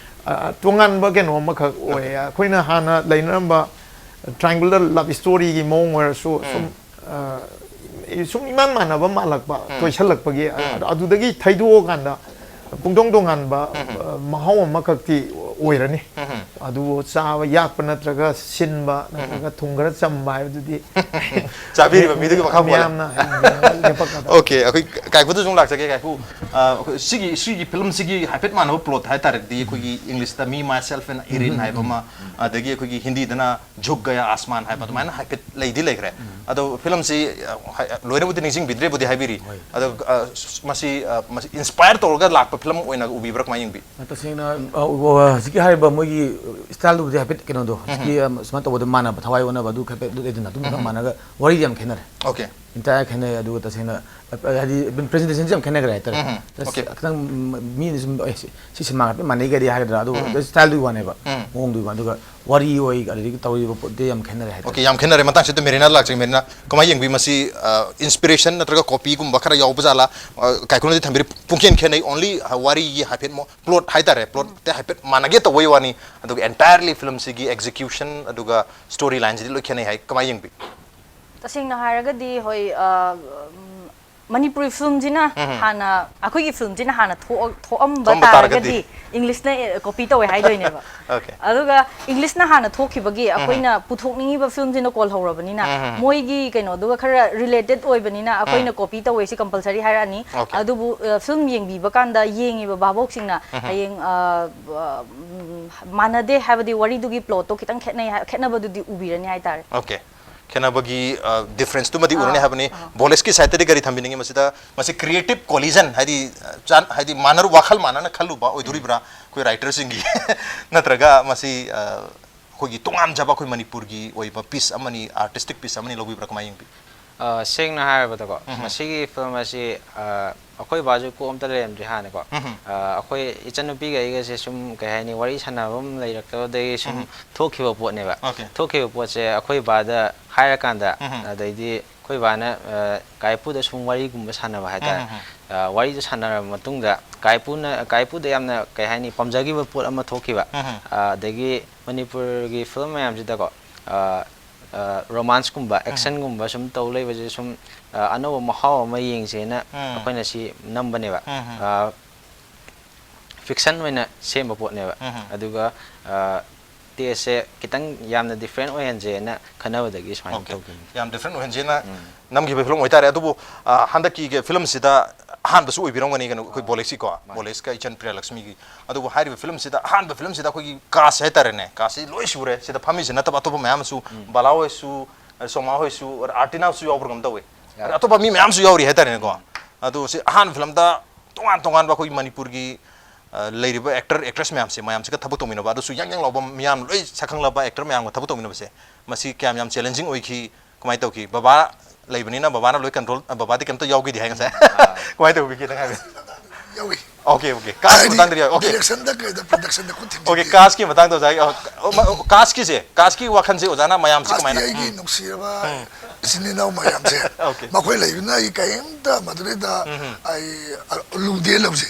ꯑ, ꯑ, ꯇꯣꯉꯥꯟꯕ ꯀꯩꯅꯣ ꯑꯃꯈꯛ ꯑꯣꯏꯌꯦ꯫ ꯑꯩꯈꯣꯏꯅ ꯍꯥꯟꯅ ꯂꯩꯅꯔꯝꯕ ꯇ꯭ꯔꯥꯏꯡꯒꯨꯂꯔ ꯂꯞ ꯁ꯭ꯇꯣꯔꯤꯒꯤ ꯃꯑꯣꯡ ꯑꯣꯏꯔꯁꯨ ꯁꯨꯝ, ꯑ, ꯁꯨꯝ ꯏꯃꯥꯟ ꯃꯥꯟꯅꯕ ꯃꯥꯜꯂꯛꯄ, ꯇꯣꯏꯁꯜꯂꯛꯄꯒꯤ, ꯑ, ꯑꯗꯨꯗꯒꯤ ꯊꯩꯗꯣꯛꯑꯀꯥꯟꯗ ꯄꯨꯡꯇꯣꯡ ꯇꯣꯉꯥꯟꯕ, ꯑ, ꯃꯍꯥꯎ ꯑꯃꯈꯛꯇꯤ ꯑꯣꯏꯔꯅꯤ꯫ ꯑꯗꯨꯕꯨ ꯆꯥꯕ ꯌꯥꯛꯄ ꯅꯠꯇ꯭ꯔꯒ ꯁꯤꯟꯕ ꯅꯠꯇ꯭ꯔꯒ ꯊꯨꯝ ꯈꯔ ꯆꯝꯕ ꯍꯥꯏꯕꯗꯨꯗꯤ ꯆꯥꯕꯤꯔꯤꯕ ꯃꯤꯗꯨꯒꯤ ꯃꯈꯥ ꯄꯣꯜꯂꯦ꯫ ꯃꯤꯌꯥꯝꯅ ꯍꯌꯦꯡ ꯌꯦꯡꯉꯒ ꯂꯦꯞꯄꯛꯀꯗꯕ꯫ ꯑꯣꯀꯦ, ꯑꯩꯈꯣꯏ ꯀꯥꯏꯀꯨꯗꯁꯨ ꯑꯃꯨꯛ ꯂꯥꯛꯆꯒꯦ꯫ ꯀꯥꯏꯀꯨ, ꯑ, ꯑꯩꯈꯣꯏ ꯁꯤꯒꯤ, ꯁꯤꯒꯤ ꯐꯤꯂꯝꯁꯤꯒꯤ ꯍꯥꯏꯐꯦꯠ ꯃꯥꯟꯅꯕ ꯄ꯭ꯂꯣꯠ ꯍꯥꯏꯇꯥꯔꯗꯤ ꯑꯩꯈꯣꯏꯒꯤ ꯏꯪꯂꯤꯁꯇ Me, Myself and Irene ꯍꯥꯏꯕ ꯑꯃ, ꯑꯗꯒꯤ ꯑꯩꯈꯣꯏꯒꯤ ꯍꯤꯟꯗꯤꯗꯅ ꯖꯨꯛ ꯒꯌꯥ ꯑꯥꯁꯃꯥꯟ ꯍꯥꯏꯕ ꯑꯗꯨꯃꯥꯏꯅ ꯍꯥꯏꯐꯦꯠ ꯂꯩꯗꯤ ꯂꯩꯈ꯭ꯔꯦ꯫ ꯑꯗꯣ ꯐꯤꯂꯝꯁꯤ, ꯑ, ꯍꯥꯏ-, ꯂꯣꯏꯅꯕꯨꯗꯤ ꯅꯤꯡꯁꯤꯡꯕꯤꯗ꯭ꯔꯦꯕꯨꯗꯤ ꯍꯥꯏꯕꯤꯔꯤ꯫ ꯑꯗꯣ, ꯑ, ꯁ- ꯃꯁꯤ, ꯑ, ꯃꯁꯤ ꯏꯟꯁꯄꯥꯌꯔ ꯇꯧꯔꯒ ꯂꯥꯛꯄ ꯐꯤꯂꯝ ꯑꯣꯏꯅ ꯎꯕꯤꯕ꯭ꯔꯥ, ꯀꯃꯥꯏꯅ ꯌꯦꯡꯕꯤ? ꯑ, ꯇꯁꯦꯡꯅ, ꯑ, ꯎ- ꯍꯧꯖꯤꯛꯀꯤ ꯍꯥꯏꯔꯤꯕ ꯃꯣꯏꯒꯤ ꯁ꯭ꯇꯥꯏꯜꯗꯨꯕꯨꯗꯤ ꯍꯥꯏꯐꯦꯠ ꯀꯩꯅꯣꯗꯣ, ꯍꯧꯖꯤꯛꯀꯤ, ꯑ, ꯁꯨꯃꯥꯏꯅ ꯇꯧꯕꯗ ꯃꯥꯟꯅꯕ, ꯊꯋꯥꯏ ꯑꯣꯟꯅꯕ ꯑꯗꯨ ꯍꯥꯏꯐꯦꯠ ꯑꯗꯨ ꯂꯩꯗꯅ ꯑꯗꯨꯝ ꯈꯔ ꯃꯥꯟꯅꯒ ꯋꯥꯔꯤꯗꯤ ꯌꯥꯝ ꯈꯦꯠꯅꯔꯦ꯫ ꯑꯣꯀꯦ꯫ ꯏꯟꯇꯥꯌꯔ ꯈꯦꯠꯅꯩ꯫ ꯑꯗꯨꯒ ꯇꯁꯦꯡꯅ, ꯑ, ꯍꯥꯏꯗꯤ ꯄ꯭ꯔꯖꯦꯟꯇꯦꯁꯟꯁꯦ ꯌꯥꯝ ꯈꯦꯠꯅꯈ꯭ꯔꯦ ꯍꯥꯏꯇꯥꯔꯦ꯫ ꯎꯝ, ꯎꯝ꯫ ꯇꯁ- ꯑꯣꯀꯦ꯫ ꯈꯤꯇꯪ ꯃ- ꯃꯤꯅ ꯁꯨꯝ, "ꯑꯦ, ꯁꯤ, ꯁꯤ ꯁꯤꯅꯦꯃꯥꯒ ꯍꯥꯏꯐꯦꯠ ꯃꯥꯟꯅꯩꯒꯗꯤ" ꯍꯥꯏꯒꯗ꯭ꯔꯥ, ꯑꯗꯨ ꯎꯝ, ꯎꯝ꯫ ꯁ꯭ꯇꯥꯏꯜꯗꯨꯒꯤ ꯋꯥꯅꯦꯕ, ꯎꯝ꯫ ꯃꯑꯣꯡꯗꯨꯒꯤ ꯋꯥꯅꯤ꯫ ꯑꯗꯨꯒ ꯋꯥꯔꯤ ꯑꯣꯏ, ꯑꯗꯨꯗꯒꯤ ꯇꯧꯔꯤꯕ ꯄꯣꯠꯇꯤ ꯌꯥꯝ ꯈꯦꯠꯅꯔꯦ ꯍꯥꯏꯇꯥꯔꯦ꯫ ꯑꯣꯀꯦ, ꯌꯥꯝ ꯈꯦꯠꯅꯔꯦ꯫ ꯃꯇꯥꯡꯁꯤꯗ ꯃꯦꯔꯤꯅꯥ ꯂꯥꯛꯆꯒꯦ꯫ ꯃꯦꯔꯤꯅꯥ, ꯀꯃꯥꯏꯅ ꯌꯦꯡꯕꯤ? ꯃꯁꯤ, ꯑ, ꯏꯟꯁꯄꯤꯔꯦꯁꯟ ꯅꯠꯇ꯭ꯔꯒ ꯀꯣꯄꯤꯒꯨꯝꯕ ꯈꯔ ꯌꯥꯎꯕ ꯖꯥꯠꯂꯥ? ꯑ, ꯀꯥꯏꯀꯨꯅꯗꯤ ꯊꯝꯕꯤꯔꯤ, ꯄꯨꯡꯈꯦꯟ ꯈꯦꯠꯅꯩ, ꯑꯣꯟꯂꯤ ꯋꯥꯔꯤꯒꯤ ꯍꯥꯏꯐꯦꯠ ꯃꯣ- ꯄ꯭ꯂꯣꯠ ꯍꯥꯏꯇꯥꯔꯦ, ꯄ꯭ꯂꯣꯠꯇ ꯍꯥꯏꯐꯦꯠ ꯃꯥꯟꯅꯒꯦ ꯇꯧꯕꯩ ꯋꯥꯅꯤ, ꯑꯗꯨꯒ ꯑꯦꯟꯇꯥꯌꯔꯂꯤ ꯐꯤꯂꯝꯁꯤꯒꯤ ꯑꯦꯛꯖꯤꯀ꯭ꯌꯨꯁꯟ ꯑꯗꯨꯒ ꯁ꯭ꯇꯣꯔꯤ ꯂꯥꯏꯟꯁꯤꯗꯤ ꯂꯣꯏ ꯈꯦꯠꯅꯩ ꯍꯥꯏ꯫ ꯀꯃꯥꯏꯅ ꯌꯦꯡꯕꯤ? ꯇꯁꯦꯡꯅ ꯍꯥꯏꯔꯒꯗꯤ, ꯍꯣꯏ, ꯑ, ꯎꯝ, ꯃꯅꯤꯄꯨꯔꯤ ꯐꯤꯂꯝꯁꯤꯅ ꯎꯝ, ꯎꯝ꯫ ꯍꯥꯟꯅ, ꯑꯩꯈꯣꯏꯒꯤ ꯐꯤꯂꯝꯁꯤꯅ ꯍꯥꯟꯅ ꯊꯣꯛꯑ- ꯊꯣꯛꯑꯝꯕ ꯊꯣꯛꯑꯝꯕ ꯇꯥꯔꯒꯗꯤ꯫ ꯇꯥꯔꯒꯗꯤ, ꯏꯪꯂꯤꯁꯅ, ꯑꯦ, ꯀꯣꯄꯤ ꯇꯧꯋꯦ ꯍꯥꯏꯗꯣꯏꯅꯦꯕ꯫ ꯑꯣꯀꯦ꯫ ꯑꯗꯨꯒ ꯏꯪꯂꯤꯁꯅ ꯍꯥꯟꯅ ꯊꯣꯛꯈꯤꯕꯒꯤ ꯎꯝ, ꯎꯝ꯫ ꯑꯩꯈꯣꯏꯅ ꯄꯨꯊꯣꯛꯅꯤꯡꯉꯤꯕ ꯐꯤꯂꯝꯁꯤꯅ ꯀꯣꯜꯍꯧꯔꯕꯅꯤꯅ, ꯎꯝ, ꯎꯝ꯫ ꯃꯣꯏꯒꯤ ꯀꯩꯅꯣꯗꯨꯒ ꯈꯔ ꯔꯤꯂꯦꯇꯦꯠ ꯑꯣꯏꯕꯅꯤꯅ ꯑꯩꯈꯣꯏꯅ ꯎꯝ꯫ ꯀꯣꯄꯤ ꯇꯧꯋꯦ ꯁꯤ ꯀꯝꯄꯜꯁꯔꯤ ꯍꯥꯏꯔꯛꯑꯅꯤ꯫ ꯑꯣꯀꯦ꯫ ꯑꯗꯨꯕꯨ, ꯑ, ꯐꯤꯂꯝ ꯌꯦꯡꯕꯤꯕ ꯀꯥꯟꯗ ꯌꯦꯡꯉꯤꯕ ꯚꯥꯕꯣꯛꯁꯤꯡꯅ ꯎꯝ, ꯎꯝ꯫ ꯍꯌꯦꯡ, ꯑ, ꯑ, ꯎꯝ, ꯃꯥꯟꯅꯗꯦ ꯍꯥꯏꯕꯗꯤ ꯋꯥꯔꯤꯗꯨꯒꯤ ꯄ꯭ꯂꯣꯠꯇꯣ ꯈꯤꯇꯪ ꯈꯦꯠꯅꯩ ꯍꯥꯏ-, ꯈꯦꯠꯅꯕꯗꯨꯗꯤ ꯎꯕꯤꯔꯅꯤ ꯍꯥꯏꯇꯥꯔꯦ꯫ ꯑꯣꯀꯦ꯫ ꯈꯦꯠꯅꯕꯒꯤ, ꯑ, ꯗꯤꯐ꯭ꯔꯦꯟꯁꯇꯨꯃꯗꯤ ꯎꯔꯅꯤ ꯑꯥ, ꯍꯥꯏꯕꯅꯤ꯫ ꯑꯥ꯫ ꯕꯣꯂꯦꯁꯀꯤ ꯁꯥꯏꯠꯇꯗꯤ ꯀꯔꯤ ꯊꯝꯕꯤꯅꯤꯡꯉꯤ ꯃꯁꯤꯗ? ꯃꯁꯤ ꯀ꯭ꯔꯤꯌꯦꯇꯤꯞ ꯀꯣꯂꯤꯖꯟ, ꯍꯥꯏꯗꯤ, ꯑ, ꯆꯥꯟ-, ꯍꯥꯏꯗꯤ ꯃꯥꯟꯅꯔꯨ-, ꯋꯥꯈꯜ ꯃꯥꯟꯅꯅ ꯈꯜꯂꯨꯕ ꯑꯣꯏꯗꯣꯔꯤꯕ꯭ꯔꯥ ꯑꯩꯈꯣꯏ ꯔꯥꯏꯇꯔꯁꯤꯡꯒꯤ? ꯅꯠꯇ꯭ꯔꯒ ꯃꯁꯤ, ꯑ, ꯑꯩꯈꯣꯏꯒꯤ ꯇꯣꯉꯥꯟꯖꯕ ꯑꯩꯈꯣꯏ ꯃꯅꯤꯄꯨꯔꯒꯤ ꯑꯣꯏꯕ ꯄꯤꯁ ꯑꯃꯅꯤ, ꯑꯥꯔꯇꯤꯁꯇꯤꯛ ꯄꯤꯁ ꯑꯃꯅꯤ ꯂꯧꯕꯤꯕ꯭ꯔꯥ, ꯀꯃꯥꯏꯅ ꯌꯦꯡꯕꯤ? ꯑ, ꯁꯦꯡꯅ ꯍꯥꯏꯔꯕꯗꯀꯣ, ꯃꯁꯤꯒꯤ ꯐꯤꯂꯝ ꯑꯁꯤ, ꯑ, ꯑꯩꯈꯣꯏ ꯕꯥꯁꯨ ꯀꯣꯛ ꯑꯝꯇ ꯂꯩꯔꯝꯗ꯭ꯔꯤ ꯍꯥꯟꯅꯀꯣ꯫ ꯑ, ꯑꯩꯈꯣꯏ ꯏꯆꯟꯅꯨꯄꯤꯒ ꯑꯩꯒꯁꯦ ꯁꯨꯝ, ꯀꯩ ꯍꯥꯏꯅꯤ, ꯋꯥꯔꯤ ꯁꯥꯟꯅꯕꯝ ꯂꯩꯔꯛꯇꯕꯗꯒꯤ ꯁꯨꯝ ꯊꯣꯛꯈꯤꯕ ꯄꯣꯠꯅꯦꯕ꯫ Okay. ꯊꯣꯛꯈꯤꯕ ꯄꯣꯠꯁꯦ ꯑꯩꯈꯣꯏ ꯕꯥꯗ ꯍꯥꯏꯔꯀꯥꯟꯗ, ꯑꯗꯩꯗꯤ ꯑꯩꯈꯣꯏ ꯕꯥꯅ, ꯑ, ꯀꯥꯏꯄꯨꯗ ꯁꯨꯝ ꯋꯥꯔꯤꯒꯨꯝꯕ ꯁꯥꯟꯅꯕ ꯍꯥꯏꯇꯥꯔꯦ꯫ ꯑ, ꯋꯥꯔꯤꯗꯣ ꯁꯥꯟꯅꯔꯕ ꯃꯇꯨꯡꯗ ꯀꯥꯏꯄꯨꯅ, ꯀꯥꯏꯄꯨꯗ ꯌꯥꯝꯅ, ꯀꯩ ꯍꯥꯏꯅꯤ, ꯄꯥꯝꯖꯈꯤꯕ ꯄꯣꯠ ꯑꯃ ꯊꯣꯛꯈꯤꯕ꯫ ꯑ, ꯑꯗꯒꯤ ꯃꯅꯤꯄꯨꯔꯒꯤ ꯐꯤꯂꯝ ꯃꯌꯥꯝꯁꯤꯗꯀꯣ, ꯑ, ꯑ, ꯔꯣꯃꯥꯟꯁꯀꯨꯝꯕ, ꯑꯦꯛꯁꯟꯒꯨꯝꯕ ꯁꯨꯝ ꯇꯧ ꯂꯩꯕꯁꯦ ꯁꯨꯝ, ꯑ, ꯑꯅꯧꯕ ꯃꯍꯥꯎ ꯑꯃ ꯌꯦꯡꯁꯦꯅ ꯑꯩꯈꯣꯏꯅ ꯁꯤ ꯅꯝꯕꯅꯦꯕ꯫ ꯑ, ꯐꯤꯛꯁꯟ ꯑꯣꯏꯅ ꯁꯦꯝꯕ ꯄꯣꯠꯅꯦꯕ꯫ ꯑꯗꯨꯒ, ꯑ, ꯇꯦꯁꯁꯦ ꯈꯤꯇꯪ ꯌꯥꯝꯅ ꯗꯤꯐ꯭ꯔꯦꯟ ꯑꯣꯏꯍꯟꯁꯦꯅ ꯈꯟꯅꯕꯗꯒꯤ ꯁꯨꯃꯥꯏꯅ Okay. ꯇꯧꯈꯤꯕꯅꯤ꯫ ꯌꯥꯝ ꯗꯤꯐ꯭ꯔꯦꯟ ꯑꯣꯏꯍꯟꯁꯦꯅ ꯅꯝꯈꯤꯕ ꯐꯤꯂꯝ ꯑꯣꯏꯇꯥꯔꯦ꯫ ꯑꯗꯨꯕꯨ, ꯑ, ꯍꯟꯗꯛꯀꯤ ꯐꯤꯂꯝꯁꯤꯗ ꯑꯍꯥꯟꯕꯁꯨ ꯑꯣꯏꯕꯤꯔꯝꯒꯅꯤ ꯀꯩꯅꯣ, ꯑꯩꯈꯣꯏ ꯕꯣꯂꯦꯛꯁꯤꯀꯣ, ꯕꯣꯂꯦꯛꯁꯀ ꯏꯆꯟ ꯄ꯭ꯔꯤꯌꯥꯂꯛꯁꯃꯤꯒꯤ꯫ ꯑꯗꯨꯕꯨ ꯍꯥꯏꯔꯤꯕ ꯐꯤꯂꯝꯁꯤꯗ, ꯑꯍꯥꯟꯕ ꯐꯤꯂꯝꯁꯤꯗ ꯑꯩꯈꯣꯏꯒꯤ ꯀꯥꯁ ꯍꯥꯏꯇꯥꯔꯦꯅꯦ, ꯀꯥꯁꯁꯤ ꯂꯣꯏ ꯁꯨꯔꯦ꯫ ꯁꯤꯗ ꯐꯝꯃꯤꯁꯤ ꯅꯠꯇꯕ ꯑꯇꯣꯞꯄ ꯃꯌꯥꯝ ꯑꯃꯁꯨ, ꯕꯂꯥ ꯍꯣꯏꯁꯨ, ꯁꯣꯃꯥ ꯍꯣꯏꯁꯨ, ꯑꯥꯔꯇꯤꯅꯥꯁꯨ ꯌꯥꯎꯕ꯭ꯔꯥ ꯀꯩꯅꯣꯝ ꯇꯧꯋꯦ꯫ ꯑꯗ ꯑꯇꯣꯞꯄ ꯃꯤ ꯃꯌꯥꯝꯁꯨ ꯌꯥꯎꯔꯤ ꯍꯥꯏꯇꯥꯔꯦꯅꯦꯀꯣ꯫ ꯑꯗꯣ ꯁꯤ ꯑꯍꯥꯟꯕ ꯐꯤꯂꯝꯗ ꯇꯣꯉꯥꯟ ꯇꯣꯉꯥꯟꯕ ꯑꯩꯈꯣꯏꯒꯤ ꯃꯅꯤꯄꯨꯔꯒꯤ, ꯑ, ꯂꯩꯔꯤꯕ ꯑꯦꯛꯇꯔ ꯑꯦꯛꯇ꯭ꯔꯦꯁ ꯃꯌꯥꯝꯁꯦ, ꯃꯌꯥꯝꯁꯤꯒ ꯊꯕꯛ ꯇꯧꯃꯤꯟꯅꯕ, ꯑꯗꯨꯁꯨ ꯌꯥꯡ ꯌꯥꯡ ꯂꯥꯎꯕ ꯃꯤꯌꯥꯝ ꯂꯣꯏ ꯁꯛꯈꯪꯂꯕ ꯑꯦꯛꯇꯔ ꯃꯌꯥꯝꯒ ꯊꯕꯛ ꯇꯧꯃꯤꯟꯅꯕꯁꯦ, ꯃꯁꯤ ꯀꯌꯥꯝ ꯌꯥꯝ ꯆꯦꯂꯦꯟꯖꯤꯡ ꯑꯣꯏꯈꯤ? ꯀꯃꯥꯏꯅ ꯇꯧꯈꯤ? ꯕꯕꯥ ꯂꯩꯕꯅꯤꯅ ꯕꯕꯥꯅ ꯂꯣꯏ ꯀꯟꯇ꯭ꯔꯣꯜ, ꯕꯕꯥꯗꯤ ꯀꯩꯝꯇ ꯌꯥꯎꯈꯤꯗꯦ ꯍꯥꯏ ꯉꯁꯥꯏ꯫ ꯀꯃꯥꯏꯅ ꯇꯧꯕꯤꯒꯦ? ꯈꯤꯇꯪ ꯍꯥꯏꯕꯤꯌꯨ꯫ ꯌꯥꯎꯏ꯫ Okay, okay. ꯀꯥꯁꯀꯤ ꯃꯇꯥꯡꯗꯗꯤ ꯌꯥꯎꯏ꯫ Okay. ꯗꯤꯔꯦꯛꯁꯟꯗ ꯀꯩꯗ ꯄ꯭ꯔꯣꯗꯛꯁꯟꯗ ꯈꯨꯠ ꯊꯤꯟꯕꯤꯗꯦ꯫ Okay, ꯀꯥꯁꯀꯤ ꯃꯇꯥꯡꯗ ꯑꯣꯖꯥ, ꯑ, ꯑ, ꯃ-, ꯀꯥꯁꯀꯤꯁꯦ, ꯀꯥꯁꯀꯤ ꯋꯥꯈꯜꯁꯦ ꯑꯣꯖꯥꯅ ꯃꯌꯥꯝꯁꯤ ꯀꯥꯁꯀꯤ ꯀꯃꯥꯏꯅ? ꯑꯩꯒꯤ ꯅꯨꯡꯁꯤꯔꯕ ꯏꯆꯤꯟ ꯏꯅꯥꯎ ꯃꯌꯥꯝꯁꯦ, Okay. ꯃꯈꯣꯏ ꯂꯩꯕꯅ ꯑꯩ ꯀꯔꯤꯝꯇ ꯃꯗꯨꯗꯩꯗ ꯑꯩ, ꯑ, ꯂꯨꯗꯦ ꯂꯧꯁꯦ꯫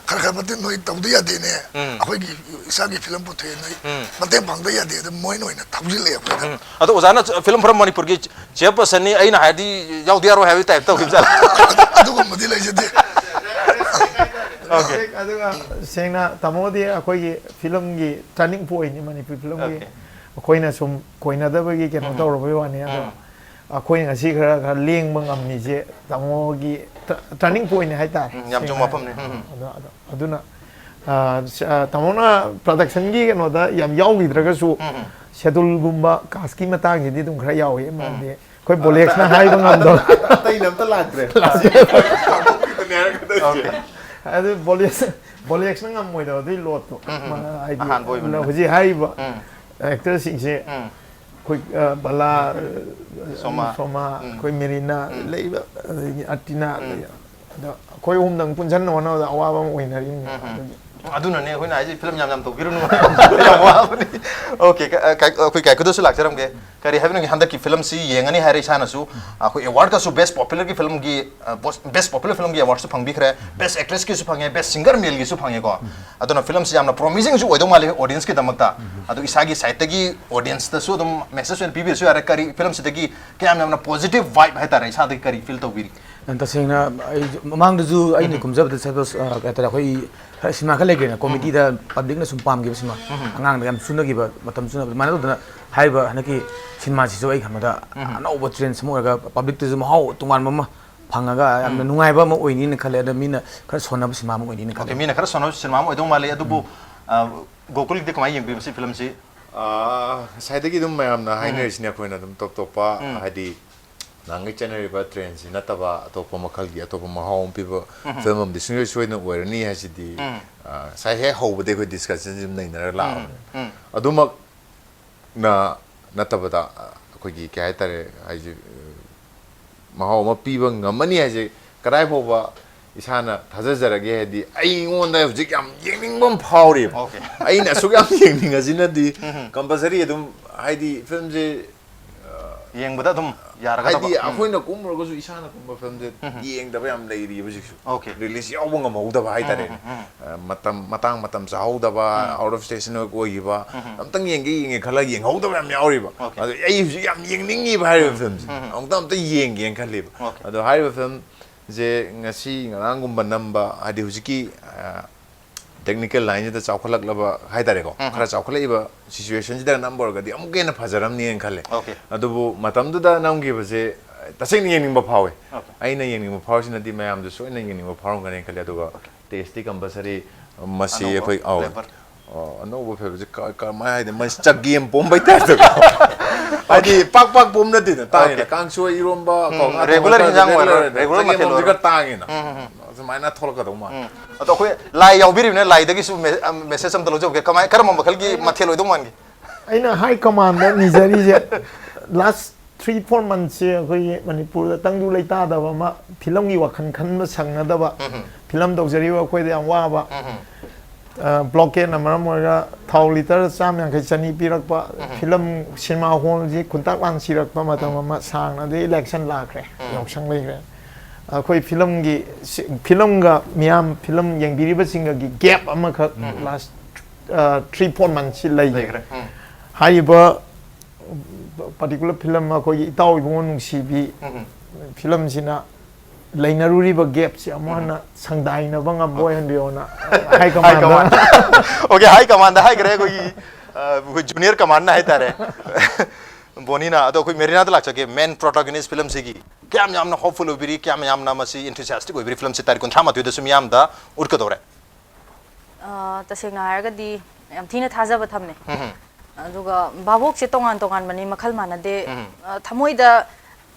ꯈꯔ ꯈꯔ ꯃꯇꯦꯡ ꯅꯣꯏ ꯇꯧꯗ ꯌꯥꯗꯦꯅꯦ꯫ ꯑꯩꯈꯣꯏꯒꯤ ꯏꯁꯥꯒꯤ ꯐꯤꯂꯝ ꯄꯨꯊꯣꯛꯑꯦ, ꯅꯣꯏ ꯃꯇꯦꯡ ꯄꯥꯡꯗ ꯌꯥꯗꯦ꯫ ꯑꯗꯨ ꯃꯣꯏꯅ ꯑꯣꯏꯅ ꯊꯧꯖꯤꯜꯂꯛꯑꯦ ꯑꯩꯈꯣꯏꯗ꯫ ꯑꯗꯣ ꯑꯣꯖꯥꯅ ꯐꯤꯂꯝ ꯐꯔꯝ ꯃꯅꯤꯄꯨꯔꯒꯤ ꯆꯤꯌꯔꯄꯔꯁꯟꯅꯤ, ꯑꯩꯅ ꯍꯥꯏꯔꯗꯤ ꯌꯥꯎꯗ ꯌꯥꯔꯣꯏ ꯍꯥꯏꯕꯒꯤ ꯇꯥꯏꯞ ꯇꯧꯈꯤꯕ ꯖꯥꯠꯂ? ꯑꯗꯨꯒꯨꯝꯕꯗꯤ ꯂꯩꯖꯗꯦ꯫ Okay. ꯑꯗꯨꯒ ꯁꯦꯡꯅ ꯇꯥꯃꯣꯗꯤ ꯑꯩꯈꯣꯏꯒꯤ ꯐꯤꯂꯝꯒꯤ ꯇꯔꯅꯤꯡ ꯄꯣꯏꯟꯠꯅꯤ, ꯃꯅꯤꯄꯨꯔꯤ ꯐꯤꯂꯝꯒꯤ꯫ Okay. ꯑꯩꯈꯣꯏꯅ ꯁꯨꯝ ꯀꯣꯏꯅꯗꯕꯒꯤ ꯀꯩꯅꯣ ꯇꯧꯔꯕꯩ ꯋꯥꯅꯤ꯫ ꯑꯗꯣ ꯑꯩꯈꯣꯏꯅ ꯉꯁꯤ ꯈꯔ ꯈꯔ ꯂꯦꯡꯕ ꯉꯝꯃꯤꯁꯦ ꯇꯥꯃꯣꯒꯤ ꯇꯔꯅꯤꯡ ꯄꯣꯏꯟꯠꯅꯤ ꯍꯥꯏꯇꯥꯔꯦ꯫ ꯎꯝ, ꯌꯥꯝ ꯆꯨꯝꯕ ꯁꯦꯡꯅ ꯋꯥꯐꯝꯅꯤ꯫ ꯍꯥꯏꯔꯕꯗ꯫ ꯎꯝ, ꯎꯝ꯫ ꯑꯗꯣ, ꯑꯗꯣ, ꯑꯗꯨꯅ, ꯑ, ꯁ-, ꯑ, ꯇꯥꯃꯣꯅ ꯄ꯭ꯔꯗꯛꯁꯟꯒꯤ ꯀꯩꯅꯣꯗ ꯌꯥꯝ ꯌꯥꯎꯈꯤꯗ꯭ꯔꯒꯁꯨ ꯁꯦꯗꯨꯜꯒꯨꯝꯕ ꯀꯥꯁꯀꯤ ꯃꯇꯥꯡꯁꯤꯗꯤ ꯑꯗꯨꯝ ꯈꯔ ꯌꯥꯎꯋꯤ꯫ ꯃꯔꯝꯗꯤ ꯑꯩꯈꯣꯏ ꯕꯣꯂꯦꯛꯁꯅ ꯍꯥꯏꯕ ꯉꯝꯗꯕ꯫ ꯑꯇꯩꯅ ꯑꯝꯇ ꯂꯥꯛꯇ꯭ꯔꯦ꯫ ꯑꯗꯨ ꯕꯣꯂꯦꯛꯁ, ꯕꯣꯂꯦꯛꯁꯅ ꯉꯝꯃꯣꯏꯗꯕ ꯑꯗꯨꯒꯤ ꯂꯣꯠꯇꯣ꯫ ꯃꯥ ꯍꯥꯏꯗꯤ ꯑꯍꯥꯟꯕ ꯑꯣꯏꯕꯅꯤꯅ꯫ ꯍꯧꯖꯤꯛ ꯍꯥꯏꯔꯤꯕ, ꯎꯝ꯫ ꯑꯦꯛꯇꯔꯁꯤꯡꯁꯦ ꯎꯝ ꯑꯩꯈꯣꯏ ꯑ, ꯕꯂꯥ ꯑ, ꯁꯣꯃꯥ꯫ ꯁꯣꯃꯥ ꯎꯝ꯫ ꯑꯩꯈꯣꯏ ꯃꯦꯔꯤꯅꯥ ꯎꯝ꯫ ꯂꯩꯕ ꯑꯗꯒꯤ ꯑꯇꯤꯅꯥ ꯎꯝ꯫ ꯂꯩꯕ꯫ ꯑꯗꯣ ꯑꯩꯈꯣꯏ ꯑꯍꯨꯝꯗꯪ ꯄꯨꯟꯁꯤꯟꯅ ꯍꯣꯠꯅꯕꯗ ꯑꯋꯥꯕ ꯑꯃ ꯑꯣꯏꯅꯔꯤꯕꯅꯤ꯫ ꯎꯝ, ꯎꯝ꯫ ꯑꯗꯨꯒꯤ ꯑꯗꯨꯅꯅꯦ ꯑꯩꯈꯣꯏꯅ ꯍꯥꯏꯁꯦ ꯐꯤꯂꯝ ꯌꯥꯝ ꯌꯥꯝ ꯇꯧꯕꯤꯔꯨꯅꯨ꯫ ꯌꯥꯝ ꯋꯥꯕꯅꯤ꯫ ꯑꯣꯀꯦ, ꯀ- ꯑ, ꯀꯥꯏ- ꯑꯩꯈꯣꯏ ꯀꯥꯏꯀꯨꯗꯁꯨ ꯂꯥꯛꯆꯔꯝꯒꯦ꯫ ꯀꯔꯤ ꯍꯥꯏꯕꯅꯣ, ꯍꯟꯗꯛꯀꯤ ꯐꯤꯂꯝꯁꯤ ꯌꯦꯡꯉꯅꯤ ꯍꯥꯏꯔꯦ ꯏꯁꯥꯅꯁꯨ꯫ ꯑꯩꯈꯣꯏ ꯑꯦꯋꯥꯔꯗꯀꯁꯨ ꯕꯦꯁ ꯄꯣꯄꯨꯂꯔꯒꯤ ꯐꯤꯂꯝꯒꯤ, ꯕꯦꯁ ꯄꯣꯄꯨꯂꯔ ꯐꯤꯂꯝꯒꯤ ꯑꯦꯋꯥꯔꯗꯁꯨ ꯐꯪꯕꯤꯈ꯭ꯔꯦ, ꯕꯦꯁ ꯑꯦꯛꯇ꯭ꯔꯦꯁꯀꯤꯁꯨ ꯐꯪꯉꯦ, ꯕꯦꯁ ꯁꯤꯡꯒꯔ ꯃꯦꯜꯒꯤꯁꯨ ꯐꯪꯉꯦꯀꯣ꯫ ꯑꯗꯨꯅ ꯐꯤꯂꯝꯁꯤ ꯌꯥꯝꯅ ꯄ꯭ꯔꯣꯃꯤꯁꯤꯡꯁꯨ ꯑꯣꯏꯗꯧ ꯃꯥꯜꯂꯤ ꯑꯣꯗꯤꯌꯟꯁꯀꯤꯗꯃꯛꯇ꯫ ꯑꯗꯣ ꯏꯁꯥꯒꯤ ꯁꯥꯏꯠꯇꯒꯤ ꯑꯣꯗꯤꯌꯟꯁꯇꯁꯨ ꯑꯗꯨꯝ ꯃꯦꯁꯦꯖ ꯑꯣꯏꯅ ꯄꯤꯕꯤꯔꯁꯨ ꯌꯥꯔꯦ, ꯀꯔꯤ ꯐꯤꯂꯝꯁꯤꯗꯒꯤ ꯀꯌꯥꯝ ꯌꯥꯝꯅ ꯄꯣꯖꯤꯇꯤꯚ ꯚꯥꯏꯕ ꯍꯥꯏꯇꯥꯔꯦ, ꯏꯁꯥꯗꯒꯤ ꯀꯔꯤ ꯐꯤꯜ ꯇꯧꯕꯤꯔꯤ? ꯇꯁꯦꯡꯅ ꯑꯩ ꯃꯃꯥꯡꯗꯁꯨ ꯑꯩꯅ ꯀꯨꯝꯖꯕꯗ ꯁꯦꯕꯁ ꯀꯩ ꯍꯥꯏꯇꯥꯔꯦ, ꯑꯩꯈꯣꯏ ꯈꯔ ꯁꯤꯅꯦꯃꯥ ꯈꯔ ꯂꯩꯈ꯭ꯔꯦꯅ, ꯀꯣꯃꯦꯗꯤꯗ ꯄꯕ꯭ꯂꯤꯛꯅ ꯁꯨꯝ ꯄꯥꯝꯈꯤꯕ ꯁꯤꯅꯦꯃꯥ, ꯑꯉꯥꯡꯗ ꯌꯥꯝ ꯆꯨꯅꯈꯤꯕ, ꯃꯇꯝ ꯆꯨꯅꯕ ꯑꯗꯨꯃꯥꯏꯅ ꯇꯧꯗꯅ, ꯍꯥꯏꯔꯤꯕ ꯍꯟꯗꯛꯀꯤ ꯁꯤꯅꯦꯃꯥꯁꯤꯁꯨ ꯑꯩ ꯈꯟꯕꯗ ꯑꯅꯧꯕ ꯇ꯭ꯔꯦꯟꯁ ꯑꯃ ꯑꯣꯏꯔꯒ ꯄꯕ꯭ꯂꯤꯛꯇꯁꯨ ꯃꯍꯥꯎ ꯇꯣꯉꯥꯟꯕ ꯑꯃ ꯐꯪꯉꯒ ꯌꯥꯝꯅ ꯅꯨꯡꯉꯥꯏꯕ ꯑꯃ ꯑꯣꯏꯅꯤꯅ ꯈꯜꯂꯦ꯫ ꯑꯗ ꯃꯤꯅ ꯈꯔ ꯁꯣꯟꯅꯕ ꯁꯤꯅꯦꯃꯥ ꯑꯃ ꯑꯣꯏꯅꯤꯅ ꯑꯣꯀꯦ, ꯈꯜꯂꯦ꯫ ꯃꯤꯅ ꯈꯔ ꯁꯣꯟꯅꯕ ꯁꯤꯅꯦꯃꯥ ꯑꯃ ꯑꯣꯏꯗꯧ ꯃꯥꯜꯂꯤ꯫ ꯑꯗꯨꯕꯨ ꯑ, ꯒꯣꯀꯨꯜꯒꯤꯗꯤ ꯀꯃꯥꯏꯅ ꯌꯦꯡꯕꯤꯕ ꯁꯤ ꯐꯤꯂꯝꯁꯤ? ꯑꯥ, ꯉꯁꯥꯏꯗꯒꯤ ꯑꯗꯨꯝ ꯃꯌꯥꯝꯅ ꯍꯥꯏꯅꯔꯤꯁꯤꯅꯦ, ꯑꯩꯈꯣꯏꯅ ꯑꯗꯨꯝ ꯇꯣꯞ ꯇꯣꯞꯄ, ꯍꯥꯏꯗꯤ ꯅꯍꯥꯟꯒꯩ ꯆꯠꯅꯔꯤꯕ ꯇ꯭ꯔꯦꯟꯁꯤ ꯅꯠꯇꯕ ꯑꯇꯣꯞꯄ ꯃꯈꯜꯒꯤ ꯑꯇꯣꯞꯄ ꯃꯍꯥꯎ ꯑꯃ ꯄꯤꯕ ꯐꯤꯂꯝ ꯑꯃꯗꯤ ꯁꯨꯡꯁꯣꯏ ꯁꯣꯏꯗꯅ ꯑꯣꯏꯔꯅꯤ ꯍꯥꯏꯁꯤꯗꯤ, ꯑꯥ, ꯉꯁꯥꯏ ꯍꯦꯛ ꯍꯧꯕꯗꯒꯤ ꯑꯩꯈꯣꯏ ꯗꯤꯁꯀꯁꯟꯁꯤ ꯑꯗꯨꯝ ꯅꯩꯅꯔ ꯂꯥꯛꯑꯕꯅꯦ꯫ ꯑꯗꯨꯃꯛꯅ ꯅꯠꯇꯕꯗ, ꯑꯩꯈꯣꯏꯒꯤ ꯀꯩ ꯍꯥꯏꯇꯥꯔꯦ, ꯍꯥꯏꯁꯦ, ꯃꯍꯥꯎ ꯑꯃ ꯄꯤꯕ ꯉꯝꯃꯅꯤ ꯍꯥꯏꯁꯦ ꯀꯗꯥꯏ ꯐꯥꯎꯕ ꯏꯁꯥꯅ ꯊꯥꯖꯖꯔꯒꯦ ꯍꯥꯏꯗꯤ, ꯑꯩꯉꯣꯟꯗ ꯍꯧꯖꯤꯛ ꯌꯥꯝ ꯌꯦꯡꯅꯤꯡꯕ ꯑꯃ ꯐꯥꯎꯔꯤꯕ꯫ ꯑꯣꯀꯦ꯫ ꯑꯩꯅ ꯑꯁꯨꯛ ꯌꯥꯝ ꯌꯦꯡꯅꯤꯡꯉꯁꯤꯅꯗꯤ ꯀꯝꯄꯜꯁꯔꯤ ꯑꯗꯨꯝ, ꯍꯥꯏꯗꯤ ꯐꯤꯂꯝꯁꯦ ꯌꯦꯡꯕꯗ ꯑꯗꯨꯝ ꯌꯥꯔꯒꯗꯕ꯫ ꯍꯥꯏꯗꯤ ꯎꯝ꯫ ꯑꯩꯈꯣꯏꯅ ꯀꯨꯝꯃꯨꯔꯒꯁꯨ ꯏꯁꯥꯅ ꯀꯨꯝꯕ ꯐꯤꯂꯝꯁꯦ ꯌꯦꯡꯗꯕ ꯌꯥꯝ ꯂꯩꯔꯤꯕ ꯍꯧꯖꯤꯛꯁꯨ꯫ ꯑꯣꯀꯦ꯫ ꯔꯤꯂꯤꯁ ꯌꯥꯎꯕ ꯉꯝꯍꯧꯗꯕ ꯍꯥꯏꯇꯥꯔꯦꯅꯦ꯫ ꯑ, ꯃꯇꯝ, ꯃꯇꯥꯡ ꯃꯇꯝ ꯆꯥꯍꯧꯗꯕ, ꯑꯥꯎꯠ ꯑꯣꯐ ꯁ꯭ꯇꯦꯁꯟ ꯑꯣꯏꯈꯤꯕ, ꯑꯝꯇꯪ ꯌꯦꯡꯒꯦ ꯌꯦꯡꯒꯦ ꯈꯜꯂꯒ ꯌꯦꯡꯍꯧꯗꯕ ꯌꯥꯝ ꯌꯥꯎꯔꯤꯕ꯫ ꯑꯣꯀꯦ꯫ ꯑꯗꯣ ꯑꯩ ꯍꯧꯖꯤꯛ ꯌꯥꯝ ꯌꯦꯡꯅꯤꯡꯉꯤꯕ ꯍꯥꯏꯔꯤꯕ ꯐꯤꯂꯝꯁꯦ꯫ ꯑꯃꯨꯛꯇ ꯑꯝꯇ ꯌꯦꯡꯒꯦꯅ ꯈꯜꯂꯤꯕ꯫ ꯑꯣꯀꯦ꯫ ꯑꯗꯣ ꯍꯥꯏꯔꯤꯕ ꯐꯤꯂꯝꯁꯦ ꯉꯁꯤ ꯉꯔꯥꯡꯒꯨꯝꯕ ꯅꯝꯕ, ꯍꯥꯏꯗꯤ ꯍꯧꯖꯤꯛꯀꯤ, ꯑ, ꯇꯦꯛꯅꯤꯀꯦꯜ ꯂꯥꯏꯟꯁꯤꯗ ꯆꯥꯎꯈꯠꯂꯛꯂꯕ ꯍꯥꯏꯇꯥꯔꯦꯀꯣ, ꯈꯔ ꯆꯥꯎꯈꯠꯂꯛꯏꯕ ꯁꯤꯆꯨꯋꯦꯁꯟꯁꯤꯗ ꯅꯝꯕ ꯑꯣꯏꯔꯒꯗꯤ ꯑꯃꯨꯛꯀ ꯍꯦꯟꯅ ꯐꯖꯔꯝꯅꯤꯅ ꯈꯜꯂꯦ꯫ ꯑꯣꯀꯦ꯫ ꯑꯗꯨꯕꯨ ꯃꯇꯝꯗꯨꯗ ꯅꯝꯈꯤꯕꯁꯦ ꯇꯁꯦꯡꯅ ꯌꯦꯡꯅꯤꯡꯕ ꯐꯥꯎꯋꯤ꯫ ꯑꯣꯀꯦ꯫ ꯑꯩꯅ ꯌꯦꯡꯅꯤꯡꯕ ꯐꯥꯎꯔꯤꯁꯤꯅꯗꯤ ꯃꯌꯥꯝꯁꯨ ꯁꯣꯏꯅ ꯌꯦꯡꯅꯤꯡꯕ ꯐꯥꯎꯔꯝꯒꯅꯤ ꯈꯜꯂꯦ꯫ ꯑꯗꯨꯒ ꯇꯦꯁꯇꯤ ꯀꯝꯄꯜꯁꯔꯤ ꯃꯁꯤ ꯑꯅꯧꯕ ꯑꯩꯈꯣꯏ, ꯑꯧ꯫ ꯐ꯭ꯂꯦꯚꯔ꯫ ꯑꯣ, ꯑꯅꯧꯕ ꯐ꯭ꯂꯦꯚꯔꯁꯦ ꯀ-, ꯀꯃꯥꯏꯅ ꯍꯥꯏꯗꯤ, ꯃꯁꯤ ꯆꯒꯦꯝ ꯄꯣꯝꯕꯩ ꯇꯥꯏꯞꯇꯀꯣ꯫ ꯍꯥꯏꯗꯤ ꯄꯥꯛ ꯄꯥꯛ ꯄꯣꯝ ꯅꯠꯇꯦꯗꯅ, ꯇꯥꯡꯉꯤꯅ꯫ ꯑꯣꯀꯦ꯫ ꯀꯥꯡꯁꯣꯏ, ꯏꯔꯣꯝꯕ, ꯀꯣ, ꯎꯝ, ꯉꯥ ꯊꯣꯡꯕ ꯔꯦꯒꯨꯂꯔ ꯈꯔ ꯍꯤꯟꯖꯥꯡ ꯔꯦꯒꯨꯂꯔ ꯑꯣꯏꯔꯣꯏ, ꯑꯣꯏꯔꯦ꯫ ꯔꯦꯒꯨꯂꯔ ꯆꯒꯦꯝ ꯃꯊꯦꯜ ꯄꯣꯝꯕꯁꯦ ꯑꯣꯏꯔꯣꯏ꯫ ꯈꯔ ꯇꯥꯡꯉꯤꯅ꯫ ꯑꯗꯨꯃꯥꯏꯅ ꯊꯣꯛꯂꯛꯀꯗꯧ ꯃꯥꯜꯂꯦ꯫ ꯎꯝ꯫ ꯑꯗꯣ ꯑꯩꯈꯣꯏ ꯂꯥꯏ ꯌꯥꯎꯕꯤꯔꯤꯕꯅꯤꯅ ꯂꯥꯏꯗꯒꯤꯁꯨ ꯃꯦ-, ꯑ, ꯃꯦꯁꯦꯖ ꯑꯝꯇ ꯂꯧꯖꯍꯧꯒꯦ꯫ ꯀꯃꯥꯏ-, ꯀꯔꯝꯕ ꯃꯈꯜꯒꯤ ꯃꯊꯦꯜ ꯑꯣꯏꯗꯧ ꯃꯥꯟꯒꯦ? ꯑꯩꯅ ꯍꯥꯏ ꯀꯃꯥꯟꯗ ꯅꯤꯖꯔꯤꯁꯦ, ꯂꯥꯁ ꯊ꯭ꯔꯤ ꯐꯣꯔ ꯃꯟꯊꯁꯦ ꯑꯩꯈꯣꯏꯒꯤ ꯃꯅꯤꯄꯨꯔꯗ ꯇꯪꯗꯨ ꯂꯩꯇꯥꯗꯕ ꯑꯃ, ꯐꯤꯂꯝꯒꯤ ꯋꯥꯈꯜ ꯈꯟꯕ ꯁꯪꯅꯗꯕ, ꯐꯤꯂꯝ ꯇꯧꯖꯔꯤꯕ ꯑꯩꯈꯣꯏꯗ ꯌꯥꯝ ꯋꯥꯕ, ꯕ꯭ꯂꯣꯀꯦꯠꯅ ꯃꯔꯝ ꯑꯣꯏꯔꯒ ꯊꯥꯎ ꯂꯤꯇꯔ ꯆꯥꯝꯃ ꯌꯥꯡꯈꯩ ꯆꯅꯤ ꯄꯤꯔꯛꯄ, ꯐꯤꯂꯝ, ꯁꯤꯅꯦꯃꯥ ꯍꯣꯜꯁꯤ ꯈꯨꯟꯇꯥꯛ ꯂꯥꯟ ꯁꯤꯔꯛꯄ ꯃꯇꯝ ꯑꯃ, ꯁꯥꯡꯅ ꯑꯗꯩ ꯏꯂꯦꯛꯁꯟ ꯂꯥꯛꯈ꯭ꯔꯦ, ꯌꯥꯎꯁꯪ ꯂꯩꯈ꯭ꯔꯦ꯫ ꯑꯩꯈꯣꯏ ꯐꯤꯂꯝꯒꯤ, ꯐꯤꯂꯝꯒ ꯃꯤꯌꯥꯝ ꯐꯤꯂꯝ ꯌꯦꯡꯕꯤꯔꯤꯕꯁꯤꯡꯒꯒꯤ ꯒꯦꯞ ꯑꯃꯈꯛ ꯂꯥꯁ ꯊ꯭ꯔꯤ ꯐꯣꯔ ꯃꯟꯊꯁꯤ ꯂꯩꯈ꯭ꯔꯦ꯫ ꯂꯩꯈ꯭ꯔꯦ꯫ ꯎꯝ꯫ ꯍꯥꯏꯔꯤꯕ ꯄꯥꯔꯇꯤꯀꯨꯂꯔ ꯐꯤꯂꯝ, ꯑꯩꯈꯣꯏꯒꯤ ꯏꯇꯥꯎ ꯏꯕꯨꯡꯉꯣ ꯅꯨꯡꯁꯤꯕꯤ ꯐꯤꯂꯝꯁꯤꯅ ꯂꯩꯅꯔꯨꯔꯤꯕ ꯒꯦꯞꯁꯤ ꯑꯃꯨꯛ ꯍꯟꯅ ꯁꯪꯗꯥꯏꯅꯕ ꯉꯝꯕ ꯑꯣꯏꯍꯟꯕꯤꯌꯣꯅ ꯍꯥꯏ ꯀꯃꯥꯟꯗ꯫ ꯑꯣꯀꯦ, ꯍꯥꯏ ꯀꯃꯥꯟꯗ ꯍꯥꯏꯈ꯭ꯔꯦ ꯑꯩꯈꯣꯏꯒꯤ, ꯑ, ꯑꯩꯈꯣꯏ ꯖꯨꯅꯤꯌꯔ ꯀꯃꯥꯟꯗꯅ ꯍꯥꯏꯇꯥꯔꯦ꯫ ꯕꯣꯅꯤꯅ꯫ ꯑꯗꯣ ꯑꯩꯈꯣꯏ ꯃꯦꯔꯤꯅꯥꯗ ꯂꯥꯛꯆꯒꯦ꯫ ꯃꯦꯟ ꯄ꯭ꯔꯣꯇꯥꯒꯣꯅꯤꯁ ꯐꯤꯂꯝꯁꯤꯒꯤ ꯀꯌꯥꯝ ꯌꯥꯝꯅ ꯍꯣꯞꯐꯨꯜ ꯑꯣꯏꯕꯤꯔꯤ, ꯀꯌꯥꯝ ꯌꯥꯝꯅ ꯃꯁꯤ ꯏꯟꯊꯨꯁꯤꯌꯥꯁꯇꯤꯛ ꯑꯣꯏꯕꯤꯔꯤ? ꯐꯤꯂꯝꯁꯤ ꯇꯥꯔꯤꯛ ꯀꯨꯟꯊ꯭ꯔꯥ ꯃꯥꯊꯣꯏꯗꯁꯨ ꯃꯤꯌꯥꯝꯗ ꯎꯠꯀꯗꯧꯔꯦ꯫ ꯑ, ꯇꯁꯦꯡꯅ ꯍꯥꯏꯔꯒꯗꯤ ꯌꯥꯝ ꯊꯤꯅ ꯊꯥꯖꯕ ꯊꯝꯃꯦ꯫ ꯑꯗꯨꯒ ꯚꯥꯕꯣꯛꯁꯦ ꯇꯣꯉꯥꯟ ꯇꯣꯉꯥꯟꯕꯅꯤ, ꯃꯈꯜ ꯃꯥꯟꯅꯗꯦ꯫ ꯑ, ꯊꯃꯣꯏꯗ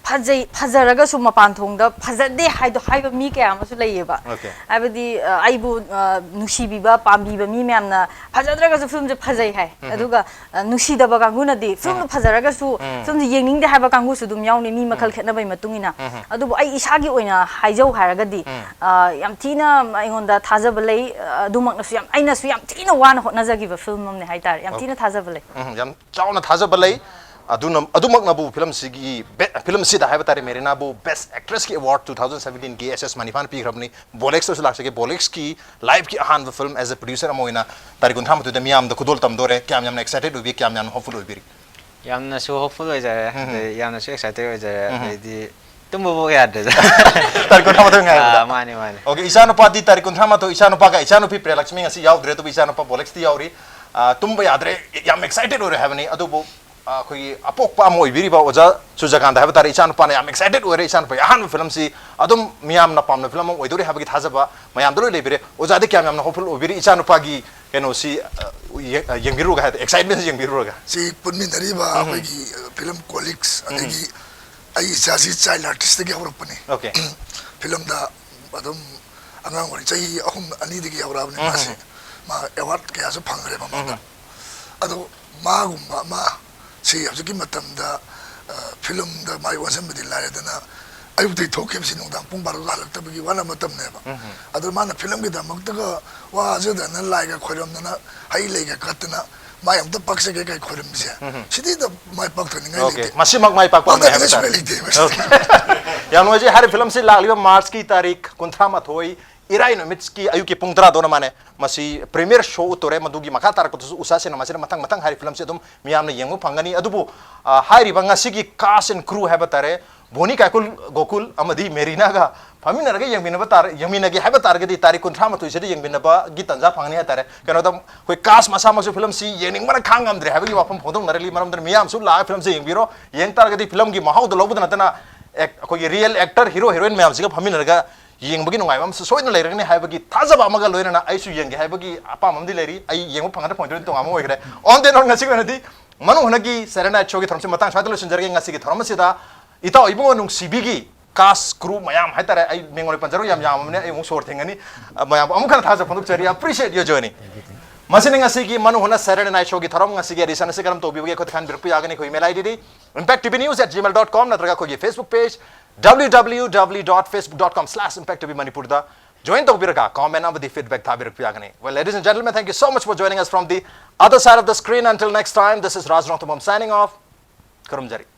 ꯐꯖꯩ, ꯐꯖꯔꯒꯁꯨ ꯃꯄꯥꯟ ꯊꯣꯡꯗ ꯐꯖꯗꯦ ꯍꯥꯏꯗꯣ ꯍꯥꯏꯕ ꯃꯤ ꯀꯌꯥ ꯑꯃꯁꯨ ꯂꯩꯌꯦꯕ꯫ ꯑꯣꯀꯦ꯫ ꯍꯥꯏꯕꯗꯤ, ꯑ, ꯑꯩꯕꯨ, ꯑ, ꯅꯨꯡꯁꯤꯕꯤꯕ, ꯄꯥꯝꯕꯤꯕ ꯃꯤ ꯃꯌꯥꯝꯅ ꯐꯖꯗ꯭ꯔꯒꯁꯨ ꯐꯤꯂꯝꯁꯦ ꯐꯖꯩ ꯍꯥꯏ꯫ ꯑꯗꯨꯒ, ꯑ, ꯅꯨꯡꯁꯤꯗꯕ ꯀꯥꯡꯕꯨꯅꯗꯤ ꯐꯤꯂꯝꯗꯣ ꯐꯖꯔꯒꯁꯨ ꯐꯤꯂꯝꯁꯦ ꯌꯦꯡꯅꯤꯡꯗꯦ ꯍꯥꯏꯕ ꯀꯥꯡꯕꯨꯁꯨ ꯑꯗꯨꯝ ꯌꯥꯎꯅꯤ, ꯃꯤ ꯃꯈꯜ ꯈꯦꯠꯅꯕꯒꯤ ꯃꯇꯨꯡ ꯏꯟꯅ꯫ ꯑꯗꯨꯕꯨ ꯑꯩ ꯏꯁꯥꯒꯤ ꯑꯣꯏꯅ ꯍꯥꯏꯖꯧ ꯍꯥꯏꯔꯒꯗꯤ, ꯑ, ꯌꯥꯝ ꯊꯤꯅ ꯑꯩꯉꯣꯟꯗ ꯊꯥꯖꯕ ꯂꯩ꯫ ꯑ, ꯑꯗꯨꯃꯛꯅꯁꯨ ꯌꯥꯝ, ꯑꯩꯅꯁꯨ ꯌꯥꯝ ꯊꯤꯅ ꯋꯥꯅ ꯍꯣꯠꯅꯖꯈꯤꯕ ꯐꯤꯂꯝ ꯑꯃꯅꯦ ꯍꯥꯏꯇꯥꯔꯦ꯫ ꯌꯥꯝ ꯊꯤꯅ ꯊꯥꯖꯕ ꯂꯩ꯫ ꯎꯝ, ꯌꯥꯝ ꯆꯥꯎꯅ ꯊꯥꯖꯕ ꯂꯩ꯫ ꯑꯗꯨꯅ, ꯑꯗꯨꯃꯛꯅꯕꯨ ꯐꯤꯂꯝꯁꯤꯒꯤ ꯕꯦ-, ꯐꯤꯂꯝꯁꯤꯗ ꯍꯥꯏꯕ ꯇꯥꯔꯦ, ꯃꯦꯔꯤꯅꯥꯕꯨ ꯕꯦꯁ ꯑꯦꯛꯇ꯭ꯔꯦꯁꯀꯤ ꯑꯦꯋꯥꯔꯗ ꯇꯨ ꯊꯥꯎꯖꯟ ꯁꯕꯦꯟꯇꯤꯟꯒꯤ ꯑꯦꯁ ꯑꯦꯁ ꯃꯅꯤꯐꯥꯅ ꯄꯤꯈ꯭ꯔꯕꯅꯤ꯫ ꯕꯣꯂꯦꯛꯁꯇꯁꯨ ꯂꯥꯛꯆꯒꯦ꯫ ꯕꯣꯂꯦꯛꯁꯀꯤ ꯂꯥꯏꯐꯀꯤ ꯑꯍꯥꯟꯕ ꯐꯤꯂꯝ ꯑꯦꯖ ꯑꯦ ꯄ꯭ꯔꯣꯗ꯭ꯌꯨꯁꯔ ꯑꯃ ꯑꯣꯏꯅ ꯇꯥꯔꯤꯛ ꯀꯨꯟꯊ꯭ꯔꯥ ꯃꯥꯊꯣꯏꯗ ꯃꯤꯌꯥꯝꯗ ꯈꯨꯗꯣꯜ ꯇꯝꯗꯣꯔꯦ꯫ ꯀꯌꯥꯝ ꯌꯥꯝꯅ ꯑꯦꯛꯁꯥꯏꯇꯦꯗ ꯑꯣꯏꯕꯤ, ꯀꯌꯥꯝ ꯌꯥꯝꯅ ꯍꯣꯞꯐꯨꯜ ꯑꯣꯏꯕꯤꯔꯤ? ꯌꯥꯝꯅꯁꯨ ꯍꯣꯞꯐꯨꯜ ꯑꯣꯏꯖꯔꯦ, ꯑꯗꯩ ꯌꯥꯝꯅꯁꯨ ꯑꯦꯛꯁꯥꯏꯇꯦꯗ ꯑꯣꯏꯖꯔꯦ꯫ ꯑꯗꯩꯗꯤ ꯇꯨꯝꯕꯐꯥꯎ ꯌꯥꯗ꯭ꯔꯦꯗ꯫ ꯇꯥꯔꯤꯛ ꯀꯨꯟꯊ꯭ꯔꯥ ꯃꯥꯊꯣꯏ ꯉꯥꯏꯕꯗ꯫ ꯑꯥ, ꯃꯥꯅꯦ, ꯃꯥꯅꯦ꯫ ꯑꯣꯀꯦ, ꯏꯆꯥꯅꯨꯄꯥꯗꯤ ꯇꯥꯔꯤꯛ ꯀꯨꯟꯊ꯭ꯔꯥ ꯃꯥꯊꯣꯏ, ꯏꯆꯥꯅꯨꯄꯥꯒ, ꯏꯆꯥꯅꯨꯄꯤ ꯄ꯭ꯔꯤꯌꯥꯂꯛꯁꯃꯤ ꯉꯁꯤ ꯌꯥꯎꯗ꯭ꯔꯦ, ꯑꯗꯨꯕꯨ ꯏꯆꯥꯅꯨꯄꯥ ꯕꯣꯂꯦꯛꯁꯇꯤ ꯌꯥꯎꯔꯤ꯫ ꯑ, ꯇꯨꯝꯕ ꯌꯥꯗ꯭ꯔꯦ, ꯌꯥꯝ ꯑꯦꯛꯁꯥꯏꯇꯦꯗ ꯑꯣꯏꯔꯦ ꯍꯥꯏꯕꯅꯤ꯫ ꯑꯗꯨꯕꯨ, ꯑ, ꯑꯩꯈꯣꯏꯒꯤ ꯑꯄꯣꯛꯄ ꯑꯃ ꯑꯣꯏꯕꯤꯔꯤꯕ ꯑꯣꯖꯥ ꯁꯨꯖꯀꯥꯟꯇ ꯍꯥꯏꯕ ꯇꯥꯔꯦ, ꯏꯆꯥꯅꯨꯄꯥꯅ ꯌꯥꯝ ꯑꯦꯛꯁꯥꯏꯇꯦꯗ ꯑꯣꯏꯔꯦ꯫ ꯏꯆꯥꯅꯨꯄꯥꯒꯤ ꯑꯍꯥꯟꯕ ꯐꯤꯂꯝꯁꯤ ꯑꯗꯨꯝ ꯃꯤꯌꯥꯝꯅ ꯄꯥꯝꯅꯕ ꯐꯤꯂꯝ ꯑꯃ ꯑꯣꯏꯗꯧꯔꯤ ꯍꯥꯏꯕꯒꯤ ꯊꯥꯖꯕ ꯃꯌꯥꯝꯗ ꯂꯣꯏ ꯂꯩꯕꯤꯔꯦ꯫ ꯑꯣꯖꯥꯗꯤ ꯀꯌꯥꯝ ꯌꯥꯝꯅ ꯍꯣꯞꯐꯨꯜ ꯑꯣꯏꯕꯤꯔꯤ ꯏꯆꯥꯅꯨꯄꯥꯒꯤ ꯀꯩꯅꯣꯁꯤ, ꯑ, ꯌꯦꯡ-, ꯑ, ꯌꯦꯡꯕꯤꯔꯨꯔꯒ ꯍꯥꯏ ꯇꯥꯔꯦ, ꯑꯦꯛꯁꯥꯏꯠꯃꯦꯟꯁꯤ ꯌꯦꯡꯕꯤꯔꯨꯔꯒ? ꯁꯤ ꯄꯨꯟꯃꯤꯟꯅꯔꯤꯕ ꯑꯩꯈꯣꯏꯒꯤ, ꯑ, ꯐꯤꯂꯝ ꯀꯣꯂꯤꯛꯁ, ꯑꯗꯒꯤ ꯑꯩ ꯏꯆꯥꯁꯤ ꯆꯥꯏꯜ ꯑꯥꯔꯇꯤꯁꯇꯒꯤ ꯍꯧꯔꯛꯄꯅꯤ꯫ ꯑꯣꯀꯦ꯫ ꯐꯤꯂꯝꯗ ꯑꯗꯨꯝ ꯑꯉꯥꯡ ꯑꯣꯏꯔꯤ, ꯆꯍꯤ ꯑꯍꯨꯝ, ꯑꯅꯤꯗꯒꯤ ꯌꯥꯎꯔꯛꯑꯕꯅꯤ ꯃꯥꯁꯦ꯫ ꯃꯥ ꯑꯦꯋꯥꯔꯗ ꯀꯌꯥꯁꯨ ꯐꯪꯈ꯭ꯔꯦ ꯃꯃꯥꯡꯗ꯫ ꯑꯗꯣ ꯃꯥꯒꯨꯝꯕ ꯑꯃ ꯁꯤ ꯍꯧꯖꯤꯛꯀꯤ ꯃꯇꯝꯗ ꯐꯤꯂꯝꯗ ꯃꯥꯏ ꯑꯣꯟꯁꯤꯟꯕꯗꯤ ꯂꯥꯏꯔꯗꯅ, ꯑꯌꯨꯛꯇꯒꯤ ꯊꯣꯛꯈꯤꯕꯁꯤ ꯅꯨꯡꯗꯥꯡ ꯄꯨꯡ ꯕꯥꯔꯣꯗ ꯍꯜꯂꯛꯇꯕꯒꯤ ꯋꯥꯅ ꯃꯇꯝꯅꯦꯕ꯫ ꯑꯗꯨ ꯃꯥꯅ ꯐꯤꯂꯝꯒꯤꯗꯃꯛꯇꯒ ꯋꯥꯖꯗꯅ ꯂꯥꯏꯒ ꯈꯣꯏꯔꯝꯗꯅ, ꯍꯩ ꯂꯩꯒ ꯀꯠꯇꯅ, ꯃꯥꯏ ꯑꯝꯇ ꯄꯥꯛꯆꯒꯦ ꯀꯥꯏ ꯈꯣꯏꯔꯝꯕꯁꯦ, ꯁꯤꯗꯤꯗ ꯃꯥꯏ ꯄꯥꯛꯊꯅꯤꯡꯉꯥꯏ ꯑꯣꯀꯦ, ꯂꯩꯇꯦ꯫ ꯃꯁꯤꯃꯛ ꯃꯥꯏ ꯄꯥꯛꯄ ꯑꯃꯅꯤ ꯄꯥꯛꯊꯅꯤꯡꯉꯥꯏ ꯍꯥꯏꯕ ꯁꯨꯡꯂꯩ ꯇꯥꯔꯦ꯫ ꯂꯩꯇꯦꯕ꯫ ꯌꯥꯝ ꯅꯨꯡꯉꯥꯏꯖꯩ꯫ ꯍꯥꯏꯔꯤꯕ ꯐꯤꯂꯝꯁꯤ ꯂꯥꯛꯂꯤꯕ ꯃꯥꯔꯆꯀꯤ ꯇꯥꯔꯤꯛ ꯀꯨꯟꯊ꯭ꯔꯥ ꯃꯥꯊꯣꯏ, ꯏꯔꯥꯏ ꯅꯨꯃꯤꯠꯀꯤ ꯑꯌꯨꯛꯀꯤ ꯄꯨꯡ ꯇꯔꯥꯗ ꯑꯣꯟꯅ ꯃꯥꯅꯦ꯫ ꯃꯁꯤ ꯄ꯭ꯔꯤꯃꯤꯌꯔ ꯁꯣ ꯎꯠꯇꯣꯔꯦ꯫ ꯃꯗꯨꯒꯤ ꯃꯈꯥ ꯇꯥꯔꯛꯄꯗꯁꯨ ꯎꯁꯥ ꯁꯤꯅꯦꯃꯥꯁꯤꯅ ꯃꯊꯪ ꯃꯊꯪ ꯍꯥꯏꯔꯤꯕ ꯐꯤꯂꯝꯁꯤ ꯑꯗꯨꯝ ꯃꯤꯌꯥꯝꯅ ꯌꯦꯡꯕ ꯐꯪꯒꯅꯤ꯫ ꯑꯗꯨꯕꯨ, ꯑ, ꯍꯥꯏꯔꯤꯕ ꯉꯁꯤꯒꯤ ꯀꯥꯁ ꯑꯦꯟ ꯀ꯭ꯔꯨ ꯍꯥꯏꯕ ꯇꯥꯔꯦ, ꯕꯣꯅꯤ ꯀꯥꯏꯀꯨꯜ ꯒꯣꯀꯨꯜ ꯑꯃꯗꯤ ꯃꯦꯔꯤꯅꯥꯒ ꯐꯝꯃꯤꯟꯅꯔꯒ ꯌꯦꯡꯃꯤꯟꯅꯕ ꯇꯥꯔ-, ꯌꯦꯡꯃꯤꯟꯅꯒꯦ ꯍꯥꯏꯕ ꯇꯥꯔꯒꯗꯤ ꯇꯥꯔꯤꯛ ꯀꯨꯟꯊ꯭ꯔꯥ ꯃꯥꯊꯣꯏꯁꯤꯗ ꯌꯦꯡꯃꯤꯟꯅꯕꯒꯤ ꯇꯥꯟꯖꯥ ꯐꯪꯒꯅꯤ ꯍꯥꯏꯇꯥꯔꯦ꯫ ꯀꯩꯅꯣꯗ ꯑꯩꯈꯣꯏ ꯀꯥꯁ ꯃꯁꯥꯃꯛꯁꯨ ꯐꯤꯂꯝꯁꯤ ꯌꯦꯡꯅꯤꯡꯕꯅ ꯈꯥꯡ ꯉꯝꯗ꯭ꯔꯦ ꯍꯥꯏꯕꯒꯤ ꯋꯥꯐꯝ ꯐꯣꯡꯗꯣꯛꯅꯔꯛꯂꯤ꯫ ꯃꯔꯝꯗꯨꯅ ꯃꯤꯌꯥꯝꯁꯨ ꯂꯥꯛꯑꯒ ꯐꯤꯂꯝꯁꯤ ꯌꯦꯡꯕꯤꯔꯣ꯫ ꯌꯦꯡ ꯇꯥꯔꯒꯗꯤ ꯐꯤꯂꯝꯒꯤ ꯃꯍꯥꯎꯗ ꯂꯧꯕꯗ ꯅꯠꯇꯅ ꯑꯦꯛ-, ꯑꯩꯈꯣꯏꯒꯤ ꯔꯤꯌꯦꯜ ꯑꯦꯛꯇꯔ ꯍꯤꯔꯣ ꯍꯤꯔꯣꯏꯟ ꯃꯌꯥꯝꯁꯤꯒ ꯐꯝꯃꯤꯟꯅꯔꯒ ꯌꯦꯡꯕꯒꯤ ꯅꯨꯡꯉꯥꯏꯕ ꯑꯃꯁꯨ ꯁꯣꯏꯗꯅ ꯂꯩꯔꯒꯅꯤ ꯍꯥꯏꯕꯒꯤ ꯊꯥꯖꯕ ꯑꯃꯒ ꯂꯣꯏꯅꯅ ꯑꯩꯁꯨ ꯌꯦꯡꯒꯦ ꯍꯥꯏꯕꯒꯤ ꯑꯄꯥꯝꯕ ꯑꯃꯗꯤ ꯂꯩꯔꯤ꯫ ꯑꯩ ꯌꯦꯡꯕ ꯐꯪꯒꯗ꯭ꯔꯥ ꯐꯪꯉꯣꯏꯗ꯭ꯔꯗꯤ ꯇꯣꯉꯥꯟꯕ ꯑꯣꯏꯈ꯭ꯔꯦ꯫ On that note, ꯉꯁꯤꯒꯤ ꯑꯣꯏꯅꯗꯤ ꯃꯅꯨꯡ ꯍꯨꯠꯅꯒꯤ Saturday Night Showꯒꯤ ꯊꯧꯔꯝꯁꯤ ꯃꯇꯥꯡ ꯁ꯭ꯋꯥꯏꯗ ꯂꯣꯏꯁꯤꯟꯖꯔꯒꯦ꯫ ꯉꯁꯤꯒꯤ ꯊꯧꯔꯝ ꯑꯁꯤꯗ ꯏꯇꯥꯎ ꯏꯕꯨꯡꯉꯣ ꯅꯨꯡꯁꯤꯕꯤꯒꯤ ꯀꯥꯁ ꯀ꯭ꯔꯨ ꯃꯌꯥꯝ ꯍꯥꯏꯇꯥꯔꯦ, ꯑꯩ ꯃꯤꯡ ꯑꯣꯏꯅ ꯄꯟꯖꯔꯣꯏ, ꯌꯥꯝ ꯌꯥꯝꯃꯕꯅꯦ, ꯑꯩ ꯑꯃꯨꯛ ꯁꯣꯔ ꯊꯤꯡꯒꯅꯤ꯫ ꯑ, ꯃꯌꯥꯝꯕꯨ ꯑꯃꯨꯛ ꯍꯟꯅ ꯊꯥꯖꯕ ꯐꯣꯡꯗꯣꯛꯆꯔꯤ꯫ Appreciate your journey꯫ ꯃꯁꯤꯅ ꯉꯁꯤꯒꯤ ꯃꯅꯨꯡ ꯍꯨꯠꯅ Saturday Night Showꯒꯤ ꯊꯧꯔꯝ꯫ ꯉꯁꯤꯒꯤ edition ꯑꯁꯤ ꯀꯔꯝ ꯇꯧꯕꯤꯕꯒꯦ? ꯑꯩꯈꯣꯏꯗ ꯈꯟꯕꯤꯔꯛꯄ ꯌꯥꯒꯅꯤ꯫ ꯑꯩꯈꯣꯏ email IDꯗꯤ impact T V news at gmail dot com ꯅꯠꯇ꯭ꯔꯒ ꯑꯩꯈꯣꯏꯒꯤ Facebook page W W W dot facebook dot com slash impact T V Manipurꯗ join ꯇꯧꯕꯤꯔꯒ comment ꯑꯃꯗꯤ feedback ꯊꯥꯕꯤꯔꯛꯄ ꯌꯥꯒꯅꯤ꯫ Well, ladies and gentlemen, thank you so much for joining us from the other side of the screen. Until next time, this is Raj Rongthambam signing off. ꯈꯨꯔꯨꯝꯖꯔꯤ꯫